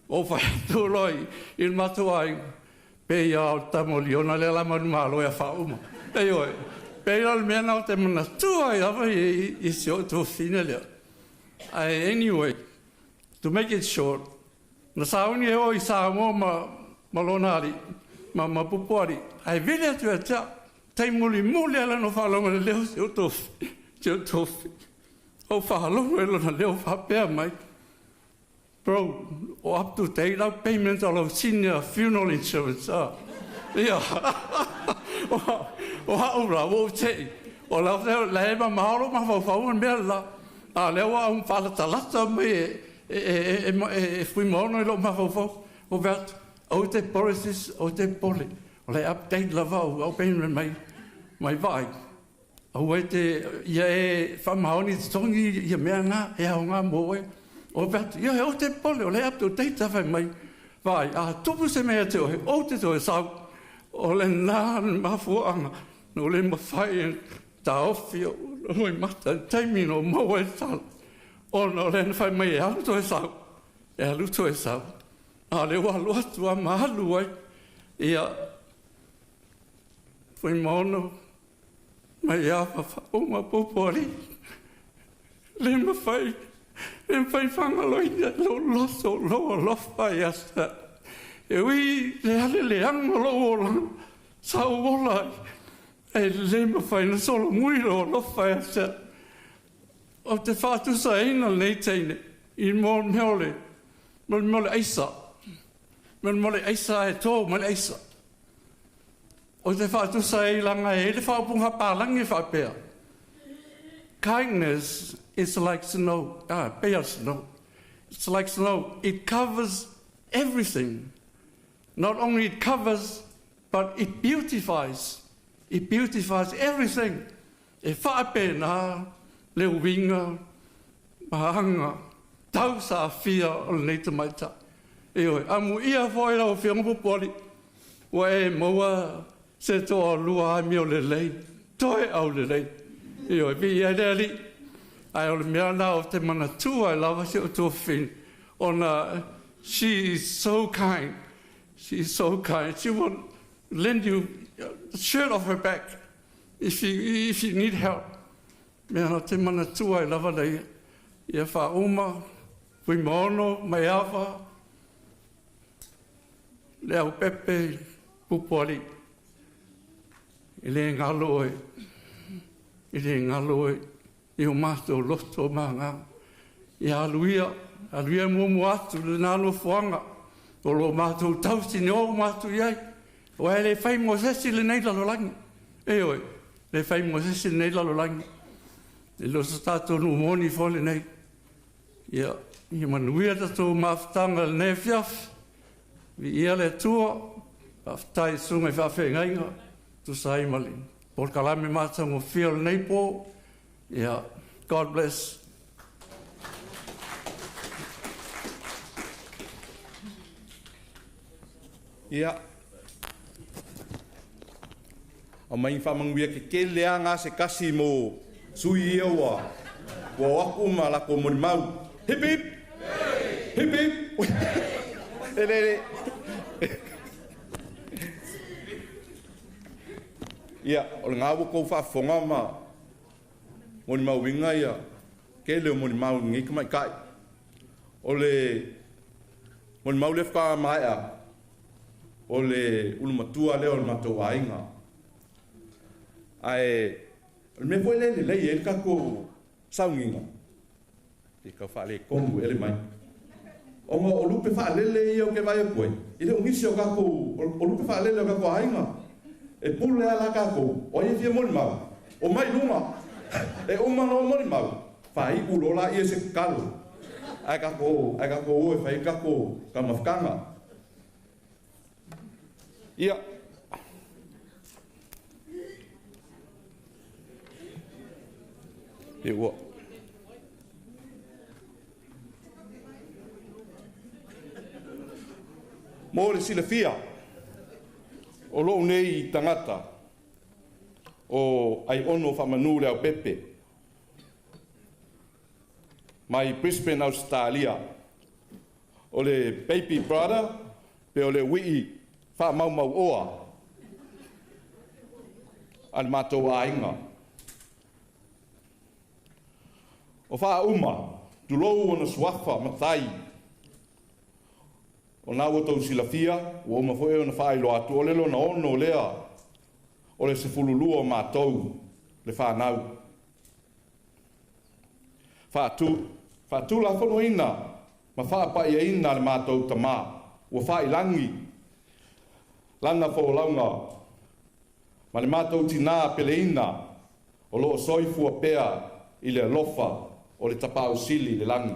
Ou fai atu loa i le matou aiga, pei lava o le tama o liona lea la manumalo ia faauma. Ioe, pei la o le mea lena ou te manatua ai lava i si ou tuafafine lea. Ae anyway, to make it short, Na sauni e o i Samoa ma, ma lona ali, ma, ma pupu ali. Ai vele atu e tia, tai muli muli ala no whaalonga le leo si o tofi, si o tofi. O whaalonga e lona leo whapea mai. Bro, o up to date lau payment o lau senior funeral insurance. Ah. Ia. O hau ra, o te. O lau la e ma mahalo ma whau mea la. A lea ua au faalatalata mai e e e e e Fuimaono i lou mafaufau. Ou fai atu, aua e te popole sis, aua e te popole. O la e update lava au au payment mai mai vaai. Aua e te ia e faamaoni i totogi ia mea na e aoga mo oe. Ou fai atu, ioe, aua e te popole, o la e up to date a fai mai vaai. A tupu se mea ia te oe, ou te toe sau. O lena le mafuaaga na ua le mafai e taofi o loimata i le taimi na ou maua ai le tala, ona o lea na fai mai e alu toe sau, e alu toe sau. A o lea ua alu atu lava ma alu ai, ia, Fuimaono Maiava Faauma Pupualii, le mafai, le mafai faagaloina lou loto, lou alofa ia te au. E ui i le ale leaga o lou olaga, sa ou ola ai, E le mafai ona solomui lou alofa ia te au. Ou te faatusaina lenei teine i mo le mea o le, mo le mea o le aisa. Mo le mea o le aisa e tō mai le aisa. Ou te faatusa ai leaga e i ai le faaupuga palagi e faapea, Kindness is like snow, ah, pei lava o le snow. It's like snow, it covers everything. Not only it covers, But it beautifies, it beautifies everything. E faapena le uiga ma aga tau saafia o lenei tamaitai. Ioe, amuia foi lau Afioga Pupualii, ua e maua se toalua amio lelei, toe aulelei. Ioe, viia ai le Alii. Ae o le mea lena ou te manatua ai lava si ou tuafafine, ona she is so kind. She is so kind. She will lend you the shirt off her back if you, if you need help. Mea na te manatua ai lava lei ia whauma, Fuimaono, Maiava, le au pepe, Pupualii. E le ngalo oe, e le ngalo oe i o mātou loto ma ngā. Ia alu ia, alu ia muamua atu lena nofoaga o lo matou tausi ni oo uma atu i ai. Aua e le fai mo se isi lenei lalolagi. Ioe, e le fai mo se isi lenei lalolagi. E le o so tatou nuu moni foi lenei. Ia, ia manuia le tatou mafutaga i lenei afiafi. Viia le Atua, faafetai i susuga i faafeagaiga, tusa ai ma le polokalame matagofie o lenei po. Ia, God bless. Ia, aumai faamanuia tetele a na se tasi mo sui ia ua ua o atu ma latou molimau. Hip hip! Hip hip! E le le. Ia, o lena ua tou faafofoga ma molimauina ia tele o molimau i lenei tamaitai. O le molimau lea faatoa maea, o le ulumatua lea o le matou aiga. Ae o le mea foi lea e lelei ai le tatou sauniga, pe tau faaletonu ea le mai, ona o lupe faalele ia ou te vaai atu ai, e le o nisi o tatou, o lupe faalele o tatou aiga. E pule lava la tatou, o ai e fia molimau, omai i luga. E uma loa molimau, faaiu loa laia i se tatalo, ae tatou, ae tatou o e fai tatou taumafataga. Ia. E ua. Mo le silafia, o lou nei tagata o Aiono Faamanu Leaupepe mai Brisbane, Ausetalia, o le baby brother pe o le uii faamaumauoa a le matou aiga. O Faauma, tulou ona suafa matai, O na ua tou silafia, ua uma foi ona faailoa atu, o le lona ono lea o le 12 o matou le fanau. Faatulafonoina ma faapaiaina le matou tamā, ua failagi lana folauga ma le matou tinā peleina o loo soifua pea i le alofa o le Tapausili i le lagi.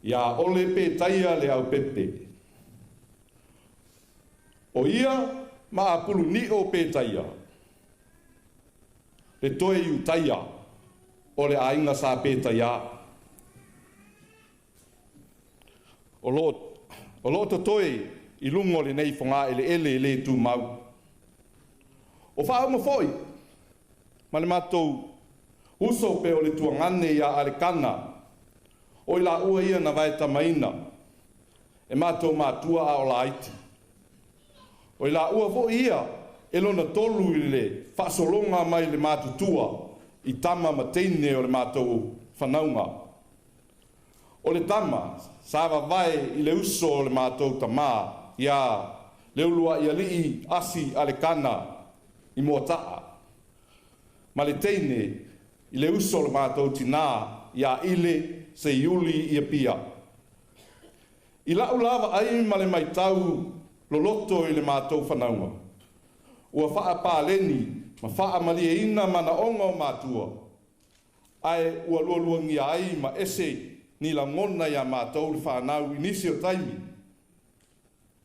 Ia ole Petaia le aupepe. O ia ma apulu ni o Petaia. Le toe iutaia o le aiga sa Petaia. O loo totoe i luga o lenei foga eleele le tumau. O faauma foi ma le matou uso pe o le tuagane ia Alekana o i la ua ia na vai tamaina e matou matua a o laiti. O i la ua foi ia e lona tolu i le faasologa mai le matutua i tama ma teine o le matou fanauga. O le tama sa vavae i le uso o le matou tamā ia Leulua'iali'i Asi Alekana i Moata'a, ma le teine i le uso o le matou tinā ia Ile Seiuli ia Pia. I la'u lava ai ma le maitau loloto i le matou fanauga, ua faapaleni ma faamalieina manaoga o matua, ae ua lualuagia ai ma ese ni lagona iā matou le fanau i nisi o taimi.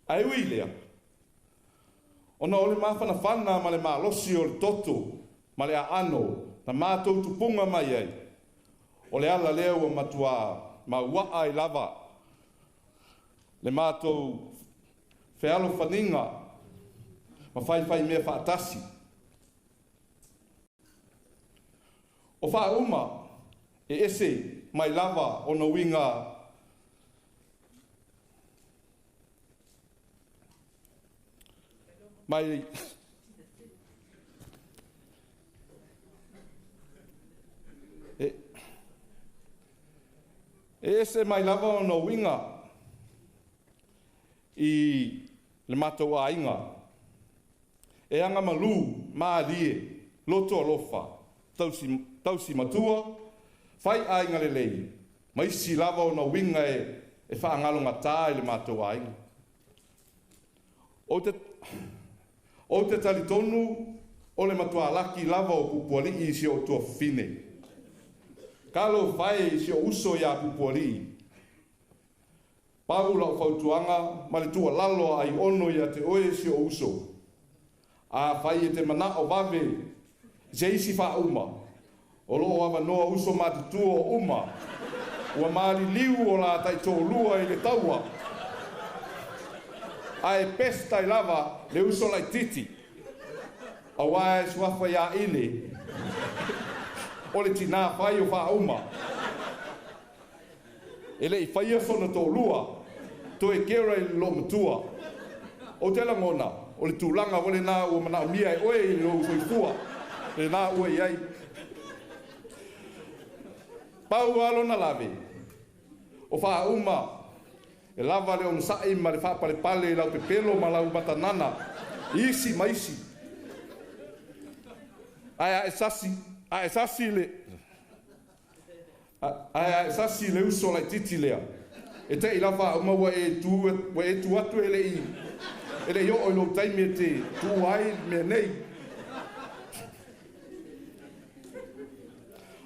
Ae ui lea, ona o le mafanafana ma le malosi o le toto ma le aano na matou tupuga mai ai, o le ala lea ua matuā mauaa ai lava le matou fealofaniga ma faifaimea faatasi. O faauma e ese mai lava ona uiga mai e ese mai lava ona uiga i le matou aiga. E aga malū mālie, loto alofa, tausi matua, fai aiga lelei, ma isi lava ona uiga e faagalogatā i le matou aiga. Ou te talitonu o le matuā laki lava o Pupuali'i i si o tuafafine. Kalo fae i si o uso iā Pupuali'i. Pau la'u fautuaga ma le tuualalo a Aiono ia te oe si o uso. Afai e te manao vave i se isi faauma, o loo avanoa uso matutua o uma, ua maliliu o la taitoalua i le taua. Ae pesta ai lava le uso laitiiti. Auā e suafa iā Ile o le tinā fai o faauma. E le'i faia sona toalua, toe kera i le loomatua. Ou te lagona, o le tulaga foi lenā ua manaomia e oe i lou soifua, lenā ua i ai. Pau lava lona lave, o faauma e lava le onosa'i ma le faapalepale i lau pepelo ma lau matanana, i isi ma isi. Ae a e sasi le uso laitiiti lea. E te'i la faauma ua e tu atu e le'i oo i lou taimi e te tuua ai mea nei.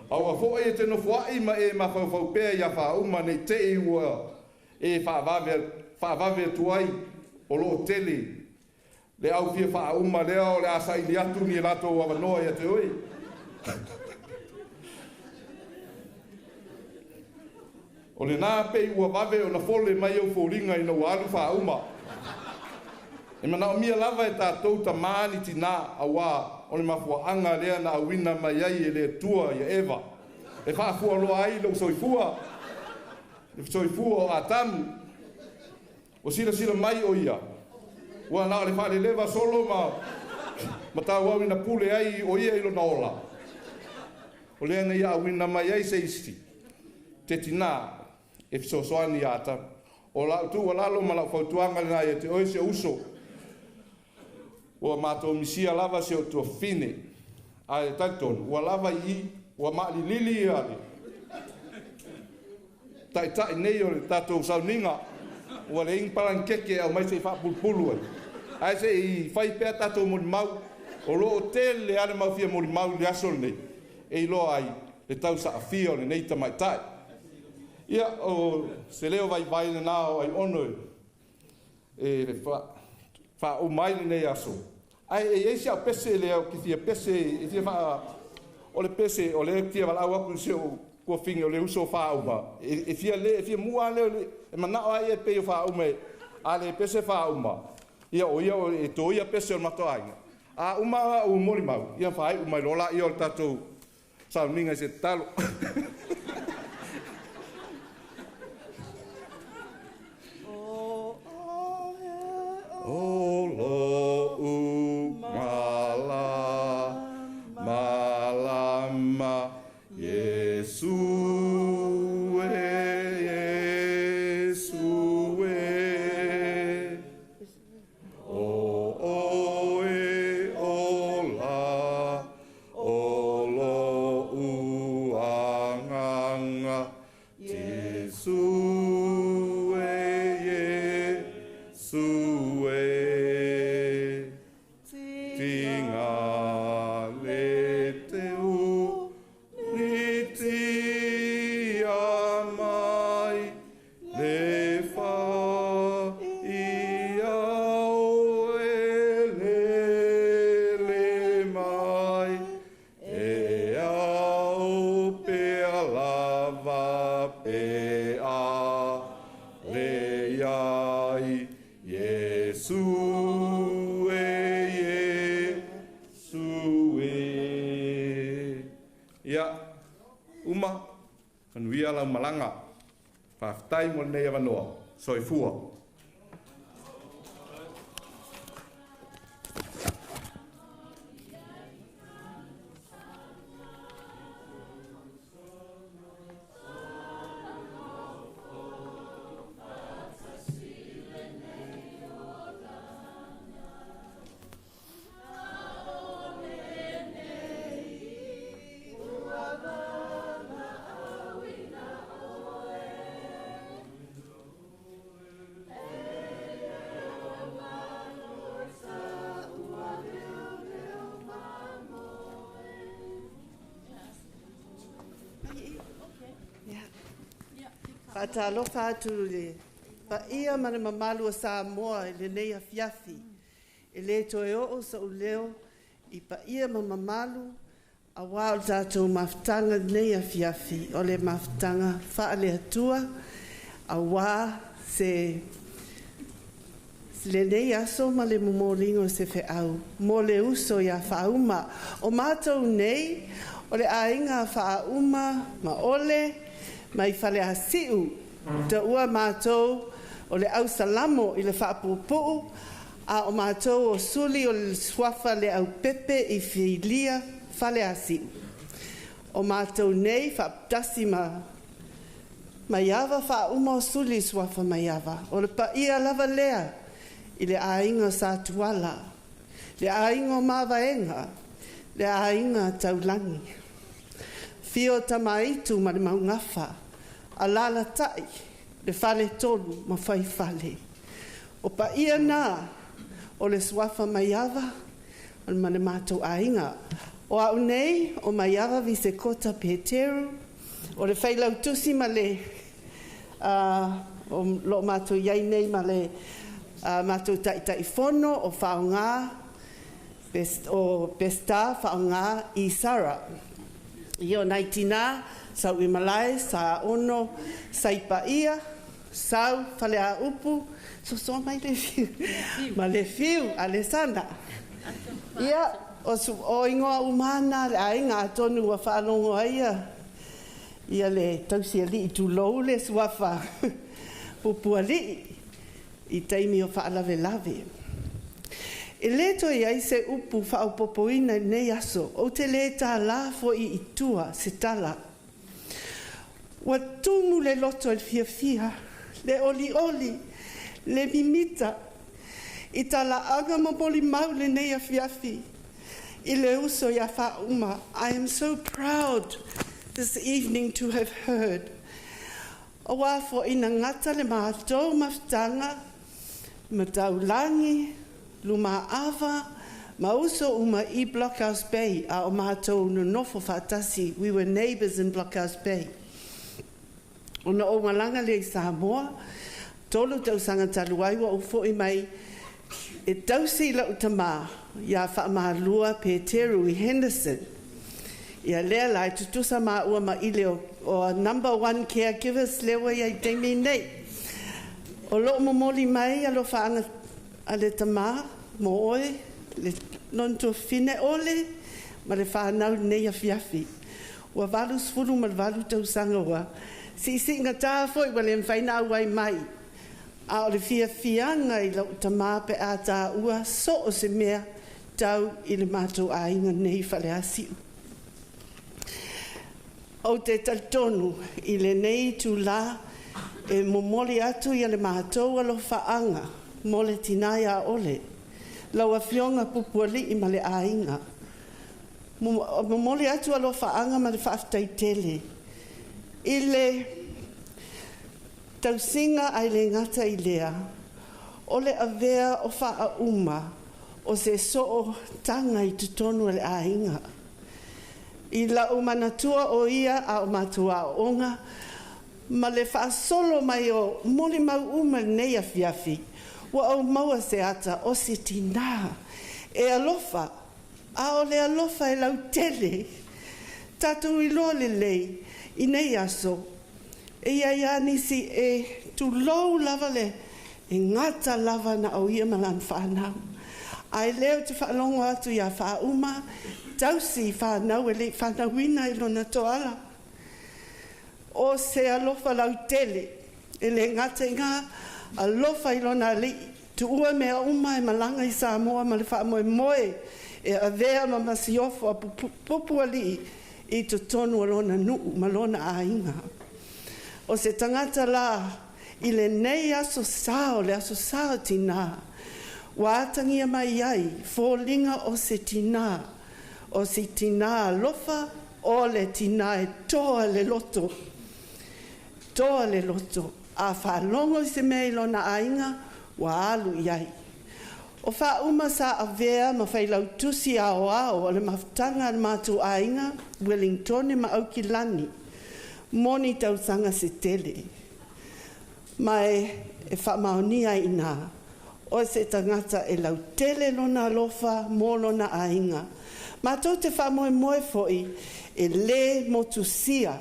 Aua fo'i e te nofoa'i ma e mafaufau pea iā faauma nei te'i ua e faavave atu ai o loo tele le au fia faauma lea o le a saili atu ni e latou avanoa ia te oe. O lenā pei ua vave ona fole mai au foliga ina ua alu faauma. E manaomia lava e tatou tamā ni tinā auā o le mafuaaga lea na auina mai ai e le Atua ia Eva. E faafualoa ai lou soifua, le soifua o Atamu. Ua silasila mai o ia. Ua na o le faaleleva solo ma tauau ina pule ai o ia i lona ola. O lea na ia auina mai ai se isi. Te tinā e fesoasoani ia Atamu. O la'u tuualalo ma la'u fautuaga lenā ia te oe si o'u uso, ua matou misia lava si o'u tuafafine, ae talitonu ua lava i i, ua ma'alilili ia le ta'ita'i nei o le tatou sauniga, ua leai ni palagikeke e aumai se'i fa'apulupulu ai, ae se'i fai pea tatou molimau. O lo'o tele a le mau fia molimau i le aso lenei e iloa ai le tausa'afia o lenei tamaita'i. Ia, o se leo vaivai lenā o Aiono e faauma ai lenei aso. Ae e i ai si au pese lea ou te fia pese e fia faa o le pese o lea ou te fia valaau atu i si ou tuafine o le uso o Faauma e fia le e fia mua lea e manao a ia e pei o Faauma a le pese Faauma ia o ia e toia pese o le matou aiga. A uma a'u molimau ia faai'u mai loa laia o le tatou sauniga i se tatalo. O lo'u malama Iesu e, Iesu e, O oe ola o lo'u agaga, Iesu e, Iesu e, Tiga le te uritia mai le fa i ao e lele mai e ao pea lava pe a le iai Iesu e, Iesu e. Ia, uma, manuia lau malaga. Faafetai mo lenei avanoa. Soifua. Faatalofa atu i le paia ma le mamalu o Samoa i lenei afiafi. E lē toe oo so'u leo i paia ma mamalu auā o le tatou mafutaga lenei afiafi o le mafutaga faale-Atua auā se lenei aso ma le momoliga o se feau mo le uso iā Faauma. O matou nei o le aiga a Faauma ma Ole mai Faleasiu, taua matou o le ausalamo i le faapuupuu, a o matou o suli o le suafa Leaupepe i Filia Faleasiu. O matou nei faapatasi ma Maiava faauma o suli suafa Maiava. O le paia lava lea i le aiga o Satuala, le aiga o Mavaega, le aiga Taulagi. Afio Tamaitu ma le Maugafa, alalatai le Faletolu ma Faifale. O paia na o le suafa Maiava ma le matou aiga. O au nei o Maiava Visekota Peteru, o le failautusi ma le o loo matou iai nei ma le matou Taitaifono o Faoga o Peseta Faoga i Sara. Ia o nai tinā Sauimalae, Saono, Saipaia, Sau, Faleaupu, sosoa mai le fiu, ma le fiu, Alesana. Ia, o, o ingoa uma na le aiga atonu ua faalogo ai ia, ia le tausialii tulou le suafa Pupualii i taimi o faalavelave. E lē toe i ai se upu faaopopoina i lenei aso, ou te lē tālā fo'i i tua se tala. Ua tumu le loto i le fiafia, Le olioli, le mimita, i talaaga ma molimau lenei afiafi, i le uso ia Faauma. I am so proud this evening to have heard. Auā fo'i na gata le matou mafutaga ma Taulagi, Lumaava, ma uso uma i Blockhouse Bay a o matou nonofo faatasi, we were neighbours in Blockhouse Bay. Ona ou malaga lea i Samoa, 3 tausaga talu ai ua ou fo'i mai e tausi i la'u tamā iā Faamalua Peteru i Henderson. Ia lea la e tutusa māua ma ile o, o number one caregivers lea ua i ai i taimi nei. O lo'o momoli mai alofaaga a le tamā mo oe, le lona tuafafine Ole ma le fanau i lenei afiafi. Ua 88 tausaga ua siisiigatā foi ua le mafai ona auai mai. A o le fiafiaga i lou tamā pe a tāua so o se mea tau i le matou aiga nei i Faleasiu. Ou te talitonu i lenei itulā e momoli atu ia le matou alofaaga mo le tinā iā Ole, lau Afioga Pupualii ma le aiga. Momoli atu alofaaga ma le faafetai tele i le tausiga ae le gata i lea, o le avea o faauma o se sootaga i totonu o le aiga. I la'u manatua o ia a o matou aooga ma le faasolo mai o molimau uma i lenei afiafi, ua ou maua se ata o se tinā e alofa, a o le alofa e lautele. Tatou iloa lelei i nei aso, e i ai lava nisi e tulou lava le e gata lava na o ia ma lana fanau. Ae lea ou te faalogo atu iā Faauma, tausi i fanau e le i fanauina i lona toala. O se alofa lautele, e le gata i gā alofa i lona alii, tuua mea uma e malaga i Samoa ma le faamoemoe e avea ma masiofo a Pupualii i totonu o lona nuu ma lona aiga. O se tagata la i lenei aso sa o le aso sa o tinā, ua atagia mai ai foliga o se tinā, o se tinā alofa, o le tinā e toa le loto, toa le loto. A faalogo i se mea i lona aiga, ua alu i ai. O Faauma sa avea ma failautusi aoao o le mafutaga a le matou aiga, Ueligitone ma Aukilani, mo ni tausaga se tele. Ma e faamaonia ai inā, o se tagata e lautele lona alofa mo lona aiga. Matou te faamoemoe foi e lē motusia,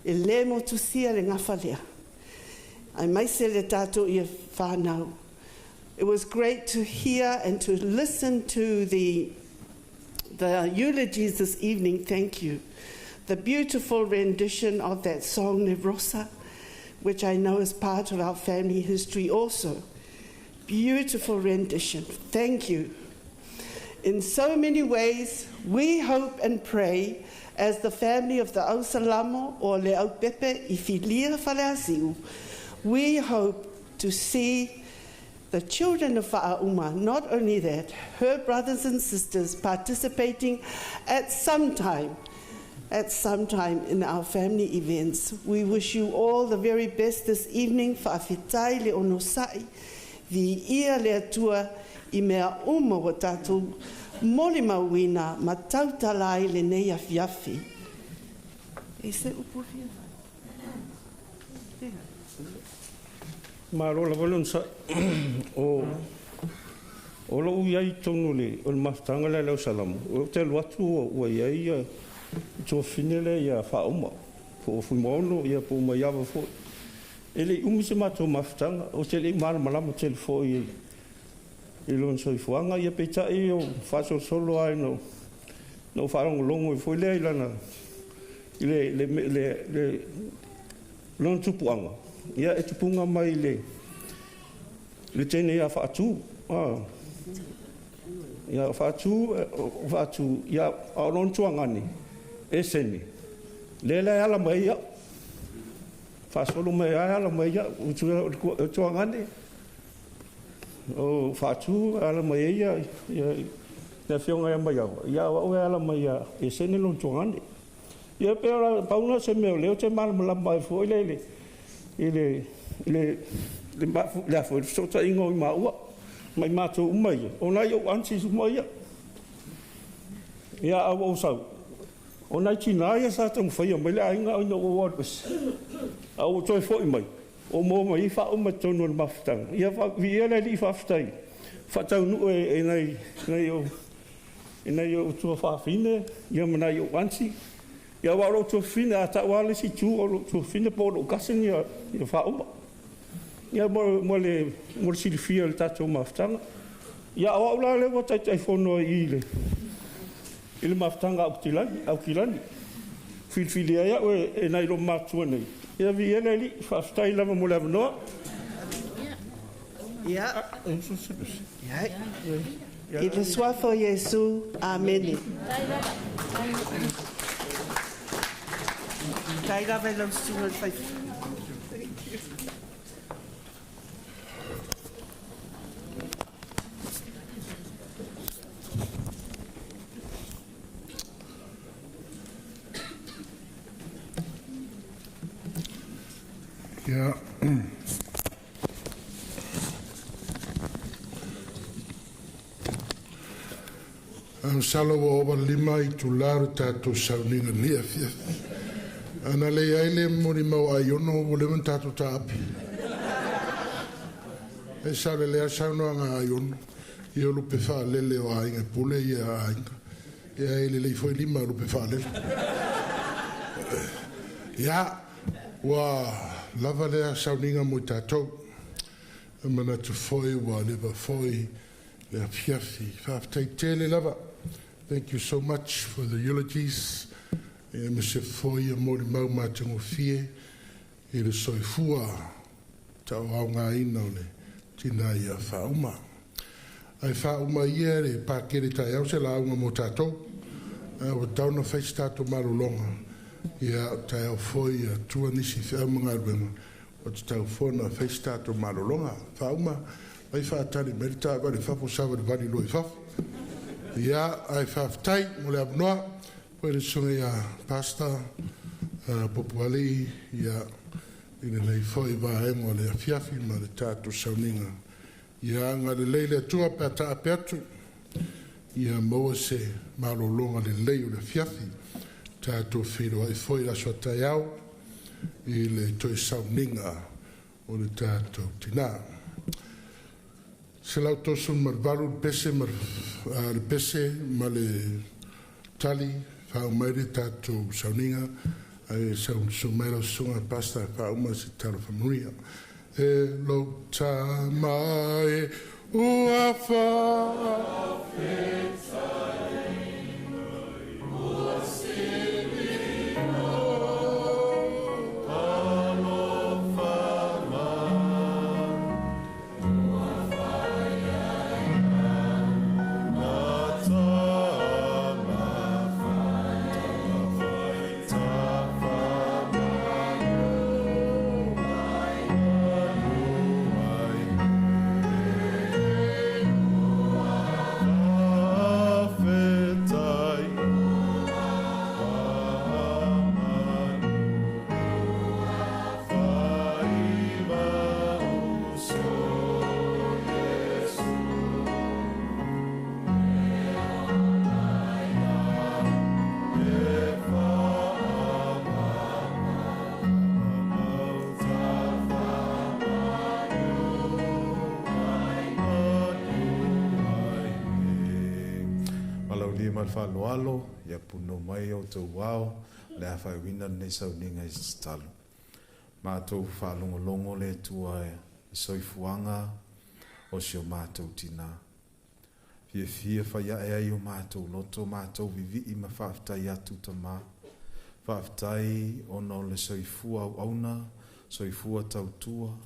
e lē motusia le gafa lea, aemaise le tatou ia fanau. It was great to hear and to listen to the the eulogies this evening. Thank you. The beautiful rendition of that song, Nevrosa, which I know is part of our family history also. Beautiful rendition. Thank you. In so many ways, we hope and pray as the family of the Ausalamo or Leaupepe Ifilia Faleasiu, we hope to see the children of Fa'auma, not only that, her brothers and sisters participating at some time, at some time in our family events. We wish you all the very best this evening. Fa'afetai le onosai, viia le Atua i mea uma ua tatou molimauina ma tautala ai lenei afiafi. E se upu fia fai. Malo lava le onosai. O o lou i ai i totonu o le o le mafutaga lea a le Ausalamo, ou te alu atu ua i ai le tuafafine lea ia Faauma, po o Fuimaono ia po o Maiava foi. E le i umi se matou mafutaga, ou te le i malamalama tele foi i lona soifuaga, ia peitai o faasolosolo lava ina ou faalogologo ai foi lea i lana i le le le le lona tupuaga, ia e tupuga mai i le le teine ia Faatu, a ia o Faatu, o Faatu, ia a o lona tuagane, Esene, lea la e ala mai ai au. Faasolo mai ai ala mai ia o tuagane o faatu ala mai ia ia le afioga ia mai au ia au e ala mai ia e sene lona tuagane. Ia pe ora pauna se mea o lea ou te malamalama ai foi le i le i le le le a foi le fesootaiga o i maua ma i matou uma ia o nai ou aunties uma ia. Ia a ua ou sau O nai tinā ia sa taumafaia mai le aiga ina ua ou alu ese, a ua toe fo'i mai, ua maua mai ai faauma i totonu o le mafutaga. Ia viia le Alii faafetai, faataunuu e nai nai ou e nai ou tuafafine ia ma nai ou aunty. Ia aua o lou tuafafine, a ta'u lava le isi itu o lou tuafafine po o lou cousin ia ia faauma. Ia mo mo le mo le silafia i le tatou mafutaga. Ia o au la lea ua Taitaifono ai i i le i le mafutaga a Aukilani. Filifili ai au e nai loomatutua nei. Ia viia le Alii, faafetai lava mo le avanoa. Ia. I le suafa o Iesu. Amene. Tai lava i lau susuga i le fai. Thank you. Ia. Ae masalo ua ova le 5 itula o le tatou sauniga i lenei afiafi. Ana leai le molimau a Aiono ua leva ona tatou taape. E sao lelei lava le saunoaga a Aiono, ia o lupe faalele o aiga e pule ia aiga. Ia e lelei foi lima o lupe faalele. Ia, ua lava lea sauniga mo i tatou. E manatu foi ua leva foi le afiafi. Faafetai tele lava. Thank you so much for the eulogies. E aemaise foi ia molimau matagofie i le soifua tauaogaina o le tina ia Faauma. Ae faauma ia le pakele taeao se lauga mo tatou. Ae ua tatau ona fai se tatou malologa ia taeao foi ia tua nisi feau ma galuega ua tatau foi ona fai se tatou malologa. Faauma mai faatali mai le taavale i fafo savalivali loa i fafo. Ia ae faafetai mo le avanoa foi le susuga ia Pastor Popoalii ia i lenei foi vaega o le afiafi ma le tatou sauniga. Ia agalelei le Atua pe a taape atu, ia maua se malologa lelei o le afiafi. Tatou feiloai foi i le aso a taeao i le toe sauniga o le tatou tina. 138 le pese ma le pese ma le tali faauma ai le tatou sauniga ae susu mai lau susuga Pastor e faauma se talo faamanuia. E lou tama e ua Valaaulia ma le faaaloalo, ia punou mai outou ao, o le a faaiuina lenei sauniga i se tatalo. Matou faalogologo le Atua i soifuaga o si o matou tina. Fiafia fai ae ai o matou loto, matou vivii ma faafetai atu Tama. Faafetai ona o le soifua auauna, soifua tautua,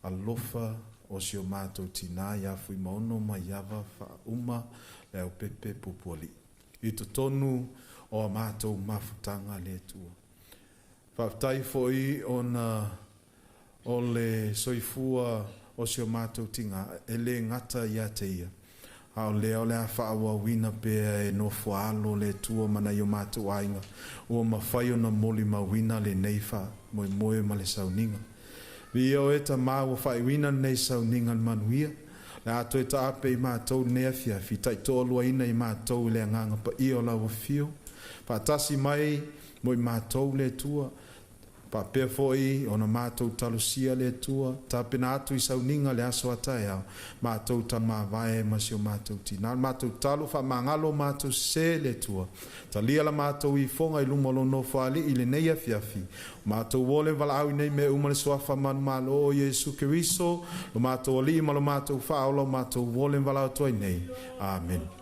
alofa o si o matou tina ia Fuimaono Maiava Faauma Leaupepe Pupualii. I totonu o a matou mafutaga le Atua. Faafetai foi ona o le soifua o si o matou tina e le gata ia te ia, a o lea o le a faaauauina pea e nofoaalo le Atua ma nai o matou aiga ua mafai ona molimauina lenei faamoemoe ma le sauniga. Viia oe Tama ua faaiuina lenei sauniga i le manuia, o le a toe taape i matou i lenei afiafi, taitoaluaina i matou i le Agaga Paia o lau Afio, faatasi mai mo i matou le Atua, Faapea foi ona matou talosia le Atua, tapena atu i sauniga le aso a taeao, matou talomavae ma si o matou tina. O le matou talo, faamagalo matou sese le Atua. Talia la matou ifoga i luma o Lou Nofoalii i lenei afiafi. O matou ole ma valaau i nei mea uma i le Suafa manumalo o Iesu Keriso, lo matou Alii ma lo matou Faaola, o matou ole ma valaau atu ai nei. Amene.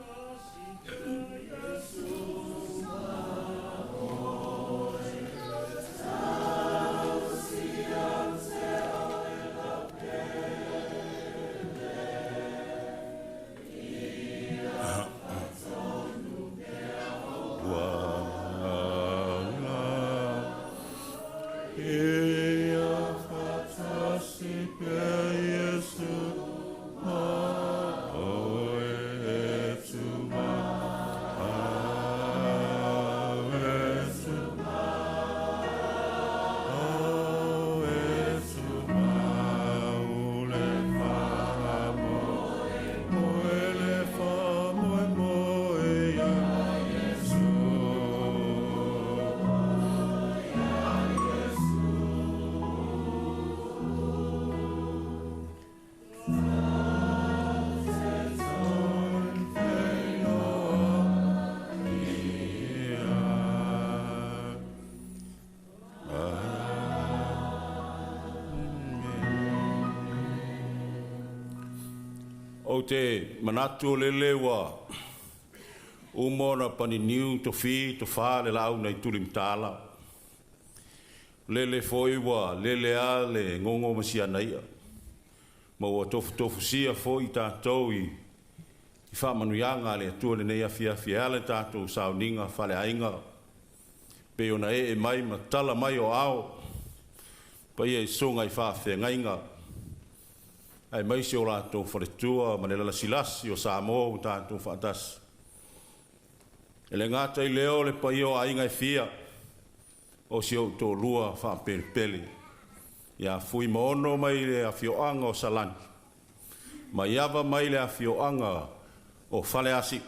Ou te manatu o lele ua uma ona paniniu tofi tofa le laau nai Tulimataala. Lele foi ua lele a le gogo ma siana i'a, ma ua tofutofusia foi tatou i faamanuiaga a le Atua i lenei afiafi e ala i tatou sauniga faaleaiga, pei ona ee mai ma tala mai o aao paia i susuga i faafeagaiga aemaise o latou faletua ma le lalasilasi o Samoa ua tatou faatasi. E le gata i lea o le paia o aiga e fia o si ou toalua faapelepele ia Fuimaono mai le afioaga o Salani, Maiava mai le afioaga o Faleasiu,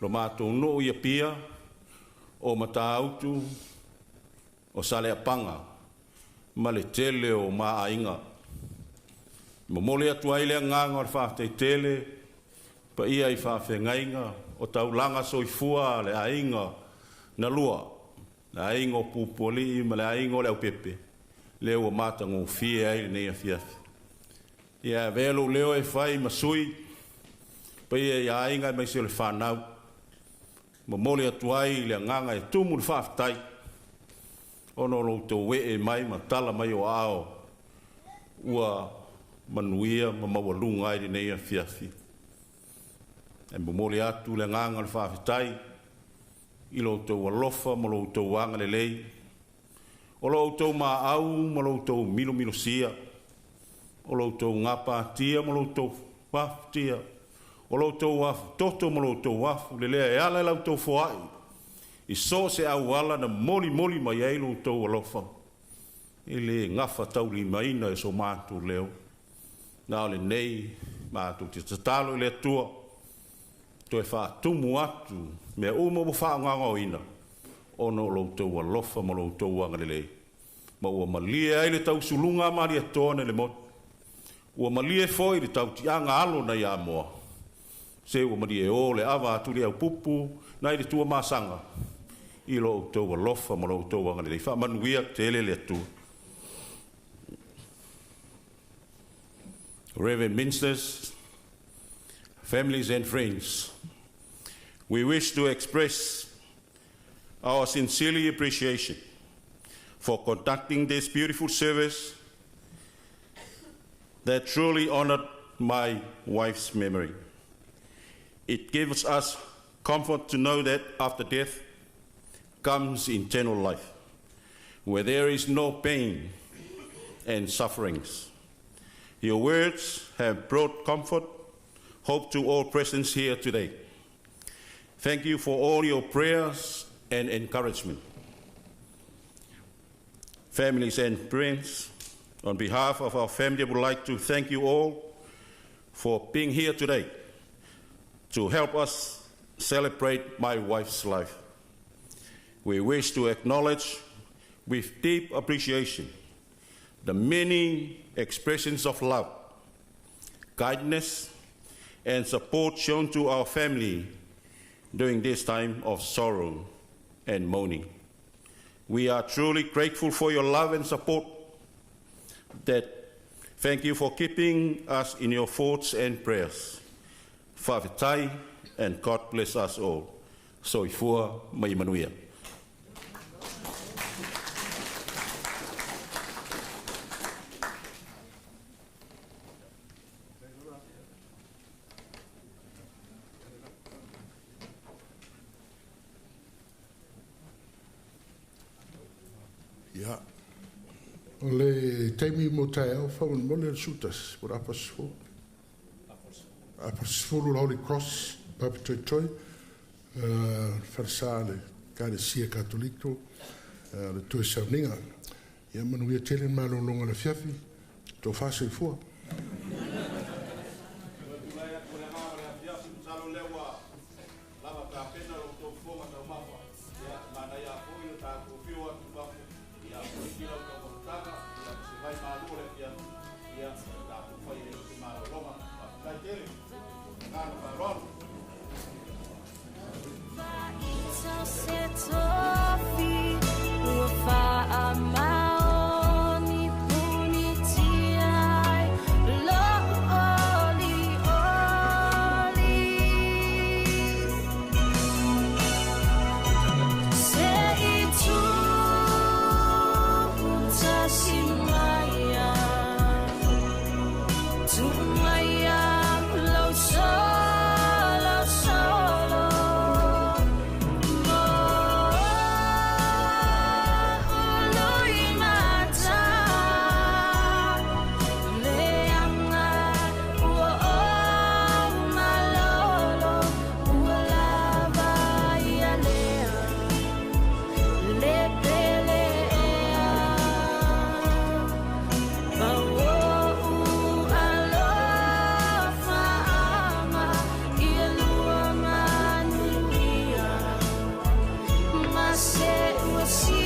lo matou nuu i Apia o Matautu o Saleapaga ma le tele o ma aiga. E momoli atu ai le agaga o le faafetai tele paia i faafeagaiga o taulaga soifua a le aiga na lua, le aiga o Pupualii ma le aiga o Leaupepe, lea ua matagofie ai lenei afiafi. Ia e avea lou leo e fai ma sui paia i aiga aemaise o le fanau, momoli atu ai le agaga e tumu le faafetai ona o lo outou ee mai ma tala mai o aao ua manuia ma maualuga ai lenei afiafi. E momoli atu le agaga o le faafetai i lo outou alofa ma lo outou agalelei, o lo outou maau ma lo outou milomilosia, o lo outou gapatia ma lo outou afutia, o lo outou afutoto ma lo outou afulelea e ala i la outou foai i so o se auala na molimoli mai ai lo outou alofa, e le gafataulimaina e so matou leo. Na o lenei matou te tatalo i le Atua toe faatumu atu mea uma ua faagaogaoina ona o lo outou alofa ma lo outou agalelei, ma ua malie ai le tausuluga a Malietoa nei le motu, ua malie foi le tautiaga alo nai Amoa, se ua malie o le ava atu i le aupupu nai le Tuamasaga i lo outou alofa ma lo outou agalelei. Faamanuia tele le Atua. Reverend Ministers, families and friends, we wish to express our sincere appreciation for conducting this beautiful service that truly honored my wife's memory. It gives us comfort to know that after death comes eternal life. where there is no pain and sufferings. Your words have brought comfort, hope to all present here today. Thank you for all your prayers and encouragement. Families and friends, on behalf of our family, I would like to thank you all for being here today to help us celebrate my wife's life. We wish to acknowledge with deep appreciation the many expressions of love, kindness, and support shown to our family during this time of sorrow and mourning. We are truly grateful for your love and support. That thank you for keeping us in your thoughts and prayers. Fafitai and God bless us all. Soifua mai manuia. Ia. O le taimi mo taeao, faamolemole le 11 po o le 9:30. 9:30 le Holy Cross, Papatoetoe, le falesa a le Ekalesia Katoliko, le toe sauniga. Ia manuia tele le malologa o le afiafi. Tofa soifua. Se